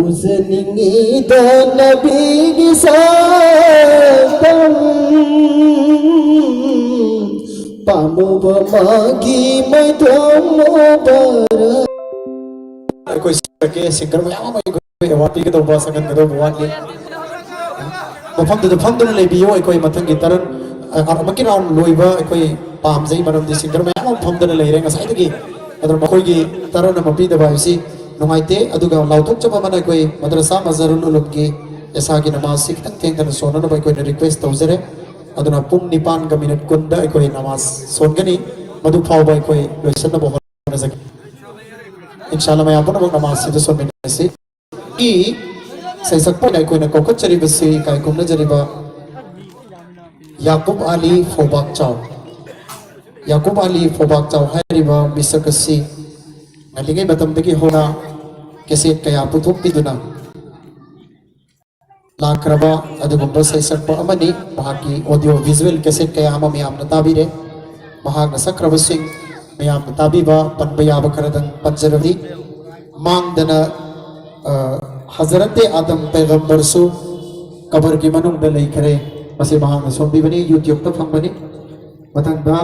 ꯎꯖꯅꯤꯡꯉꯤꯗ ꯅꯕꯤꯒꯤ ꯁꯛꯇꯝ꯫ ꯄꯥꯝꯃꯨꯕ ꯃꯥꯒꯤ ꯃꯥꯏꯊꯣꯡ ꯎꯕꯔ꯫ ꯑꯩꯈꯣꯏ ꯁꯤꯡꯒꯔ ꯃꯌꯥꯝ ꯑꯃ ꯑꯩꯈꯣꯏ ꯑꯦꯋꯥꯔꯗ ꯄꯤꯒꯗꯧꯕ, ꯁꯪꯍꯟꯒꯗꯧꯕ ꯋꯥꯠꯂꯤ꯫ ꯃꯐꯝꯗꯨꯗ ꯐꯝꯗꯨꯅ ꯂꯩꯕꯤꯌꯨ꯫ ꯑꯩꯈꯣꯏ ꯃꯊꯪꯒꯤ ꯇꯔꯟ, ꯑ, ꯑꯃꯨꯛꯀꯤ ꯔꯥꯎꯟ ꯂꯣꯏꯕ ꯑꯩꯈꯣꯏ ꯄꯥꯝꯖꯩ, ꯃꯔꯝꯗꯤ ꯁꯤꯡꯒꯔ ꯃꯌꯥꯝ ꯑꯃ ꯐꯝꯗꯨꯅ ꯂꯩꯔꯦ ꯉꯁꯥꯏꯗꯒꯤ꯫ ꯑꯗꯨꯅ ꯃꯈꯣꯏꯒꯤ ꯇꯔꯟ ꯑꯃ ꯄꯤꯗꯕ ꯍꯥꯏꯕꯁꯤ ꯅꯨꯡꯉꯥꯏꯇꯦ꯫ ꯑꯗꯨꯒ ꯂꯥꯎꯊꯣꯛꯆꯕ ꯑꯃꯅ ꯑꯩꯈꯣꯏ ꯃꯗ꯭ꯔꯁꯥ ꯃꯖꯍꯔꯨꯜ ꯎꯂꯨꯝꯒꯤ ꯑꯦꯁꯥꯒꯤ ꯅꯃꯥꯖꯁꯤ ꯈꯤꯇꯪ ꯊꯦꯡꯊꯅ ꯁꯣꯟꯅꯅꯕ ꯑꯩꯈꯣꯏꯅ ꯔꯤꯀ꯭ꯋꯦꯁ ꯇꯧꯖꯔꯦ꯫ ꯑꯗꯨꯅ ꯄꯨꯡ ꯅꯤꯄꯥꯟꯒ ꯃꯤꯅꯤꯠ ꯀꯨꯟꯗ ꯑꯩꯈꯣꯏ ꯅꯃꯥꯖ ꯁꯣꯟꯒꯅꯤ꯫ ꯃꯗꯨ ꯐꯥꯎꯕ ꯑꯩꯈꯣꯏ ꯂꯣꯏꯁꯤꯟꯅꯕ ꯍꯣꯠꯅꯖꯒꯦ꯫ ꯏꯟꯁꯥꯜꯂꯥ ꯃꯌꯥꯝ ꯄꯨꯝꯅꯃꯛ ꯅꯃꯥꯖꯁꯤꯗ ꯁꯣꯟꯃꯤꯟꯅꯁꯤ꯫ ꯒꯤ ꯁꯩꯁꯛꯄ ꯑꯣꯏꯅ ꯑꯩꯈꯣꯏꯅ ꯀꯧꯈꯠꯆꯔꯤꯕꯁꯤ ꯏꯀꯥꯏ ꯈꯨꯝꯅꯖꯔꯤꯕ ꯌꯥꯀꯨꯕ ꯑꯂꯤ ꯐꯧꯕꯥꯛꯆꯥꯎ꯫ ꯌꯥꯀꯨꯕ ꯑꯂꯤ ꯐꯧꯕꯥꯛꯆꯥꯎ ꯍꯥꯏꯔꯤꯕ ꯃꯤꯁꯛ ꯑꯁꯤ ꯉꯜꯂꯤꯉꯩ ꯃꯇꯝꯗꯒꯤ ꯍꯧꯅ ꯀꯦꯁꯦꯠ ꯀꯌꯥ ꯄꯨꯊꯣꯛꯄꯤꯗꯨꯅ ꯂꯥꯛꯈ꯭ꯔꯕ ꯑꯗꯨꯒꯨꯝꯕ ꯁꯩꯁꯛꯄ ꯑꯃꯅꯤ꯫ ꯃꯍꯥꯛꯀꯤ ꯑꯣꯗꯤꯑꯣ ꯚꯤꯖꯨꯋꯦꯜ ꯀꯦꯁꯦꯠ ꯀꯌꯥ ꯑꯃ ꯃꯌꯥꯝꯅ ꯇꯥꯕꯤꯔꯦ꯫ ꯃꯍꯥꯛꯅ ꯁꯛꯈ꯭ꯔꯕꯁꯤꯡ ꯃꯌꯥꯝꯅ ꯇꯥꯕꯤꯕ ꯄꯟꯕ ꯌꯥꯕ ꯈꯔꯗꯪ ꯄꯟꯖꯔꯕꯗꯤ, ꯃꯥꯡꯗꯅ, ꯑ, ꯍꯖꯔꯠꯇꯦ ꯑꯥꯗꯝ ꯄꯩꯒꯝꯕꯔꯁꯨ ꯀꯕꯔꯒꯤ ꯃꯅꯨꯡꯗ ꯂꯩꯈꯔꯦ꯫ ꯃꯁꯤ ꯃꯍꯥꯛꯅ ꯁꯣꯟꯕꯤꯕꯅꯤ, YouTube-ꯇ ꯐꯪꯕꯅꯤ꯫ ꯃꯊꯪꯗ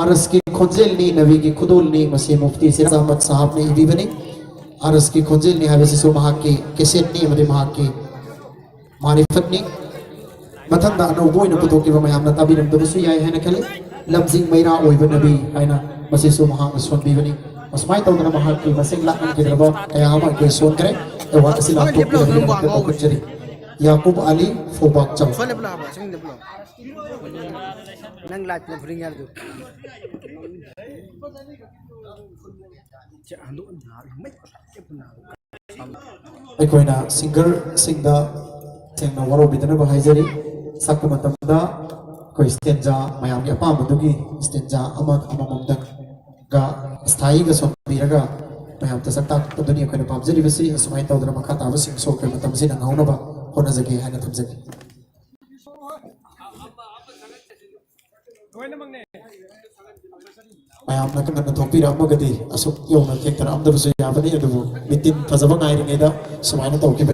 ꯑꯔꯁꯀꯤ ꯈꯣꯟꯖꯦꯜꯅꯤ, ꯅꯕꯤꯒꯤ ꯈꯨꯗꯣꯜꯅꯤ, ꯃꯁꯤ ꯃꯨꯐꯇꯤ ꯁꯤꯔꯥꯖ ꯑꯍꯃꯗ ꯁꯥꯍꯕꯅ ꯏꯕꯤꯕꯅꯤ꯫ ꯑꯥꯔꯁꯀꯤ ꯈꯣꯟꯖꯦꯜꯅꯤ ꯍꯥꯏꯕꯁꯤꯁꯨ ꯃꯍꯥꯛꯀꯤ ꯀꯦꯁꯦꯠꯅꯤ ꯑꯃꯗꯤ ꯃꯍꯥꯛꯀꯤ ꯃꯥꯔꯤꯐꯠꯅꯤ꯫ ꯃꯊꯪꯗ ꯑꯅꯧꯕ ꯑꯣꯏꯅ ꯄꯨꯊꯣꯛꯈꯤꯕ ꯃꯌꯥꯝꯅ ꯇꯥꯕꯤꯔꯝꯗꯕꯁꯨ ꯌꯥꯏ ꯍꯥꯏꯅ ꯈꯜꯂꯤ꯫ ꯂꯝꯖꯤꯡ ꯃꯩꯔꯥ ꯑꯣꯏꯕ ꯅꯕꯤ ꯍꯥꯏꯅ ꯃꯁꯤꯁꯨ ꯃꯍꯥꯛꯅ ꯁꯣꯟꯕꯤꯕꯅꯤ꯫ ꯑꯁꯨꯃꯥꯏꯅ ꯇꯧꯗꯅ ꯃꯍꯥꯛꯀꯤ ꯃꯁꯤꯡ ꯂꯥꯛꯂꯝꯈꯤꯗ꯭ꯔꯕ ꯀꯌꯥ ꯑꯃ ꯑꯩꯈꯣꯏ ꯁꯣꯟꯈ꯭ꯔꯦ꯫ ꯑꯦꯋꯥꯔꯗ ꯑꯁꯤ ꯂꯥꯡꯊꯣꯛꯄꯤꯔꯕꯅꯤꯗꯃꯛꯇ ꯊꯥꯒꯠꯆꯔꯤ꯫ ꯌꯥꯀꯨꯕ ꯑꯂꯤ ꯐꯧꯕꯥꯛꯆꯝ꯫ ꯅꯪ ꯂꯥꯏꯐ ꯐꯨꯔꯤꯡ ꯌꯥꯔꯗꯨ꯫ ꯑꯩꯈꯣꯏꯅ ꯁꯤꯡꯒꯔꯁꯤꯡꯗ ꯁꯦꯡꯅ ꯋꯥꯔꯧꯕꯤꯗꯅꯕ ꯍꯥꯏꯖꯔꯤ꯫ ꯁꯛꯄ ꯃꯇꯝꯗ ꯑꯩꯈꯣꯏ ꯁ꯭ꯇꯦꯟꯖꯥ, ꯃꯌꯥꯝꯒꯤ ꯑꯄꯥꯝꯕꯗꯨꯒꯤ ꯁ꯭ꯇꯦꯟꯖꯥ ꯑꯃ ꯑꯃꯃꯝꯗꯒ ꯁ꯭ꯊꯥꯌꯤꯒ ꯁꯣꯟꯕꯤꯔꯒ ꯃꯌꯥꯝꯗ ꯁꯛ ꯇꯥꯛꯄꯗꯨꯅꯤ ꯑꯩꯈꯣꯏꯅ ꯄꯥꯝꯖꯔꯤꯕꯁꯤ꯫ ꯑꯁꯨꯃꯥꯏꯅ ꯇꯧꯗꯅ ꯃꯈꯥ ꯇꯥꯕꯁꯤꯡꯁꯨ ꯑꯩꯈꯣꯏ ꯃꯇꯝꯁꯤ ꯅꯪꯍꯧꯅꯕ ꯍꯣꯠꯅꯖꯒꯦ ꯍꯥꯏꯅ ꯊꯝꯖꯒꯦ꯫ ꯃꯌꯥꯝꯅ ꯀꯟꯅ ꯊꯣꯛꯄꯤꯔꯛꯑꯝꯃꯒꯗꯤ ꯑꯁꯨꯛ ꯌꯧꯅ ꯊꯦꯡꯊꯔꯛꯑꯝꯗꯕꯁꯨ ꯌꯥꯕꯅꯤ, ꯑꯗꯨꯕꯨ ꯃꯤꯇꯤꯟ ꯐꯖꯕ ꯉꯥꯏꯔꯤꯉꯩꯗ ꯁꯨꯃꯥꯏꯅ ꯇꯧꯈꯤꯕ꯫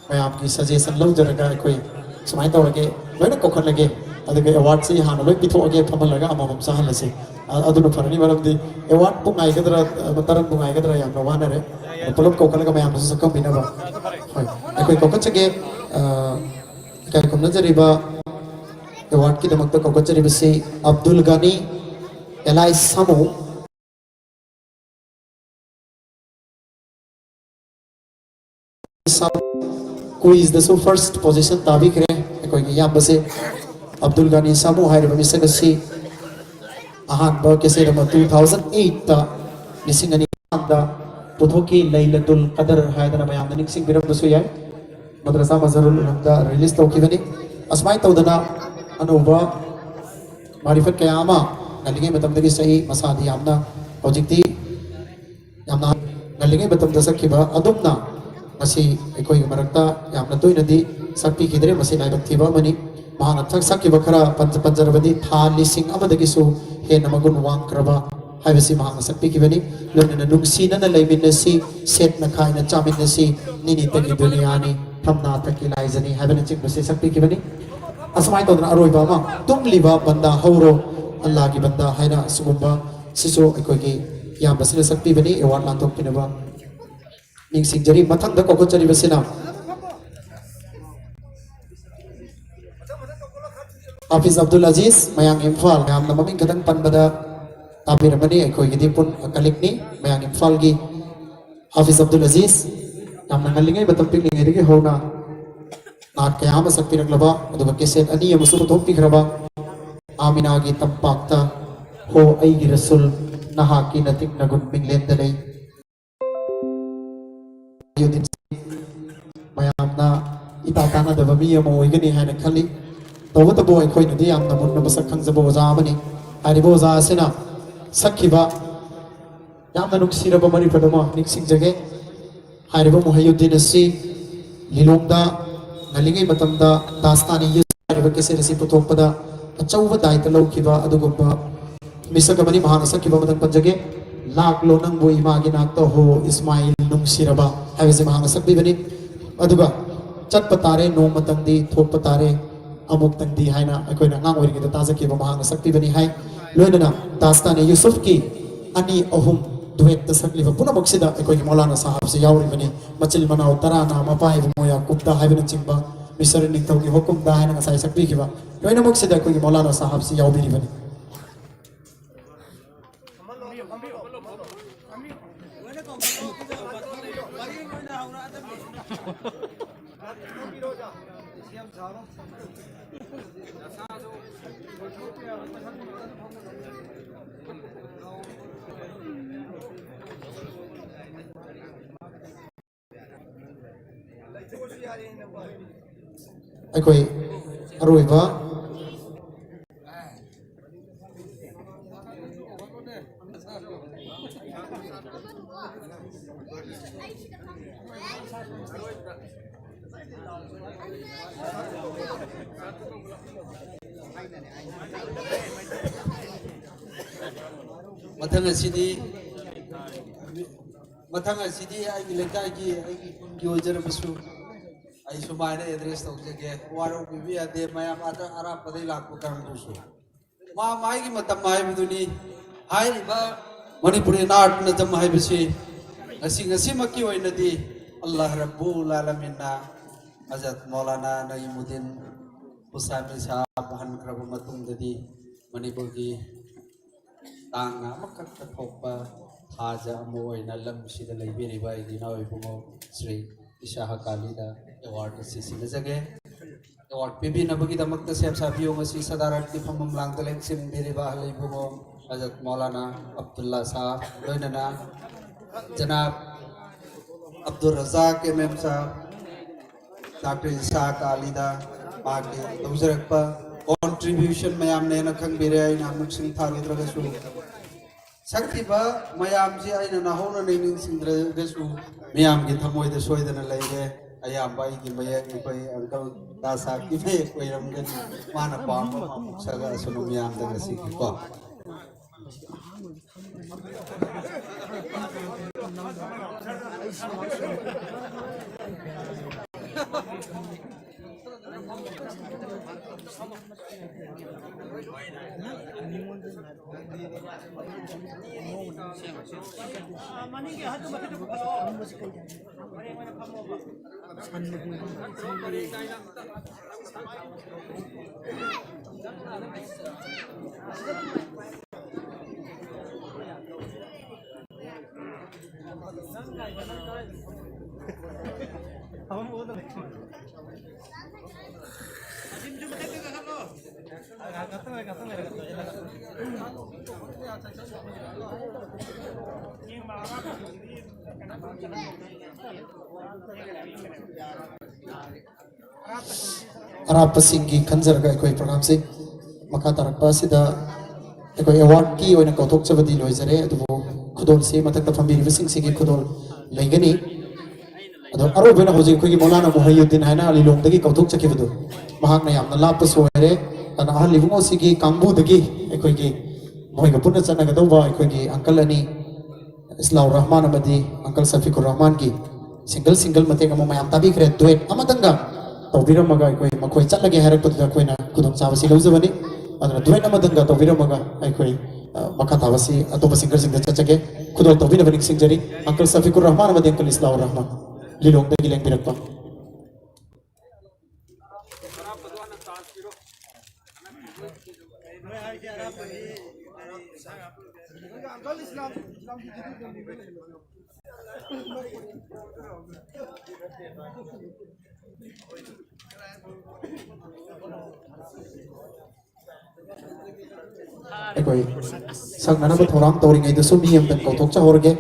ꯃꯌꯥꯝꯒꯤ ꯁꯖꯦꯁꯟ ꯂꯧꯖꯔꯒ ꯑꯩꯈꯣꯏ ꯁꯨꯃꯥꯏꯅ ꯇꯧꯔꯒꯦ, ꯂꯣꯏꯅ ꯀꯧꯈꯠꯂꯒꯦ, ꯑꯗꯨꯒ ꯑꯦꯋꯥꯔꯗꯁꯤ ꯍꯥꯟꯅ ꯂꯣꯏ ꯄꯤꯊꯣꯛꯑꯒꯦ, ꯐꯝꯍꯜꯂꯒ ꯑꯃꯃꯝ ꯆꯥꯍꯜꯂꯁꯤ꯫ ꯑ-, ꯑꯗꯨꯅ ꯐꯔꯅꯤ, ꯃꯔꯝꯗꯤ ꯑꯦꯋꯥꯔꯗꯄꯨ ꯉꯥꯏꯒꯗ꯭ꯔꯥ, ꯑ, ꯇꯔꯪꯕꯨ ꯉꯥꯏꯒꯗ꯭ꯔꯥ, ꯌꯥꯝꯅ ꯋꯥꯅꯔꯦ꯫ ꯄꯨꯂꯞ ꯀꯧꯈꯠꯂꯒ ꯃꯌꯥꯝꯅꯁꯨ ꯁꯛꯈꯪꯕꯤꯅꯕ꯫ ꯍꯣꯏ, ꯑꯩꯈꯣꯏ ꯀꯧꯈꯠꯆꯒꯦ꯫ ꯑ, ꯏꯀꯥꯏ ꯈꯨꯝꯅꯖꯔꯤꯕ ꯑꯦꯋꯥꯔꯗꯀꯤꯗꯃꯛꯇ ꯀꯧꯈꯠꯆꯔꯤꯕꯁꯤ ꯑꯕꯗꯨꯜ ꯒꯅꯤ ꯑꯦꯂꯥꯏꯁ ꯁꯥꯃꯨ꯫ ꯀ꯭ꯋꯤꯖꯗꯁꯨ ꯐꯥꯔꯁ ꯄꯣꯖꯤꯁꯟ ꯇꯥꯕꯤꯈ꯭ꯔꯦ ꯑꯩꯈꯣꯏꯒꯤ ꯏꯌꯥꯝꯕꯁꯦ꯫ ꯑꯕꯗꯨꯜ ꯒꯅꯤ ꯁꯥꯃꯨ ꯍꯥꯏꯔꯤꯕ ꯃꯤꯁꯛ ꯑꯁꯤ ꯑꯍꯥꯟꯕ ꯀꯦꯁꯦꯠ ꯑꯃ two thousand eight ꯇ, ꯂꯤꯁꯤꯡ ꯑꯅꯤ ꯃꯃꯥꯡꯗ ꯄꯨꯊꯣꯛꯈꯤ, ꯂꯩꯂꯇꯨꯜ ꯀꯗꯔ ꯍꯥꯏꯗꯅ ꯃꯌꯥꯝꯅ ꯅꯤꯡꯁꯤꯡꯕꯤꯔꯝꯕꯁꯨ ꯌꯥꯏ꯫ ꯃꯗ꯭ꯔꯁꯥ ꯃꯖꯍꯔꯨꯜ ꯎꯂꯨꯝꯗ ꯔꯤꯂꯤꯁ ꯇꯧꯈꯤꯕꯅꯤ꯫ ꯑꯁꯨꯃꯥꯏꯅ ꯇꯧꯗꯅ ꯑꯅꯧꯕ ꯃꯥꯔꯤꯐꯠ ꯀꯌꯥ ꯑꯃ ꯉꯜꯂꯤꯉꯩ ꯃꯇꯝꯗꯒꯤ ꯆꯍꯤ ꯃꯁꯥꯗꯤ ꯌꯥꯝꯅ ꯍꯧꯖꯤꯛꯇꯤ ꯌꯥꯝꯅ ꯉꯜꯂꯤꯉꯩ ꯃꯇꯝꯗ ꯆꯠꯈꯤꯕ ꯑꯗꯨꯝꯅ ꯉꯁꯤ ꯑꯩꯈꯣꯏꯒꯤ ꯃꯔꯛꯇ ꯌꯥꯝꯅ ꯇꯣꯏꯅꯗꯤ ꯁꯛꯄꯤꯈꯤꯗ꯭ꯔꯦ꯫ ꯃꯁꯤ ꯂꯥꯏꯕꯛ ꯊꯤꯕ ꯑꯃꯅꯤ꯫ ꯃꯍꯥꯛꯅ ꯊꯛ-, ꯁꯛꯈꯤꯕ ꯈꯔ ꯄꯟꯖ-, ꯄꯟꯖꯔꯕꯗꯤ ꯊꯥ ꯂꯤꯁꯤꯡ ꯑꯃꯗꯒꯤꯁꯨ ꯍꯦꯟꯅ ꯃꯒꯨꯟ ꯋꯥꯡꯈ꯭ꯔꯕ ꯍꯥꯏꯕꯁꯤ ꯃꯍꯥꯛꯅ ꯁꯛꯄꯤꯈꯤꯕꯅꯤ꯫ ꯂꯣꯏꯅꯅ ꯅꯨꯡꯁꯤꯅꯅ ꯂꯩꯃꯤꯟꯅꯁꯤ, ꯁꯦꯠꯅ ꯈꯥꯏꯅ ꯆꯥꯃꯤꯟꯅꯁꯤ, ꯅꯤꯅꯤꯇꯒꯤ ꯗꯨꯅꯤꯌꯥꯅꯤ, ꯊꯝꯅꯥ ꯊꯛꯀꯤ ꯂꯥꯏꯖꯅꯤ ꯍꯥꯏꯕꯅꯆꯤꯡꯕꯁꯤ ꯁꯛꯄꯤꯈꯤꯕꯅꯤ꯫ ꯑꯁꯨꯃꯥꯏꯅ ꯇꯧꯗꯅ ꯑꯔꯣꯏꯕ ꯑꯃ, ꯇꯨꯝꯂꯤꯕ ꯕꯟꯗꯥ ꯍꯧꯔꯣ, ꯑꯜꯂꯥꯒꯤ ꯕꯟꯗꯥ ꯍꯥꯏꯅ ꯑꯁꯤꯒꯨꯝꯕ ꯁꯤꯁꯨ ꯑꯩꯈꯣꯏꯒꯤ ꯏꯌꯥꯝꯕꯁꯤꯅ ꯁꯛꯄꯤꯕꯅꯤ꯫ ꯑꯦꯋꯥꯔꯗ ꯂꯥꯟꯊꯣꯛꯄꯤꯅꯕ ꯅꯤꯡꯁꯤꯡꯖꯔꯤ꯫ ꯃꯊꯪꯗ ꯀꯧꯈꯠꯆꯔꯤꯕꯁꯤꯅ ꯍꯥꯐꯤꯖ ꯑꯕꯗꯨꯜ ꯑꯖꯤꯖ, ꯃꯌꯥꯡ ꯏꯝꯐꯥꯜ꯫ ꯌꯥꯝꯅ ꯃꯃꯤꯡ ꯈꯛꯇꯪ ꯄꯟꯕꯗ ꯇꯥꯕꯤꯔꯝꯃꯅꯤ, ꯑꯩꯈꯣꯏꯒꯤꯗꯤ ꯄꯨꯟ ꯀꯂꯤꯛꯅꯤ꯫ ꯃꯌꯥꯡ ꯏꯝꯐꯥꯜꯒꯤ ꯍꯥꯐꯤꯖ ꯑꯕꯗꯨꯜ ꯑꯖꯤꯖ, ꯌꯥꯝꯅ ꯉꯜꯂꯤꯉꯩ ꯃꯇꯝ, ꯄꯤꯛꯂꯤꯉꯩꯗꯒꯤ ꯍꯧꯅ ꯅꯥꯠ ꯀꯌꯥ ꯑꯃ ꯁꯛꯄꯤꯔꯛꯂꯕ, ꯑꯗꯨꯒ ꯀꯦꯁꯦꯠ ꯑꯅꯤ ꯑꯃꯁꯨ ꯄꯨꯊꯣꯛꯄꯤꯈ꯭ꯔꯕ ꯑꯥꯃꯤꯅꯥꯒꯤ ꯇꯝꯄꯥꯛꯇ ꯍꯣ ꯑꯩꯒꯤ ꯔꯁꯨꯜ, ꯅꯍꯥꯛꯀꯤ ꯅꯇꯤꯛ ꯅꯒꯨꯟ ꯃꯤꯡꯂꯦꯟꯗ ꯂꯩ꯫ ꯃꯌꯥꯝꯅ ꯏꯇꯥ ꯇꯥꯅꯗꯕ ꯃꯤ ꯑꯃ ꯑꯣꯏꯒꯅꯤ ꯍꯥꯏꯅ ꯈꯜꯂꯤ꯫ ꯇꯧꯕꯇꯕꯨ ꯑꯩꯈꯣꯏꯅꯗꯤ ꯌꯥꯝꯅ ꯃꯨꯟꯅ ꯃꯁꯛ ꯈꯪꯖꯕ ꯑꯣꯖꯥ ꯑꯃꯅꯤ꯫ ꯍꯥꯏꯔꯤꯕ ꯑꯣꯖꯥ ꯑꯁꯤꯅ ꯁꯛꯈꯤꯕ ꯌꯥꯝꯅ ꯅꯨꯡꯁꯤꯔꯕ ꯃꯔꯤꯐꯠ ꯑꯃ ꯅꯤꯡꯁꯤꯡꯖꯒꯦ꯫ ꯍꯥꯏꯔꯤꯕ ꯃꯨꯍꯩꯌꯨꯗꯤꯟ ꯑꯁꯤ ꯂꯤꯂꯣꯡꯗ ꯉꯜꯂꯤꯉꯩ ꯃꯇꯝꯗ ꯗꯥꯁꯇꯥꯅꯤ ꯌꯨꯁꯨꯐ ꯍꯥꯏꯔꯤꯕ ꯀꯦꯁꯦꯠ ꯑꯁꯤ ꯄꯨꯊꯣꯛꯄꯗ ꯑꯆꯧꯕ ꯗꯥꯏꯇ ꯂꯧꯈꯤꯕ ꯑꯗꯨꯒꯨꯝꯕ ꯃꯤꯁꯛ ꯑꯃꯅꯤ꯫ ꯃꯍꯥꯛꯅ ꯁꯛꯈꯤꯕ ꯑꯃꯇꯪ ꯄꯟꯖꯒꯦ꯫ ꯂꯥꯛꯂꯣ ꯅꯪꯕꯨ ꯏꯃꯥꯒꯤ ꯅꯥꯛꯇ ꯍꯣ ꯏꯁꯃꯥꯏꯜ ꯅꯨꯡꯁꯤꯔꯕ ꯍꯥꯏꯕꯁꯤ ꯃꯍꯥꯛꯅ ꯁꯛꯄꯤꯕꯅꯤ꯫ ꯑꯗꯨꯒ ꯆꯠꯄ ꯇꯥꯔꯦ ꯅꯣꯡꯃꯇꯪꯗꯤ, ꯊꯣꯛꯄ ꯇꯥꯔꯦ ꯑꯃꯨꯛꯇꯪꯗꯤ ꯍꯥꯏꯅ ꯑꯩꯈꯣꯏꯅ ꯑꯉꯥꯡ ꯑꯣꯏꯔꯤꯉꯩꯗ ꯇꯥꯖꯈꯤꯕ ꯃꯍꯥꯛꯅ ꯁꯛꯄꯤꯕꯅꯤ ꯍꯥꯏ꯫ ꯂꯣꯏꯅꯅ ꯗꯥꯁꯇꯥꯅꯤ ꯌꯨꯁꯨꯐꯀꯤ ꯑꯅꯤ ꯑꯍꯨꯝ ꯗꯨꯋꯦꯠꯇ ꯁꯛꯂꯤꯕ ꯄꯨꯝꯅꯃꯛꯁꯤꯗ ꯑꯩꯈꯣꯏꯒꯤ ꯃꯧꯂꯥꯅꯥ ꯁꯥꯍꯥꯕꯁꯤ ꯌꯥꯎꯔꯤꯕꯅꯤ꯫ ꯃꯆꯤꯜ ꯃꯅꯥꯎ ꯇꯔꯥꯅ ꯃꯄꯥ ꯍꯥꯏꯕ ꯃꯣꯌꯥ ꯀꯨꯞꯇ ꯍꯥꯏꯕꯅꯆꯤꯡꯕ, ꯃꯤꯁꯔ ꯅꯤꯡꯊꯧꯒꯤ ꯍꯨꯀꯨꯝꯗ ꯍꯥꯏꯅ ꯉꯁꯥꯏ ꯁꯛꯄꯤꯈꯤꯕ ꯂꯣꯏꯅꯃꯛꯁꯤꯗ ꯑꯩꯈꯣꯏꯒꯤ ꯃꯧꯂꯥꯅꯥ ꯁꯥꯍꯥꯕꯁꯤ ꯌꯥꯎꯕꯤꯔꯤꯕꯅꯤ꯫ ꯑꯩꯈꯣꯏ ꯑꯔꯣꯏꯕ ꯃꯊꯪ ꯑꯁꯤꯗꯤ ꯃꯊꯪ ꯑꯁꯤꯗꯤ ꯑꯩꯒꯤ ꯂꯩꯀꯥꯏꯒꯤ, ꯑꯩꯒꯤ ꯈꯨꯟꯒꯤ ꯑꯣꯏꯖꯔꯕꯁꯨ ꯑꯩ ꯁꯨꯃꯥꯏꯅ ꯑꯦꯗ꯭ꯔꯦꯁ ꯇꯧꯖꯒꯦ꯫ ꯋꯥꯔꯧꯕꯤꯕ ꯌꯥꯗꯦ ꯃꯌꯥꯝ, ꯑꯗ ꯑꯔꯥꯞꯄꯗꯒꯤ ꯂꯥꯛꯄ ꯀꯥꯡꯕꯨꯁꯨ꯫ ꯃꯥ ꯃꯥꯒꯤ ꯃꯇꯝ ꯍꯥꯏꯕꯗꯨꯅꯤ꯫ ꯍꯥꯏꯔꯤꯕ ꯃꯅꯤꯄꯨꯔꯤ ꯅꯥꯠ ꯃꯇꯝ ꯍꯥꯏꯕꯁꯤ ꯉꯁꯤ, ꯉꯁꯤꯃꯛꯀꯤ ꯑꯣꯏꯅꯗꯤ ꯑꯜꯂꯥꯍ ꯔꯕꯨꯜ ꯑꯥꯂꯃꯤꯟꯅ ꯍꯖꯔꯠ ꯃꯧꯂꯥꯅꯥ ꯅꯌꯤꯃꯨꯗꯗꯤꯟ ꯍꯨꯁꯥꯃꯤ ꯁꯥꯍꯕ ꯍꯟꯈ꯭ꯔꯕ ꯃꯇꯨꯡꯗꯗꯤ ꯃꯅꯤꯄꯨꯔꯒꯤ ꯇꯥꯡꯅ ꯑꯃꯈꯛꯇ ꯊꯣꯛꯄ ꯊꯥꯖ ꯑꯃ ꯑꯣꯏꯅ ꯂꯝꯁꯤꯗ ꯂꯩꯕꯤꯔꯤꯕ ꯑꯩꯒꯤ ꯏꯅꯥꯎ ꯏꯕꯨꯡꯉꯣ ꯁ꯭ꯔꯤ ꯏꯁꯥꯍ ꯀꯥꯂꯤꯗ ꯑꯦꯋꯥꯔꯗ ꯑꯁꯤ ꯁꯤꯟꯅꯖꯒꯦ꯫ ꯑꯦꯋꯥꯔꯗ ꯄꯤꯕꯤꯅꯕꯒꯤꯗꯃꯛꯇ ꯁꯦꯝ ꯁꯥꯕꯤꯌꯣ꯫ ꯉꯁꯤ ꯁꯗꯥꯔꯠꯀꯤ ꯐꯝꯐꯝ ꯂꯥꯡꯗ ꯂꯦꯡꯁꯤꯟꯕꯤꯔꯤꯕ ꯑꯍꯜ ꯏꯕꯨꯡꯉꯣ ꯍꯖꯔꯠ ꯃꯧꯂꯥꯅꯥ ꯑꯕꯗꯨꯜꯂꯥ ꯁꯥꯍꯕ, ꯂꯣꯏꯅꯅ Janab Abdul Razak M M Sahab, doctor Ishaq ꯑꯂꯤꯗ ꯃꯥꯒꯤ ꯇꯧꯖꯔꯛꯄ ꯀꯣꯟꯇ꯭ꯔꯤꯕ꯭ꯌꯨꯁꯟ ꯃꯌꯥꯝꯅꯦꯅ ꯈꯪꯕꯤꯔꯦ꯫ ꯑꯩꯅ ꯑꯃꯨꯛ ꯁꯤꯡ ꯊꯥꯔꯨꯗ꯭ꯔꯒꯁꯨ, ꯁꯛꯈꯤꯕ ꯃꯌꯥꯝꯁꯤ ꯑꯩꯅ ꯅꯍꯧꯅꯅ ꯅꯤꯡꯁꯤꯡꯗ꯭ꯔꯒꯁꯨ ꯃꯤꯌꯥꯝꯒꯤ ꯊꯃꯣꯏꯗ ꯁꯣꯏꯗꯅ ꯂꯩꯔꯦ꯫ ꯑꯌꯥꯝꯕ ꯑꯩꯒꯤ ꯃꯌꯦꯛ, ꯑꯩꯈꯣꯏ ꯑꯪꯀꯜ ꯗꯥꯁꯥꯛꯀꯤ ꯃꯌꯦꯛ ꯑꯣꯏꯔꯝꯒꯅꯤ꯫ ꯃꯥꯅ ꯄꯥꯝꯕ ꯑꯃ ꯑꯃꯨꯛ ꯁꯛꯂꯛꯑꯁꯅꯨ ꯃꯤꯌꯥꯝꯗ ꯉꯁꯤꯒꯤꯀꯣ꯫ ꯑꯔꯥꯞꯄꯁꯤꯡꯒꯤ ꯈꯟꯖꯔꯒ ꯑꯩꯈꯣꯏ ꯄ꯭ꯔꯣꯒ꯭ꯔꯥꯝꯁꯤ ꯃꯈꯥ ꯇꯥꯔꯛꯄ ꯑꯁꯤꯗ ꯑꯩꯈꯣꯏ ꯑꯦꯋꯥꯔꯗꯀꯤ ꯑꯣꯏꯅ ꯀꯧꯊꯣꯛꯆꯕꯗꯤ ꯂꯣꯏꯖꯔꯦ, ꯑꯗꯨꯕꯨ ꯈꯨꯗꯣꯜꯁꯤ ꯃꯊꯛꯇ ꯐꯝꯕꯤꯔꯤꯕꯁꯤꯡꯁꯤꯒꯤ ꯈꯨꯗꯣꯜ ꯂꯩꯒꯅꯤ꯫ ꯑꯔꯣꯏꯕ ꯑꯣꯏꯅ ꯍꯧꯖꯤꯛ ꯑꯩꯈꯣꯏꯒꯤ ꯃꯧꯂꯥꯅꯥ ꯃꯨꯍꯩꯌꯨꯗꯤꯟ ꯍꯥꯏꯅ ꯂꯤꯂꯣꯡꯗꯒꯤ ꯀꯧꯊꯣꯛꯆꯈꯤꯕꯗꯨ, ꯃꯍꯥꯛꯅ ꯌꯥꯝꯅ ꯂꯥꯞꯄꯁꯨ ꯑꯣꯏꯔꯦ, ꯑꯗꯨꯅ ꯑꯍꯜ ꯏꯕꯨꯡꯉꯣꯁꯤꯒꯤ ꯀꯥꯡꯕꯨꯗꯒꯤ ꯑꯩꯈꯣꯏꯒꯤ ꯃꯈꯣꯏꯒ ꯄꯨꯟꯅ ꯆꯠꯅꯒꯗꯧꯕ ꯑꯩꯈꯣꯏꯒꯤ ꯑꯪꯀꯜ ꯑꯅꯤ, ꯏꯁꯂꯥꯎ ꯔꯍꯃꯥꯟ ꯑꯃꯗꯤ ꯑꯪꯀꯜ ꯁꯐꯤꯀꯨꯔ ꯔꯍꯃꯥꯟꯒꯤ ꯁꯤꯡꯒꯜ ꯁꯤꯡꯒꯜ ꯃꯇꯦꯛ ꯑꯃ ꯃꯌꯥꯝ ꯇꯥꯕꯤꯈ꯭ꯔꯦ꯫ ꯗꯨꯋꯦꯠ ꯑꯃꯇꯪꯒ ꯇꯧꯕꯤꯔꯝꯃꯒ ꯑꯩꯈꯣꯏ ꯃꯈꯣꯏ ꯆꯠꯂꯒꯦ ꯍꯥꯏꯔꯛꯄꯗꯨꯗ ꯑꯩꯈꯣꯏꯅ ꯈꯨꯗꯣꯡꯆꯥꯕꯁꯤ ꯂꯧꯖꯕꯅꯤ꯫ ꯑꯗꯨꯅ ꯗꯨꯋꯦꯠ ꯑꯃꯇꯪꯒ ꯇꯧꯕꯤꯔꯝꯃꯒ ꯑꯩꯈꯣꯏ, ꯑ, ꯃꯈꯥ ꯇꯥꯕꯁꯤ ꯑꯇꯣꯞꯄ ꯁꯤꯡꯒꯔꯁꯤꯡꯗ ꯆꯠꯆꯒꯦ꯫ ꯈꯨꯗꯣꯜ ꯇꯧꯕꯤꯅꯕ ꯅꯤꯡꯁꯤꯡꯖꯔꯤ꯫ ꯑꯪꯀꯜ ꯁꯐꯤꯀꯨꯔ ꯔꯍꯃꯥꯟ ꯑꯃꯗꯤ ꯑꯪꯀꯜ ꯏꯁꯂꯥꯎ ꯔꯍꯃꯥꯟ ꯂꯤꯂꯣꯡꯗꯒꯤ ꯂꯦꯡꯕꯤꯔꯛꯄ꯫ ꯑꯩꯈꯣꯏ ꯁꯛꯅꯅꯕ ꯊꯧꯔꯥꯡ ꯇꯧꯔꯤꯉꯩꯗꯁꯨ ꯃꯤ ꯑꯃꯇꯪ ꯀꯧꯊꯣꯛꯆꯍꯧꯔꯒꯦ꯫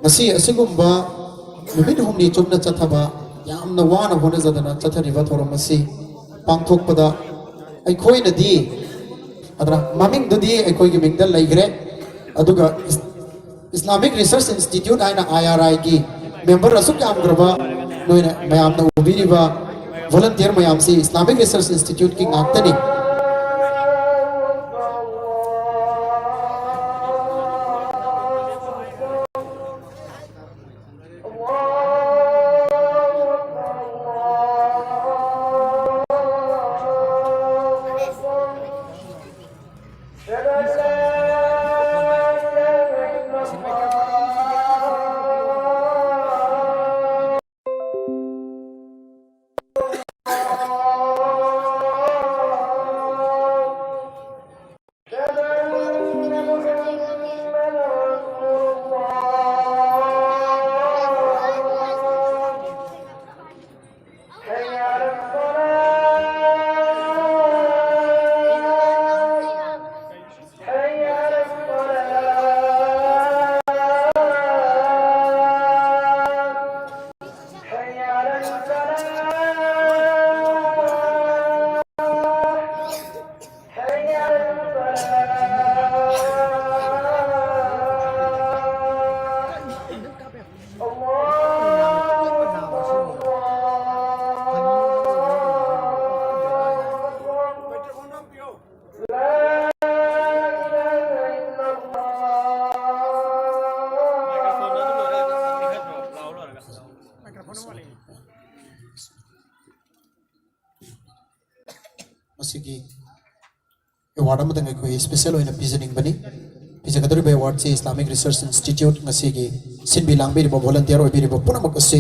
ꯉꯁꯤ ꯑꯁꯤꯒꯨꯝꯕ ꯅꯨꯃꯤꯠ ꯍꯨꯝꯅꯤ ꯆꯨꯞꯅ ꯆꯠꯊꯕ, ꯌꯥꯝꯅ ꯋꯥꯅ ꯍꯣꯠꯅꯖꯗꯅ ꯆꯠꯊꯔꯤꯕ ꯊꯧꯔꯝ ꯑꯁꯤ ꯄꯥꯡꯊꯣꯛꯄꯗ ꯑꯩꯈꯣꯏꯅꯗꯤ, ꯑꯗꯨꯅ ꯃꯃꯤꯡꯗꯨꯗꯤ ꯑꯩꯈꯣꯏꯒꯤ ꯃꯤꯡꯗ ꯂꯩꯈ꯭ꯔꯦ, ꯑꯗꯨꯒ ꯏꯁꯂꯥꯃꯤꯛ ꯔꯤꯁꯔꯁ ꯏꯟꯁꯇꯤꯇ꯭ꯌꯨꯠ ꯍꯥꯏꯅ, ꯑꯥꯏ ꯑꯥꯔ ꯑꯥꯏꯒꯤ ꯃꯦꯝꯕꯔ ꯑꯁꯨꯛ ꯌꯥꯝꯈ꯭ꯔꯕ, ꯅꯣꯏꯅ ꯃꯌꯥꯝꯅ ꯎꯕꯤꯔꯤꯕ ꯚꯣꯂꯟꯇꯤꯌꯔ ꯃꯌꯥꯝꯁꯤ ꯏꯁꯂꯥꯃꯤꯛ ꯔꯤꯁꯔꯁ ꯏꯟꯁꯇꯤꯇ꯭ꯌꯨꯠꯀꯤ ꯉꯥꯛꯇꯅꯤ꯫ ꯑꯦꯋꯥꯔꯗ ꯑꯃꯇꯪ ꯑꯩꯈꯣꯏ ꯁ꯭ꯄꯦꯁꯦꯜ ꯑꯣꯏꯅ ꯄꯤꯖꯅꯤꯡꯕꯅꯤ꯫ ꯄꯤꯖꯒꯗꯧꯔꯤꯕ ꯑꯦꯋꯥꯔꯗꯁꯤ Islamic Research Institute, ꯉꯁꯤꯒꯤ ꯁꯤꯟꯕꯤ ꯂꯥꯡꯕꯤꯔꯤꯕ, ꯚꯣꯂꯟꯇꯤꯌꯔ ꯑꯣꯏꯕꯤꯔꯤꯕ ꯄꯨꯝꯅꯃꯛ ꯑꯁꯤ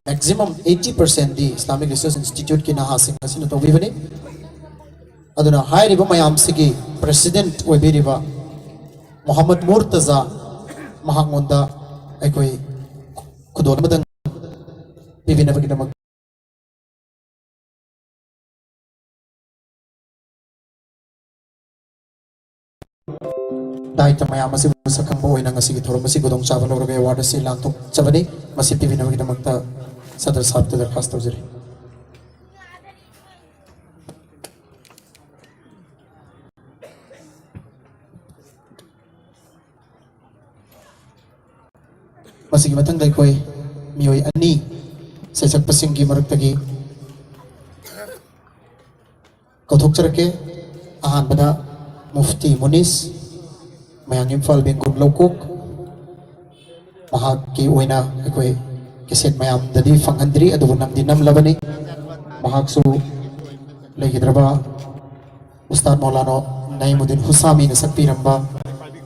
ꯃꯦꯛꯁꯤꯃꯝ ꯑꯩꯠꯇꯤ ꯄꯔꯁꯦꯟꯗꯤ Islamic Research Instituteꯀꯤ ꯅꯍꯥꯁꯤꯡ ꯑꯁꯤꯅ ꯇꯧꯕꯤꯕꯅꯤ꯫ ꯑꯗꯨꯅ ꯍꯥꯏꯔꯤꯕ ꯃꯌꯥꯝꯁꯤꯒꯤ ꯄ꯭ꯔꯦꯁꯤꯗꯦꯟꯠ ꯑꯣꯏꯕꯤꯔꯤꯕ ꯃꯣꯍꯝꯃꯗ ꯃꯨꯔꯇꯖꯥ, ꯃꯍꯥꯛꯉꯣꯟꯗ ꯑꯩꯈꯣꯏ ꯈꯨꯗꯣꯜ ꯑꯃꯇꯪ ꯄꯤꯕꯤꯅꯕꯒꯤꯗꯃꯛ ꯗꯥꯏꯇ ꯃꯌꯥꯝ ꯑꯁꯤꯕꯨ ꯃꯁꯛ ꯈꯪꯕ ꯑꯣꯏꯅ ꯉꯁꯤꯒꯤ ꯊꯧꯔꯝ ꯑꯁꯤ ꯈꯨꯗꯣꯡꯆꯥꯕ ꯂꯧꯔꯒ ꯑꯦꯋꯥꯔꯗ ꯑꯁꯤ ꯂꯥꯟꯊꯣꯛꯆꯕꯅꯤ꯫ ꯃꯁꯤ ꯄꯤꯕꯤꯅꯕꯒꯤꯗꯃꯛꯇ ꯁꯗꯔ ꯁꯥꯍꯕꯇ ꯗꯔꯈꯥꯁ ꯇꯧꯖꯔꯤ꯫ ꯃꯁꯤꯒꯤ ꯃꯊꯪꯗ ꯑꯩꯈꯣꯏ ꯃꯤꯑꯣꯏ ꯑꯅꯤ ꯁꯩꯁꯛꯄꯁꯤꯡꯒꯤ ꯃꯔꯛꯇꯒꯤ ꯀꯧꯊꯣꯛꯆꯔꯛꯀꯦ꯫ ꯑꯍꯥꯟꯕꯗ ꯃꯨꯐꯇꯤ ꯃꯨꯅꯤꯁ, ꯃꯌꯥꯡ ꯏꯝꯐꯥꯜ ꯕꯦꯡꯒꯨꯝ ꯂꯧꯀꯣꯛ꯫ ꯃꯍꯥꯛꯀꯤ ꯑꯣꯏꯅ ꯑꯩꯈꯣꯏ ꯀꯦꯁꯦꯠ ꯃꯌꯥꯝꯗꯗꯤ ꯐꯪꯍꯟꯗ꯭ꯔꯤ, ꯑꯗꯨꯕꯨ ꯅꯝꯗꯤ ꯅꯝꯂꯕꯅꯤ꯫ ꯃꯍꯥꯛꯁꯨ ꯂꯩꯈꯤꯗ꯭ꯔꯕ ꯎꯁꯇꯥꯗ ꯃꯧꯂꯥꯅꯥ ꯅꯏꯃꯨꯗꯤꯟ ꯍꯨꯁꯥꯃꯤꯅ ꯁꯛꯄꯤꯔꯝꯕ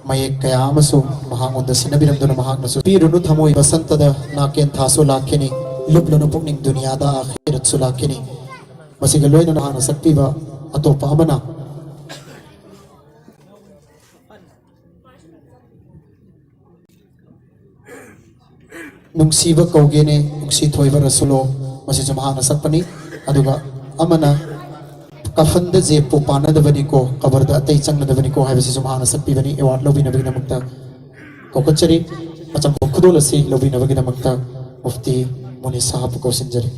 ꯃꯌꯦꯛ ꯀꯌꯥ ꯑꯃꯁꯨ ꯃꯍꯥꯛꯉꯣꯟꯗ ꯁꯤꯟꯅꯕꯤꯔꯝꯗꯨꯅ ꯃꯍꯥꯛꯅꯁꯨ "ꯄꯤꯔꯨꯅꯨ ꯊꯃꯣꯏ ꯕꯁꯟꯇꯗ, ꯅꯥꯀꯦꯟ ꯊꯥꯁꯨ ꯂꯥꯛꯈꯤꯅꯤ, ꯂꯨꯞꯂꯨꯅꯨ ꯄꯨꯛꯅꯤꯡ ꯗꯨꯅꯤꯌꯥꯗ, ꯑꯥꯈꯤꯔꯠꯁꯨ ꯂꯥꯛꯈꯤꯅꯤ"꯫ ꯃꯁꯤꯒ ꯂꯣꯏꯅꯅ ꯃꯍꯥꯛꯅ ꯁꯛꯄꯤꯕ ꯑꯇꯣꯞꯄ ꯑꯃꯅ "ꯅꯨꯡꯁꯤꯕ ꯀꯧꯒꯦꯅꯦ, ꯅꯨꯡꯁꯤ ꯊꯣꯏꯕ ꯔꯁꯨꯂꯣ", ꯃꯁꯤꯁꯨ ꯃꯍꯥꯛꯅ ꯁꯛꯄꯅꯤ꯫ ꯑꯗꯨꯒ ꯑꯃꯅ "ꯀꯐꯟꯗ ꯖꯦꯞꯄꯨ ꯄꯥꯟꯅꯗꯕꯅꯤꯀꯣ, ꯀꯕꯔꯗ ꯑꯇꯩ ꯆꯪꯅꯗꯕꯅꯤꯀꯣ" ꯍꯥꯏꯕꯁꯤꯁꯨ ꯃꯍꯥꯛꯅ ꯁꯛꯄꯤꯕꯅꯤ꯫ ꯑꯦꯋꯥꯔꯗ ꯂꯧꯕꯤꯅꯕꯒꯤꯗꯃꯛꯇ ꯀꯧꯈꯠꯆꯔꯤ꯫ ꯑꯆꯝꯕ ꯈꯨꯗꯣꯜ ꯑꯁꯤ ꯂꯧꯕꯤꯅꯕꯒꯤꯗꯃꯛꯇ ꯃꯨꯐꯇꯤ ꯃꯨꯅꯤꯁ ꯁꯥꯍꯕꯄꯨ ꯀꯧꯁꯤꯟꯖꯔꯤ꯫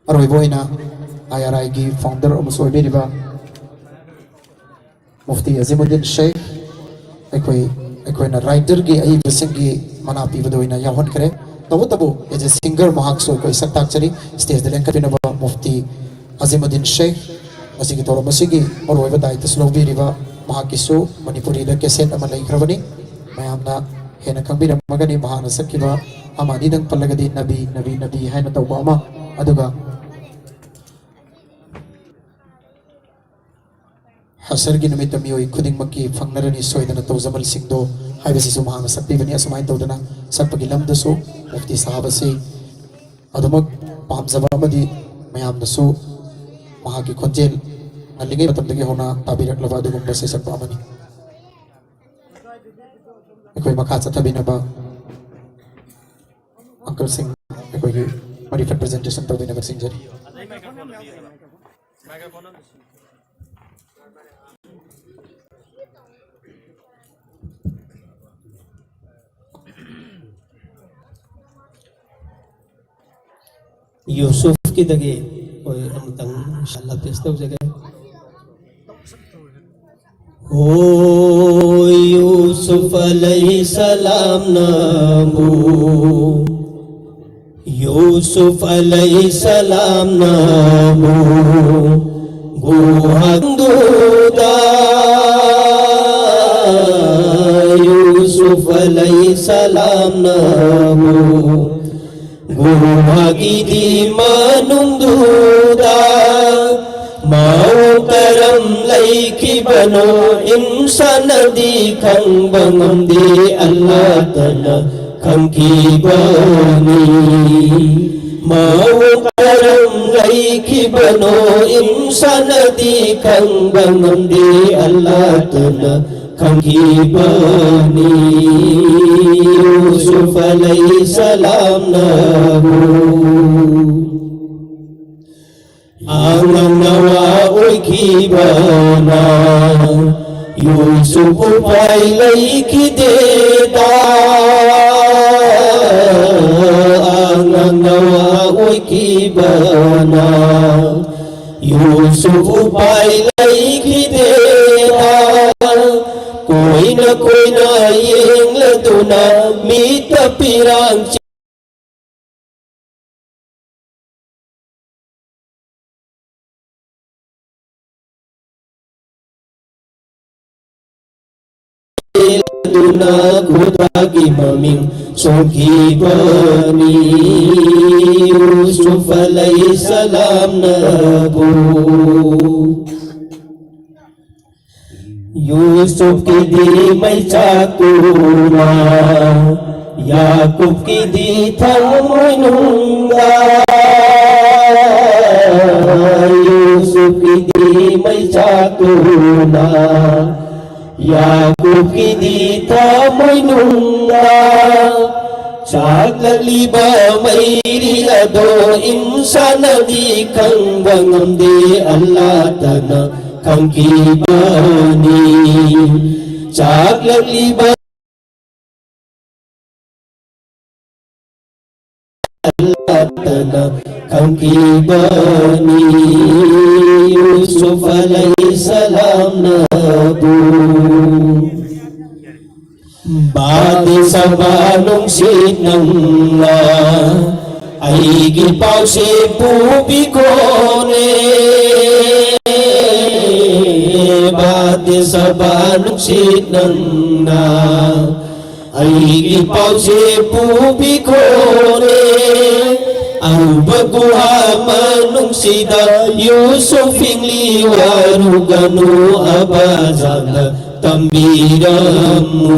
ꯑꯔꯣꯏꯕ ꯑꯣꯏꯅ ꯑꯥꯏ ꯑꯥꯔ ꯑꯥꯏꯒꯤ ꯐꯥꯎꯟꯗꯔ ꯑꯃꯁꯨ ꯑꯣꯏꯕꯤꯔꯤꯕ ꯃꯨꯐꯇꯤ ꯑꯖꯤꯃꯨꯗꯤꯟ ꯁꯦꯈ, ꯑꯩꯈꯣꯏ, ꯑꯩꯈꯣꯏꯅ ꯔꯥꯏꯇꯔꯒꯤ ꯑꯏꯕꯁꯤꯡꯒꯤ ꯃꯅꯥ ꯄꯤꯕꯗ ꯑꯣꯏꯅ ꯌꯥꯎꯍꯟꯈ꯭ꯔꯦ꯫ ꯇꯧꯕꯇꯕꯨ, as a singer ꯃꯍꯥꯛꯁꯨ ꯑꯩꯈꯣꯏ ꯁꯛ ꯇꯥꯛꯆꯔꯤ꯫ ꯁ꯭ꯇꯦꯖꯗ ꯂꯦꯡꯈꯠꯄꯤꯅꯕ ꯃꯨꯐꯇꯤ ꯑꯖꯤꯃꯨꯗꯤꯟ ꯁꯦꯈ, ꯉꯁꯤꯒꯤ ꯊꯧꯔꯝ ꯑꯁꯤꯒꯤ ꯃꯔꯨꯑꯣꯏꯕ ꯗꯥꯌꯤꯠꯇꯁꯨ ꯂꯧꯕꯤꯔꯤꯕ ꯃꯍꯥꯛꯀꯤꯁꯨ ꯃꯅꯤꯄꯨꯔꯤꯗ ꯀꯦꯁꯦꯠ ꯑꯃ ꯂꯩꯈ꯭ꯔꯕꯅꯤ꯫ ꯃꯌꯥꯝꯅ ꯍꯦꯟꯅ ꯈꯪꯕꯤꯔꯝꯃꯒꯅꯤ꯫ ꯃꯍꯥꯛꯅ ꯁꯛꯈꯤꯕ ꯑꯃ ꯑꯅꯤꯗꯪ ꯄꯜꯂꯒꯗꯤ ꯅꯕꯤ, ꯅꯕꯤ, ꯅꯕꯤ ꯍꯥꯏꯅ ꯇꯧꯕ ꯑꯃ, ꯑꯗꯨꯒ ꯍꯁꯔꯒꯤ ꯅꯨꯃꯤꯠꯇ ꯃꯤꯑꯣꯏ ꯈꯨꯗꯤꯡꯃꯛꯀꯤ ꯐꯪꯅꯔꯅꯤ ꯁꯣꯏꯗꯅ ꯇꯧꯖꯃꯜꯁꯤꯡꯗꯣ ꯍꯥꯏꯕꯁꯤꯁꯨ ꯃꯍꯥꯛꯅ ꯁꯛꯄꯤꯕꯅꯤ꯫ ꯑꯁꯨꯃꯥꯏꯅ ꯇꯧꯗꯅ ꯁꯛꯄꯒꯤ ꯂꯝꯗꯁꯨ ꯃꯨꯐꯇꯤ ꯁꯥꯍꯥꯕ ꯑꯁꯤ ꯑꯗꯨꯃꯛ ꯄꯥꯝꯖꯕ ꯑꯃꯗꯤ ꯃꯌꯥꯝꯅꯁꯨ ꯃꯍꯥꯛꯀꯤ ꯈꯣꯟꯖꯦꯜ ꯉꯜꯂꯤꯉꯩ ꯃꯇꯝꯗꯒꯤ ꯍꯧꯅ ꯇꯥꯕꯤꯔꯛꯂꯕ ꯑꯗꯨꯒꯨꯝꯕ ꯁꯩꯁꯛꯄ ꯑꯃꯅꯤ꯫ ꯑꯩꯈꯣꯏ ꯃꯈꯥ ꯆꯠꯊꯕꯤꯅꯕ ꯑꯪꯀꯜꯁꯤꯡ ꯑꯩꯈꯣꯏꯒꯤ ꯃꯔꯤꯐꯠ ꯄ꯭ꯔꯖꯦꯟꯇꯦꯁꯟ ꯇꯧꯕꯤꯅꯕ ꯁꯤꯡꯖꯔꯤ꯫ ꯌꯨꯁꯨꯐꯀꯤꯗꯒꯤ ꯑꯩꯈꯣꯏ ꯑꯃꯨꯛꯇꯪ ꯏꯟꯁꯥꯜꯂꯥ ꯄꯦꯁ ꯇꯧꯖꯒꯦ꯫ ꯍꯣ ꯌꯨꯁꯨꯐ ꯑꯂꯩꯍꯤꯁꯁꯂꯥꯝꯅ ꯑꯃꯨꯛ, ꯌꯨꯁꯨꯐ ꯑꯂꯩꯍꯤꯁꯁꯂꯥꯝꯅ ꯑꯃꯨꯛ ꯒꯨꯍꯥꯗꯨꯗ, ꯌꯨꯁꯨꯐ ꯑꯂꯩꯍꯤꯁꯁꯂꯥꯝꯅ ꯑꯃꯨꯛ ꯒꯨꯍꯥꯒꯤꯗꯤ ꯃꯅꯨꯡꯗꯨꯗ ꯃꯑꯣꯡ ꯀꯔꯝ ꯂꯩꯈꯤꯕꯅꯣ ꯏꯟꯁꯥꯟꯅꯗꯤ ꯈꯪꯕ ꯉꯝꯗꯦ, ꯑꯜꯂꯥꯍꯇꯅ ꯈꯪꯈꯤꯕꯅꯤ꯫ ꯃꯑꯣꯡ ꯀꯔꯝ ꯂꯩꯈꯤꯕꯅꯣ ꯏꯟꯁꯥꯟꯅꯗꯤ ꯈꯪꯕ ꯉꯝꯗꯦ, ꯑꯜꯂꯥꯍꯇꯅ ꯈꯪꯈꯤꯕꯅꯤ꯫ ꯌꯨꯁꯨꯐ ꯑꯂꯩꯍꯤꯁꯁꯂꯥꯝꯅ ꯑꯉꯥꯡ ꯅꯋꯥ ꯑꯣꯏꯈꯤꯕꯅ ꯌꯨꯁꯨꯐ ꯎꯄꯥꯏ ꯂꯩꯈꯤꯗꯦꯗ, ꯑꯉꯥꯡ ꯅꯋꯥ ꯑꯣꯏꯈꯤꯕꯅ ꯌꯨꯁꯨꯐ ꯎꯄꯥꯏ ꯂꯩꯈꯤꯗꯦꯗ, ꯀꯣꯏꯅ ꯀꯣꯏꯅ ꯌꯦꯡꯂꯗꯨꯅ ꯃꯤꯠꯇ ꯄꯤꯔꯥꯡ ꯑꯗꯨꯅ ꯈꯨꯗꯥꯒꯤ ꯃꯃꯤꯡ ꯁꯣꯟꯈꯤꯕꯅꯤ ꯌꯨꯁꯨꯐ ꯑꯂꯩꯍꯤꯁꯁꯂꯥꯝꯅꯕꯨ꯫ ꯌꯨꯁꯨꯐꯀꯤꯗꯤ ꯃꯩ ꯆꯥꯛꯇꯨꯅ, ꯌꯥꯀꯨꯕꯀꯤꯗꯤ ꯊꯃꯣꯏꯅꯨꯡꯗ꯫ ꯌꯨꯁꯨꯐꯀꯤꯗꯤ ꯃꯩ ꯆꯥꯛꯇꯨꯅ, ꯌꯥꯀꯨꯕꯀꯤꯗꯤ ꯊꯃꯣꯏꯅꯨꯡꯗ꯫ ꯆꯥꯛꯂꯛꯂꯤꯕ ꯃꯩꯔꯤ ꯑꯗꯣ ꯏꯟꯁꯥꯟꯅꯗꯤ ꯈꯪꯕ ꯉꯝꯗꯦ, ꯑꯜꯂꯥꯍꯇꯅ ꯈꯪꯈꯤꯕꯅꯤ꯫ ꯆꯥꯛꯂꯛꯂꯤꯕ ꯑꯜꯂꯥꯍꯇꯅ ꯈꯪꯈꯤꯕꯅꯤ ꯌꯨꯁꯨꯐ ꯑꯂꯩꯍꯤꯁꯁꯂꯥꯝꯅꯕꯨ꯫ ꯕꯥꯗꯤꯁꯕꯥ ꯅꯨꯡꯁꯤꯠ ꯅꯪꯅ ꯑꯩꯒꯤ ꯄꯥꯎꯁꯦ ꯄꯨꯕꯤꯈꯣꯅꯦ꯫ ꯕꯥꯗꯤꯁꯕꯥ ꯅꯨꯡꯁꯤꯠ ꯅꯪꯅ ꯑꯩꯒꯤ ꯄꯥꯎꯁꯦ ꯄꯨꯕꯤꯈꯣꯅꯦ꯫ ꯑꯔꯨꯕ ꯒꯨꯍꯥ ꯃꯅꯨꯡꯁꯤꯗ ꯌꯨꯁꯨꯐ ꯍꯤꯡꯂꯤ ꯋꯥꯔꯨꯒꯅꯨ, ꯑꯕꯥꯖꯥꯟꯗ ꯇꯝꯕꯤꯔꯝꯃꯨ꯫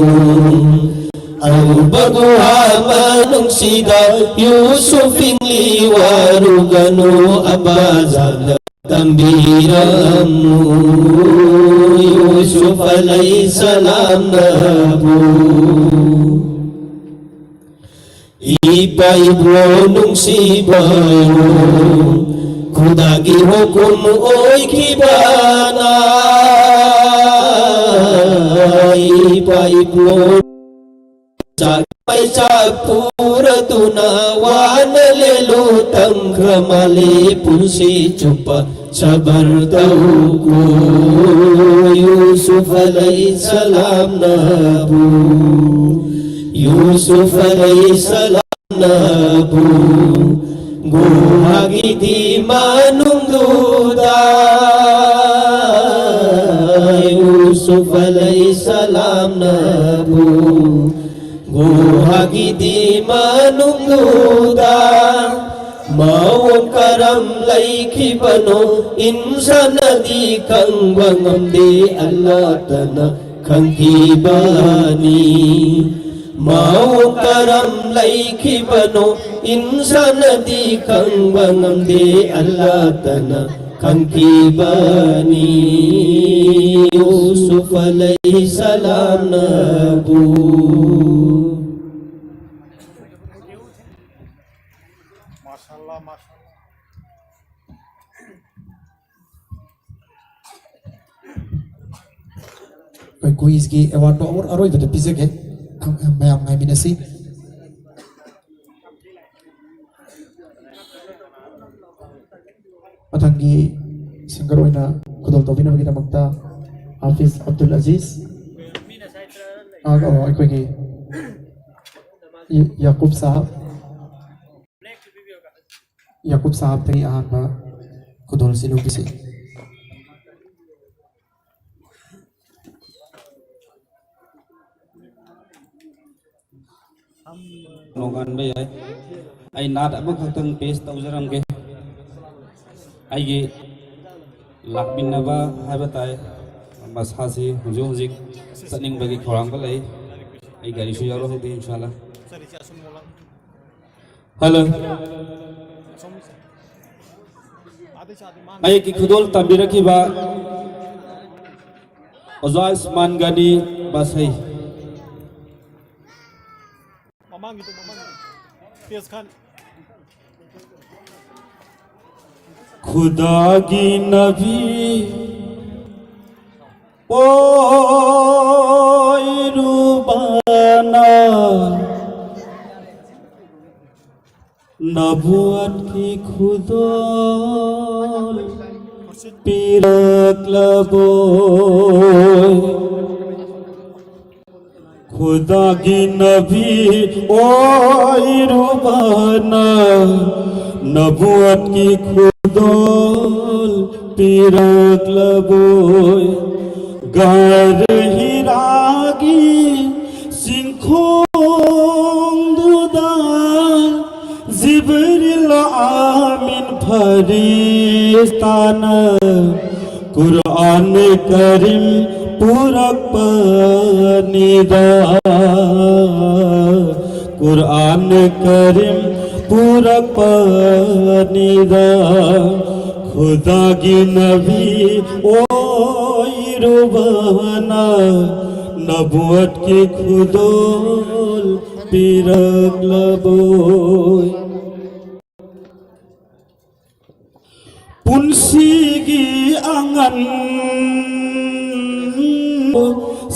ꯑꯔꯨꯕ ꯒꯨꯍꯥ ꯃꯅꯨꯡꯁꯤꯗ ꯌꯨꯁꯨꯐ ꯍꯤꯡꯂꯤ ꯋꯥꯔꯨꯒꯅꯨ, ꯑꯕꯥꯖꯥꯟꯗ ꯇꯝꯕꯤꯔꯝꯃꯨ ꯌꯨꯁꯨꯐ ꯑꯂꯩꯍꯤꯁꯁꯂꯥꯝꯅꯕꯨ꯫ ꯏꯄꯥ ꯏꯄꯨ ꯅꯨꯡꯁꯤꯕ, ꯈꯨꯗꯥꯒꯤ ꯍꯨꯀꯨꯝ ꯑꯣꯏꯈꯤꯕꯅ꯫ ꯏꯄꯥ ꯏꯄꯨ ꯆꯥꯛ ꯃꯩ ꯆꯥꯛ ꯄꯨꯔꯗꯨꯅ ꯋꯥꯅ ꯂꯦꯜꯂꯨ ꯇꯝꯈ꯭ꯔ ꯃꯥꯜꯂꯦ ꯄꯨꯟꯁꯤ ꯆꯨꯞꯄ ꯁꯕꯔ ꯇꯧꯀꯣ ꯌꯨꯁꯨꯐ ꯑꯂꯩꯍꯤꯁꯁꯂꯥꯝꯅꯕꯨ꯫ ꯌꯨꯁꯨꯐ ꯑꯂꯩꯍꯤꯁꯁꯂꯥꯝꯅꯕꯨ ꯒꯨꯍꯥꯒꯤꯗꯤ ꯃꯅꯨꯡꯗꯨꯗ ꯌꯨꯁꯨꯐ ꯑꯂꯩꯍꯤꯁꯁꯂꯥꯝ ꯂꯥꯝꯅꯕꯨ ꯒꯨꯍꯥꯒꯤꯗꯤ ꯃꯅꯨꯡꯗꯨꯗ ꯃꯑꯣꯡ ꯀꯔꯝ ꯂꯩꯈꯤꯕꯅꯣ, ꯏꯟꯁꯥꯅꯗꯤ ꯈꯪꯕ ꯉꯝꯗꯦ, ꯑꯜꯂꯥꯇꯅ ꯈꯪꯈꯤꯕꯅꯤ꯫ ꯃꯑꯣꯡ ꯀꯔꯝ ꯂꯩꯈꯤꯕꯅꯣ, ꯏꯟꯁꯥꯅꯗꯤ ꯈꯪꯕ ꯉꯝꯗꯦ, ꯑꯜꯂꯥꯇꯅ ꯈꯪꯈꯤꯕꯅꯤ꯫ ꯌꯨꯁꯨꯐ ꯑꯂꯩꯍꯤꯁꯁꯂꯥꯝꯅꯕꯨ꯫ ꯃꯥꯁꯥꯜꯂꯥ, ꯃꯥꯁꯥꯜꯂꯥ꯫ ꯑꯩꯈꯣꯏ ꯀꯨꯏꯖꯀꯤ ꯑꯦꯋꯥꯔꯗꯇꯣ ꯑꯔꯣꯏꯕꯗ ꯄꯤꯖꯒꯦ꯫ ꯃꯌꯥꯝ ꯉꯥꯏꯃꯤꯟꯅꯁꯤ꯫ ꯃꯊꯪꯒꯤ ꯁꯤꯡꯒꯔ ꯑꯣꯏꯅ ꯈꯨꯗꯣꯜ ꯇꯧꯕꯤꯅꯕꯒꯤꯗꯃꯛꯇ ꯍꯥꯐꯤꯖ ꯑꯕꯗꯨꯜ ꯑꯖꯤꯖ, ꯑ, ꯑꯣ, ꯑꯩꯈꯣꯏꯒꯤ ꯌꯥꯀꯨꯕ ꯁꯥꯍꯕ, ꯌꯥꯀꯨꯕ ꯁꯥꯍꯕꯇꯒꯤ ꯑꯍꯥꯟꯕ ꯈꯨꯗꯣꯜꯁꯤ ꯂꯧꯕꯤꯁꯤ꯫ ꯅꯣꯡꯉꯥꯟꯕ ꯌꯥꯏ꯫ ꯑꯩ ꯅꯥꯠ ꯑꯃꯈꯛꯇꯪ ꯄꯦꯁ ꯇꯧꯖꯔꯝꯒꯦ꯫ ꯑꯩꯒꯤ ꯂꯥꯛꯃꯤꯟꯅꯕ ꯍꯥꯏꯕ ꯇꯥꯏ, ꯃꯁꯥꯁꯤ ꯍꯧꯖꯤꯛ ꯍꯧꯖꯤꯛ ꯆꯠꯅꯤꯡꯕꯒꯤ ꯈꯧꯔꯥꯡꯕ ꯂꯩ꯫ ꯑꯩ ꯒꯥꯔꯤꯁꯨ ꯌꯥꯎꯔꯛꯍꯧꯗꯦ, ꯏꯟꯁꯥꯜꯂꯥ꯫ ꯍꯜꯂꯣ꯫ ꯑꯩꯒꯤ ꯈꯨꯗꯣꯜ ꯇꯝꯕꯤꯔꯛꯈꯤꯕ ꯑꯣꯖꯥ ꯏꯁꯃꯥꯟ ꯒꯅꯤ ꯕꯥꯁꯩ꯫ ꯃꯃꯥꯡꯒꯤꯗꯣ, ꯃꯃꯥꯡꯒꯤꯗꯣ꯫ ꯐꯦꯖ ꯈꯥꯟ꯫ ꯈꯨꯗꯥꯒꯤ ꯅꯕꯤ ꯑꯣꯏꯔꯨꯕꯅ ꯅꯕꯨꯋꯠꯀꯤ ꯈꯨꯗꯣꯜ ꯄꯤꯔꯛꯂꯕꯣꯏ꯫ ꯈꯨꯗꯥꯒꯤ ꯅꯕꯤ ꯑꯣꯏꯔꯨꯕꯅ ꯅꯕꯨꯋꯠꯀꯤ ꯈꯨꯗꯣꯜ ꯄꯤꯔꯛꯂꯕꯣꯏ꯫ ꯒꯔ ꯍꯤꯔꯥ ꯃꯑꯣꯡꯗꯨꯗ ꯖꯤꯕ꯭ꯔꯤꯜ ꯑꯥꯃꯤꯟ ꯐꯔꯤꯁꯇꯥꯅ ꯀꯨꯔꯑꯥꯟ ꯀꯔꯤꯝ ꯄꯨꯔꯛꯄꯅꯤꯗ, ꯀꯨꯔꯑꯥꯟ ꯀꯔꯤꯝ ꯄꯨꯔꯛꯄꯅꯤꯗ꯫ ꯈꯨꯗꯥꯒꯤ ꯅꯕꯤ ꯑꯣꯏꯔꯨꯕꯅ ꯅꯕꯨꯋꯠꯀꯤ ꯈꯨꯗꯣꯜ ꯄꯤꯔꯛꯂꯕꯣꯏ꯫ ꯄꯨꯟꯁꯤꯒꯤ ꯑꯉꯟ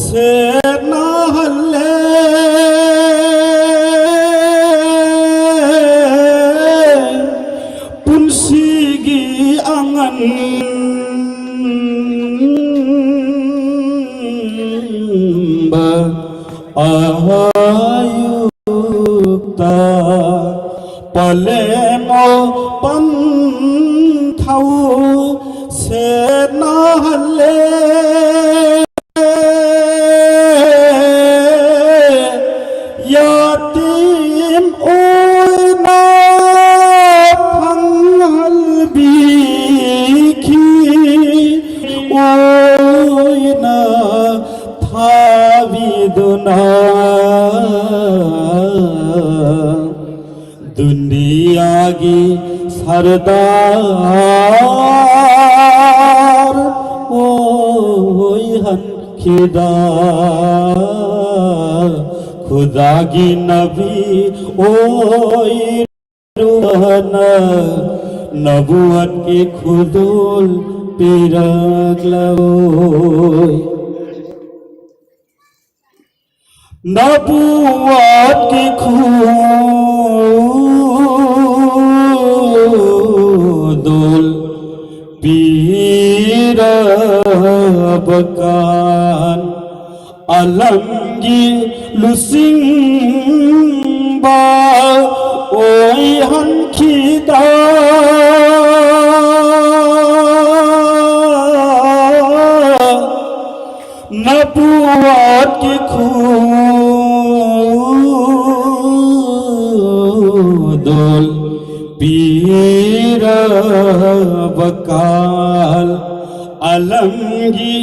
ꯁꯦꯠꯅꯍꯜꯂꯦ꯫ ꯄꯨꯟꯁꯤꯒꯤ ꯑꯉꯟꯕ ꯑꯌꯨꯛꯇ ꯄꯂꯦꯃꯣ ꯄꯟꯊꯧ ꯁꯦꯠꯅꯍꯜꯂꯦ꯫ ꯌꯥꯇꯤꯝ ꯑꯣꯏꯅ ꯐꯪꯍꯟꯕꯤꯈꯤ, ꯑꯣꯏꯅ ꯊꯥꯕꯤꯗꯨꯅ ꯗꯨꯅꯤꯌꯥꯒꯤ ꯁꯔꯗꯥꯔ ꯑꯣꯏꯍꯟꯈꯤꯗ꯫ ꯈꯨꯗꯥꯒꯤ ꯅꯕꯤ ꯑꯣꯏꯔꯨꯕꯅ ꯅꯕꯨꯋꯠꯀꯤ ꯈꯨꯗꯣꯜ ꯄꯤꯔꯛꯂꯕꯣꯏ꯫ ꯅꯕꯨꯋꯠꯀꯤ ꯈꯨꯗꯣꯜ ꯄꯤꯔꯕꯀꯥꯟ ꯑꯂꯝꯒꯤ ꯂꯨꯆꯤꯡꯕ ꯑꯣꯏꯍꯟꯈꯤꯗ꯫ ꯅꯕꯨꯋꯠꯀꯤ ꯈꯨ ꯄꯤꯔꯕ ꯀꯥꯜ ꯑꯂꯝꯒꯤ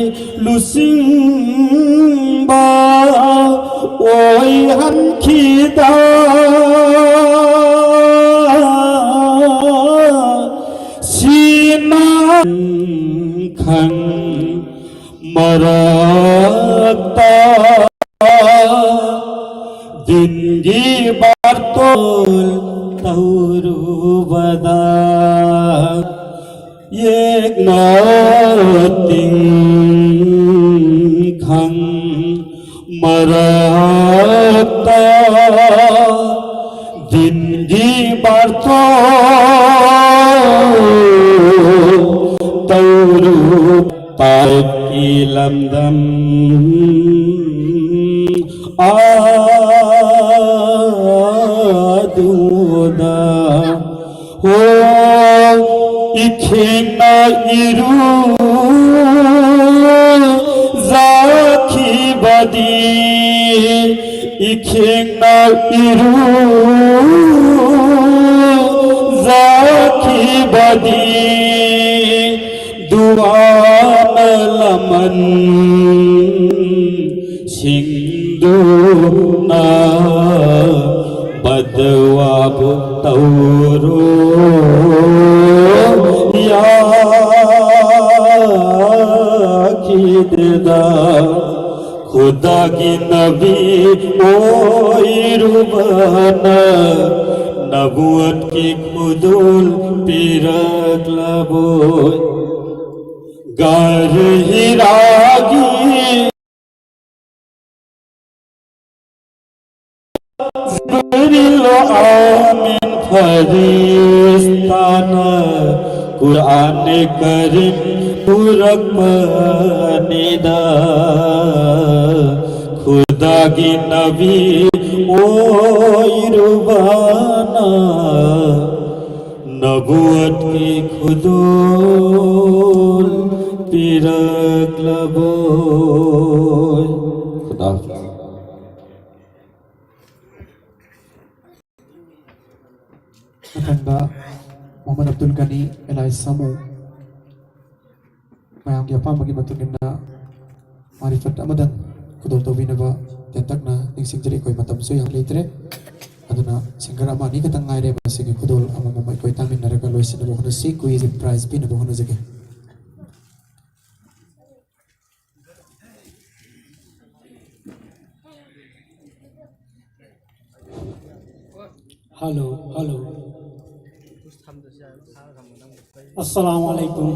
ꯂꯨꯆꯤꯡꯕ ꯑꯣꯏꯍꯟꯈꯤꯗ ꯁꯤꯅ ꯈꯪ ꯃꯔꯛꯇ ꯗꯤꯟꯒꯤ ꯕꯥꯔꯇꯣꯜ ꯇꯧꯔꯨꯕꯗ ꯌꯦꯛꯅ ꯇꯤꯡꯈꯪ ꯃꯔꯛꯇ ꯗꯤꯟꯒꯤ ꯕꯥꯔꯇꯣꯜ ꯇꯧꯔꯨ ꯇꯥꯏꯀꯤ ꯂꯝꯗꯝ ꯑꯗꯨꯗ ꯍꯣ ꯏꯈꯦꯡꯅ ꯏꯔꯨꯖꯈꯤꯕꯗꯤ ꯏꯈꯦꯡꯅ ꯏꯔꯨꯖꯈꯤꯕꯗꯤ ꯗꯨꯋꯥꯅ ꯂꯃꯟ ꯁꯤꯡꯗꯨꯅ ꯕꯗꯋꯥꯕꯨ ꯇꯧꯔꯣ ꯌꯥꯈꯤꯗꯦꯗ꯫ ꯈꯨꯗꯥꯒꯤ ꯅꯕꯤ ꯑꯣꯏꯔꯨꯕꯅ ꯅꯕꯨꯋꯠꯀꯤ ꯈꯨꯗꯣꯜ ꯄꯤꯔꯛꯂꯕꯣꯏ꯫ ꯒꯔ ꯍꯤꯔꯥꯒꯤ ꯖꯤꯕ꯭ꯔꯤꯜ ꯑꯃꯤꯟ ꯐꯔꯤꯁꯇꯥꯅ ꯀꯨꯔꯥꯟ ꯀꯔꯤꯝ ꯄꯨꯔꯛꯄꯅꯤꯗ꯫ ꯈꯨꯗꯥꯒꯤ ꯅꯕꯤ ꯑꯣꯏꯔꯨꯕꯅ ꯅꯕꯨꯋꯠꯀꯤ ꯈꯨꯗꯣꯜ ꯄꯤꯔꯛꯂꯕꯣꯏ꯫ ꯈꯨꯗꯥ ꯍꯥꯐꯤꯖ꯫ ꯃꯊꯪꯗ ꯃꯣꯍꯃꯗ ꯑꯕꯗꯨꯜ ꯒꯅꯤ, ꯑꯦꯂꯥꯏꯁ ꯁꯥꯃꯨ, ꯃꯌꯥꯝꯒꯤ ꯑꯄꯥꯝꯕꯒꯤ ꯃꯇꯨꯡ ꯏꯟꯅ ꯃꯥꯔꯤꯐꯠ ꯑꯃꯗꯪ ꯈꯨꯗꯣꯜ ꯇꯧꯕꯤꯅꯕ ꯇꯦꯟꯇꯛꯅ ꯅꯤꯡꯁꯤꯡꯖꯔꯤ꯫ ꯑꯩꯈꯣꯏ ꯃꯇꯝꯁꯨ ꯌꯥꯝ ꯂꯩꯇ꯭ꯔꯦ, ꯑꯗꯨꯅ ꯁꯤꯡꯒꯔ ꯑꯃ ꯑꯅꯤ ꯈꯛꯇꯪ ꯉꯥꯏꯔꯦ꯫ ꯃꯁꯤꯒꯤ ꯈꯨꯗꯣꯜ ꯑꯃꯃꯝ ꯑꯩꯈꯣꯏ ꯇꯥꯃꯤꯟꯅꯔꯒ ꯂꯣꯏꯁꯤꯟꯅꯕ ꯍꯣꯠꯅꯁꯤ꯫ ꯀꯨꯏꯁ ꯄ꯭ꯔꯥꯏꯖ ꯄꯤꯅꯕ ꯍꯣꯠꯅꯖꯒꯦ꯫ Hello, hello. ꯑꯁꯂꯥꯃꯨ ꯑꯂꯥꯏꯀꯨꯝ꯫